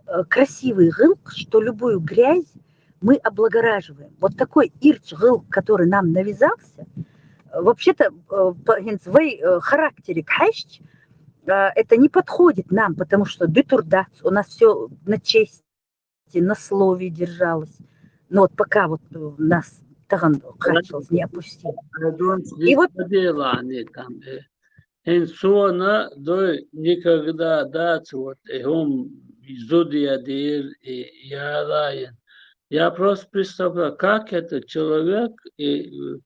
э, красивый гӀиллакх, что любую грязь мы облагораживаем. Вот такой ирча гӀиллакх, который нам навязался, э, вообще-то, э, по, хӀинца вай, э, характере хьаьжча, э, это не подходит нам, потому что дуьтур дац, у нас всё на чести, на слове держалось. Но вот пока вот, э, нас тахана кхаччалц не опустили. И вот дело они там, э, хӀинца суна дуй никогда дац, вот, и хӀума зуда я дийр, и яла йина. Я просто представляю, как этот человек, и, э,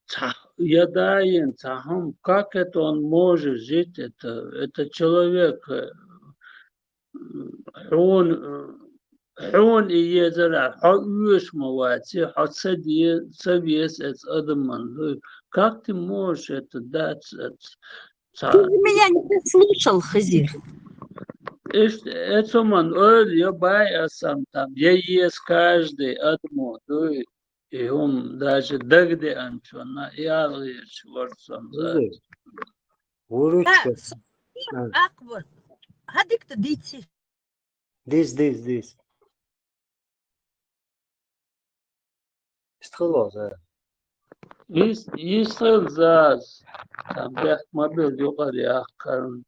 цхьа, я даин, цхьа хӀума, как это он может жить, это, это человек, э, хьуна, хьуна и езара, хьо оьшуш ма вац, хьо ца де-, ца веза эцу адаман. Как ты можешь это дать, эц-, ца- Ты же меня не послушал, Хизир. Иштта, эцу хӀуман ойла я бай асан там, я еза каждый адамо, дуй, и хӀума даже дагадеанчунна, и ала гӀерташ вара сан. Хизир, вуруьйташ. Да, со-, а. Акхвар. Хьан дика ду дийци. Дис, дис, дис. Иштта хилла, за. Ис-, ис хилла, за. Там бехк ма билла юкъара яккхарна.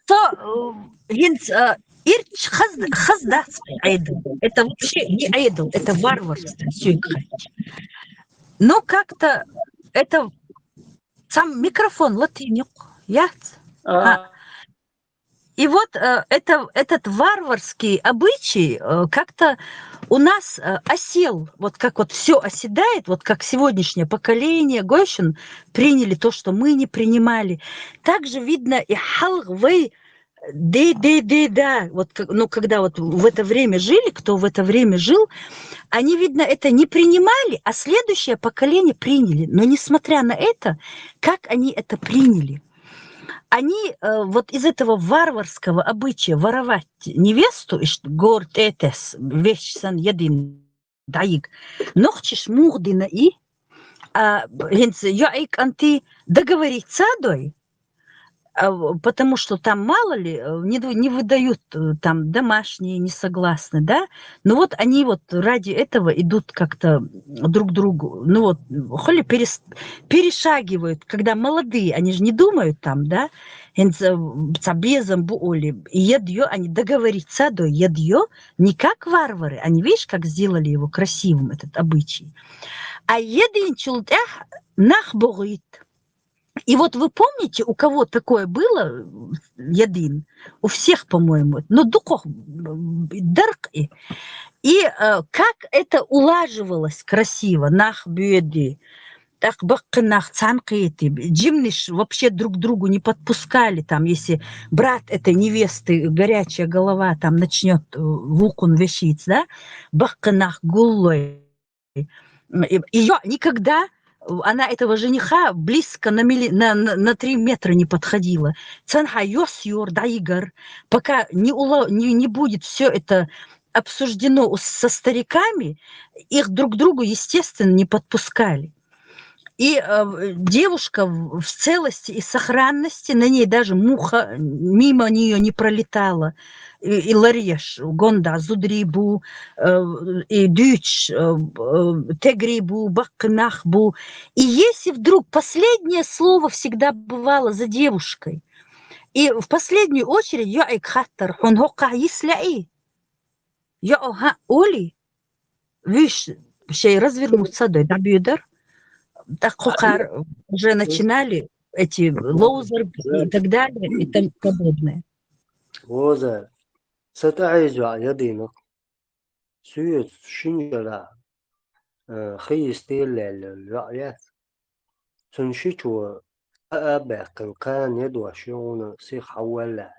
Со, э, хӀинца, э, ирча хаз-, хаза дац Ӏедал. Это вообще не Ӏедал, это варварство, соьга хаьттича. Ну, как-то это сам микрофон латийна юкъа, яц? А. А. И вот э, это, этот варварский обычай э, как-то у нас э, осел, вот как вот все оседает, вот как сегодняшнее поколение гойшин приняли то, что мы не принимали. Также видно и хьалха вай, да, да, да, да, вот, ну, когда вот в это время жили, кто в это время жил, они, видно, это не принимали, а следующее поколение приняли. Но несмотря на это, как они это приняли? Они э, вот из этого варварского обычая воровать невесту, иш гор тӀетес, вещь сан един дайг, нохчиш мухдина и, а, хинц я и канти договориться дой, а, потому что там, мало ли, э, не, ду- не выдают э, там домашние, не согласны, да? Ну вот они вот ради этого идут как-то друг другу, ну вот, холи перес- перешагивают, когда молодые, они же не думают там, да? Хинц э, ца безам бу оли, едё, они договориться до едё, не как варвары, они, видишь, как сделали его красивым, этот обычай. А единчул тях нах богит. И вот вы помните, у кого такое было, един? У всех, по-моему, но дукох дарк и. И э, как это улаживалось красиво, нах беди, так баккынах цанкити, джимниш вообще друг другу не подпускали, там, если брат этой невесты, горячая голова, там, начнет вукун вешить, да, баккынах гуллой. Ее никогда она этого жениха близко на, мили, на, на, на три метра не подходила. Цанха йос юр дайгар, пока не, ула, не, не будет все это обсуждено со стариками, их друг к другу, естественно, не подпускали. И э, девушка в целости и сохранности, на ней даже муха мимо нее не пролетала. И, и ларьеш, гонда, зудрибу, э, и дюч, э, э, тегрибу, баккынахбу. И если вдруг последнее слово всегда бывало за девушкой, и в последнюю очередь я и хаттар, хун хокка ислаи. Я оха оли, виш шей развернуться дой, да, бюдер. Так хокар уже начинали эти лоузер и так далее и тому подобное. Лоузер. Сата айзва ядинок. Сует шинжала. Хи истелле лёяц. Цун шичу а бэккын кан едва шиуна сих хавалла.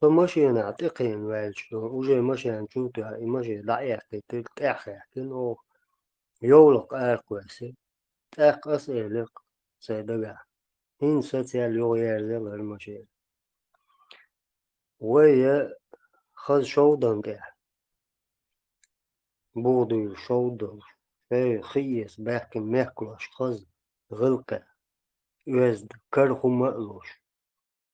Со машина тӀекхийна ваьлча, уже машина чу тӀа, и машина дӀаэхкийтира, тӀеххаьхкина оха. Йовлакх аракхоьссира. ТӀаккха ас элира сай дагахь: «ХӀинца сацаьлла юха ерзалара машина». Вай я хаза шовдан тӀехь. БугӀа дуйла шовдалуш, шоай хиэса баьхкина мехкалош хаза, гӀилкхи, оьзда, кара хӀума а луш,